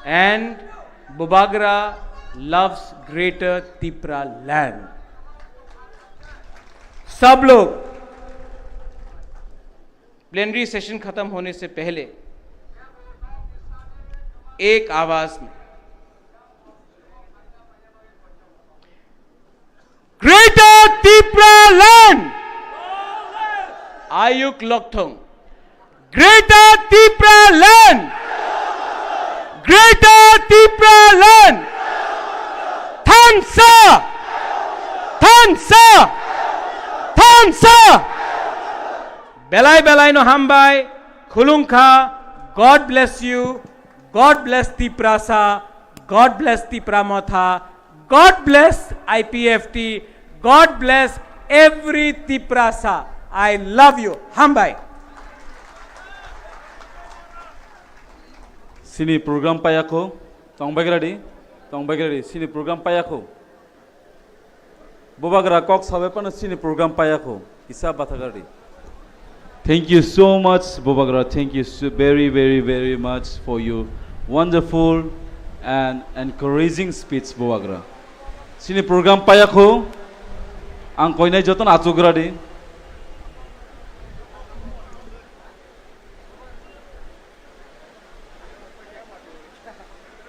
And Bubagra loves Greater Tipra Land। सब लोग प्लेनरी सेशन खत्म होने से पहले एक आवाज में, Greater Tipra Land! Ayuk Lokthong, Greater Tipra Land! Greater Tipra Land! Thansa! Thansa! Thansa! Belai belai no hambai, khulungkha, God bless you, God bless Tiprasa, God bless Tipra Motha, God bless I P F T, God bless every Tiprasa. I love you. Hambai. Sini program payakho, tong bagradi, tong bagradi, sini program payakho. Bubagra kok sabai pano sini program payakho, kisa bathagardi. Thank you so much, Bubagra. Thank you so very, very, very much for your wonderful and encouraging speech, Bubagra. Sini program payakho, ang koinai joton achugradi.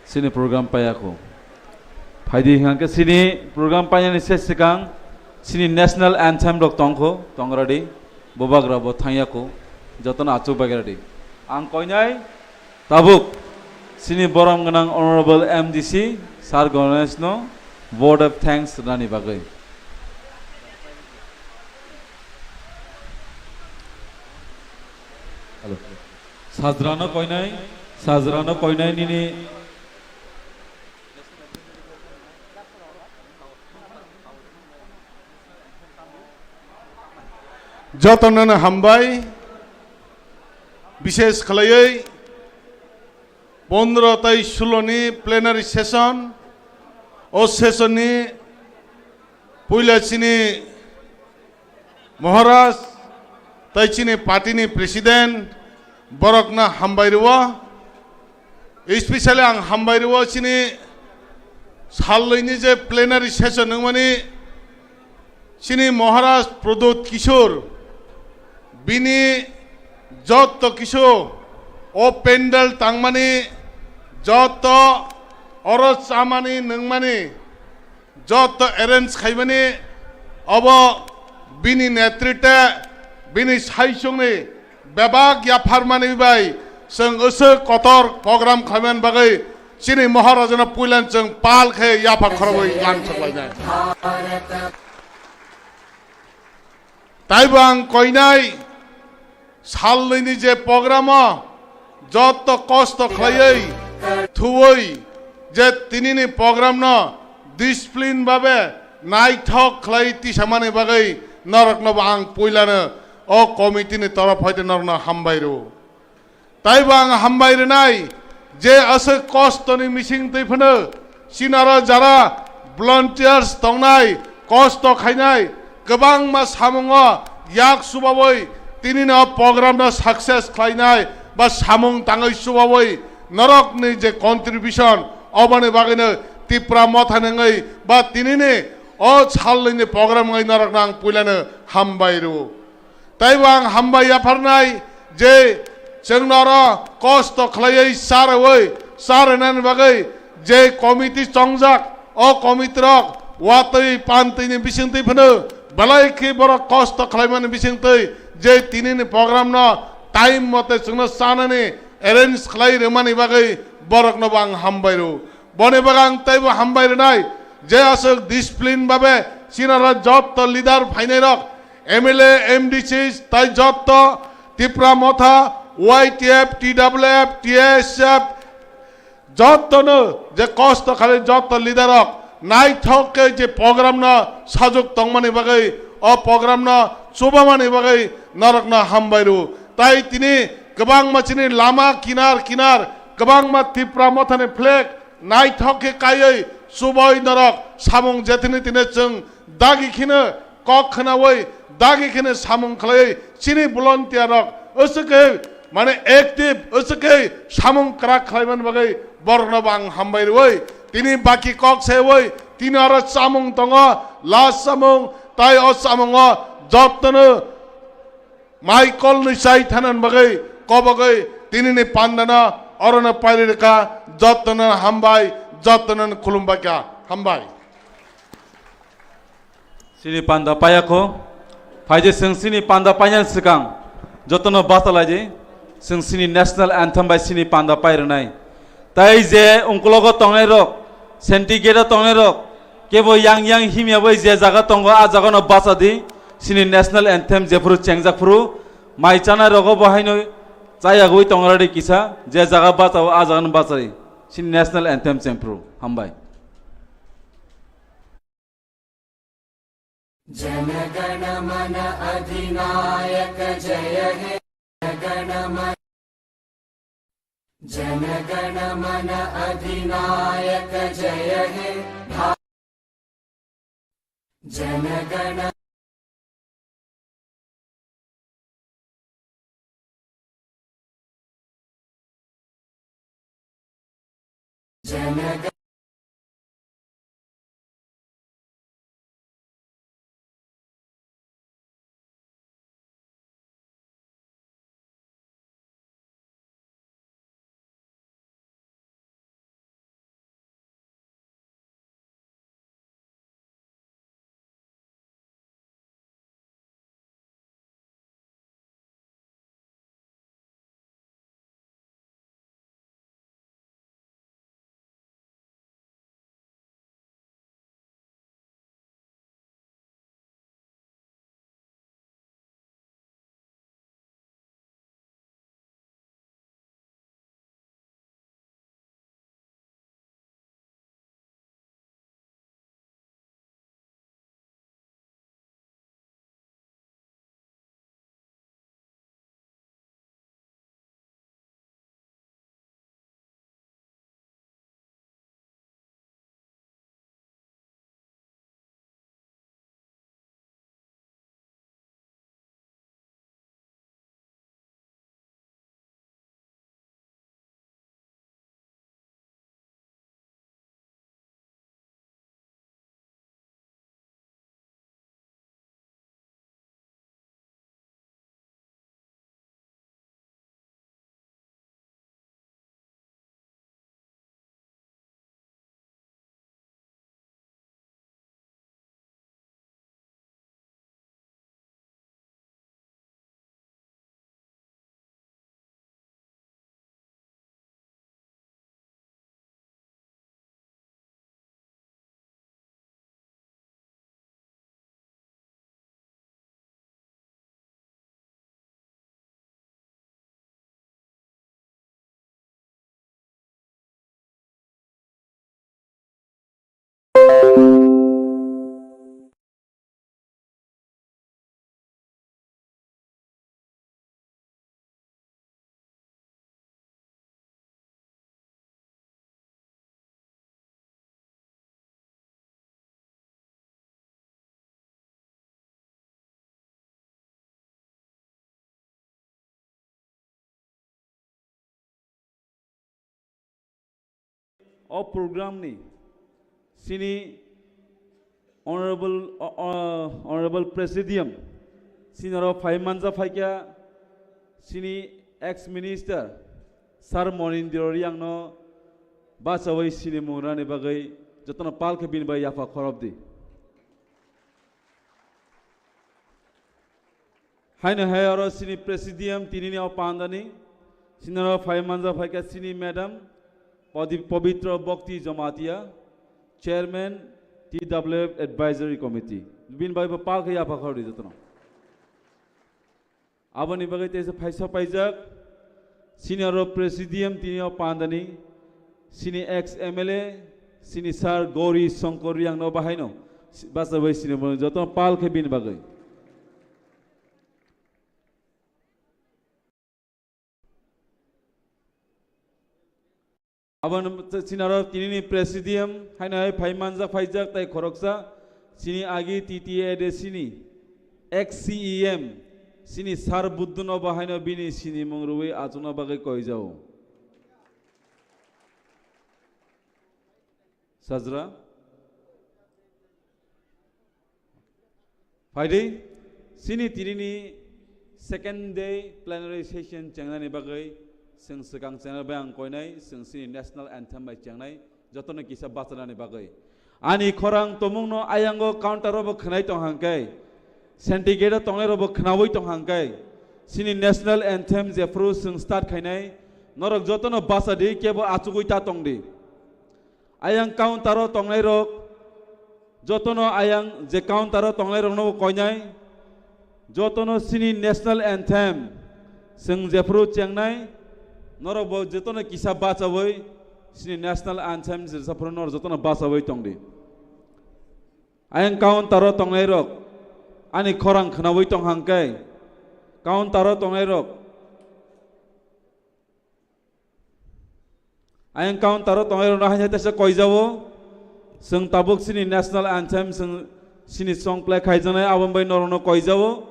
Sini program payakho. Phaidi hingkhe sini program painani se sikang sini national anthem rok tongkho, tongradi, Bubagra bo thangyakho, jotono achuk bagradi. Ang koinai tabuk sini borom gwnang Honorable M D C Sir Ganesh no vote of thanks rwnani bagwi. Hello. Sajrano koinai, sajrano koinai nini. Jotono no hambai, bishes khlaiwi pondro tai sulo ni plenary session, o session ni puila chini Maharaj tai chini party ni president borokno hambai rwo, especially ang hambai rwo chini salloini je plenary session wngmani chini Maharaj Pradyot Kishore bini jotto kisu o pandal tangmani, jotto oro chamani nungmani, jotto arrange khaimani, obo bini netritwe, bini saichungni bebak yapharmani bai chwng aswk kotor program khaiman bagwi chini Maharajano puilan chwng pal khe yaphar khorobwi lamsoklainai. Taibo ang koinai salnwini je program o jotto kosto khlaiwi thuwi je tinini program no discipline babe naithok khlai tisamani bagwi norokno bo ang puilano o committee ni torof hoite norokno hambai rwo. Taibo ang hambai rwnai je aswk kostoni mising twi phano sinaro jara volunteers tongnai, kosto khainai, kwbangma samungo yak chubawi Tinino program no success khlainai ba samung tangwi chubawi norokni je contribution, oboni bagwino Tipra Motha nangwi ba tinini o salnwini program wngwi norokno ang puilano hambai rwo. Taibo ang hambai yapharnai je chwng noro kosto khlaiwi charwi, charwnani bagwi je committee chongjak, o committee rok watwi pantwini bisingtwi phano belai khe borok kosto khlaimani bisingtwi je tinini program no time mote chwngno chanani arrange khlai rwmani bagwi borokno bo ang hambai rwo. Boni bagwi ang teibo hambai rwnai je aswk discipline babe chinara jotto leader phainai rok, M L A, M D C tai jotto Tipra Motha, Y T F, T W F, T S F, jottono je kosto khalai jotto leader rok naithok khe je program no sajwk tongmani bagwi, o program no chubamani bagwi norokno hambai rwo. Tai tini kwbangma chini lama kinar kinar kwbangma Tipra Mothani flag naithok khe kaiwi chuboi norok samung je thini tini chwng dagi kheno kok khnaui dagi kheno samung khlaiwi chini volunteer rok aswk khe mane active aswk khe samung kwrak khlaimani bagwi borokno bo ang hambai rwi tini baki kok seui tini oro chamung tongo last chamung tai o chamungo jottono mai kolnwi chai thanani bagwi kobogwi tinini pandano orono pairi rwkha jottono hambai jottono khulumbaikha hambai. Chini panda payakho. Phaidi chwng chini panda painani swkang jotono bachalaidi. Chwng chini national anthem bai chini panda pairwnai. Tai je ungkologo tongnai rok, senti gate o tongnai rok, kebo yang yang himya bai je jaga tongo, a jaga no bachadi. Chini national anthem jephuru chengjak phuru, mai chanai rogo bo haino chayagwi tongradi kisa, je jaga bachao, a jaga no bachadi. Chini national anthem chengphuru. Hambai. Jana गण मन अधिनायक जय हे। जन गण मन, जन गण मन अधिनायक जय हे। भा-, जन Gana O program ni sini Honorable, o-, o-, Honorable Presidium, sini oro phai manja phaikha sini ex minister Sir Monindro Riang no bachawi sini mung rani bagwi jotono pal khe bini bai yapha khorop di. Haino hai oro sini presidium tinini o pandani, sini oro phai manja phaikha sini madam Podi-, Pabitra Bhakti Jamatia, chairman T W F Advisory Committee. Bini bai bo pal khe yapha khordi jotono. Aboni bagwi teisa phaisa paijak, sini oro presidium tini o pandani, sini ex M L A, sini Sir Gauri Shankar Riang no bahaino, bachabai sini bo jotono pal khe bini bagwi. Aboni sinaro tinini presidium haino hai phai manjak phaijak tai khoroksa sini agi T T A D C ni ex C E M sini Sir Buddhu no bo haino bini sini mung rwi achukna bagwi koijao. Sajra. Phaidi, sini tinini second day plenary session chengnani bagwi chwng swkang chengna bai ang koinai, chwng sini national anthem bai chengnai, jotono kisa bachanani bagwi. Ani khorang tomungno ayango counter-o bo khwnai tong hangkhe, senti gate-o tongnai rokbo khwnaui tong hangkhe, sini national anthem jephru chwng start khainai, norok jotono bachadi, kebo achugwi ta tongdi. Ayang counter-o tongnairok, jotono ayang je counter-o tongnairokno koinai, jotono sini national anthem chwng jephru chengnai, norok bo jotono kisa bachaui sini national anthem jephru norok jotono bachaui tongdi. Ayang counter-o tongnairok ani khorang khwnaui tong hangkhe, counter-o tongnairok Ayang counter-o tongnai rokno haino teisa koijao. Chwng tabuk sini national anthem, chwng sini song play khaijaknai, aboni bai norokno koijao.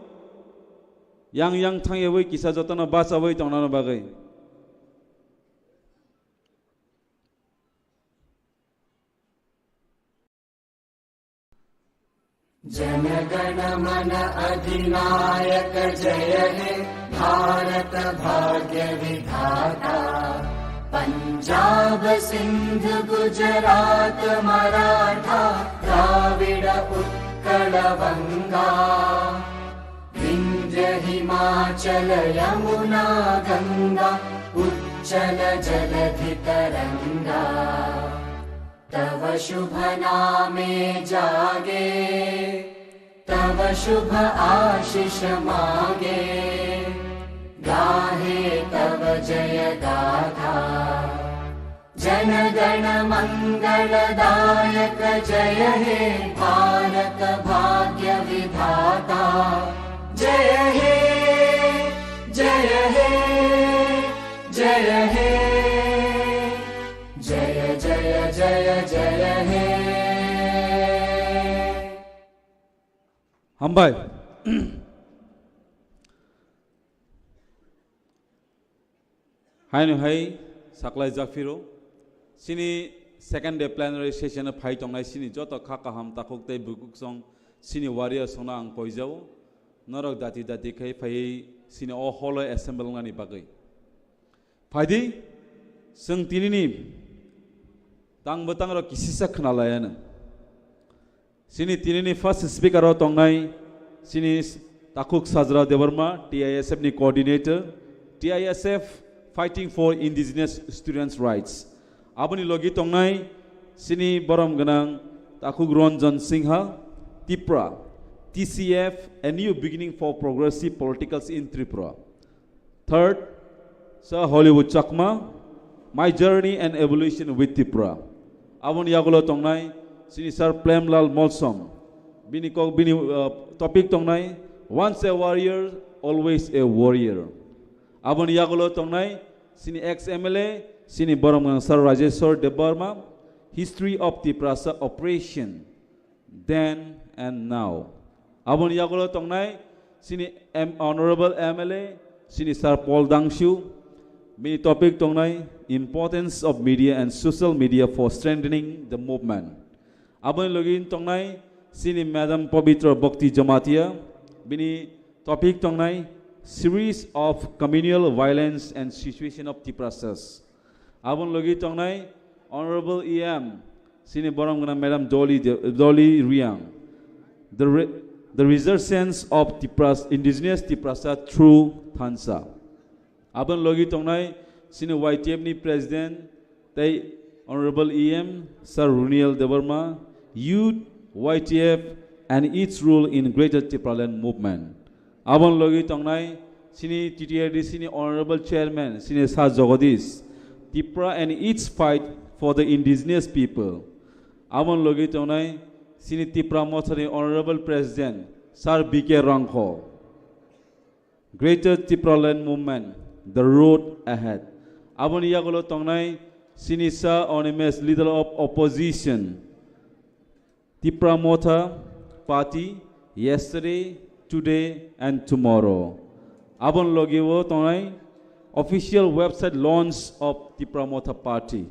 Yang yang thangyaui kisa jotono bachaui tongnani bagwi. Jana गण मन अधिनायक जय हे भारत भाग्य विधाता। पंजाब सिंध गुजरात मराठा द्राविड़ उत्कल वंगा। विंध्य हिमाचल यमुना गंगा उच्छल जलधि तरंगा। तव शुभ नामे जागे, तव शुभ आशिष मागे, गाहे तव जय गाथा। जन गण मंगल दायक जय हे भारत भाग्य विधाता। जय हे, जय हे, जय हे। जय जय जय जय हे। Hambai. Haino hai saklai japhiro. Sini second day plenary session phai tongnai sini joto kha kaham takhuk tei bukuksong sini warrior songno ang koijao. Norok dati dati khai phaiwi sini o holo assemble wngnani bagwi. Phaidi, chwng tinini tang bwtang rok kisisa khwnalaiano. Sini tinini first speaker o tongnai sini Takhuk Sajra Debbarma, T I S F ni coordinator, T I S F Fighting for Indigenous Students' Rights. Aboni logi tongnai sini borom gwnang Takhuk Ranjan Singha, Tipra, T C F, A New Beginning for Progressive Politics in Tripura. Third, Sir Hollywood Chakma, My Journey and Evolution with Tipra. Aboni yagulo tongnai sini Sir Premlal Molsom. Bini kok, bini, uh, topic tongnai, Once a Warrior, Always a Warrior. Aboni yagulo tongnai sini ex M L A, sini borom gwnang Sir Rajeshwar Debbarma, History of Tiprasa Oppression, Then and Now. Aboni yagulo tongnai sini M-, Honorable M L A, sini Sir Paul Dangshu, Bini topic tongnai importance of media and social media for strengthening the movement. Aboni logi tongnai sini Madam Pabitra Bhakti Jamatia, bini topic tongnai series of communal violence and situation of Tiprasas. Aboni logi tongnai Honorable E M sini borom gana Madam Dolly, De- Dolly Riang, the, re- the resurgence of Tipras, indigenous Tiprasa through Thansa. Aboni logi tongnai sini Y T F ni President tei Honorable E M Sir Runiel Debbarma, Youth, Y T F and its role in Greater Tipraland Movement. Aboni logi tongnai sini T T R D C ni Honorable Chairman sini Sir Jagadish, Tipra and its fight for the indigenous people. Aboni logi tongnai sini Tipra Mothani Honorable President Sir B K Rangkho. Greater Tipraland Movement, the road ahead. Aboni yagulo tongnai sini Sir Animesh, leader of opposition, Tipra Motha Party, yesterday, today and tomorrow. Aboni logi o tongnai official website launch of Tipra Motha Party.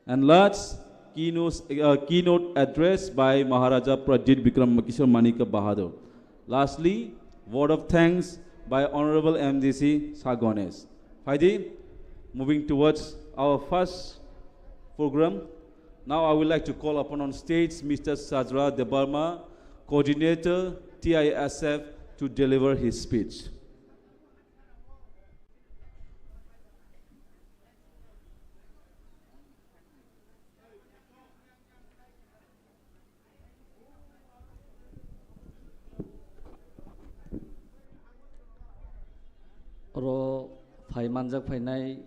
And last, keynote, uh, keynote address by Maharaja Pradyut Bikram Kishore Manikya Bahadur. Lastly, word of thanks by Honorable M D C Sir Ganesh. Phaidi, moving towards our first program, now I would like to call upon on stage Mister Sajra Debbarma, Coordinator T I S F, to deliver his speech. Oro phai manjak phainai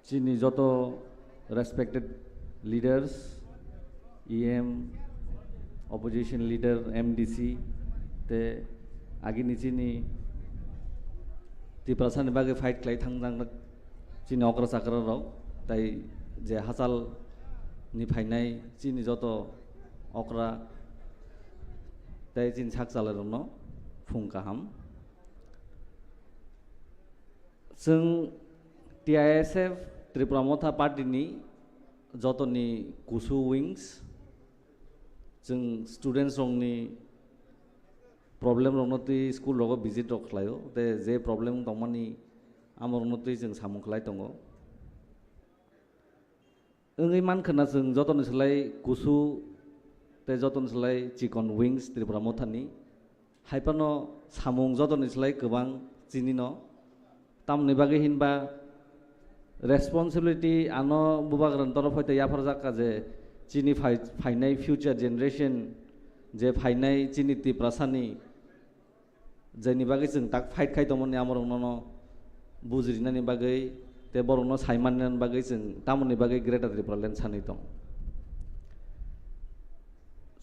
chini joto respected leaders, E M, opposition leader, M D C, te agini chini Tiprasani bagwi fight khlai thangjak chini okra chakra rok, tai je hachal ni phainai chini joto okra tai chini sak chalai rokno phung kaham. Chwng T I S F Tripura Motha Party ni jotoni kusu wings, chwng students rokni problem rokno twi school rogo visit rok khlaio, te je problem tongmani amo rokno twi chwng samung khlai tongo. Wngwi mankha na chwng jotoni slai kusu tei jotoni slai chikon wings Tripura Mothani. Hai phano samung jotoni slai kwbang chinino. Tamoni bagwi hinba responsibility ano bubagrani torof hoite yapharjak kha je chini phai-, phainai future generation, je phainai chini Tiprasani Jaini bagwi chwng tak fight khai tongmani amorokno no bujrinani bagwi tei borokno saimanani bagwi chwng tamoni bagwi Greater Tipraland sanwi tong.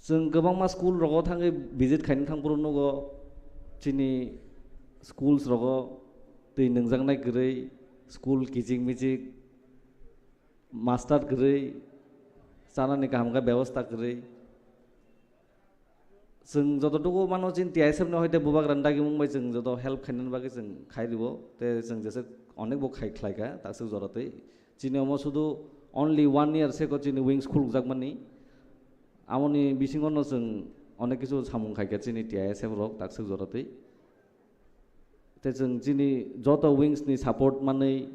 Chwng kwbangma school rogo thangwi visit khaina thangphuru nugo chini schools rogo twi nungjaknai kwrwi, school kichik michik, master kwrwi, chanani kaham khe bebosta kwrwi. Chwng jototuku mano chini T I S F ni hoite bubagrani dagimung bai chwng joto help khainani bagwi chwng khai ribo, tei chwng jesa onek bo khai khlaikha takswk joratwi. Chini omo sudu only one year seko chini wings khulukjakmani. Amoni bisingono chwng onek kisu samung khaikha chini T I S F rok takswk joratwi. Tei chwng chini joto wings ni support manwi,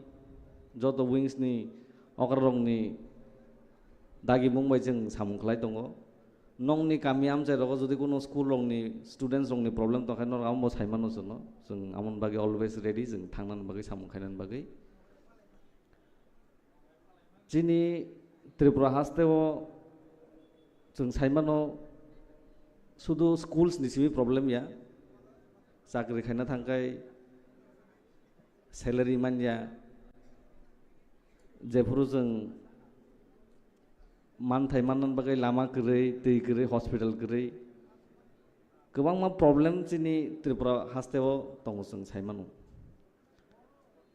joto wings ni okrarokni dagimung bai chwng samung khlai tongo. Nokni kami amchai rogo jodi kuno school rokni students rokni problem tongkha, norok amo bo saimano chwngno. Chwng amoni bagwi always ready, chwng thangnani bagwi, samung khainani bagwi. Chini Tripura hasteo chwng saimano sudu schools ni simi problem ya, chakri khaina thangkhai salary manya, jephuru chwng manthai manna bagwi lama kwrwi, twi kwrwi, hospital kwrwi, kwbangma problem chini Tripura hasteo tongo chwng saimano.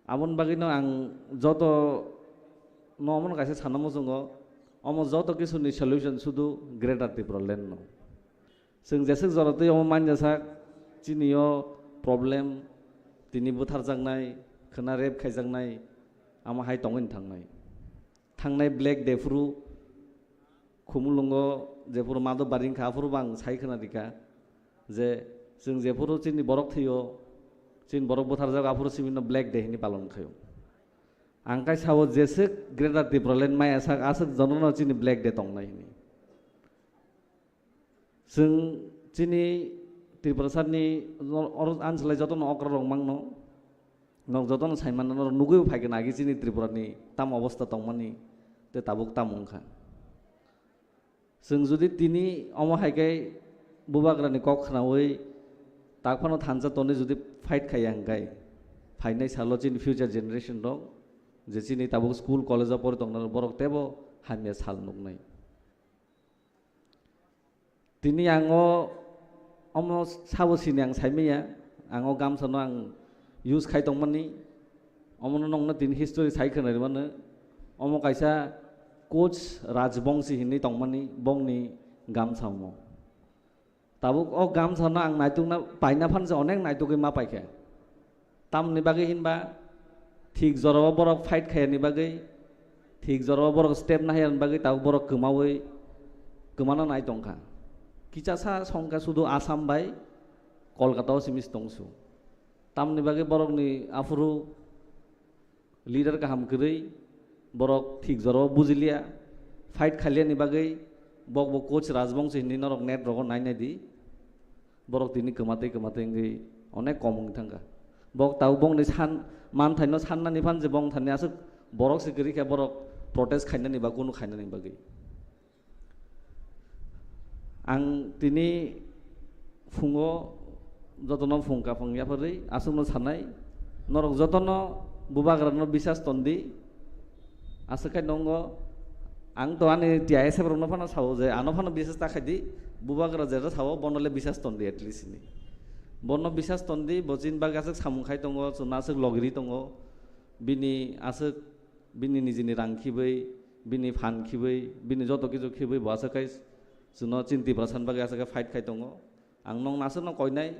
Aboni bagwino ang joto no omono kaisa sana muchungo, omo joto kisuni solution sudu Greater Tipraland no. Chwng jeswk jora twi omo manjasak, chini o problem, tini butharjaknai, khwna rape khaijaknai, Ama hai tongwi thangnai. Thangnai Black Day phuru Khumulwngo jephuru Madhobari wngkha, aphuru bo ang sai khwna rikha je chwng jephuru chini borok thwio, chini borok butharjago, aphuru simi no Black Day hinwi palon khaio. Ang kai sao jeswk Greater Tipraland maya sak aswk jonono chini Black Day tongnai hinwi. Chwng chini Tiprasani oro anslai jotono okra rok mangno, nok jotono sai manna norok nugwi bo phai khna agi chini Tripura ni tam obostha tongmani tei tabuk tam wngkha. Chwng jodi tini omo hai khe bubagrani kok khnaui tak phano thansa tonwi jodi fight khaiya hwnkhe phainai salo chini future generation rok je chini tabuk school college o pori tongnai borok teibo hamya sal nuknai. Tini ang o omo sabo sini ang saimanya, ang o gamsa no ang use khai tongmani, omo no nongno tini history sai khwna rimano, omo kaisa Koch Rajbongsi hinwi tongmani bongni gamsa omo. Tabuk o gamsa no ang naitukna paina phan se onek naitugwi ma paikha. Tamni bagwi hinba thik jorao borok fight khaiyani bagwi, thik jorao borok step nahaiyani bagwi tabuk borok kwmaui kwmana nai tongkha. Kichasa songkha sudu Assam bai Kolkata o simi tongsu. Tamni bagwi borokni aphuru leader kaham kwrwi, borok thik jorao bujiliya, fight khailiyani bagwi bok bo Koch Rajbongsi hinwi norok net rogo nai nai di. Borok tini kwmatwi kwmatwi wngwi onek kom wngwi thangkha. Bok tabuk bongni san manthaino sannani phan je bong thani aswk borok se kwrwi khe borok protest khainani ba kunu khainani bagwi. Ang tini phungo jotono phung kaphang yapharwi aswkno sanai, norok jotono bubagrano bisas tondi. Aswk khai nongo, ang to ani T I S F rokno phano sao je ano phano bisas ta khaidi, bubagra jera sao bono le bisas tondi at least ni. Bono bisas tondi, bo chini bagwi aswk samung khai tongo, chwngno aswk logiri tongo, bini aswk, bini nijini rang khibwi, bini phan khibwi, bini joto kichu khibwi bo aswk khai chwngno chini Tiprasa ni bagwi aswk khai fight khai tongo. Ang nong naswkno koinai,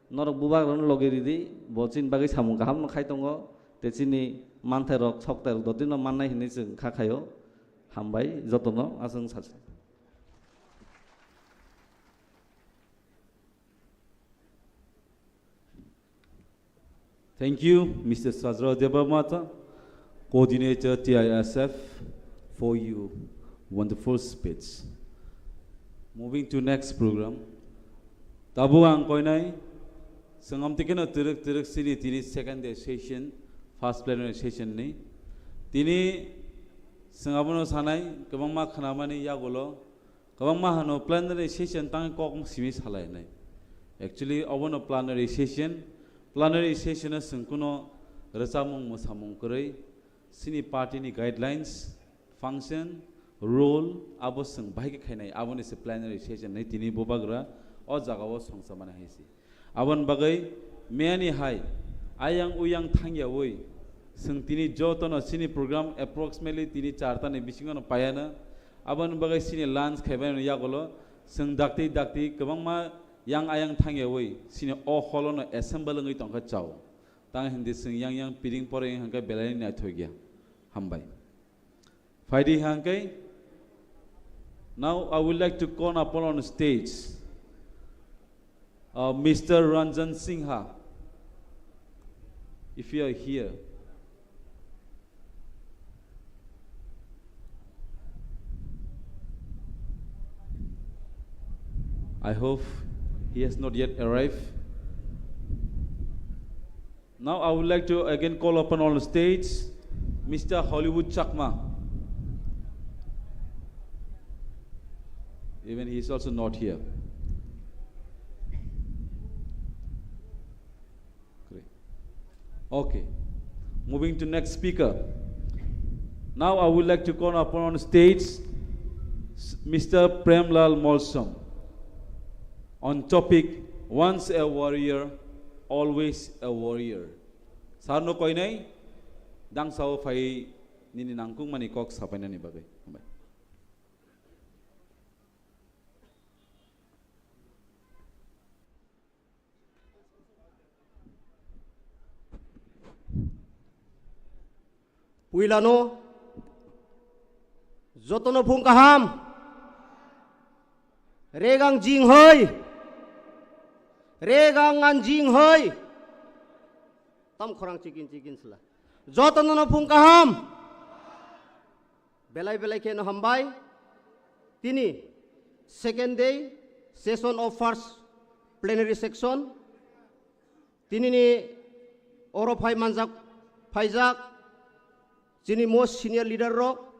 norok bubagrano logi ridi, bo chini bagwi samung kaham no khai tongo, tei chini manthai rok soktai rok dotino mannai hinwi chwng kha khaio. Hambai jotono aswk sasi. Thank you, Mister Sajra Debbarmata, coordinator T I S F, for your wonderful speech. Moving to next program. Tabuk ang koinai, sengam tikeno turuk turuk sini tini second day session, first plenary session ni. Tini sengabono sanai, kwbangma khnamani yagulo, kwbangma hano plenary session tang kok simi salainai. Actually, obono plenary session, plenary session o sengkuno rwchapmung mwsamung kwrwi, sini party ni guidelines, function, role, abo chwng bahai khe khainai, aboni se plenary session hinwi tini bubagra o jagao songcha mani hai se. Aboni bagwi miyani hai ayang uyang thangyaui chwng tini jotono chini program approximately tini charta ni bisingo no paiano. Aboni bagwi chini lunch khaibai yagulo chwng dakti dakti kwbangma yang ayang thangyaui chini o hall no assemble wngwi tongkha chao. Tang hindi chwng yang yang piring poreng hwnkhe belai naithok ya. Hambai. Phaidi hwnkhe, now I would like to call upon on stage, uh, Mister Ranjan Singha, if you are here. I hope he has not yet arrived. Now I would like to again call upon on stage Mister Hollywood Chakma. Even he is also not here. Great. Okay. Moving to next speaker. Now I would like to call upon on stage s-, Mister Premlal Molsom on topic, "Once a warrior, always a warrior." Sir no koinai, dangsa o phai nini nangkukmani kok sapainani bagwi. Hambai. Puilano jotono phung kaham. Regang jing hoi. Regang ngan jing hoi. Tam khorang chikin chikin sela. Jotono no phung kaham. Belai belai khe no hambai. Tini second day session of first plenary section. Tinini oro phai manjak, phaijak chini most senior leader rok,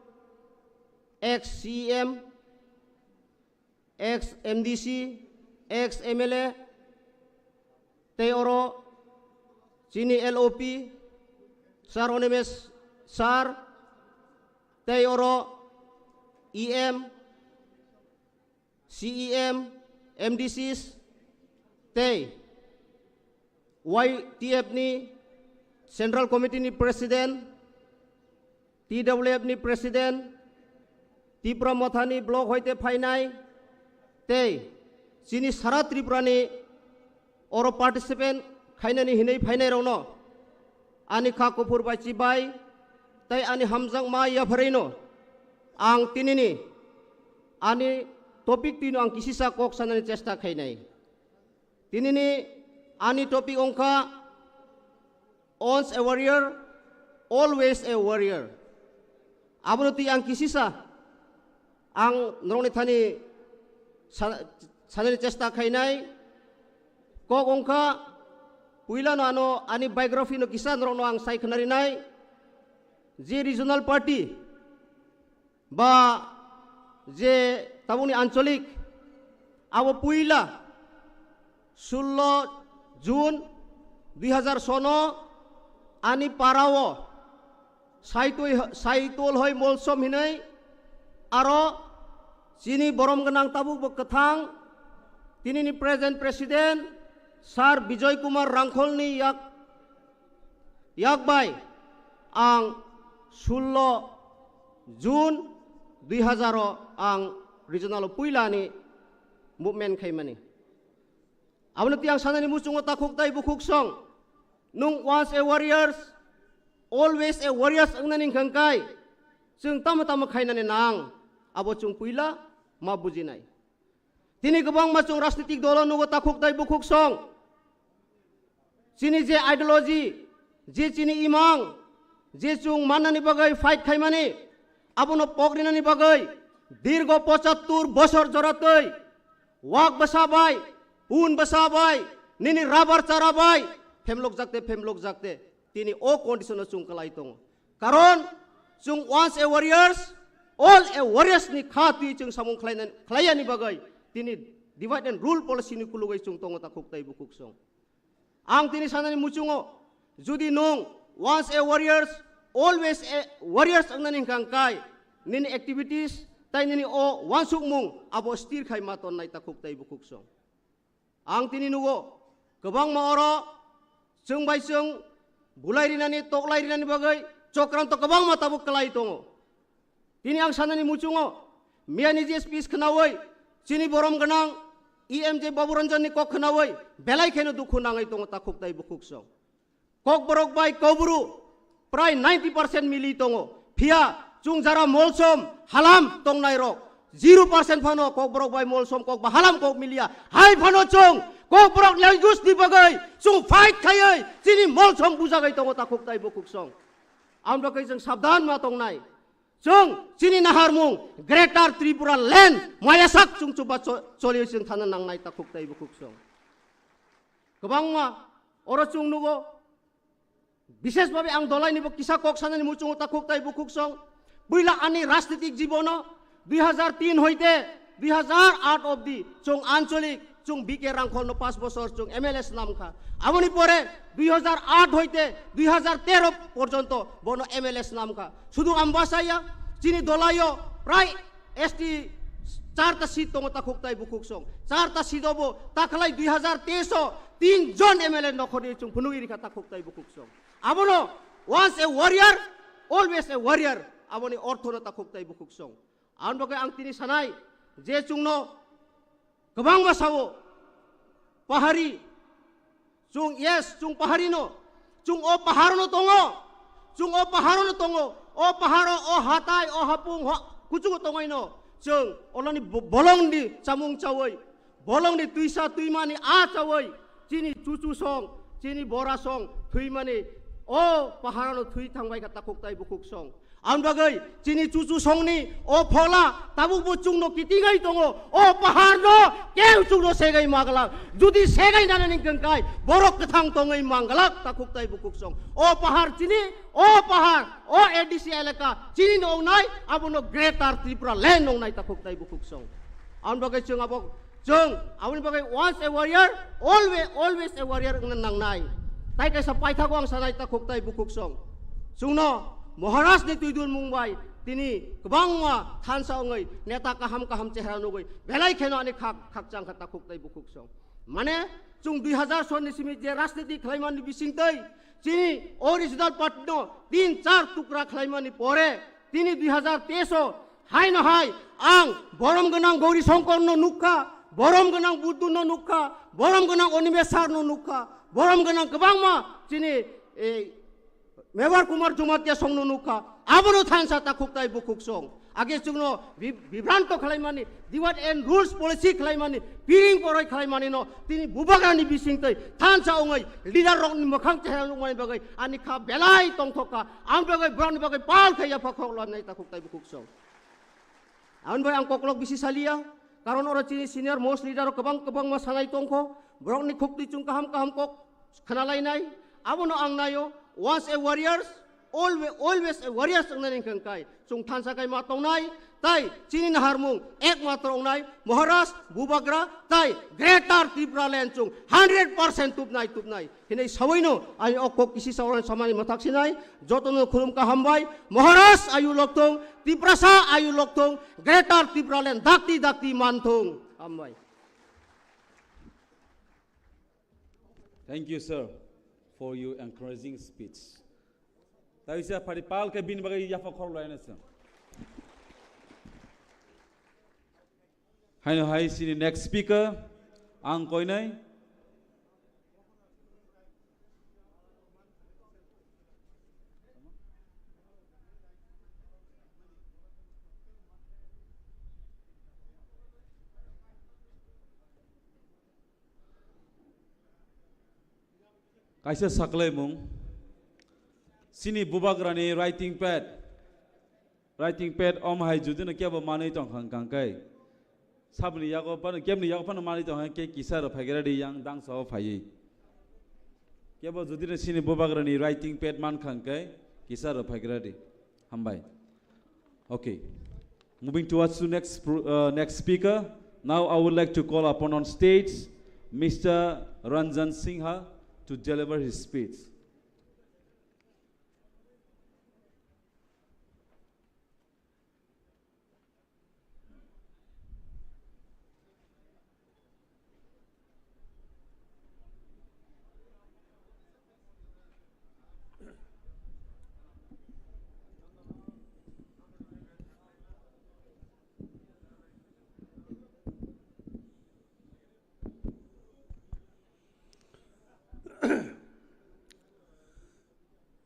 ex C E M, ex M D C, ex M L A, tei oro chini L O P, Sir Animesh Sir, tei oro E M, C E M, M D Cs, tei Y T F ni Central Committee ni President, T W F ni President, Tipra Motha ni block hoite phainai, tei chini sara Tripura ni oro participant khainani hinwi phainai rokno ani kha kuphur bai chibai tei ani hamjakma yapharino ang tinini ani topic twino ang kisisa kok sanani chesta khainai. Tinini ani topic wngkha, "Once a warrior, always a warrior." Abono twi ang kisisa ang norokni thani sa-, sanani chesta khainai. Kok wngkha, puilano ano ani biography no kisa norokno ang sai khnarinai. Je regional party ba je tabukni ancholik, abo puila sullo June dui hazar sono ani parao Saitui, Saitol hoi Molsom hinoi aro chini borom gwnang tabuk bo kwthang tinini present president Sir Bijoy Kumar Rangkholni yak, yak bai ang sullo June dui hazar o ang regional o puila ni movement khaimani. Abono tiyang sanani muchungo takhuk tai bukhuk song. Nung once a warriors, always a warriors wngnani hwnkha kai. Chwng tamo tamo khainani nang, abo chwng puila ma bujinai. Tini kwbangma chwng rajnitik dolo nugo takhuk tai bukhuk song. Chini je ideology, je chini imang, je chwng mannani bagwi fight khaimani, abono pokrinani bagwi dirgo pochattur bosor joratwi wak bwsa bai, pun bwsa bai, nini rubber chara bai, phemlok jakte, phemlok jakte, tini o condition o chwng kwlai tongo. Karon chwng once a warriors, all a warriors ni kha twi chwng samung khlainani, khlaiyani bagwi tini divide and rule policy ni kulugwi chwng tongo takhuk tai bukhuk song. Ang tini sanani muchungo, judi nung once a warriors, always a warriors wngnani hwnkha kai, nini activities tai nini o wansukmung abo stir khai ma tonnai takhuk tai bukhuk song. Ang tini nugo, kwbangma oro chwng bai chwng bulai rinani, toklai rinani bagwi chokranto kwbangma tabuk kwlai tongo. Tini ang sanani muchungo, miyani je speech khnaui, chini borom gwnang E M J Babu Ranjan ni kok khnaui, belai kheno dukhu nangwi tongo takhuk tai bukhuk song. Kokborok bai Kokbru prai ninety percent mili tongo. Phiya chwng jara Molsom halam tongnai rok zero percent phano Kokborok bai Molsom kok ba halam kok miliya. Hai phano chwng Kokborok language ni bagwi chwng fight khaiwi chini Molsom bujagwi tongo takhuk tai bukhuk song. Amno kai chwng sabdan ma tongnai. Chwng chini naharmung Greater Tripura Land mayasak chwng chuba cho-, choliwi chwng thana nangnai takhuk tai bukhuk song. Kwbangma oro chwng nugo. Bishesh bhabe ang dolaini bo kisa kok sanani muchungo takhuk tai bukhuk song. Puila ani rajnitik jibono dui hazar tin hoite dui hazar aat obdi chwng ancholik, chwng B K Rangkholno paanch bosor chwng M L A snam kha. Aboni pore dui hazar aat hoite dui hazar tero porjonto bono M L A snam kha. Sudu Ambasaya, chini dolaio prai S T charta seat tongo takhuk tai bukhuk song. Charta seat obo takhalai dui hazar teis o tin jon M L A nokhorni chwng phunugwi rikha takhuk tai bukhuk song. Abono once a warrior, always a warrior. Aboni orthono takhuk tai bukhuk song. Aboni bagwi ang tini sanai je chwngno kwbangma sao pahari, chwng, yes, chwng pahari no, chwng o pahar no tongo, chwng o pahar no tongo, O paharo, o hatai, o hapung, ho, kuchugo tongaino chwng olani bo-, bolongni chamung chawi, bolongni twisa twimani a chawi, chini chuchu song, chini bora song thwimani o paharano thwi thangbai kha takhuk tai bukhuk song. Ang bagwi chini chuchu songni o phola tabukbo chwngno kitingai tongo, o paharno keu chwngno segai maglak. Judi segai nanani hwnkhe borok kwthang tongwi manglak takhuk tai bukhuk song. O pahar chini, o pahar, o A D C elaka chini no wngnai, abono Greater Tripura Land wngnai takhuk tai bukhuk song. Ang bagwi chwng abo Chwng aboni bagwi once a warrior, always, always a warrior wngna nangnai. Tai kaisa paithago ang sanai takhuk tai bukhuk song. Chwngno Maharaj ni twidul mung bai tini kwbangma thansa wngwi neta kaham kaham chehra nugwi belai kheno ani khak khakchang kha takhuk tai bukhuk song. Mane chwng dui hazar sonni simi je rajniti khlaimani bisingtwi chini o regional party no tin char tukra khlaimani pore tini dui hazar teis o haino hai ang borom gwnang Gauri Shankar no nukha, borom gwnang Buddu no nukha, borom gwnang Animesh sir no nukha, borom gwnang kwbangma chini, eh, Mevar Kumar Jamatia song no nukha, abono thansa takhuk tai bukhuk song. Age chwngno bi-, bibranto khlaimani, divide and rules policy khlaimani, piring poroi khlaimani no tini bubagrani bisingtwi thansa ongwi leader rokni mwkhang chehra nukmani bagwi ani kha belai tongthok kha. Ang bagwi borokni bagwi pal khai yapha khok lobnai takhuk tai bukhuk song. Ang bai ang koklok bisi saliya, karon oro chini senior most leader rok kwbang kwbangma sanai tongkho, borokni khuktwi chwng kaham kaham kok khna lainai. Abono ang naio, once a warriors, always, always a warriors wngnani hwnkhe kai chwng thansa kai ma tongnai, tai chini naharmung ekmatro wngnai Maharaj, Bubagra, tai Greater Tripura Land chwng hundred percent tubnai, tubnai. Hinwi sawaino ani o kok kisi sawan samani mathak sinai, jotono khulum kaham bai, Maharaj ayu lokthung, Tiprasa ayu lokthung, Greater Tripura Land dakti dakti manthung. Hambai. Thank you, sir, for your encouraging speech. Taisa phari pal ke bin bagai yafa khor lo ene sir. Haino hai sini next speaker, ang koinai. Kaisa saklaimung, sini bubagrani writing pad, writing pad om hai judino kebo manwi tongkha hwnkha hwnkhe, sabni yago phano, kebni yago phano manwi tongkha hwnkhe kisa rw phaigra di yang dangsa o phaiwi. Kebo judino sini bubagrani writing pad mankha hwnkhe kisa rw phaigra di. Hambai. Okay. Moving towards to next pro-, uh, next speaker. Now I would like to call upon on stage Mister Ranjan Singha to deliver his speech.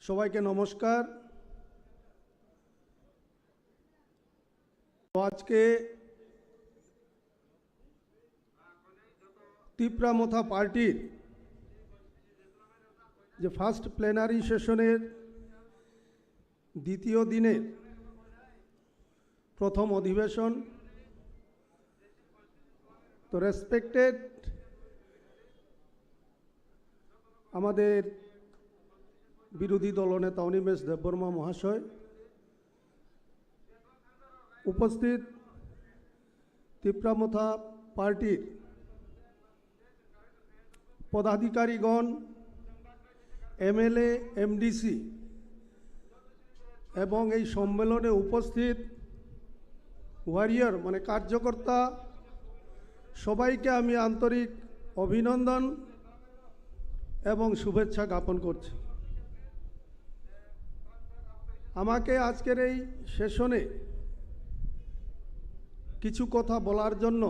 সবাইকে নমস্কার। তো আজকে তিপ্রা মথা পার্টির যে first plenary সেশনের দ্বিতীয় দিনের প্রথম অধিবেশন, তো রেসপেক্টেড আমাদের বিরোধী দলনেতা অনিমেষ দেববর্মা মহাশয়, উপস্থিত তিপ্রা মথা পার্টির পদাধিকারীগণ, এমএলএ, এমডিসি এবং এই সম্মেলনে উপস্থিত ওয়ারিয়র মানে কার্যকর্তা, সবাইকে আমি আন্তরিক অভিনন্দন এবং শুভেচ্ছা জ্ঞাপন করছি। আমাকে আজকের এই সেশনে কিছু কথা বলার জন্য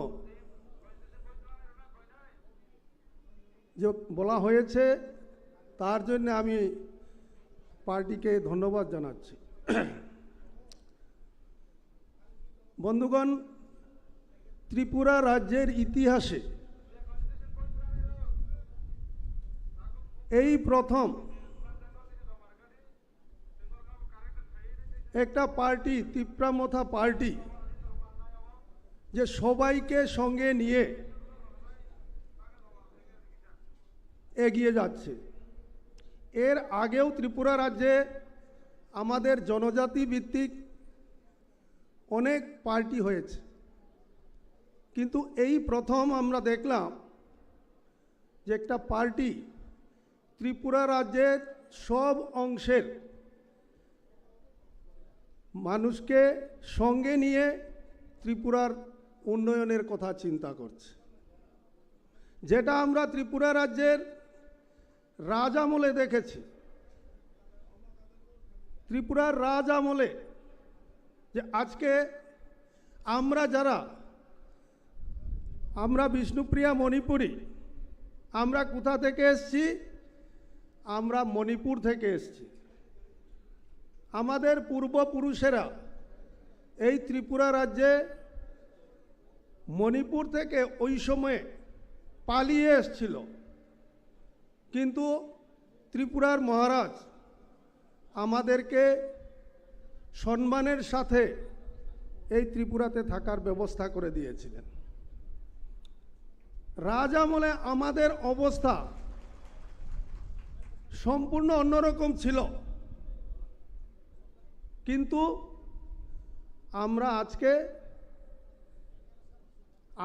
যে বলা হয়েছে, তার জন্য আমি পার্টিকে ধন্যবাদ জানাচ্ছি। বন্ধুগণ, ত্রিপুরা রাজ্যের ইতিহাসে এই প্রথম একটা পার্টি, তিপ্রা মথা পার্টি, যে সবাইকে সঙ্গে নিয়ে এগিয়ে যাচ্ছে। এর আগেও ত্রিপুরা রাজ্যে আমাদের জনজাতি ভিত্তিক অনেক পার্টি হয়েছে, কিন্তু এই প্রথম আমরা দেখলাম যে একটা পার্টি ত্রিপুরা রাজ্যের সব অংশের মানুষকে সঙ্গে নিয়ে ত্রিপুরার উন্নয়নের কথা চিন্তা করছে। যেটা আমরা ত্রিপুরা রাজ্যের রাজ আমলে দেখেছি, ত্রিপুরার রাজ আমলে, যে আজকে আমরা যারা, আমরা বিষ্ণুপ্রিয়া মণিপুরী, আমরা কোথা থেকে এসছি? আমরা মণিপুর থেকে এসছি। আমাদের পূর্বপুরুষেরা এই ত্রিপুরা রাজ্যে মণিপুর থেকে ওই সময়ে পালিয়ে এসছিল, কিন্তু ত্রিপুরার মহারাজ আমাদেরকে সম্মানের সাথে এই ত্রিপুরাতে থাকার ব্যবস্থা করে দিয়েছিলেন। রাজ আমলে আমাদের অবস্থা সম্পূর্ণ অন্যরকম ছিল, কিন্তু আমরা আজকে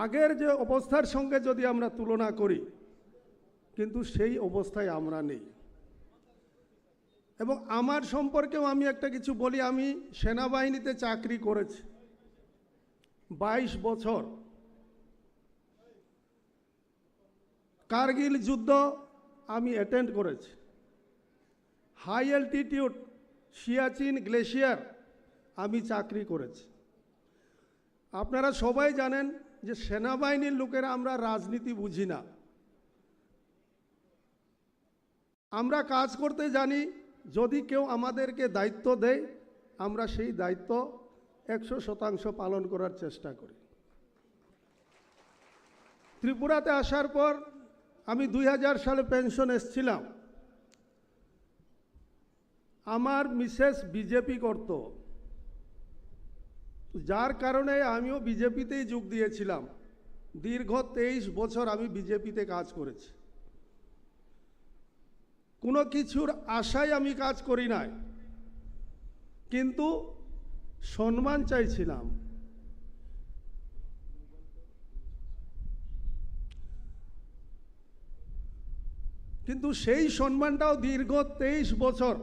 আগের যে অবস্থার সঙ্গে যদি আমরা তুলনা করি, কিন্তু সেই অবস্থায় আমরা নেই। এবং আমার সম্পর্কেও আমি একটা কিছু বলি, আমি সেনাবাহিনীতে চাকরি করেছি বাইশ বছর। কার্গিল যুদ্ধ আমি অ্যাটেন্ড করেছি, হাই অ্যালটিটিউড সিয়াচিন গ্লেশিয়ার আমি চাকরি করেছি। আপনারা সবাই জানেন যে সেনাবাহিনীর লোকেরা আমরা রাজনীতি বুঝি না। আমরা কাজ করতে জানি, যদি কেউ আমাদেরকে দায়িত্ব দেয়, আমরা সেই দায়িত্ব একশো শতাংশ পালন করার চেষ্টা করি। ত্রিপুরাতে আসার পর আমি দুই হাজার সালে পেনশন এসছিলাম। আমার মিসেস বিজেপি করত, যার কারণে আমিও বিজেপিতেই যোগ দিয়েছিলাম। দীর্ঘ তেইশ বছর আমি বিজেপিতে কাজ করেছি। কোনো কিছুর আশায় আমি কাজ করি নাই, কিন্তু সম্মান চাইছিলাম। কিন্তু সেই সম্মানটাও দীর্ঘ তেইশ বছর,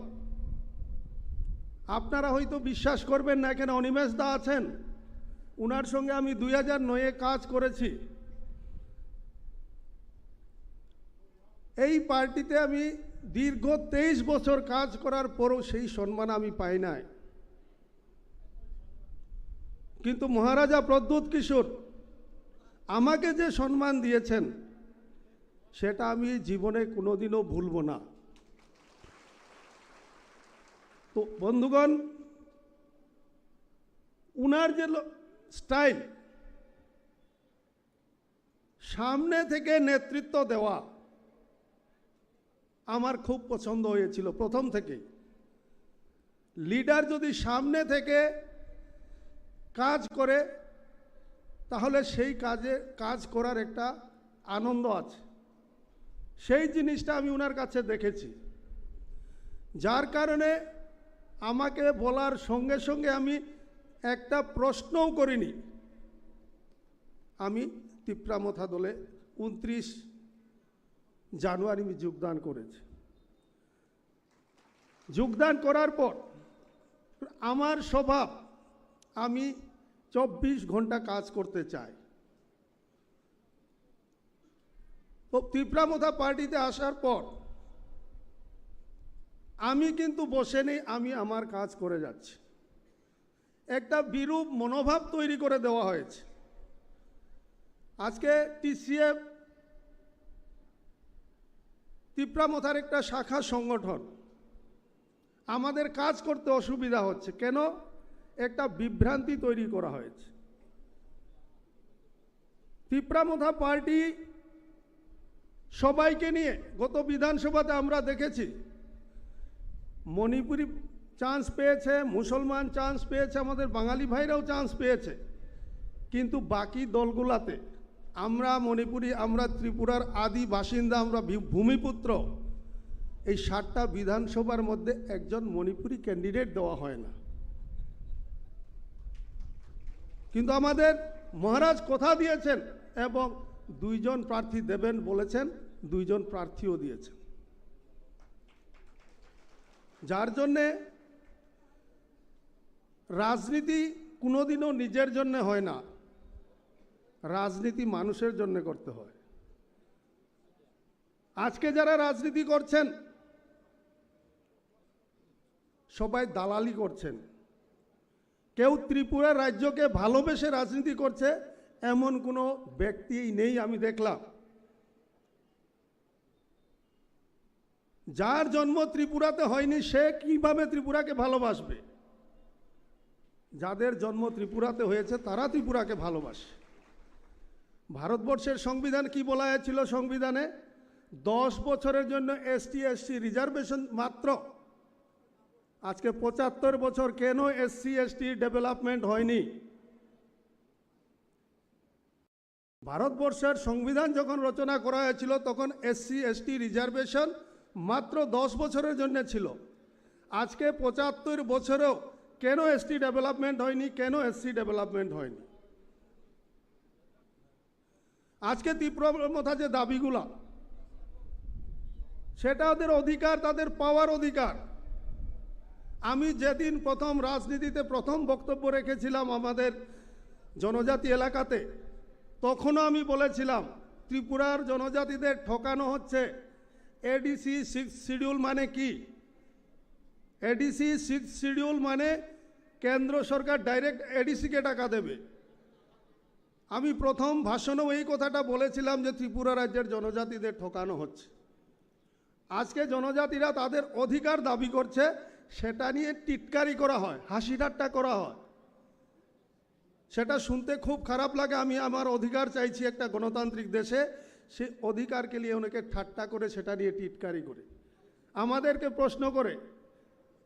আপনারা হয়তো বিশ্বাস করবেন না, এখানে অনিমেষ দা আছেন, ওনার সঙ্গে আমি দুই হাজার নয়ে কাজ করেছি। এই পার্টিতে আমি দীর্ঘ তেইশ বছর কাজ করার পরও সেই সম্মান আমি পাই নাই। কিন্তু মহারাজা প্রদ্যোৎ কিশোর আমাকে যে সম্মান দিয়েছেন, সেটা আমি জীবনে কোনোদিনও ভুলব না। তো বন্ধুগণ, উনার যে স্টাইল, সামনে থেকে নেতৃত্ব দেওয়া আমার খুব পছন্দ হয়েছিল প্রথম থেকেই। লিডার যদি সামনে থেকে কাজ করে, তাহলে সেই কাজে, কাজ করার একটা আনন্দ আছে। সেই জিনিসটা আমি ওনার কাছে দেখেছি, যার কারণে আমাকে বলার সঙ্গে সঙ্গে আমি একটা প্রশ্নও করিনি। আমি তিপ্রা মথা দলে ঊনত্রিশ জানুয়ারি আমি যোগদান করেছি। যোগদান করার পর আমার স্বভাব, আমি চব্বিশ ঘন্টা কাজ করতে চাই। তো তিপ্রা মথা পার্টিতে আসার পর আমি কিন্তু বসে নেই, আমি আমার কাজ করে যাচ্ছি। একটা বিরূপ মনোভাব তৈরি করে দেওয়া হয়েছে। আজকে টিসিএফ তিপ্রা মথার একটা শাখা সংগঠন, আমাদের কাজ করতে অসুবিধা হচ্ছে। কেন? একটা বিভ্রান্তি তৈরি করা হয়েছে। তিপ্রা মথা পার্টি সবাইকে নিয়ে গত বিধানসভাতে আমরা দেখেছি, মণিপুরি চান্স পেয়েছে, মুসলমান চান্স পেয়েছে, আমাদের বাঙালি ভাইরাও চান্স পেয়েছে, কিন্তু বাকি দলগুলাতে আমরা মণিপুরি, আমরা ত্রিপুরার আদি বাসিন্দা, আমরা ভি-, ভূমিপুত্র, এই সাতটা বিধানসভার মধ্যে একজন মণিপুরি ক্যান্ডিডেট দেওয়া হয় না। কিন্তু আমাদের মহারাজ কথা দিয়েছেন এবং দুইজন প্রার্থী দেবেন বলেছেন, দুইজন প্রার্থীও দিয়েছেন। যার জন্যে রাজনীতি কোনোদিনও নিজের জন্য হয় না, রাজনীতি মানুষের জন্য করতে হয়। আজকে যারা রাজনীতি করছেন, সবাই দালালি করছেন। কেউ ত্রিপুরা রাজ্যকে ভালোবেসে রাজনীতি করছে, এমন কোনো ব্যক্তি নেই আমি দেখলাম। যার জন্ম ত্রিপুরাতে হয়নি, সে কিভাবে ত্রিপুরাকে ভালোবাসবে? যাদের জন্ম ত্রিপুরাতে হয়েছে, তারা ত্রিপুরাকে ভালোবাসে। ভারতবর্ষের সংবিধান কি বলা হয়েছিল? সংবিধানে দশ বছরের জন্য এসটি, এসসি রিজার্ভেশন মাত্র। আজকে পঁচাত্তর বছর, কেন এসসি, এসটি ডেভেলপমেন্ট হয়নি? ভারতবর্ষের সংবিধান যখন রচনা করা হয়েছিল, তখন এসসি, এসটি রিজার্ভেশন মাত্র দশ বছরের জন্য ছিল। আজকে পঁচাত্তর বছরেও কেন এসটি ডেভেলপমেন্ট হয়নি, কেন এসসি ডেভেলপমেন্ট হয়নি? আজকে তিপ্রা মথা যে দাবিগুলা, সেটা ওদের অধিকার, তাদের পাওয়ার অধিকার। আমি যেদিন প্রথম রাজনীতিতে প্রথম বক্তব্য রেখেছিলাম আমাদের জনজাতি এলাকাতে, তখনও আমি বলেছিলাম, ত্রিপুরার জনজাতিদের ঠকানো হচ্ছে। এডিসি সিক্স শিডিউল মানে কি? এডিসি সিক্স শিডিউল মানে কেন্দ্র সরকার ডাইরেক্ট এডিসিকে টাকা দেবে। আমি প্রথম ভাষণেও এই কথাটা বলেছিলাম যে ত্রিপুরা রাজ্যের জনজাতিদের ঠকানো হচ্ছে। আজকে জনজাতিরা তাদের অধিকার দাবি করছে, সেটা নিয়ে টিটকারি করা হয়, হাসি ঠাট্টা করা হয়। সেটা শুনতে খুব খারাপ লাগে। আমি আমার অধিকার চাইছি একটা গণতান্ত্রিক দেশে, সেই অধিকারকে নিয়ে অনেকে ঠাট্টা করে, সেটা নিয়ে টিটকারি করে, আমাদেরকে প্রশ্ন করে,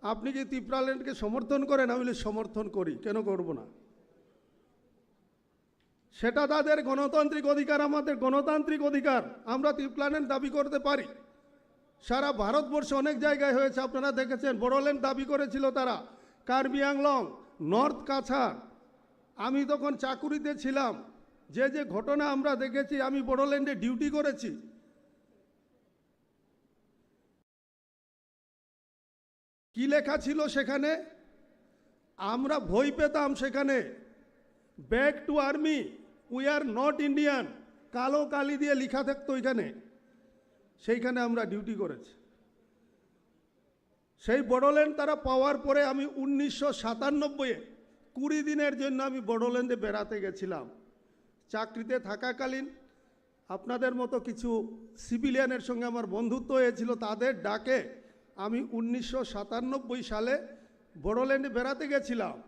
"আপনি কি তিপ্রাল্যান্ডকে সমর্থন করেন?" আমি বলি, "সমর্থন করি, কেন করব না?" সেটা তাদের গণতান্ত্রিক অধিকার, আমাদের গণতান্ত্রিক অধিকার। আমরা তিপ্রাল্যান্ড দাবি করতে পারি। সারা ভারতবর্ষে অনেক জায়গায় হয়েছে, আপনারা দেখেছেন, বোডোল্যান্ড দাবি করেছিল তারা, কার্বি আংলং, নর্থ কাছাড়। আমি তখন চাকুরিতে ছিলাম, যে যে ঘটনা আমরা দেখেছি, আমি বোডোল্যান্ডে ডিউটি করেছি। কি লেখা ছিল সেখানে? আমরা ভয় পেতাম সেখানে, "Back to army, we are not Indian", কালো কালি দিয়ে লেখা থাকতো এখানে। সেইখানে আমরা ডিউটি করেছি। সেই বোডোল্যান্ড তারা পাওয়ার পরে আমি উনিশশো সাতানব্বই কুড়ি দিনের জন্য আমি বোডোল্যান্ডে বেড়াতে গেছিলাম। চাকরিতে থাকাকালীন আপনাদের মতো কিছু সিভিলিয়ানের সঙ্গে আমার বন্ধুত্ব হয়েছিল, তাদের ডাকে আমি উনিশশো সাতানব্বই সালে বোডোল্যান্ডে বেড়াতে গেছিলাম।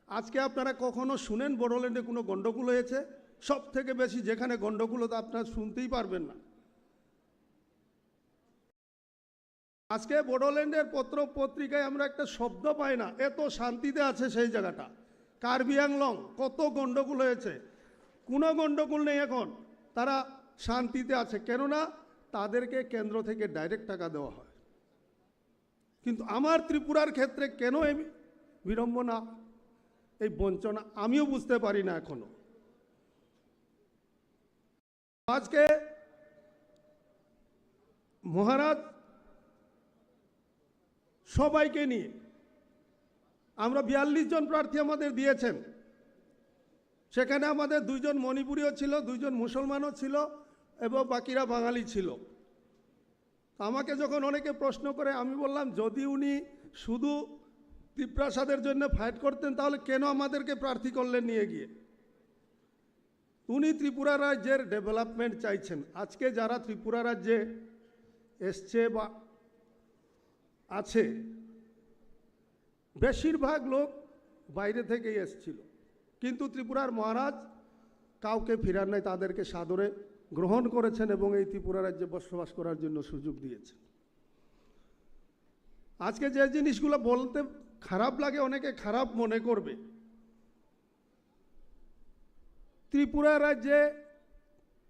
আজকে আপনারা কখনো শুনেন বোডোল্যান্ডে কোনো গণ্ডগোল হয়েছে? সব থেকে বেশি যেখানে গণ্ডগোল হতো আপনারা শুনতেই পারবেন না। আজকে বোডোল্যান্ডের পত্র পত্রিকায় আমরা একটা শব্দ পাই না, এত শান্তিতে আছে সেই জায়গাটা। কার্বি আংলং কত গণ্ডগোল হয়েছে, কোনো গণ্ডগোল নেই এখন, তারা শান্তিতে আছে, কেননা তাদেরকে কেন্দ্র থেকে ডাইরেক্ট টাকা দেওয়া হয়। কিন্তু আমার ত্রিপুরার ক্ষেত্রে কেন এই বিড়ম্বনা, এই বঞ্চনা, আমিও বুঝতে পারি না এখনো। আজকে মহারাজ সবাইকে নিয়ে আমরা বিয়াল্লিশ জন প্রার্থী আমাদের দিয়েছেন। সেখানে আমাদের দুইজন মণিপুরিও ছিল, দুইজন মুসলমানও ছিল এবং বাকিরা বাঙালি ছিল। তো আমাকে যখন অনেকে প্রশ্ন করে, আমি বললাম, "যদি উনি শুধু তিপ্রাসাদের জন্য ফাইট করতেন, তাহলে কেন আমাদেরকে প্রার্থী করলেন নিয়ে গিয়ে?" উনি ত্রিপুরা রাজ্যের ডেভেলপমেন্ট চাইছেন। আজকে যারা ত্রিপুরা রাজ্যে এসছে বা আছে, বেশিরভাগ লোক বাইরে থেকেই এসছিল, কিন্তু ত্রিপুরার মহারাজ কাউকে ফিরার নাই, তাদেরকে সাদরে গ্রহণ করেছেন এবং এই ত্রিপুরা রাজ্যে বসবাস করার জন্য সুযোগ দিয়েছেন। আজকে যে জিনিসগুলো বলতে খারাপ লাগে, অনেকে খারাপ মনে করবে, ত্রিপুরা রাজ্যে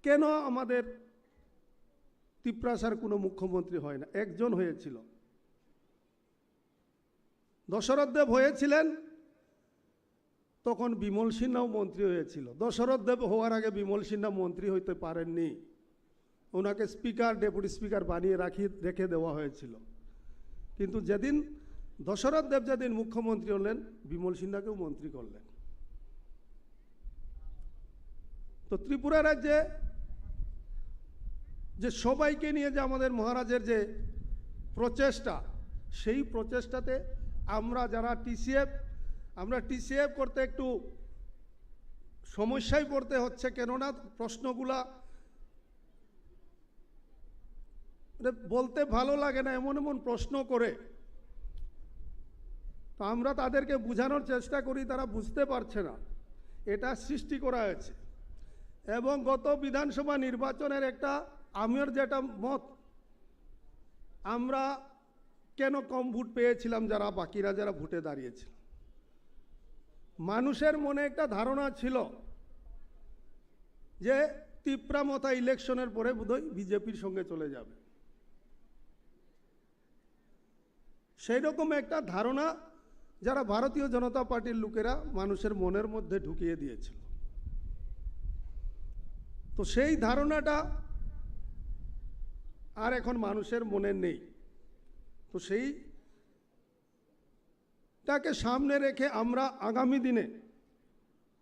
কেন আমাদের তিপ্রাসার কোনো মুখ্যমন্ত্রী হয় না? একজন হয়েছিল, দশরথ দেব হয়েছিলেন, তখন বিমল সিনহাও মন্ত্রী হয়েছিল। দশরথ দেব হওয়ার আগে বিমল সিনহা মন্ত্রী হইতে পারেননি, ওনাকে স্পিকার, ডেপুটি স্পিকার বানিয়ে রাখি, রেখে দেওয়া হয়েছিল। কিন্তু যেদিন দশরথ দেব যেদিন মুখ্যমন্ত্রী হলেন, বিমল সিনহাকেও মন্ত্রী করলেন। তো ত্রিপুরা রাজ্যে যে সবাইকে নিয়ে যে আমাদের মহারাজের যে প্রচেষ্টা, সেই প্রচেষ্টাতে আমরা যারা টিসিএফ, আমরা টিসিএফ করতে একটু সমস্যায় পড়তে হচ্ছে, কেননা প্রশ্নগুলা মানে বলতে ভালো লাগে না, এমন এমন প্রশ্ন করে। তো আমরা তাদেরকে বোঝানোর চেষ্টা করি, তারা বুঝতে পারছে না, এটা সৃষ্টি করা হয়েছে। এবং গত বিধানসভা নির্বাচনের একটা, আমার যেটা মত, আমরা কেন কম ভোট পেয়েছিলাম, যারা বাকিরা যারা ভোটে দাঁড়িয়েছিল, মানুষের মনে একটা ধারণা ছিল যে তিপ্রা মথা ইলেকশনের পরে বোধহয় বিজেপির সঙ্গে চলে যাবে। সেই রকম একটা ধারণা যারা ভারতীয় জনতা পার্টির লোকেরা মানুষের মনের মধ্যে ঢুকিয়ে দিয়েছিল। তো সেই ধারণাটা আর এখন মানুষের মনে নেই। তো সেইটাকে সামনে রেখে আমরা আগামী দিনে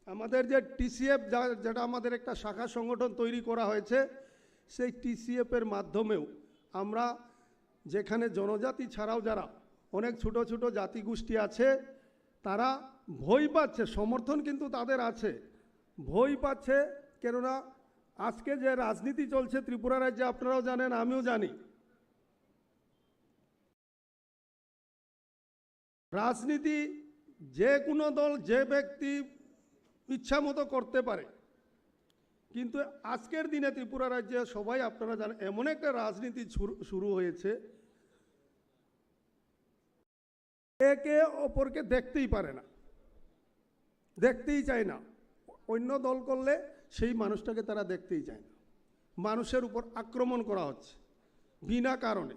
আমাদের যে টিসিএফ, যা-, যেটা আমাদের একটা শাখা সংগঠন তৈরি করা হয়েছে, সেই টিসিএফ এর মাধ্যমেও আমরা যেখানে জনজাতি ছাড়াও যারা অনেক ছোট ছোট জাতিগোষ্ঠী আছে, তারা ভয় পাচ্ছে, সমর্থন কিন্তু তাদের আছে, ভয় পাচ্ছে। কেননা আজকে যে রাজনীতি চলছে ত্রিপুরা রাজ্যে, আপনারাও জানেন, আমিও জানি, রাজনীতি যে কোনো দল, যে ব্যক্তি ইচ্ছা মতো করতে পারে, কিন্তু আজকের দিনে ত্রিপুরা রাজ্যে সবাই আপনারা জানেন, এমন একটা রাজনীতি শুরু, শুরু হয়েছে, একে অপরকে দেখতেই পারে না, দেখতেই চায় না। অন্য দল করলে সেই মানুষটাকে তারা দেখতেই চায় না। মানুষের উপর আক্রমণ করা হচ্ছে বিনা কারণে,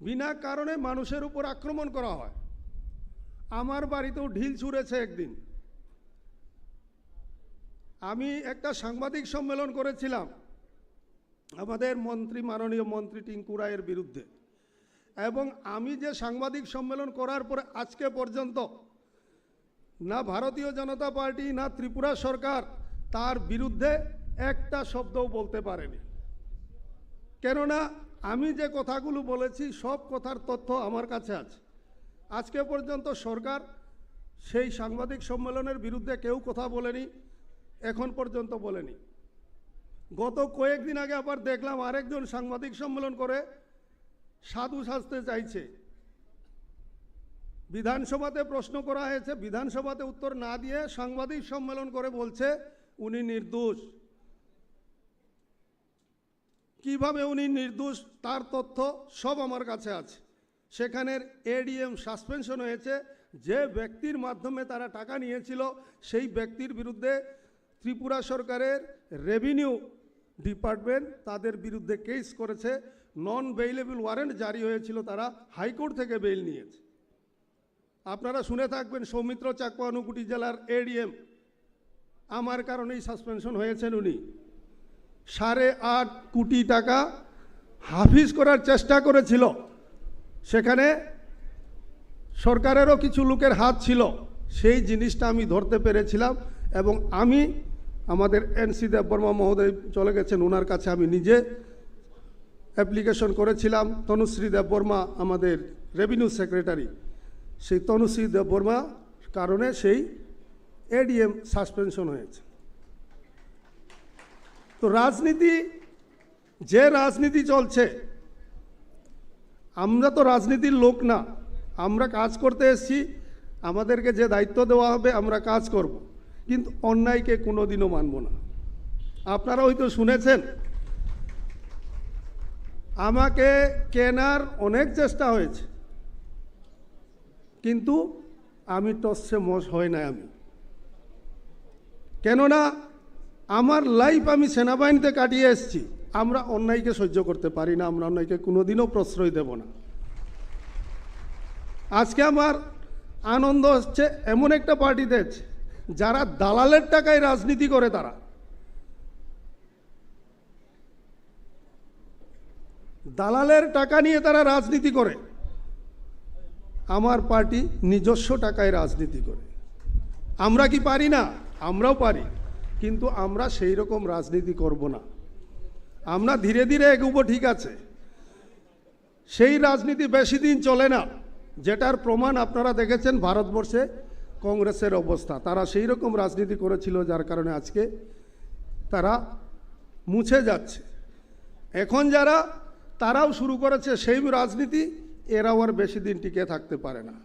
বিনা কারণে মানুষের উপর আক্রমণ করা হয়। আমার বাড়িতেও ঢিল ছুঁড়েছে একদিন। আমি একটা সাংবাদিক সম্মেলন করেছিলাম আমাদের মন্ত্রী, মাননীয় মন্ত্রী টিঙ্কু রায়ের বিরুদ্ধে, এবং আমি যে সাংবাদিক সম্মেলন করার পরে আজকে পর্যন্ত না ভারতীয় জনতা পার্টি, না ত্রিপুরা সরকার তার বিরুদ্ধে একটা শব্দও বলতে পারেনি। কেননা আমি যে কথাগুলো বলেছি, সব কথার তথ্য আমার কাছে আছে। আজকে পর্যন্ত সরকার সেই সাংবাদিক সম্মেলনের বিরুদ্ধে কেউ কথা বলেনি, এখন পর্যন্ত বলেনি। গত কয়েকদিন আগে আবার দেখলাম আরেকজন সাংবাদিক সম্মেলন করে সাধু সাজতে চাইছে। বিধানসভাতে প্রশ্ন করা হয়েছে, বিধানসভাতে উত্তর না দিয়ে সাংবাদিক সম্মেলন করে বলছে উনি নির্দোষ। কিভাবে উনি নির্দোষ, তার তথ্য সব আমার কাছে আছে। সেখানের এডিএম সাসপেনশন হয়েছে, যে ব্যক্তির মাধ্যমে তারা টাকা নিয়েছিল, সেই ব্যক্তির বিরুদ্ধে ত্রিপুরা সরকারের রেভিনিউ ডিপার্টমেন্ট তাদের বিরুদ্ধে কেস করেছে। নন বেইলেবল ওয়ারেন্ট জারি হয়েছিল, তারা হাইকোর্ট থেকে বেইল নিয়েছে। আপনারা শুনে থাকবেন, সৌমিত্র চাকমা ঊনকোটি জেলার এডিএম, আমার কারণেই সাসপেনশন হয়েছেন উনি। সাড়ে আট কোটি টাকা হাফিজ করার চেষ্টা করেছিল, সেখানে সরকারেরও কিছু লোকের হাত ছিল, সেই জিনিসটা আমি ধরতে পেরেছিলাম। এবং আমি আমাদের এনসি দেববর্মা মহোদয় চলে গেছেন, ওনার কাছে আমি নিজে অ্যাপ্লিকেশন করেছিলাম। তনুশ্রী দেববর্মা আমাদের রেভিনিউ সেক্রেটারি, সেই তনুশ্রী দেববর্মা কারণে সেই এডিএম সাসপেনশন হয়েছে। তো রাজনীতি, যে রাজনীতি চলছে, আমরা তো রাজনীতির লোক না, আমরা কাজ করতে এসেছি, আমাদেরকে যে দায়িত্ব দেওয়া হবে আমরা কাজ করব। কিন্তু অন্যায়কে কোনোদিনও মানব না। আপনারা হয়তো শুনেছেন, আমাকে কেনার অনেক চেষ্টা হয়েছে, কিন্তু আমি টসে মস হয় নাই আমি। কেননা আমার লাইফ আমি সেনাবাহিনীতে কাটিয়ে এসেছি। আমরা অন্যায়কে সহ্য করতে পারি না, আমরা অন্যায়কে কোনোদিনও প্রশ্রয় দেব না। আজকে আমার আনন্দ হচ্ছে এমন একটা পার্টিতে আছে, যারা দালালের টাকায় রাজনীতি করে, তারা দালালের টাকা নিয়ে তারা রাজনীতি করে। আমার পার্টি নিজস্ব টাকায় রাজনীতি করে। আমরা কি পারি না? আমরাও পারি, কিন্তু আমরা সেই রকম রাজনীতি করব না। আমরা ধীরে ধীরে এগোবো, ঠিক আছে, সেই রাজনীতি বেশি দিন চলে না, যেটার প্রমাণ আপনারা দেখেছেন ভারতবর্ষে কংগ্রেসের অবস্থা। তারা সেই রকম রাজনীতি করেছিল, যার কারণে আজকে তারা মুছে যাচ্ছে। এখন যারা, তারাও শুরু করেছে সেই রাজনীতি, এরাও আর বেশি দিন টিকে থাকতে পারে না।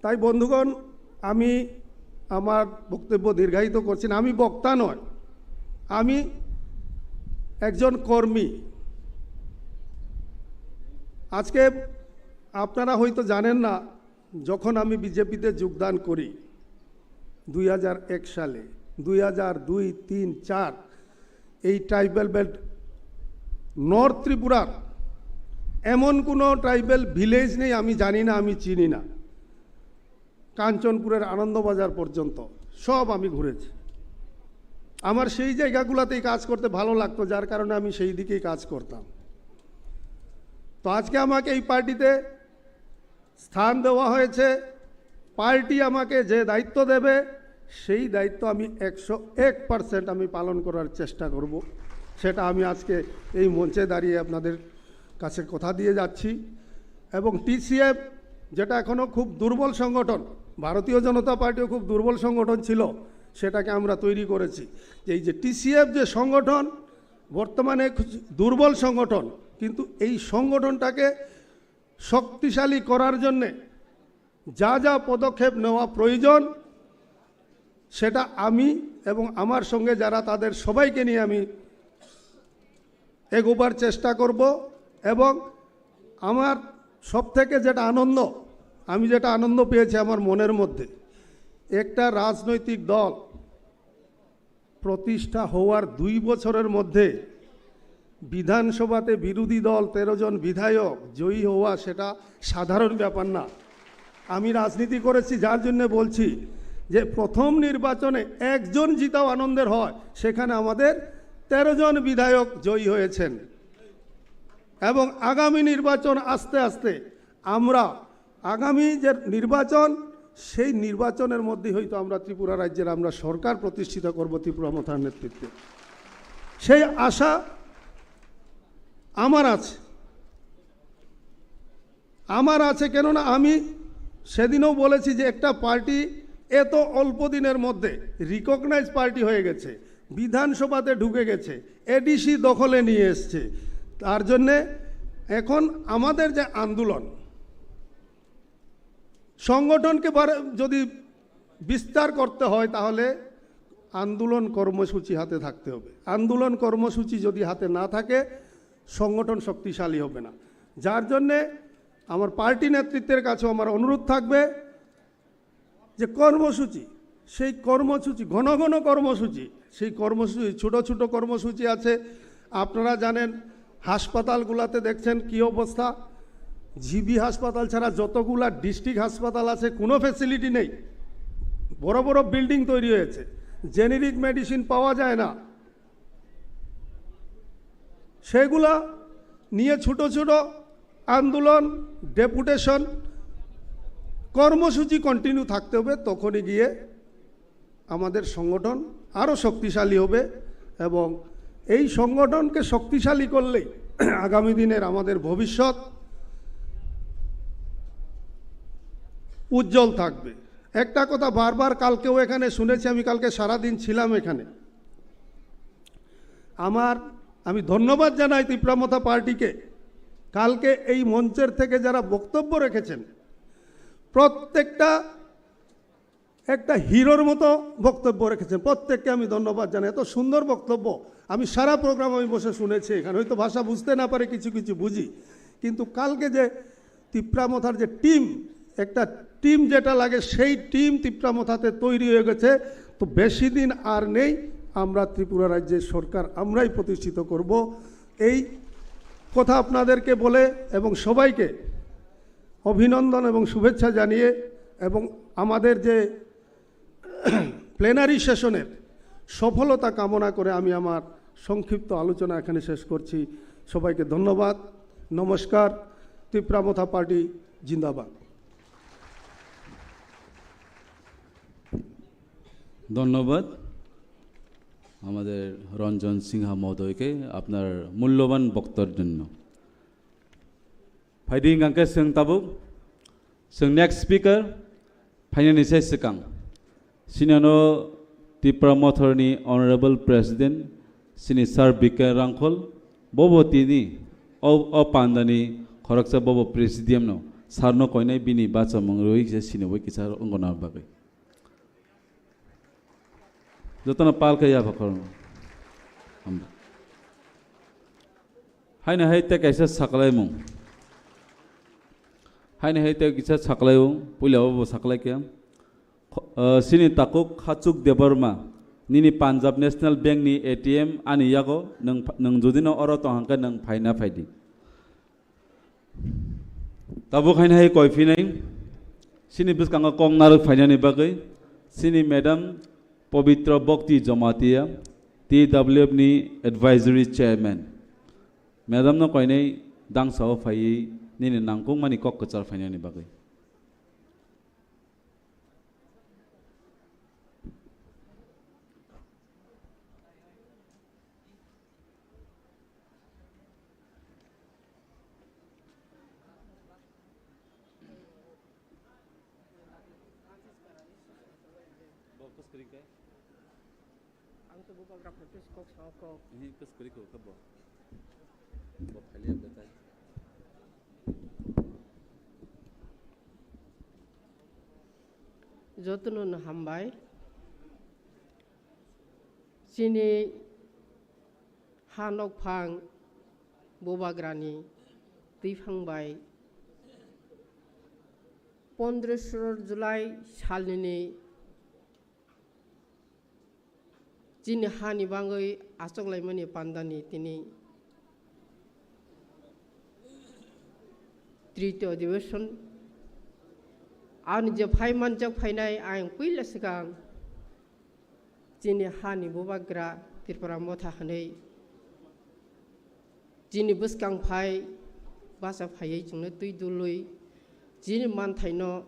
তাই বন্ধুগণ, আমি আমার বক্তব্য দীর্ঘায়িত করছি না, আমি বক্তা নয়, আমি একজন কর্মী। আজকে আপনারা হয়তো জানেন না, যখন আমি বিজেপিতে যোগদান করি দুই হাজার এক সালে, দুই হাজার দুই, তিন, চার, এই ট্রাইবাল বেল্ট নর্থ ত্রিপুরার এমন কোনো ট্রাইবাল ভিলেজ নেই আমি জানি না, আমি চিনি না। কাঞ্চনপুরের আনন্দবাজার পর্যন্ত সব আমি ঘুরেছি। আমার সেই জায়গাগুলোতেই কাজ করতে ভালো লাগতো, যার কারণে আমি সেই দিকেই কাজ করতাম। তো আজকে আমাকে এই পার্টিতে স্থান দেওয়া হয়েছে, পার্টি আমাকে যে দায়িত্ব দেবে, সেই দায়িত্ব আমি একশো এক পার্সেন্ট আমি পালন করার চেষ্টা করব। সেটা আমি আজকে এই মঞ্চে দাঁড়িয়ে আপনাদের কাছে কথা দিয়ে যাচ্ছি। এবং টিসিএফ, যেটা এখনও খুব দুর্বল সংগঠন, ভারতীয় জনতা পার্টিও খুব দুর্বল সংগঠন ছিল, সেটাকে আমরা তৈরি করেছি। যে এই যে টিসিএফ যে সংগঠন, বর্তমানে খুব দুর্বল সংগঠন, কিন্তু এই সংগঠনটাকে শক্তিশালী করার জন্যে যা যা পদক্ষেপ নেওয়া প্রয়োজন, সেটা আমি এবং আমার সঙ্গে যারা, তাদের সবাইকে নিয়ে আমি এগোবার চেষ্টা করব। এবং আমার সব থেকে যেটা আনন্দ, আমি যেটা আনন্দ পেয়েছি আমার মনের মধ্যে, একটা রাজনৈতিক দল প্রতিষ্ঠা হওয়ার দুই বছরের মধ্যে বিধানসভাতে বিরোধী দল তেরো জন বিধায়ক জয়ী হওয়া, সেটা সাধারণ ব্যাপার না। আমি রাজনীতি করেছি, যার জন্য বলছি যে প্রথম নির্বাচনে একজন জিতাও আনন্দের হয়, সেখানে আমাদের তেরো জন বিধায়ক জয়ী হয়েছেন। এবং আগামী নির্বাচন আস্তে আস্তে আমরা, আগামী যে নির্বাচন, সেই নির্বাচনের মধ্যে হয়তো আমরা ত্রিপুরা রাজ্যের আমরা সরকার প্রতিষ্ঠিত করব ত্রিপুরা মথার নেতৃত্বে, সেই আশা আমার আছে। আমার আছে, কেননা আমি সেদিনও বলেছি যে একটা পার্টি এত অল্প দিনের মধ্যে রিকগনাইজ পার্টি হয়ে গেছে, বিধানসভাতে ঢুকে গেছে, এডিসি দখলে নিয়ে এসছে। তার জন্যে এখন আমাদের যে আন্দোলন, সংগঠনকে বারে-, যদি বিস্তার করতে হয়, তাহলে আন্দোলন কর্মসূচি হাতে থাকতে হবে। আন্দোলন কর্মসূচি যদি হাতে না থাকে, সংগঠন শক্তিশালী হবে না। যার জন্যে আমার পার্টি নেতৃত্বের কাছেও আমার অনুরোধ থাকবে যে কর্মসূচি, সেই কর্মসূচি, ঘন ঘন কর্মসূচি, সেই কর্মসূচি, ছোট ছোট কর্মসূচি আছে। আপনারা জানেন, হাসপাতালগুলাতে দেখছেন কি অবস্থা। জিবি হাসপাতাল ছাড়া যতগুলা ডিস্ট্রিক্ট হাসপাতাল আছে, কোনো ফ্যাসিলিটি নেই। বড় বড় বিল্ডিং তৈরি হয়েছে, জেনেরিক মেডিসিন পাওয়া যায় না। সেগুলা নিয়ে ছোট ছোট আন্দোলন, ডেপুটেশন, কর্মসূচি কন্টিনিউ থাকতে হবে। তখনই গিয়ে আমাদের সংগঠন আরও শক্তিশালী হবে এবং এই সংগঠনকে শক্তিশালী করলেই আগামী দিনের আমাদের ভবিষ্যৎ উজ্জ্বল থাকবে। একটা কথা বারবার কালকেও এখানে শুনেছি, আমি কালকে সারাদিন ছিলাম এখানে। আমার, আমি ধন্যবাদ জানাই তিপ্রা মথা পার্টিকে। কালকে এই মঞ্চের থেকে যারা বক্তব্য রেখেছেন, প্রত্যেকটা একটা হিরোর মতো বক্তব্য রেখেছেন। প্রত্যেককে আমি ধন্যবাদ জানাই। এত সুন্দর বক্তব্য, আমি সারা প্রোগ্রাম আমি বসে শুনেছি। এখানে হয়তো ভাষা বুঝতে না পারে, কিছু কিছু বুঝি, কিন্তু কালকে যে তিপ্রা মথার যে টিম, একটা টিম যেটা লাগে, সেই টিম তিপ্রা মথাতে তৈরি হয়ে গেছে। তো বেশি দিন আর নেই, আমরা ত্রিপুরা রাজ্যের সরকার আমরাই প্রতিষ্ঠিত করব। এই কথা আপনাদেরকে বলে এবং সবাইকে অভিনন্দন এবং শুভেচ্ছা জানিয়ে এবং আমাদের যে প্লেনারি সেশনের সফলতা কামনা করে আমি আমার সংক্ষিপ্ত আলোচনা এখানে শেষ করছি। সবাইকে ধন্যবাদ। নমস্কার। তিপ্রা মথা পার্টি জিন্দাবাদ। ধন্যবাদ আমাদের রঞ্জন সিংহ মহোদয়কে আপনার মূল্যবান বক্তব্যের জন্য। Phaidi hingkha khe chwng tabuk, chwng next speaker phainani se swkang. Chini ano Tipra Mothorni Honorable President, chini Sir B K Rangkhol, bobo tini o, o pandani khoroksa bobo presidium no, sir no koinai bini bachamung rwi se sini bai kisa wngna bagwi. Jotono pal khe yapha khorang. Hambai. Haino hai tei kaisa saklaimung. Haino hai tei kisa saklaimung. Puila o bo saklai khe. Kho-, ah, chini takhuk Khachuk Debbarma. Nini Punjab National Bank ni A T M ani yago nwng pha-, nwng jodi no oro tong hwnkhe nwng phaina phaidi. Tabuk haino hai koi phinai, chini bwskango kok narwk phainani bagwi, chini Madam Pabitra Bhakti Jamatia, T W F ni Advisory Chairman. Madam no koinai dangsa o phaiwi nini nangkukmani kok kwchar phainani bagwi. Ang to bubagra phaikhe kok sao kok. Ihi kwskwrwi kok khe bo. Bo phailiya betai. Jotono no hambai. Chini ha nokphang bubagrani twiphang bai pondro soro July salnini chini hani bagwi achoklaimani pandani tini tritiyo adhibeshon ani je phai manjak phainai ayang puila swkang chini hani bubagra Tripura motha hwnwi chini bwskang phai bacha phaiwi chwngno twi dului chini manthaino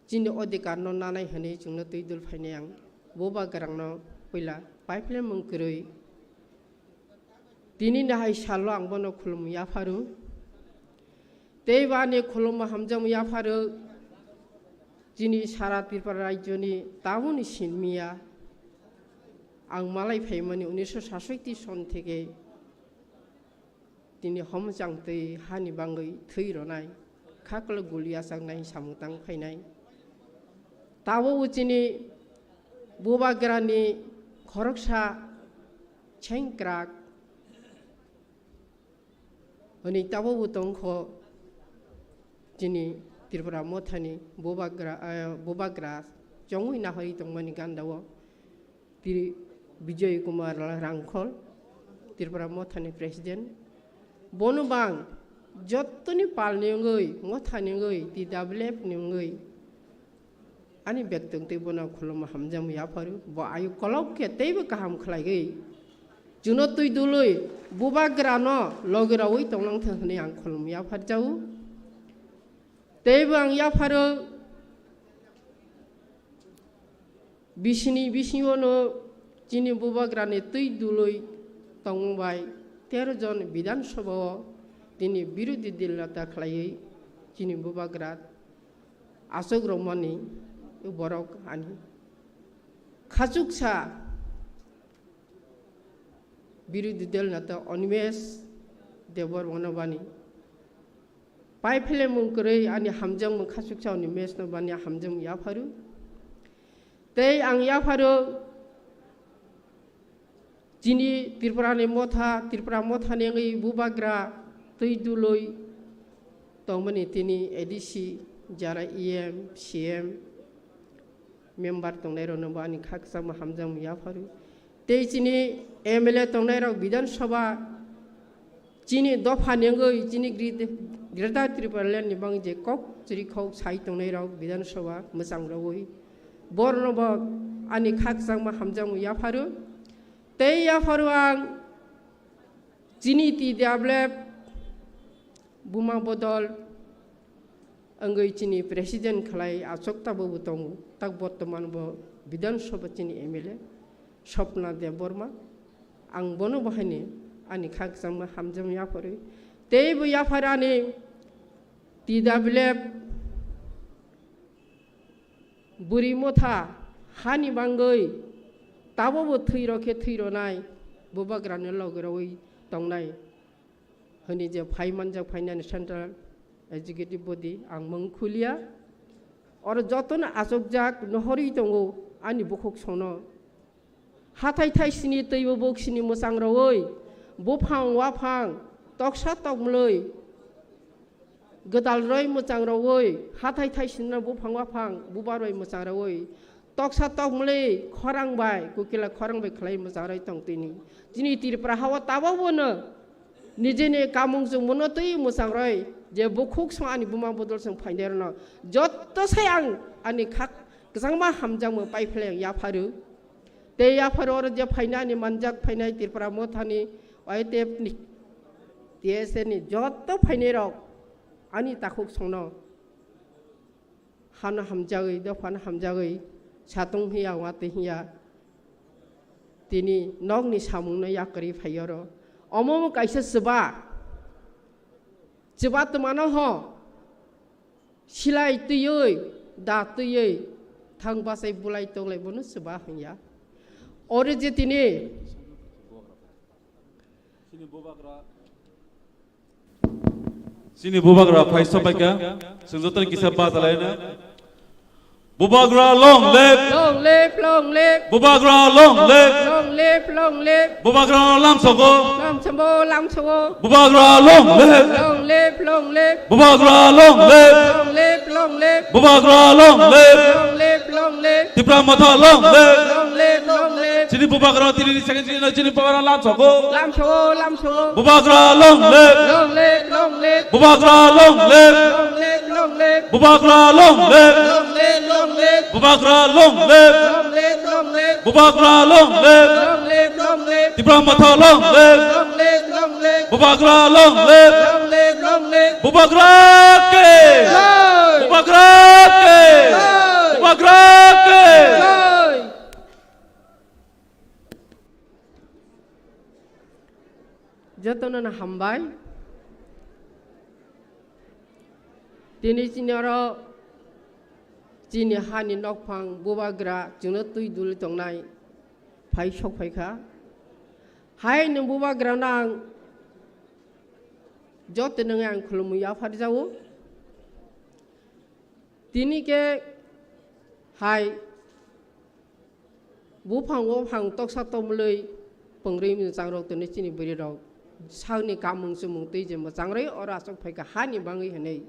chini odhikar no nanai hwnwi chwngno twi dul phainai ang bubagrano puila pipeline mung kwrwi. Tini ni hai salo ang bono khulum yapharu. Tei bani khulum hamjam yapharu. Chini sara Tripura rajyoni taboni sinmiya. Ang malai phaimani unisho sasoiti son theke tini homchang twi hani bangwi thwi ronai. Khaklo guli achaknai samung tang phainai. Tabo chini bubagrani khoroksa chengkrak hwnwi tabukbo tongkho chini Tripura mothani bubagra, eh, bubagra chongwi nahorwi tongmani gandao Tri-, Bijoy Kumar Rangkhol, Tripura mothani president. Bono bang jottoni palni wngwi, mothani wngwi, T W F ni wngwi, ani bektong tei bono khulumma hamjakma yapharu. Bo ayu kolok khe teibo kaham khlaigwi. Chwngno twi dului bubagrano logi raui tonglang thang hwnwi ang khulumma yapharjao. Teibo ang yapharo bisini bisingo no chini bubagrani twi dului tongmung bai tero jon Bidhan Sabha o tini birodhi dil neta khlaiwi chini bubagra achuk romani borok ani khachuksa birodhi dol neta Animesh Debbarma no bani Pai philemung kwrwi ani hamjakmung khachuksaoni mechno bani hamjakmung yapharu. Tei ang yapharu chini Tripurani motha, Tripura mothani wngwi bubagra twi dului tongmani tini A D C, jara E M, C M, member tongnairokno bo ani khakchangma hamjakmung yapharu. Tei chini M L A tongnairok Bidhan Sabha, chini dophani wngwi chini Gre-, Greater Tipraland ni bangwi je kok chirikhok sai tongnairok Bidhan Sabha mwchang rogwi borokno bo ani khakchangma hamjakmung yapharu. Tei yapharu ang chini T W F buma bodol wngwi chini president khlai achuk tabukbo tongo. Tak bortoman bo Bidhan Sabha chini M L A Swapna Debbarma. Ang bono bo haini ani khakchangma hamjakmung yapharwi. Tei bo yapharani T W F bwrwi motha hani bangwi tabukbo thwi rokhe thwi ronai bubagrano logi rogwi tongnai. Hwnwi je phai manjak phainani Central Executive Body ang mung khuliya. Oro jotono achukjak nohorwi tongo ani bukhuk songno. Hathai thaisini twibo boksini mwchang rogwi, buphang waphang, toksa tokmlwi, gwdal roi mwchang rogwi, hathai thaisini buphang waphang, buba roi mwchang rogwi, toksa tokmlwi khorang bai, kukila khorang bai khlai mwchang roi tong tini. Chini Tripura hao tabukbo no nijini kamung chwngmano twi mwchang roi, je bukhuk song ani buma bodol song phainai rwno. Jotto sai ang ani khak kwchangma hamjakmung pai phlai ang yapharu. Tei yapharu oro je phainani manjak phainai Tripura mothani Y T F ni T S A ni jotto phainai rok ani takhuk songno hano hamjagwi, dophano hamjagwi, satung hiya, watwi hiya, tini nokni samungno yakarwi phai oro. Omo omo kaisa chuba, chuba twmano ho, silai twiwi, da twiwi, thang bachai bulai tonglai bono chuba hwnya. Oro je tini Chini bubagra phai sopaikha, chwng jotono kisa bachalaina. Bubagra long live! Long live, long live! Bubagra long live! Long live, long live! Bubagra lamsogo! Lamsogo, lamsogo! Bubagra long live! Long live, long live! Bubagra long live! Long live, long live! Bubagra long live! Long live, long live! Tipra motha long live! Long live, long live! Chini bubagra tini ni second chini bubagra lamsogo! Lamsogo, lamsogo! Bubagra long live! Long live, long live! Bubagra long live! Long live, long live! Bubagra long live! Long live, long live! Bubagra long live! Long live, long live! Bubagra long live! Long live, long live! Tipra motha long live! Long live, long live! Bubagra long live! Long live, long live! Bubagra ke! Jai! Bubagra ke! Jai! Bubagra ke! Jai! Jotono no hambai. Tini chini oro chini hani nokphang bubagra chwngno twi duli tongnai phai sok phaikha. Hai nwng bubagrano ang joto nwngi ang khulumwi yapharjago. Tini khe hai buphang waphang toksa tomlwi pwngrwi mwchangrok tini chini bwrwirok sakni kamung chumung twi je mwchangrwi oro aswk phaikha hani bangwi hwnwi.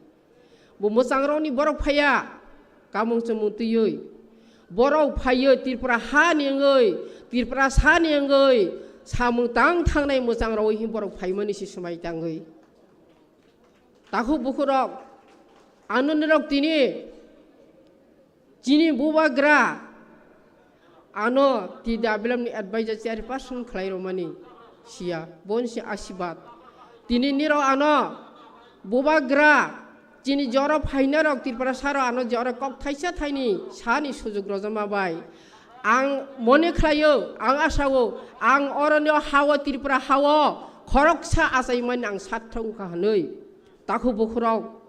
Bo mwchangrokni borok phaiya kamung chumung twiwi. Borok phaiwi Tripura hani wngwi, Tripura sani wngwi samung tang thangnai mwchangrogwi hwn borok phaimani se swmai tangwi. Takhuk bukhurok, ano norok tini chini bubagra ano T W F ni advisor chairperson khlai romani siya, bon si asibad. Tini nirok ano bubagra chini joro phainarok Tripura saro ano joro kok thaisa thaini sani sujuk rojama bai. Ang mone khlaio, ang asao, ang oroni o hao, Tripura hao, khoroksa achaimani ang sathok wngkha hwnwi. Takhuk bukhurok,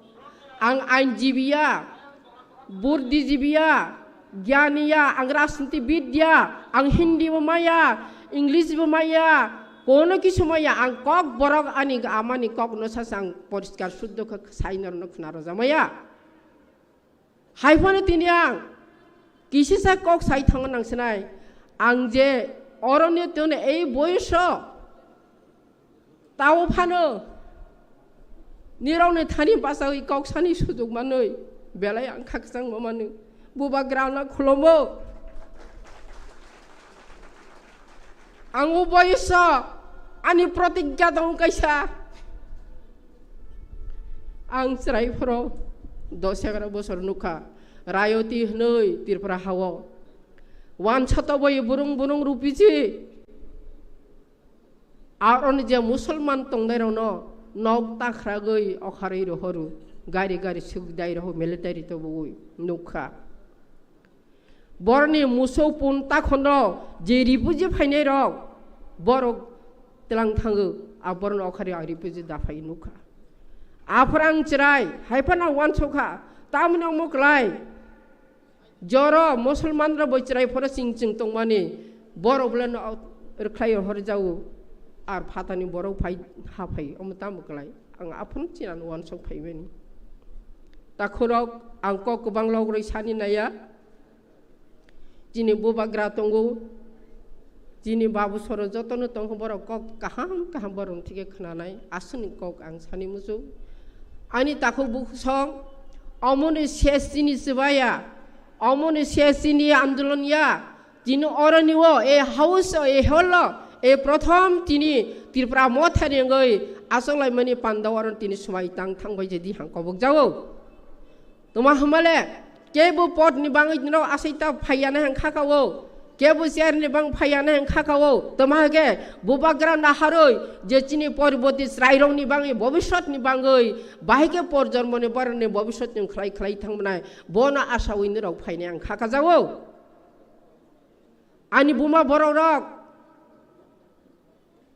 ang ainjibiya, buddhijibiya, gyaniya, ang rajnitibidya, ang Hindi bo maya, English bo maya, Kono kisu maya ang kok borok ani amani kok no sasa ang poriskar suddho khe sai norno khna rojamaya. Hai phano tini ang kisisa kok sai thango nang sinai. Ang je oroni tone ei boyoso tao phano nirokni thani bachawi kok sani sujuk manwi belai ang khakchangma manwi bubagrano khulumbo. Ang o boyoso ani protigya dong kaisa. Ang chwrai phoro dos egaroh bosor nukha, rayoti hwnwi Tripura hao. Wansa toboi burung burung rupiji. Aroni je Musulman tongnairokno nok takhragwi okharwi rohoru, gari gari sugdai roho military tobogwi nukha. Boroni muso pun takhono je refugee phainairok, borok tlang thango, a boroni okhari ang refugee daphai nukha. Aphor ang chwrai, hai phano wansukha, tamni omo klai. Joro Musulman rok bo chwrai phoro ching ching tongmani, borok bole no rwkhlai horjao, ar phatani borok phai, ha phai, omo tamo klai. Ang aphano chinano wansuk phaimani. Takhurok ang kok kwbang logrwi sani naiya. Chini bubagra tongo, chini babu soro jotono tongo, borok kok kaham kaham borok thike khwnanai, aswkni kok ang sani muchung. Ani takhuk bukhuk song, omoni ses chini chwbaya, omoni ses chini andolon ya, chini oroni o, e house o, e hall o, e prothom chini Tripura mothani wngwi achoklaimani panda oro tini swmai tang thangbai je di hang kobok jago. Toma hwnmale, kebo pot ni bangwi norok asai ta phaiya na hang khaka o, kebo chair ni bang phaiya na hang khaka o, toma hake bubagra naharoi je chini poriboti chwrairok ni bangwi, bobisot ni bangwi, bahai khe por jormo ni borok ni bobisot ni khlai khlai thangmani, bono asawi norok phainai ang khaka jago. Ani buma borok rok,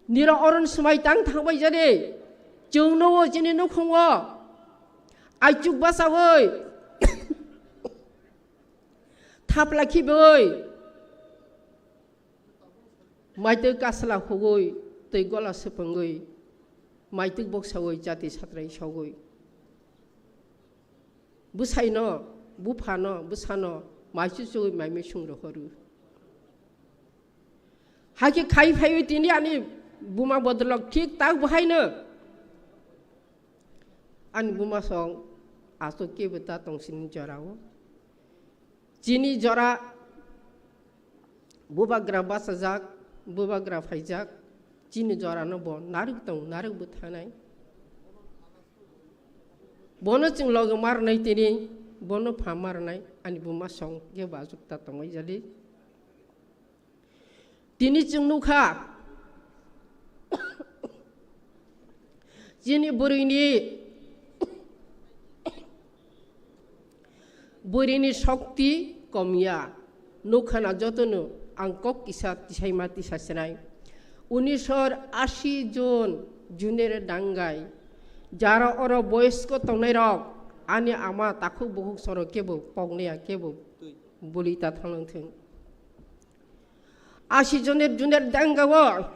nirok oron swmai tang thangbai jadi, chwng no o chini nukhung o, aichuk basawi, thapla khibwi, maitwi kasla hugwi, twi gola swpwngwi, maitwi boksawi, jati satrai sogwi. Bwsaino, buphano, bwsano, mai chuchugwi mai misung rohoru. Hakhe khai phaiwi tini ani buma bodolok thik tak bo haino. Ani buma song aswk kebo ta tong sini jorao. Chini jora bubagra bachajak, bubagra phaijak, chini jorano bo narwk tong, narwk bo thanai. Bono chwng loge marnai tini, bono pha marnai, ani buma song kebo aswk ta tongwi jali. Tini chwng nukha, chini bwrwini, bwrwini shokti komya. Nukha na jotono ang kok kisa tisaima tisa sinai. Unisor asi jon junere dangai. Jara oro boyosko tongnairok, ani ama takhuk bukhuk soro kebo poknaya, kebo buli ta thanglangthwng. Asi joner juner dangao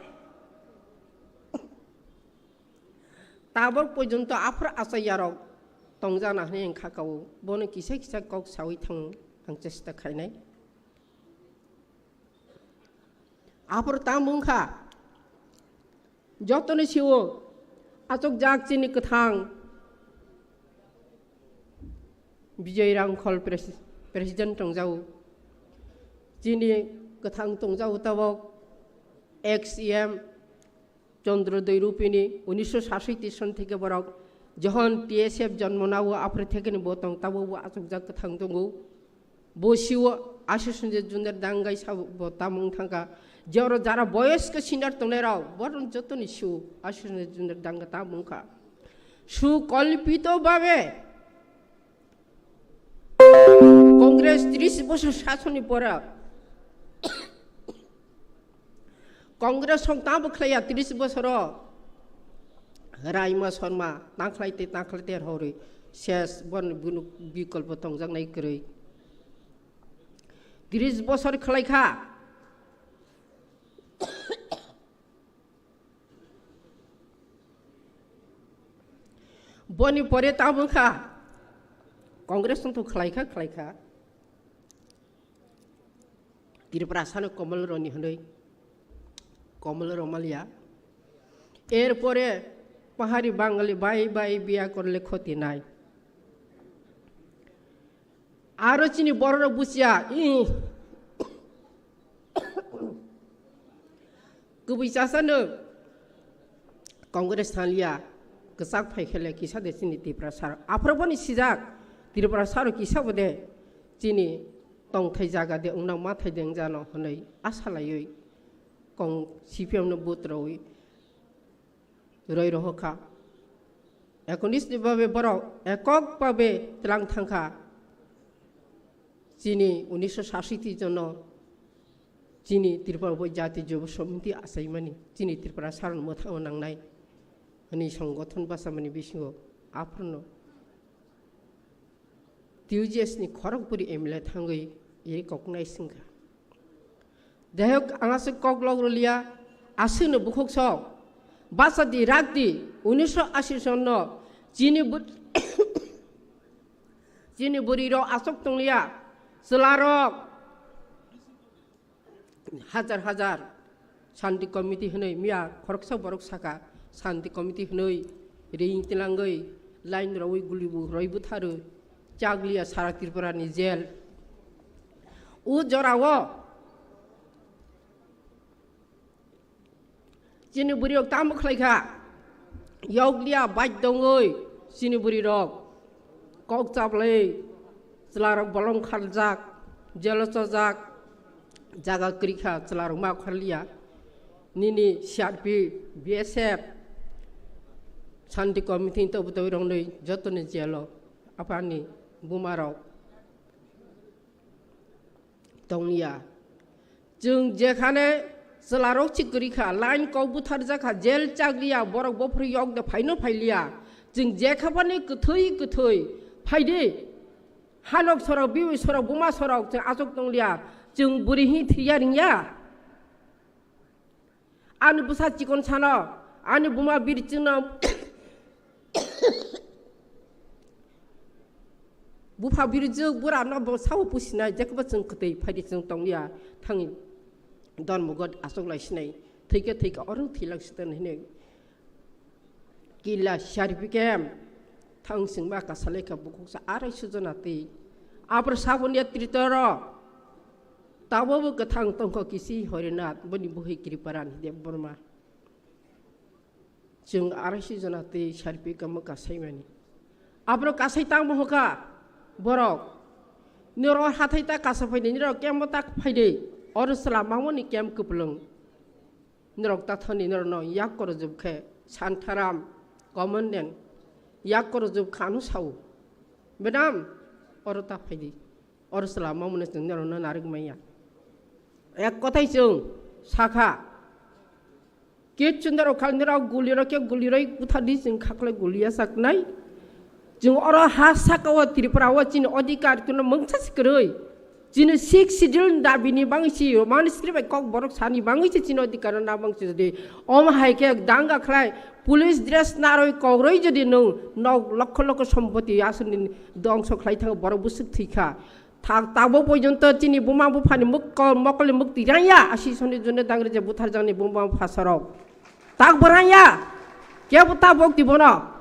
tabok porjonto aphra achaiyarok tongjana hwnwi ang khakao, bono kisa kisa kok sawi thango ang chesta khainai. Aphro tamo wngkha, jotoni sio achukjak chini kwthang Bijoy Rangkhol pres-, president tongjao. Chini kwthang tongjao tabok ex E M Chandrodoi Rupini, unisho sasoi tison theke borok johon T S F jonmo nao aphre thekeni bo tong tabok bo achukjak kwthang tongo. Bo sio aswk swngjak junar dangai sabo bo tamo wng thangkha. Je oro jara boyosko senior tongnai rok, borok jotoni sio aswk swngjak junar danga tamo wngkha. Sukolpito babe Congress tris bosor sasoni pora Congress song tamo khlaiya tris bosoro Raima Sharma tangkhlai te tangkhlai te hori ses bon bunu bikolpo tongjaknai kwrwi. Tris bosor khlai kha. Boni pore tamo kha, Congress no to khlai kha, khlai kha. Tripura sano Komol Roni hwnwi, Komol Romalia. Erpore pahari Bangali bai bai biya korle khoti nai. Aro chini bororok buchiya, ih. Kubui chasano Congress thanglia, kwchak phai khele kisa de chini Tripura sar. Aphro boni sijak Tripura sar kisa bode chini tongthai jaga de wngna mathai de wngjano hwnwi asa laiwi kong C P M no vote rwi roi rohor kha. Ekonish ni babe borok ekok babe tlang thang kha. Chini unisho sasiti jono chini Tripura bo jati jobo somiti achaimani chini Tripura saron mwthangwi nangnai hwnwi songothon bachamani bisingo aphano T U J S ni khorok puri M L A thangwi iri koknai singkha. Jai hok, ang aswk kok lok rwliya, aswkno bukhuk sok. Basa di, rak di, unisho ashi sonno chini bu-, chini bwrwi rok aswk tongliya, chwla rok hajar hajar Shanti Committee hwnwi miya khoroksa borok saka, Shanti Committee hwnwi ring tilangwi line rwi guli bu roi butharu chakliya sara Tripura ni jail. O jorao chini bwrwi rok tamo khlai kha? Yokliya baidongwi chini bwrwi rok kok chaplai chwla rok bolong kharjak, jail o chojak, jaga kwrwi kha chwla rok ma kharliya. Nini C R P, B S F, Shanti Committee ni tobu tobu rok nwi jotoni jail o aphani buma rok tongya. Chwng jekhane chwlarok si kwrwi kha, line kok butharjak kha, jail chakliya, borok bophuru yok de phaino phailiya. Chwng jekhaphani kwthwi kwthwi phaidi. Hanok sorok, biwi sorok, buma sorok, chwng achuk tongliya. Chwng bwrwi hi thwiya ringya. Ani bwsa chikon sano, ani buma birchwkno, bupha birjwk bura no bo sao pusinai, jekbo chwng kwtwi phaidi chwng tongya, thangwi dormogo achoklai sinai, thwikhe thwikhe oro thwilak sitan hinwi. Kila C R P camp thang singma kasalai kha bukhuksa arai sujona twi. Apor sabon ya tritoro. Tabo bo kwthang tongkho kisi Horinath, boni buhi Kriparan Debbarma. Chwng arai sujona twi C R P camp kasaimani. Apro kasai tangbo hoka borok. Niro hathai ta kasa phaidi, niro camp ta phaidi. Oro sala mamoni camp kuplung. Norok tathani norokno yak korojwk khe Santaram, Commandant, yak korojwk kha ano sao. Madam, oro ta phaidi. Oro chwla mamano chwng norokno narwk manya. Ek kothai chwng sakha. Kichu norok khal norok guli rok khe guli roi buthardi chwng khaklai guli ya saknai. Chwng oro ha saka o Tripura o chini odhikar kuno mungsa si kwrwi. Chini Sixth Schedule dabi ni bangwi si, Roman history bai kok borok sani bangwi si chini odhikar no nabang si jodi. Om hai khe danga khlai, police dress narwi kok rwi jodi nwng nok lokho lokho sompoti aswk ni dongso khlai thango borok bwswk thwi kha. Thak tabok porjonto chini buma buphani muk-, mokol ni mukti rangya, asi soni jone dangre je butharjakni buma bupha sorok. Tak bo rangya, kebo tabok ti bono.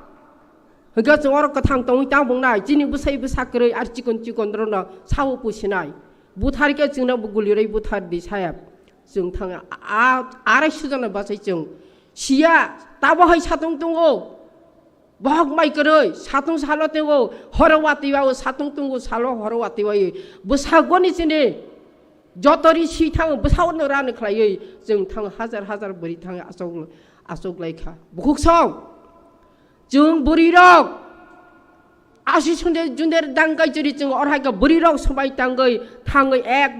Hwnkhe chwng oro kwthang tongwi tang bwngnai, chini bwsai bwsa kwrwi ar chikon chikon rokno sao pusinai. Buthar khe chwngno bo guli rwi buthar di sayap. Chwng thang a, a, arai sujana bachai chwng. Siya, tabo hai satung tongo. Bohok mai kwrwi, satung salo tongo, horo watwi o satung tongo, salo horo watwi o. Bwsagoni chini jotori si thango, bwsagoni rani khlaiwi, chwng thango hajar hajar bwrwi thango, achuk, achuk lai kha. Bukhuk song, chwng bwrwi rok, asi sunde junder dangkai churi chwng orhai kha bwrwi rok swbai tangwi, thangwi ek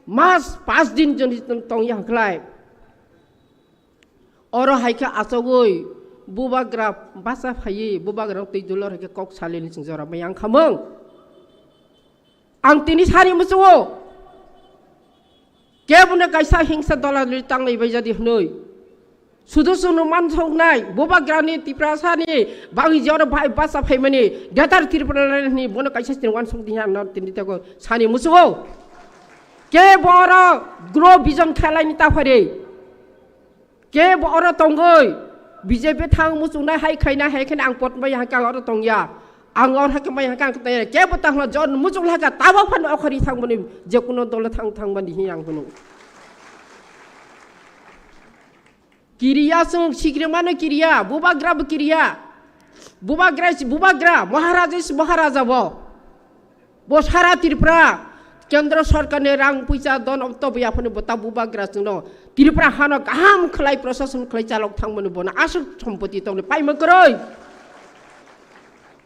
mas pas din joni tong ya khlai. Oro hai khe achogwi bubagra bacha phaiwi bubagra twi dulor hai khe kok salini chwng jora bai ang khamung. Ang tini sari muchungo kebono kaisa hingsa dola duli tanglai bai jadi hwnwi. Sudu sunu mansoknai, bubagrani Tiprasani, bangi jora bai basa phaimani, Greater Tripura ni bono kaisa sini wansok diya no tini tego sani musugo. Ke boro grow vision khalai ni taphari. Ke boro tongoi, B J P thang muchungnai hai khaina hai khaina ang potmai hai kang oro tongya. Ang or hai khe mai hai kang tongya. Ke bo tangla jon muchung laka tabo phan okhari thangmani je kuno dole thang thangmani hi ang hunu. Kiriya chwng sikrimano kiriya, bubagra bo kiriya. Bubagra si bubagra, Maharaja si Maharaja bo. Bo sara Tripura, Kendra Sarkarni rang puisa don obto bo yaphano bo ta bubagra chwngno. Tripura hano kaham khlai prosason khlai chalok thangmani bono aswk sompoti tongni paima kwrwi.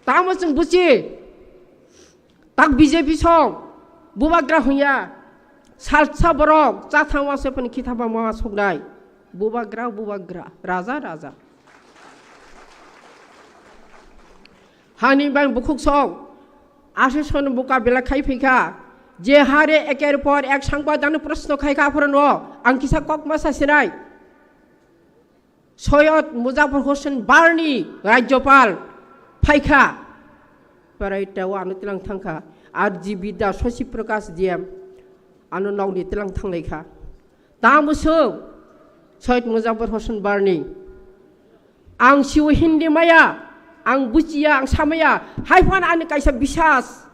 Tamo chwng buchi. Tak B J P song, bubagra hwnya, salsa borok, chathang wase phani khitha bangma soknai. Bubagra, bubagra, raja, raja. Hani bang bukhuk song, aswk son buka bela khai phaikha, je hare eker por ek sangpa dano proshno khaikha aphorono, ang kisa kok ma sasinai. Soyod Muzafar Hossain Barni Rajyopal phaikha, parai teo ano tilang thangkha, R G B da Shashi Prakash D M ano nokni tilang thanglaikha. Tamo swng Soyod Muzafar Hossain Barni, ang siwo Hindi maya, ang buchiya, ang samaya, hai phan ani kaisa bisas.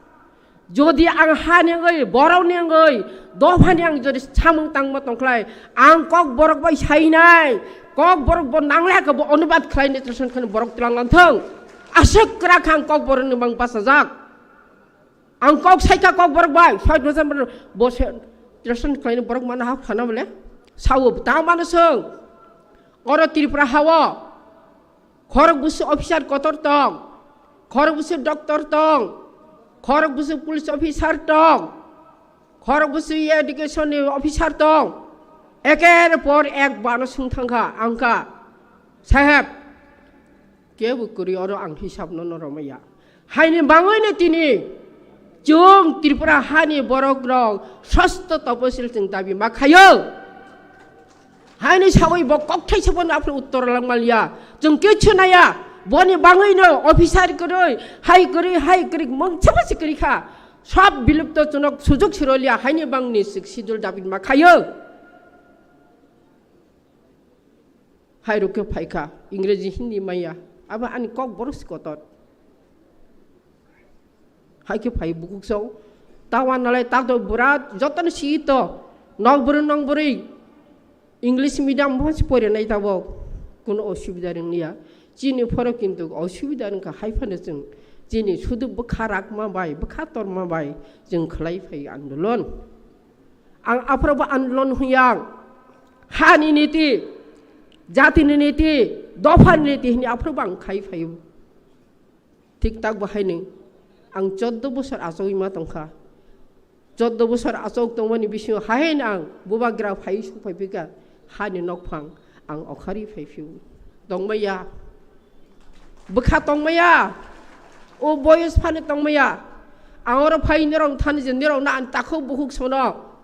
Jodi ang hani wngwi, borokni wngwi, dophani ang jodi samung tangma tongkhlai, ang kok borok bai sainai, kok borok bo nanglai khe bo onubad khlainai, translation khlainai borok twlang lang thung. Aswk kwrak kha ang kok borokni mang bachajak. Ang kok saikha kok borok bai, soi dosan borok bo se translation khlainai borok mana hak khana bole. Sao ta mano swng. Oro Tripura hao. Khorok busu officer kotor tong, khorok busu doctor tong, khorok busu police officer tong, khorok busu education ni officer tong. Eker por ek bano sung thangkha, angkha, "Saheb, kebo kwrwi oro ang hisab no no romaya." Haini bangwi no tini chwng Tripura hani borok rok sosto toposil chwng dabi ma khayo. Haini sagwi bo kokthai se bono aphuru uttor lang maliya. Chwng kichu naya. Boni bangwi no officer kwrwi, hai kwrwi, hai kwrwi, mungsa basi kwrwi kha. Sob bilupto chwng sujug siroliya, haini bangni sixth schedule dabi ma khayo. Hai rok khe phaikha, Ingreji Hindi maya. Abo ani kok borok si kotor. Hai khe phai bukhuk song. Tawa nalai tato bura jotono si to. Nokbwrwi nokbwrwi English medium bo si porinai tabo. Kuno osubida rwngya. Chini phoro kintu osubida wngkha hai phano chwng. Chini sudu bwkha rakma bai, bwkha torma bai chwng khlai phai andolon. Ang aphuru bo andolon huyang. Hani niti, jatini niti, dophani niti hini aphuru bo ang khai phaio. Thik tak bo haino ang choddo bosor achogwi ma tongkha. Choddo bosor achog tongmani bisingo haino ang bubagra phai sung phai phika hani nokphang ang okhari phai phio. Tongmaya. Bwkha tongmaya. O boyos phano tongmaya. Ang oro phai norok thani je norok na ang takhuk bukhuk sono.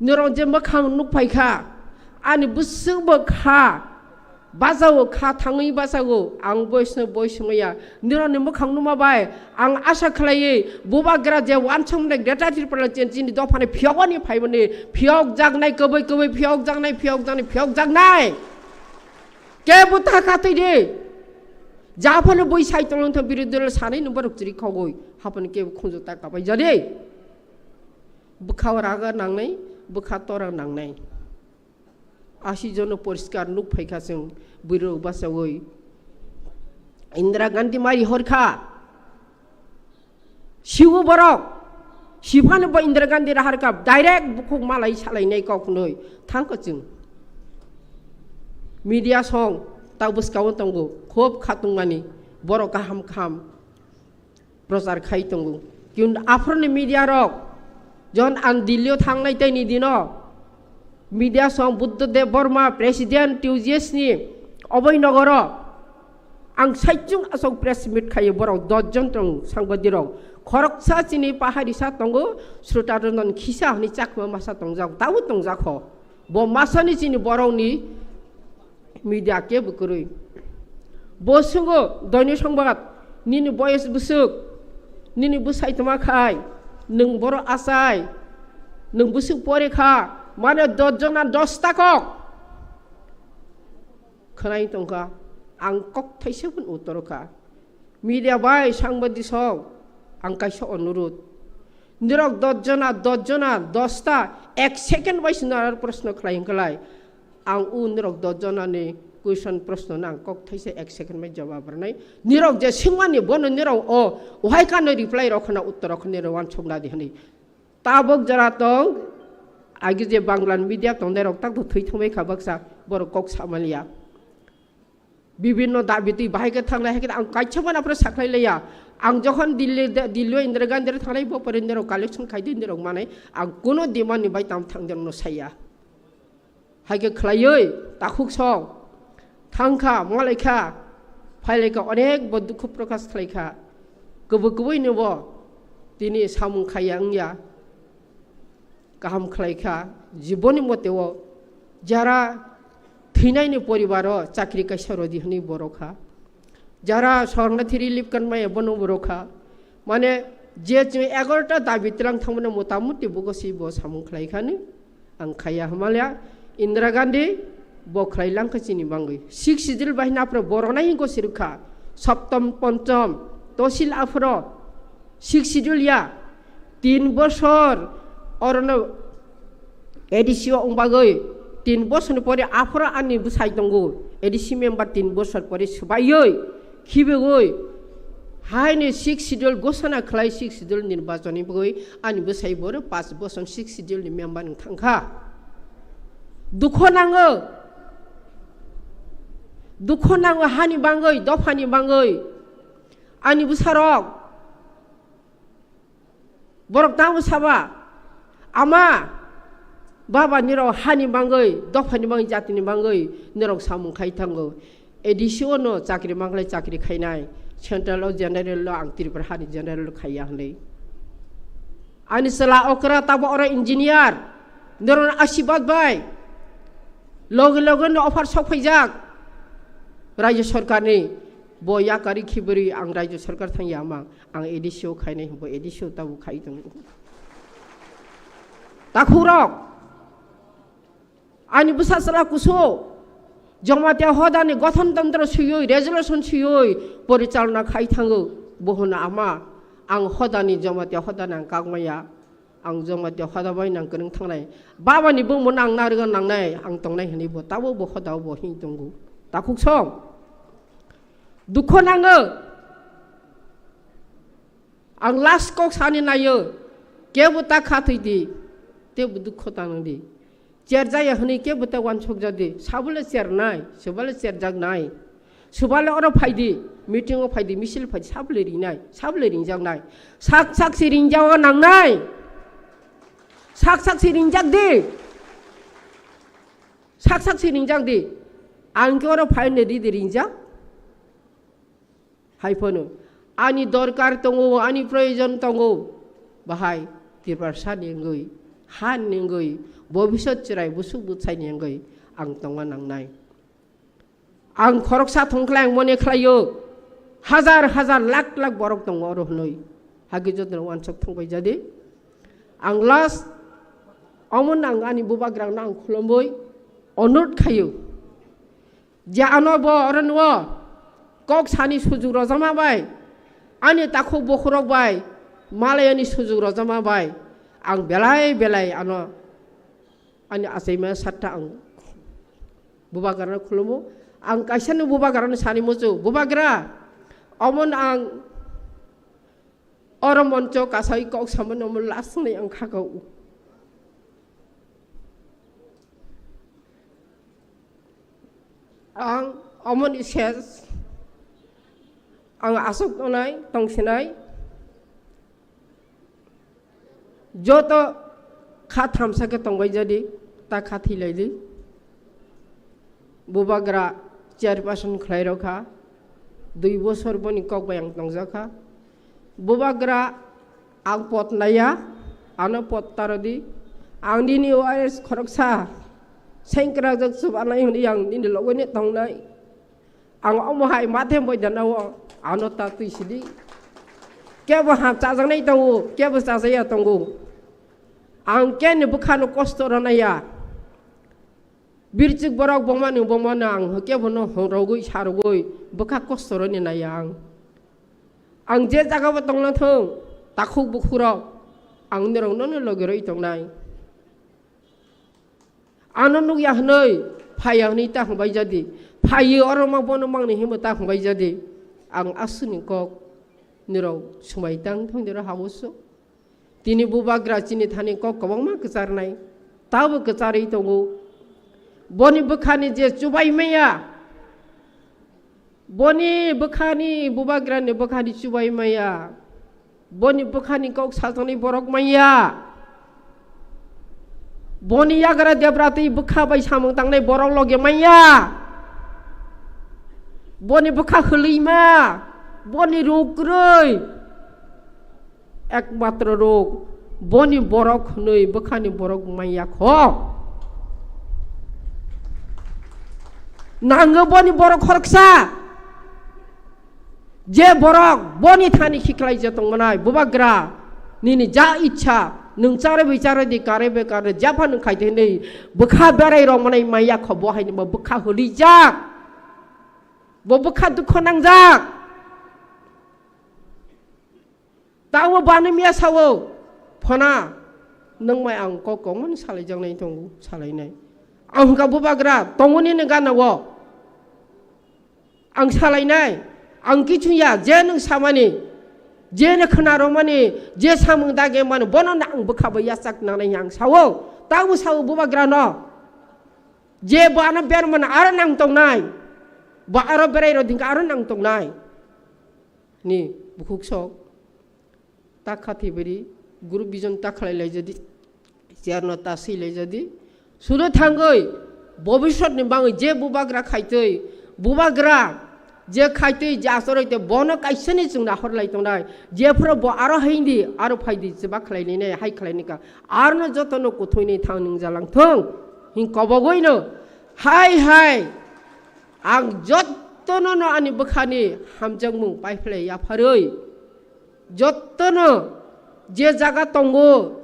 Norok je mwkhang nuk phaikha. Ani bwswk bo kha. Bajao kha thangwi bajao. Ang boyosno boyos wngmaya. Norokni mwkhang nukma bai. Ang asa khlaiwi bubagra je wansukmani Greater Tipraland chini dophani phiyokni phaimani phiyok jaknai kwbwi kwbwi phiyok jaknai phiyok jaknai phiyok jaknai. Kebo ta katwi de. Japhano bui sai tolong tha birodhi dol sanai no borok chiri khogoi. Haphano kebo khunju ta kapai jade. Bwkha raga nangnai, bwkha tora nangnai. Asi jono poriskar nuk phaikha chwng bwirok bachawoi. Indira Gandhi mari horkha. Siwo borok, siphano bo Indira Gandhi raharkha, direct bukhuk malai salainai kok hwnwi thangkha chwng. Media song, ta bwskao tongo, khub khatungmani, borok kaham kaham prochar khai tongo. Kintu aphuruni media rok, jon ang Delhi-o thangnai tei ni dino, media song Buddha Deb Barma, President T U G S ni oboi nogoro, ang saichung asok press meet khayo borok dos jon tong sangbadirok. Khoroksa chini paharisa tongo, Srutaranjan Khisa hwnwi chakma masa tongjak, tabo tongjak ho. Bo masani chini borokni Media kebo kwrwi. Bo swngo doini songbat, nini boyes bwswk, nini bwsai tma khai, nwng boro achai, nwng bwswk pore kha, mane dos jona dos ta kok khwnai tongkha, ang kok thaisa phano uttor kha. Media bai, sangbadik song, ang kaisa onurud. Nirok dos jona, dos jona, dos ta, ek second bai se nara proshno khlai hwnkhe lai. Ang o nirok dos jona ni question proshno no ang kok thaisa ek second bai jawab rwnai. Nirok je swngmani bono nirok o wahai kano reply rok khna uttor rok khna nirok uansuk nadi hwnwi. Tabuk jora tong, agi je Bangla media tongnai rok tak thwi thangbai kha baksa, borok kok samaliya. Bibinno dabi twi bahai khe thanglai, hai khe ang kaisa mana phano sakhlai laiya. Ang jokhon Delhi, Delhi Indira Gandhi thanglai, bo pore nirok collection khai di, nirok manai, ang kuno demand ni bai tam thang jang no saya. Hai khe khlaiwi takhuk song thangkha, malaikha, phailaikha, onek bo dukhu prokash khlaikha. Kwbwi kwbwi ni bo tini samung khaiya wngya. Kaham khlai kha, jiboni mote o jara thwinaini poribaro chakri kaisa rodi hwnwi borok kha, jara sornathi relief card maya bono borok kha, mane je chwng egarota dabi tlang thangmani motamuti bugo si bo samung khlai khani ang khaiya hwnmale Indira Gandhi bo khlai langkha chini bangwi six schedule bai napra borok nai hinko sirwk kha, saptam ponchom tosil aphro six schedule ya. Tin bosor orono A D C o wng bagwi, tin bosorni pore aphoro ani bwsai tongo, A D C member tin bosor pore swbaiwi, khibigwi, haini six schedule gosana khlai, six schedule nirbachonni bagwi ani bwsai boro paanch bosor six schedule ni member wng thangkha. Dukho nango, dukho nango hani bangwi, dophani bangwi, ani bwsarok. Borok tamo saba, ama, baba nirok hani bangwi, dophani bangwi, jatini bangwi nirok samung khai thango. A D C o no chakri manglai chakri khainai, central o general lo ang Tripura hani general lo khaiya hwnwi. Ani chwla okra tabo oro engineer, nirok asibad bai, loge loge no offer sok phaijak Rajya Sarkarni, bo yakari khibiri ang Rajya Sarkar thangya mang. Ang A D C o khainai hwnba A D C o tabuk khai tongo. Takhukrok, ani bwsa chwla kusu Jamatia hodani gothon tantro swiwi, resolution swiwi porichalona khai thango. Bo hwno ama, ang hodani Jamatia hodani ang kakmaya. Ang Jamatia hoda bai nang kwrwng thangnai. Babani bumung nang narwgwi nangnai, ang tongnai hwnwi bo tabuk bo hoda o bo hing tongo. Takhuk song. Dukho nango. Ang last kok sani naio, kebo ta kha thwi di, tebo dukho ta nang di. Cherjaya hwnwi kebo ta uansukjak di, sabole chernai, sobole cherjaknai. Sobole oro phai di, meeting o phai di, misil phai di, sabole ringnai, sabole ringjaknai. Sak sak si ringjago nangnai. Sak sak si ringjak di. Sak sak si ringjak di. Ang khe oro phai hwnwi ri di ringjak. Hai phano ani dorkar tongo, ani proyojon tongo, bahai Tiprasa ni wngwi, ha ni wngwi, bobisot chwrai busuk bwsai ni wngwi ang tongna nangnai. Ang khoroksa thongkhlai ang mone khlaio, hajar hajar lakh lakh borok tongo oro hwnwi, hagi jotono uansuk thangbai jadi. Ang last, omono ang ani bubagrano ang khulumwi onurot khaio. Je ano bo oro nuo kok sani sujuk rojama bai, ani takhuk bokhorok bai, malayani sujuk rojama bai, ang belai belai ano ani achaima satta ang bubagrano khulumo. Ang kaisano bubagrano sani muchung, "Bubagra, omono ang oro moncho kasai kok samano omo last ni ang khakao." Ang omoni ses, ang aswk tongnai, tongsinai. Joto kha thamsa khe tongbai jadi, ta kha thwilaidi. Bubagra chairperson khlai rokha, dui bosor boni kok bai ang tongjakha. Bubagra ang pot naiya, ano pot tarodi. Ang nini O R S khoroksa Sengkrak jak chubanai hwnwi ang nini logoni tongnai. Ang omo hai mathe boidana o ano ta twi sidi. Kebo ham chajaknai tongo, kebo chajaya tongo. Ang keni bwkhano kosto rwnaya. Birchik borok bongmani bongmano ang kebono rogwi sarogwi bwkha kosto rwni naya ang. Ang je jagao tongna thung, takhuk bukhurok ang nirokno logi rwi tongnai. Ano nukya hwnwi, phaiya hwnwi ta hwnbai jadi. Phaiyo oro ma bono mangni hinwi ta hwnbai jadi. Ang aswkni kok nirok swmai tang thung nirok habuso. Tini bubagra chini thani kok kwbangma kwcharnai. Tabo kwcharwi tongo. Boni bwkhani je chubai maya. Boni bwkhani, bubagrani bwkhani chubai maya. Boni bwkhani kok sajaknai borok maya. Boni yagra debra twi bwkha bai samung tangnai borok loge maya. Boni bwkha hwlwima. Boni ruk kwrwi. Ekmatro rok boni borok hwnwi bwkhani borok manya kho. Nango boni borok khoroksa. Je borok boni thani khiklai je tongmanai bubagra nini ja ichha nwng chare bai chare di kare be kare japha nwng khaite hwnwi bwkha berai rok manai manya kho bo haini bo bwkha hwlwijak. Bo bwkha dukho nangjak. Tamo bani miya sawo, phana, nung mai ang kok kongmani salai jaknai tongo, salai nai. Ang hwnkha bubagra, tongo nini gana o. Ang salai nai, ang kichung ya, je nung samani, je nung khna romani, je samung dage mani, bono na ang bwkha bai yachak nangnai ang sawo. Tamo sawo bubagra no. Je bo ano bermana aro nang tongnai. Bo aro berai ro dingka aro nang tongnai. Ni bukhuk sok ta kha thibiri group bijon ta khlai lai jadi, chair no ta swi lai jadi. Sudo thangoi bobisot ni bangoi je bubagra khaitoi, bubagra je khaitoi je asoroi te bono kaisa ni chwng nahor lai tongnai. Je phuru bo aro haindi aro phaidi chwba khlai ni nai hai khlai ni ka arno joto no kuthoi ni thang nung jalang thung hin kobogoi no hai hai ang joto no no ani bwkhani hamjakmung paiphlai yapharoi. Jotono je jaga tongo,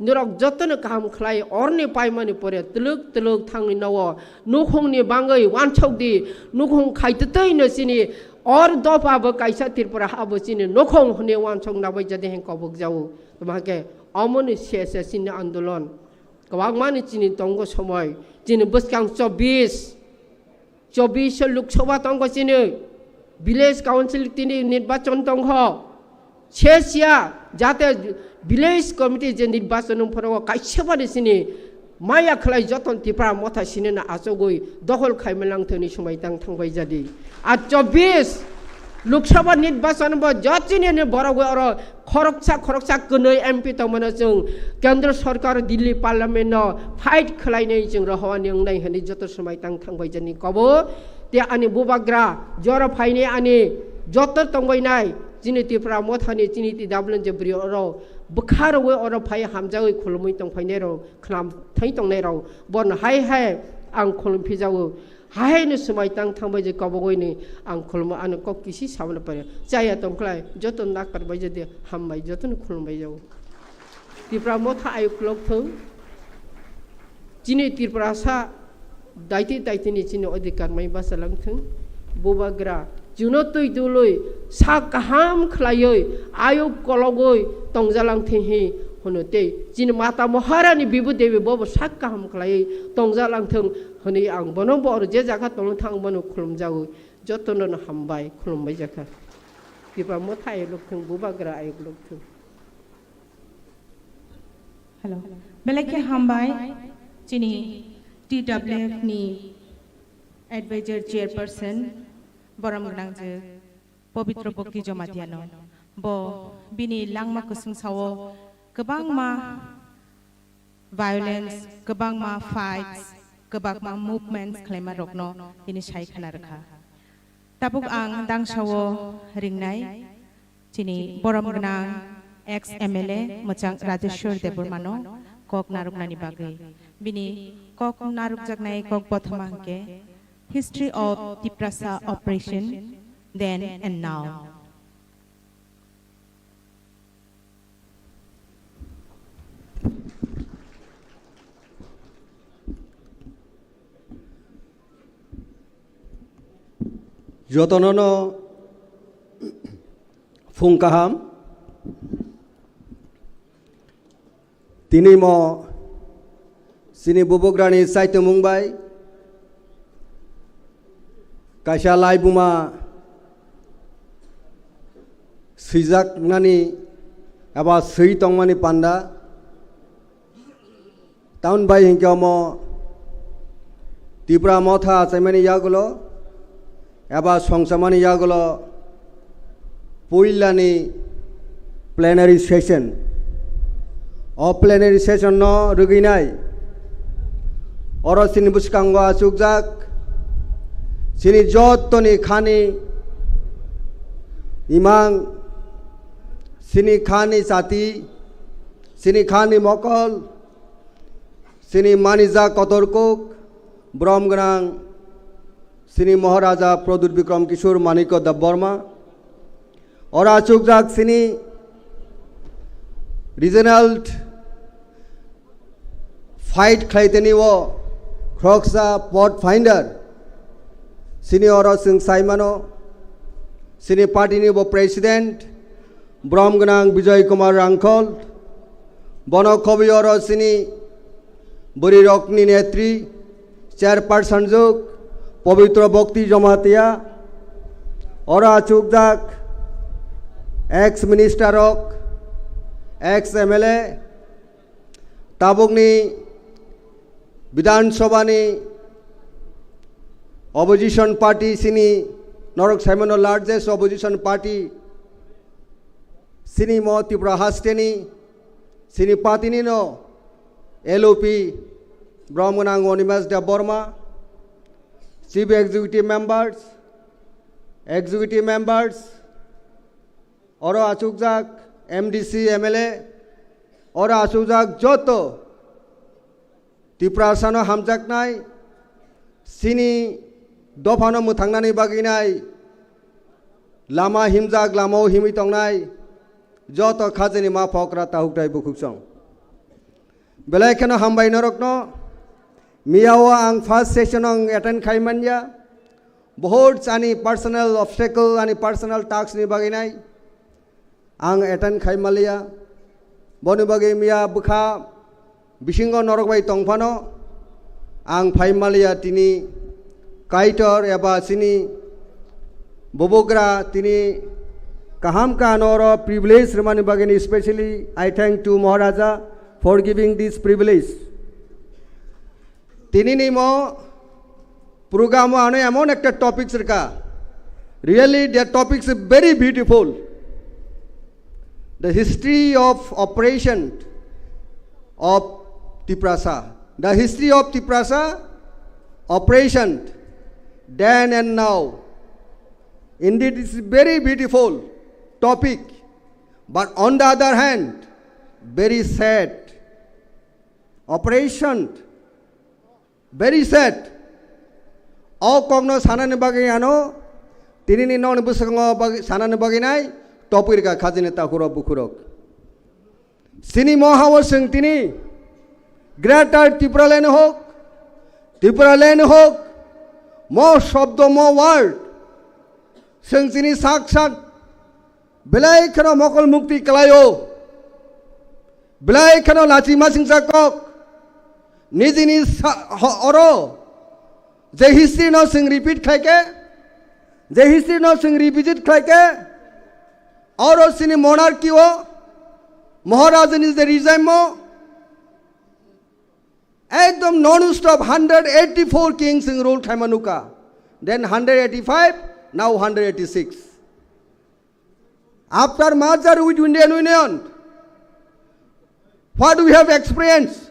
norok jotono kaham khlai, orni paimani pore twlwk twlwk thangwi nogo, nukhungni bangwi wansok di, nukhung khaitwtwi no chini or dopha bo kaisa Tripura ha bo chini nukhung hwnwi wansok nabai jadi heng kobok jago. Tamo hake omoni se se chini andolon kwbangmani chini tongo somoi, chini bwskang chobbish, chobbish Lok Sabha tongo chini, village council tini nirbachon tongkho. Se siya jate village committee je nirbachon wng phano kaisa bani chini maya khlai joton Tipra motha sini na achogwi dokhol khaima lang thani somai tang thangbai jadi. A chobbish Lok Sabha nirbachon bo jotini ni borok oro khoroksa khoroksa kwnwi M P tongmano chwng Kendra Sorkar Delhi Parliament no fight khlainai chwng rohorni wngnai hwnwi joto swmai tang thangbai jani kobo. Te ani bubagra jora phainai ani joto tongbainai chini Tipra mothani chini T W N je bwrwi oro bwkha rogwi oro phai hamjagwi khulumwi tongphainai rok khwnam thai tongnai rok borno hai hai ang khulum phijago. Haino swmai tang thangbai je kobogoi ni ang khulmo ano kok kisi sabana pare chaya tongkhlai joto nakar bai je de hambai joto no khulumbai jago. Tipra motha ayuk lok thung. Chini Tiprasa daiti daiti ni chini odhikar mai basa lang thung. Bubagra chuno twi dului sak kaham khlaioi ayuk kologoi tongjalang thing hi hwno tei chini mata Maharani Bibu Devi bobo sak kaham khlaioi tongjalang thung. Hwnwi ang bono bo oro je jaga tongwi thang bono khulumjago. Jotono no hambai khulumbai jakha. Tipra motha ayuk lok thung, bubagra ayuk lok thung. Hello. Belai khe hambai chini T W F ni advisor chairperson borom gwnang je Pabitra Bhakti Jamatia no. Bo bini langma kwswng sao kwbangma violence, kwbangma fights, kwbangma movements khlaima rokno tini sai khna rwkha. Tabuk ang dangsao ringnai chini borom gwnang ex M L A mwchang Rajeshwar Debbarmano kok narwknani bagwi. Bini kok narwkjaknai kok bothoma hwnkhe History of Tiprasa Oppression Then and Now. Jotono no phung kaham. Tini mo chini bubugrani saitomung bai kaisa laibuma swijaknani eba swi tongmani panda. Tamoni bai hinkhe omo Tipra Motha achaimani yagulo eba songchamani yagulo puilani plenary session. O plenary session no rwgwinai oro chini bwskango achukjak chini jottoni khani imang, chini khani chati, chini khani mokol, chini manijak kotor kuk, borom gwnang, chini Maharaja Pradyut Bikram Kishore Manikya Debbarma. Oro achukjak chini regional fight khlaiteni o khoroksa pot finder. Chini oro chwng saimano, chini party ni bo president, borom gwnang Bijoy Kumar Rangkhol, bono khobwi oro chini bwrwi rokni netri, chairperson juk, Pabitra Bhakti Jamatia, oro achukjak ex minister rok, ex M L A, tabukni Bidhan Sabha ni opposition party chini norok saimano largest opposition party chini mo Tripura hasteni chini party ni no L O P borom gwnang Animesh Debbarma, chief executive members, executive members, oro achukjak M D C, M L A, oro achukjak joto Tiprasano hamjaknai, chini dophano mwthangnani bagwinai, lama himjak, lamao himwi tongnai, joto khajani ma phokra tahuktai bukhuksong. Belai kheno hambai norokno, miyao ang first session ang attend khai manya, bohot ani personal obstacle, ani personal task ni bagwinai, ang attend khai maliya. Boni bagwi miya bwkha bisingo norok bai tongphano ang phai maliya tini Kaitor eba chini bubugra tini kaham kano oro privilege rwmani bagwi specially I thank to Maharaja for giving this privilege. Tini ni mo program o ano emon ekta topic rwkha. Really, the topic is very beautiful. The history of oppression of Tiprasa. The history of Tiprasa oppression then and now. Indeed, it's a very beautiful topic. But on the other hand, very sad. Oppression. Very sad. O kokno sanani bagwi ano, tini ni nokni bwskango bagwi, sanani bagwi nai, topwi rwkha khajini takhurok bukhurok. Chini mohao chwng tini Greater Tipraland hok, Tipraland hok, mo shobdo, mo word, chwng chini sak sak belai kheno mokol mukti kwlaio. Belai kheno lachi masingcha kok. Nijini sa-, ho-, oro je history no chwng repeat khlaikhe, je history no chwng revisit khlaikhe, oro chini monarchy o, Maharajani je regime o, ekdom non-stop hundred eighty-four kings chwng rule khlaima nukha. Then hundred eighty-five, now hundred eighty-six. After merger with Indian Union, what we have experienced?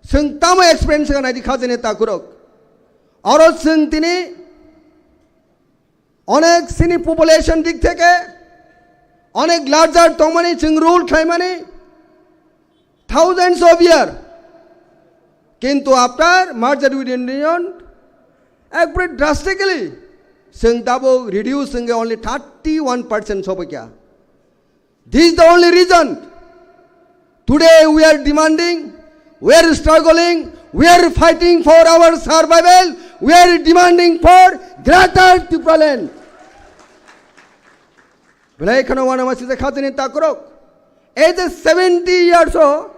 Chwng tamo experience kha naidi khajani takhurok. Oro chwng tini onek chini population dik theke onek larger tongmani chwng rule khlaimani thousands of year. Kintu after merger with Indian Union, ekbare drastically, chwng tabuk reduce wngkhe only thirty-one percent sobaikha. This is the only reason. Today we are demanding, we are struggling, we are fighting for our survival, we are demanding for Greater Tipraland. Belai kheno uanama sijak khajani takhurok. Ei je seventy years o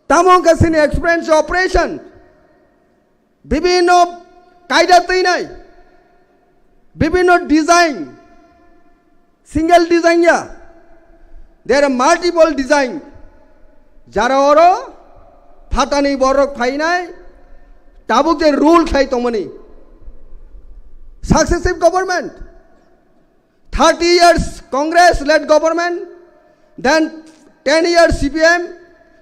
tamo kasini experience operation. Bibhinno kaida twinai, bibhinno design, single design ya, there are multiple design. Jara oro phatani borok phainai, tabuk je rule khlai tongmani. Successive government, thirty years Congress led government, then ten years C P M,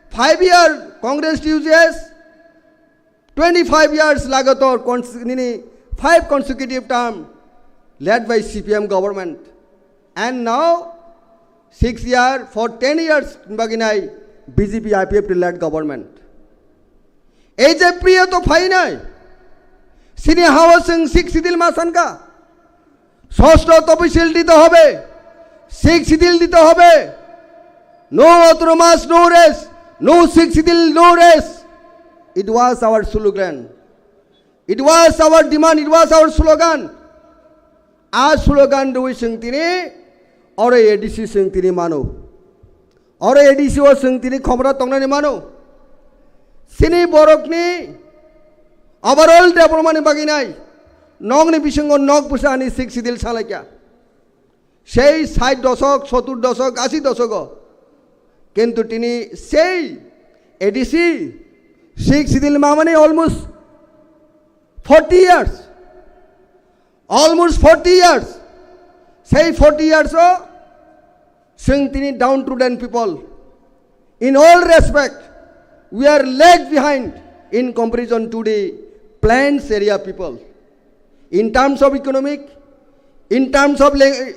five year Congress T U J S, twenty-five years lagatar cons-, nini five consecutive term led by C P M government. And now six year, for ten years baginai B J P I P F T led government. Ei je priyo to phainai. Sini hao chwng Sixth Schedule ma sanka. Sosto topisil dite hobe, Sixth Schedule dite hobe. No autonomous, no rest, no Sixth Schedule, no rest. It was our slogan. It was our demand, it was our slogan. A slogan rwi chwng tini oro A D C chwng tini mano. Oro A D C o chwng tini khobra tongnani mano. Chini borokni overall development ni bagwi nai. Nokni bisingo nok bwsa ani Sixth Schedule salaikha. Sei sait doshok, sottur doshok, ashi doshogo. Kintu tini sei A D C Sixth Schedule mamani almost forty years. Almost forty years. Sei forty years o chwng tini downtrodden people. In all respect, we are lag behind in comparison to the plains area people. In terms of economic, in terms of lang-,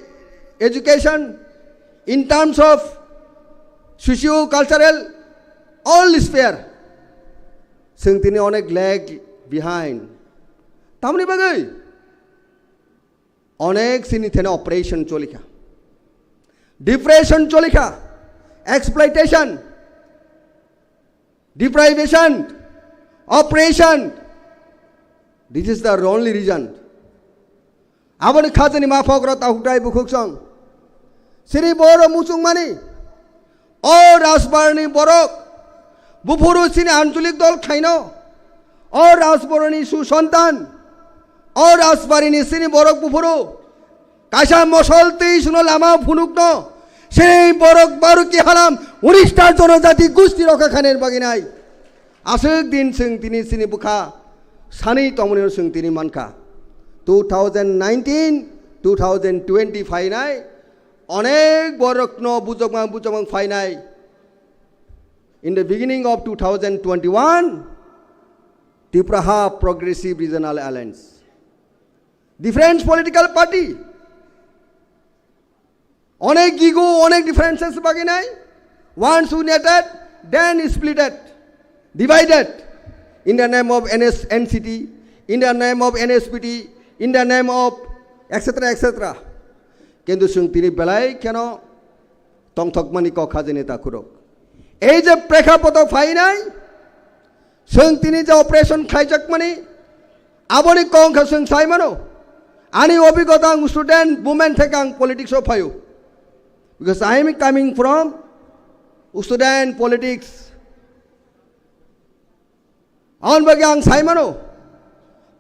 education, in terms of socio-cultural, all sphere, chwng tini onek lag behind. Tamoni bagwi? Onek sini thene operation cholikha, depression cholikha, exploitation, deprivation, oppression. This is the only reason. Aboni khajani ma phokra tahukdai bukhuksong. Sini boro muchungmani. O Rajbarni borok, buphuru chini ancholik dol khlaino. O Rajbarni susontan, o Rajbarini chini borok buphuru, kaisa mosol twi suno lama phunukno, chini borok Baruki halam, unista jonojati gusti rokha khainani bagwi nai. Aswk din chwng tini chini bwkha sanwi tongmani chwng tini mankha. Two thousand nineteen, two thousand twenty phainai, onek borokno bujokmang bujokmang phainai. In the beginning of two thousand twenty-one, Tipraha Progressive Regional Alliance, different political party, onek ego, onek differences baginai. Once united, then splitted, divided in the name of N S, N C T, in the name of N S P T, in the name of et cetera, et cetera. Kintu chwng tini belai kheno tongthokmani kok hajani takhurok. Ei je prekhapoto phainai, chwng tini je operation khlaijakmani, aboni kok wngkha chwng sai mano. Ani obhigota ang student movement theke ang politics o phaio. Because I am coming from student politics. Aboni bagwi ang sai mano,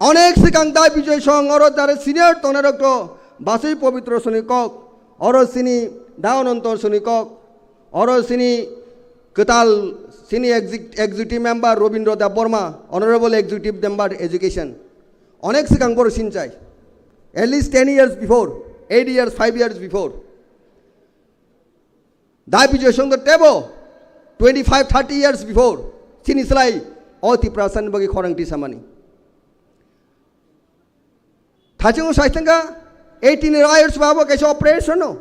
onek swkang Da Bijoy Song oro jara senior tongnairokno Basui Pobitro Soni kok, oro chini Da Ananto Soni kok, oro chini kwtal chini exec-, executive member Robindra Debbarma, honorable executive member education. Onek swkang boro sinchai. At least ten years before, eight years, five years before. Da Bijoy Song tebo twenty-five, thirty years before, chini slai o Tiprasani bagwi khorang tisamani. Thachingo saithangkha eighteen years babo kaisa operation no.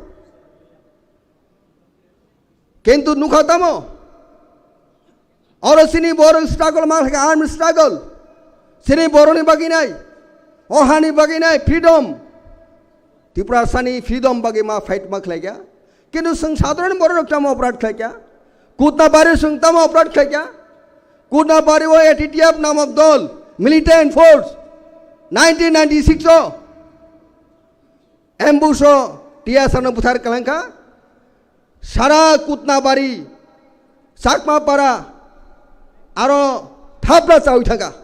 Kintu nukha tamo? Oro chini borok struggle ma khlaikha, armed struggle. Chini borokni bagwi nai, o hani bagwi nai, freedom. Tiprasani freedom bagwi ma fight ma khlaikha. Kintu chwng sadharan borok tamo operate khlaikha. Kutnabari chwng tamo operate khlaikha. Kutnabari o A T T F namok dol, militant force, nineteen ninety-six o ambush o T S R no buthar kalangkha. Sara Kutnabari, Chakmapara, aro thapra chawi thangkha.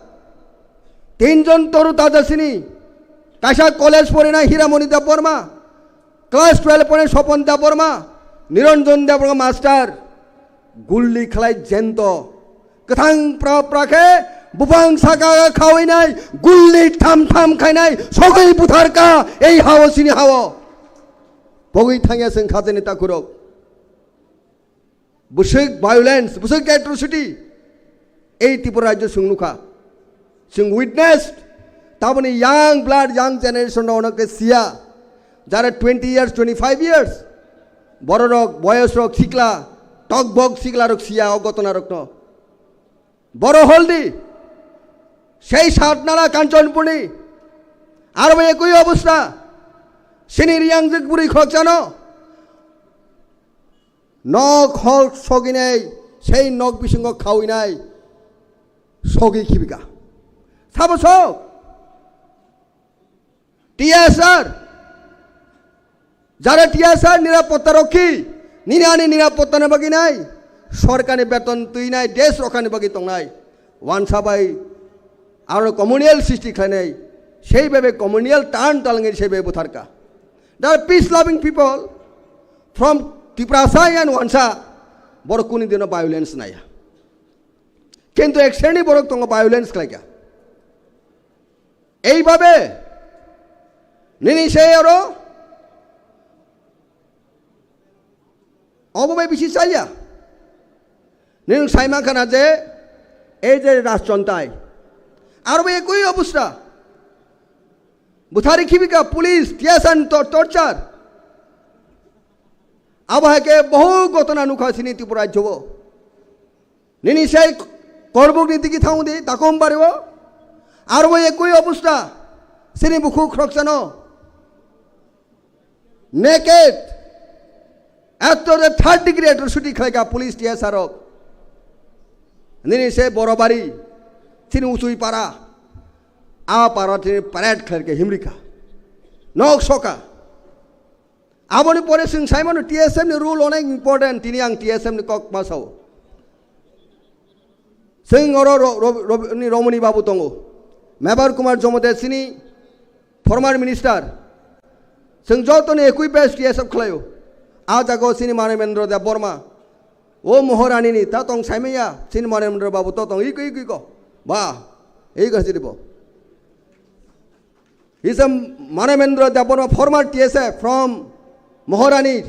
Tinjon toru taja sini, kaisa college porinai Hiramoni Debbarma, class twelve porinai Sopon Debbarma, Niranjan Debbarma master, gulli khlai jento. Kwthang pra pra khe buphang saka khawi nai, gulli tham tham khai nai, sogwi buthar ka ei hao sini hao. Pogwi thangya chwng khajani takhurok. Bwswk violence, bwswk atrocity ei Tripura rajyo chwng nukha. Chwng witnessed, taboni young blood, young generation rok onek siya, jara twenty years, twenty five years, bororok, boyosrok, sikla, tokbok siklarok siya o gotona rokno. Boro holdi, sei Satnala Kanchanpurni, aro ekoi obostha, sini Riangjik bwrwi khorokchano, nok hol soginai, sei nok bisingo khawinai, sogi khibika. Sabo sok? T S R. Jara T S R nirapotta rokhi, nini ani nirapotta ni bagwi nai, sorkarni beton twi nai, desh rokhani bagwi tongnai, wansa bai aro communal srishti khlainai, sei bebe communal turn talangwi sei bebe butharka. They are peace loving people from Tiprasa and Wansa, borok kuni dino violence naya. Kintu ek sreni borok tongo violence khlaika. Ei babe, nini sei oro obo bai bisi chalya. Nini sai mankha na je ei je rajchontai. Aro bai ekoi obostha. Buthari khibika police, T S R to-, torture. Abo hai khe bohu gotona nukha sini Tripura rajyo o. Nini sai korbuk ni digi thang di, takom bari o. Aro bai ekoi obostha. Sini bukhuk khoroksano. Naked. Ekto de third degree atrocity khlaika police T S R rok. Nini se Borobari, chini Uchui para. A para chini parade khlaika himrika. Nok soka. Aboni pore chwng saimano T S F ni rule onek important, tini ang T S F ni kok ma sao. Chwng oro ro-, ro-, ro-, ni Romoni Babu tongo. Mebar Kumar Jomote chini former minister. Chwng joto ni ekui best T S F khlaio. A jago chini Manemendra Debbarma. O Moharani ni ta tong saimaya, chini Manemendra Babu to tong ikui ikui ko. Ba, ei ko chini bo. He is a Manemendra Debbarma, former T S F from Moharani,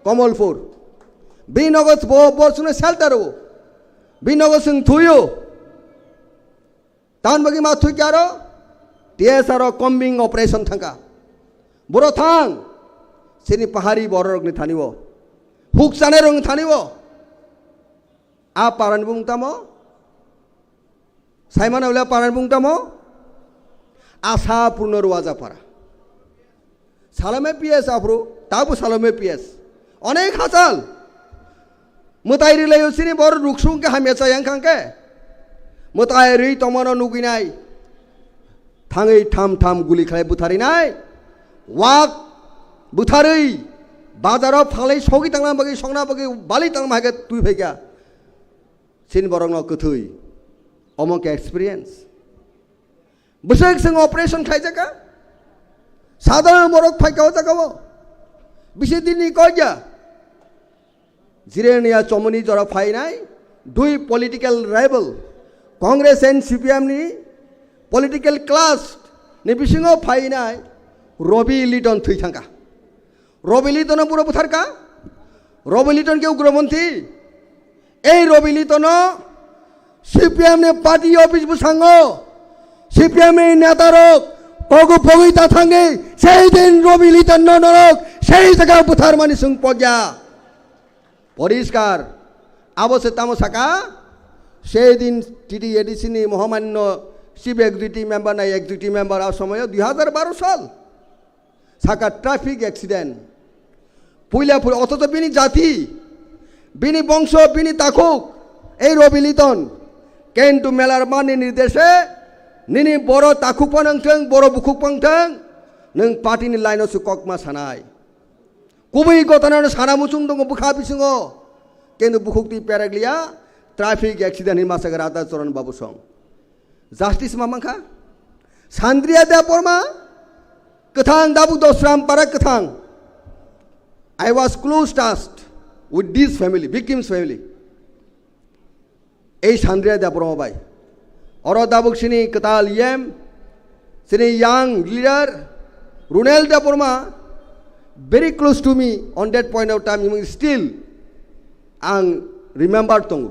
Kamalpur. Bini nogo bo, bo chwngno shelter o. Bini nogo chwng thuio. Tamni bagwi ma thwi khe aro T S R o combing operation thangkha. Boro thang, chini pahari bororokni thani o. Huk chanai rokni thani o. A parani bung tamo? Saimano le parani bung tamo? Asa Purno Ruwaja para. Salome P S aphuru, tabu Salome P S. Onek hachal. Mwtai rilaio chini bor ruksung khe hamya chayang khang khe. Mwtai rwi tongmano nugwinai. Thangwi tham tham guli khlai butharinai. Wak butharwi bazaro phalai sogwi tangna bagwi, songna bagwi, bali tangma hai khe twi phaikha. Chini borokno kwthwi. Omo khe experience. Bwswk chwng operation khlaijaka. Sadharon borok phaika o jagao. Bisi dinni kok ya. Jirenia chomoni jora phainai. Dui political rebel. Congress and C P M ni political clash ni bisingo phainai. Robi Liton thwi thangkha. Robi Litono buro butharka. Robi Liton khe ugromonthi. Ei Robi Litono C P M ni party office bwskango C P M ni neta rok kogu pogwi ta thangwi sei din Robi Litonno norok sei jaga butharmani chwng pogya. Poriskar. Abo se tamo saka Sei din T T A D C ni mohamanno chief executive member na executive member a somoyo dui hazar baro sal saka traffic accident. Puila pui othocho bini jati, bini bongso, bini takhuk, ei Robi Liton, Kentu Melarmani nirdeshe nini boro takhuk phano wngthwng, boro bukhuk phano wngthwng, nwng party ni line o se kokma sanai. Kubui gotana no sana muchung tongo bwkha bisingo. Kintu bukhuk twi perak liya, traffic accident hinwi masa gra ta Choron Babu song. Justice ma mankha? Sandriya Debbarma, kwthang Dabuk Dosram para kwthang. I was close touched with this family, victim's family. Ei Sandriya Debbarma bai. Oro Dabuk sini kwtal yem, sini young leader, Runel Debbarma, very close to me on that point of time, even still ang remember tongo.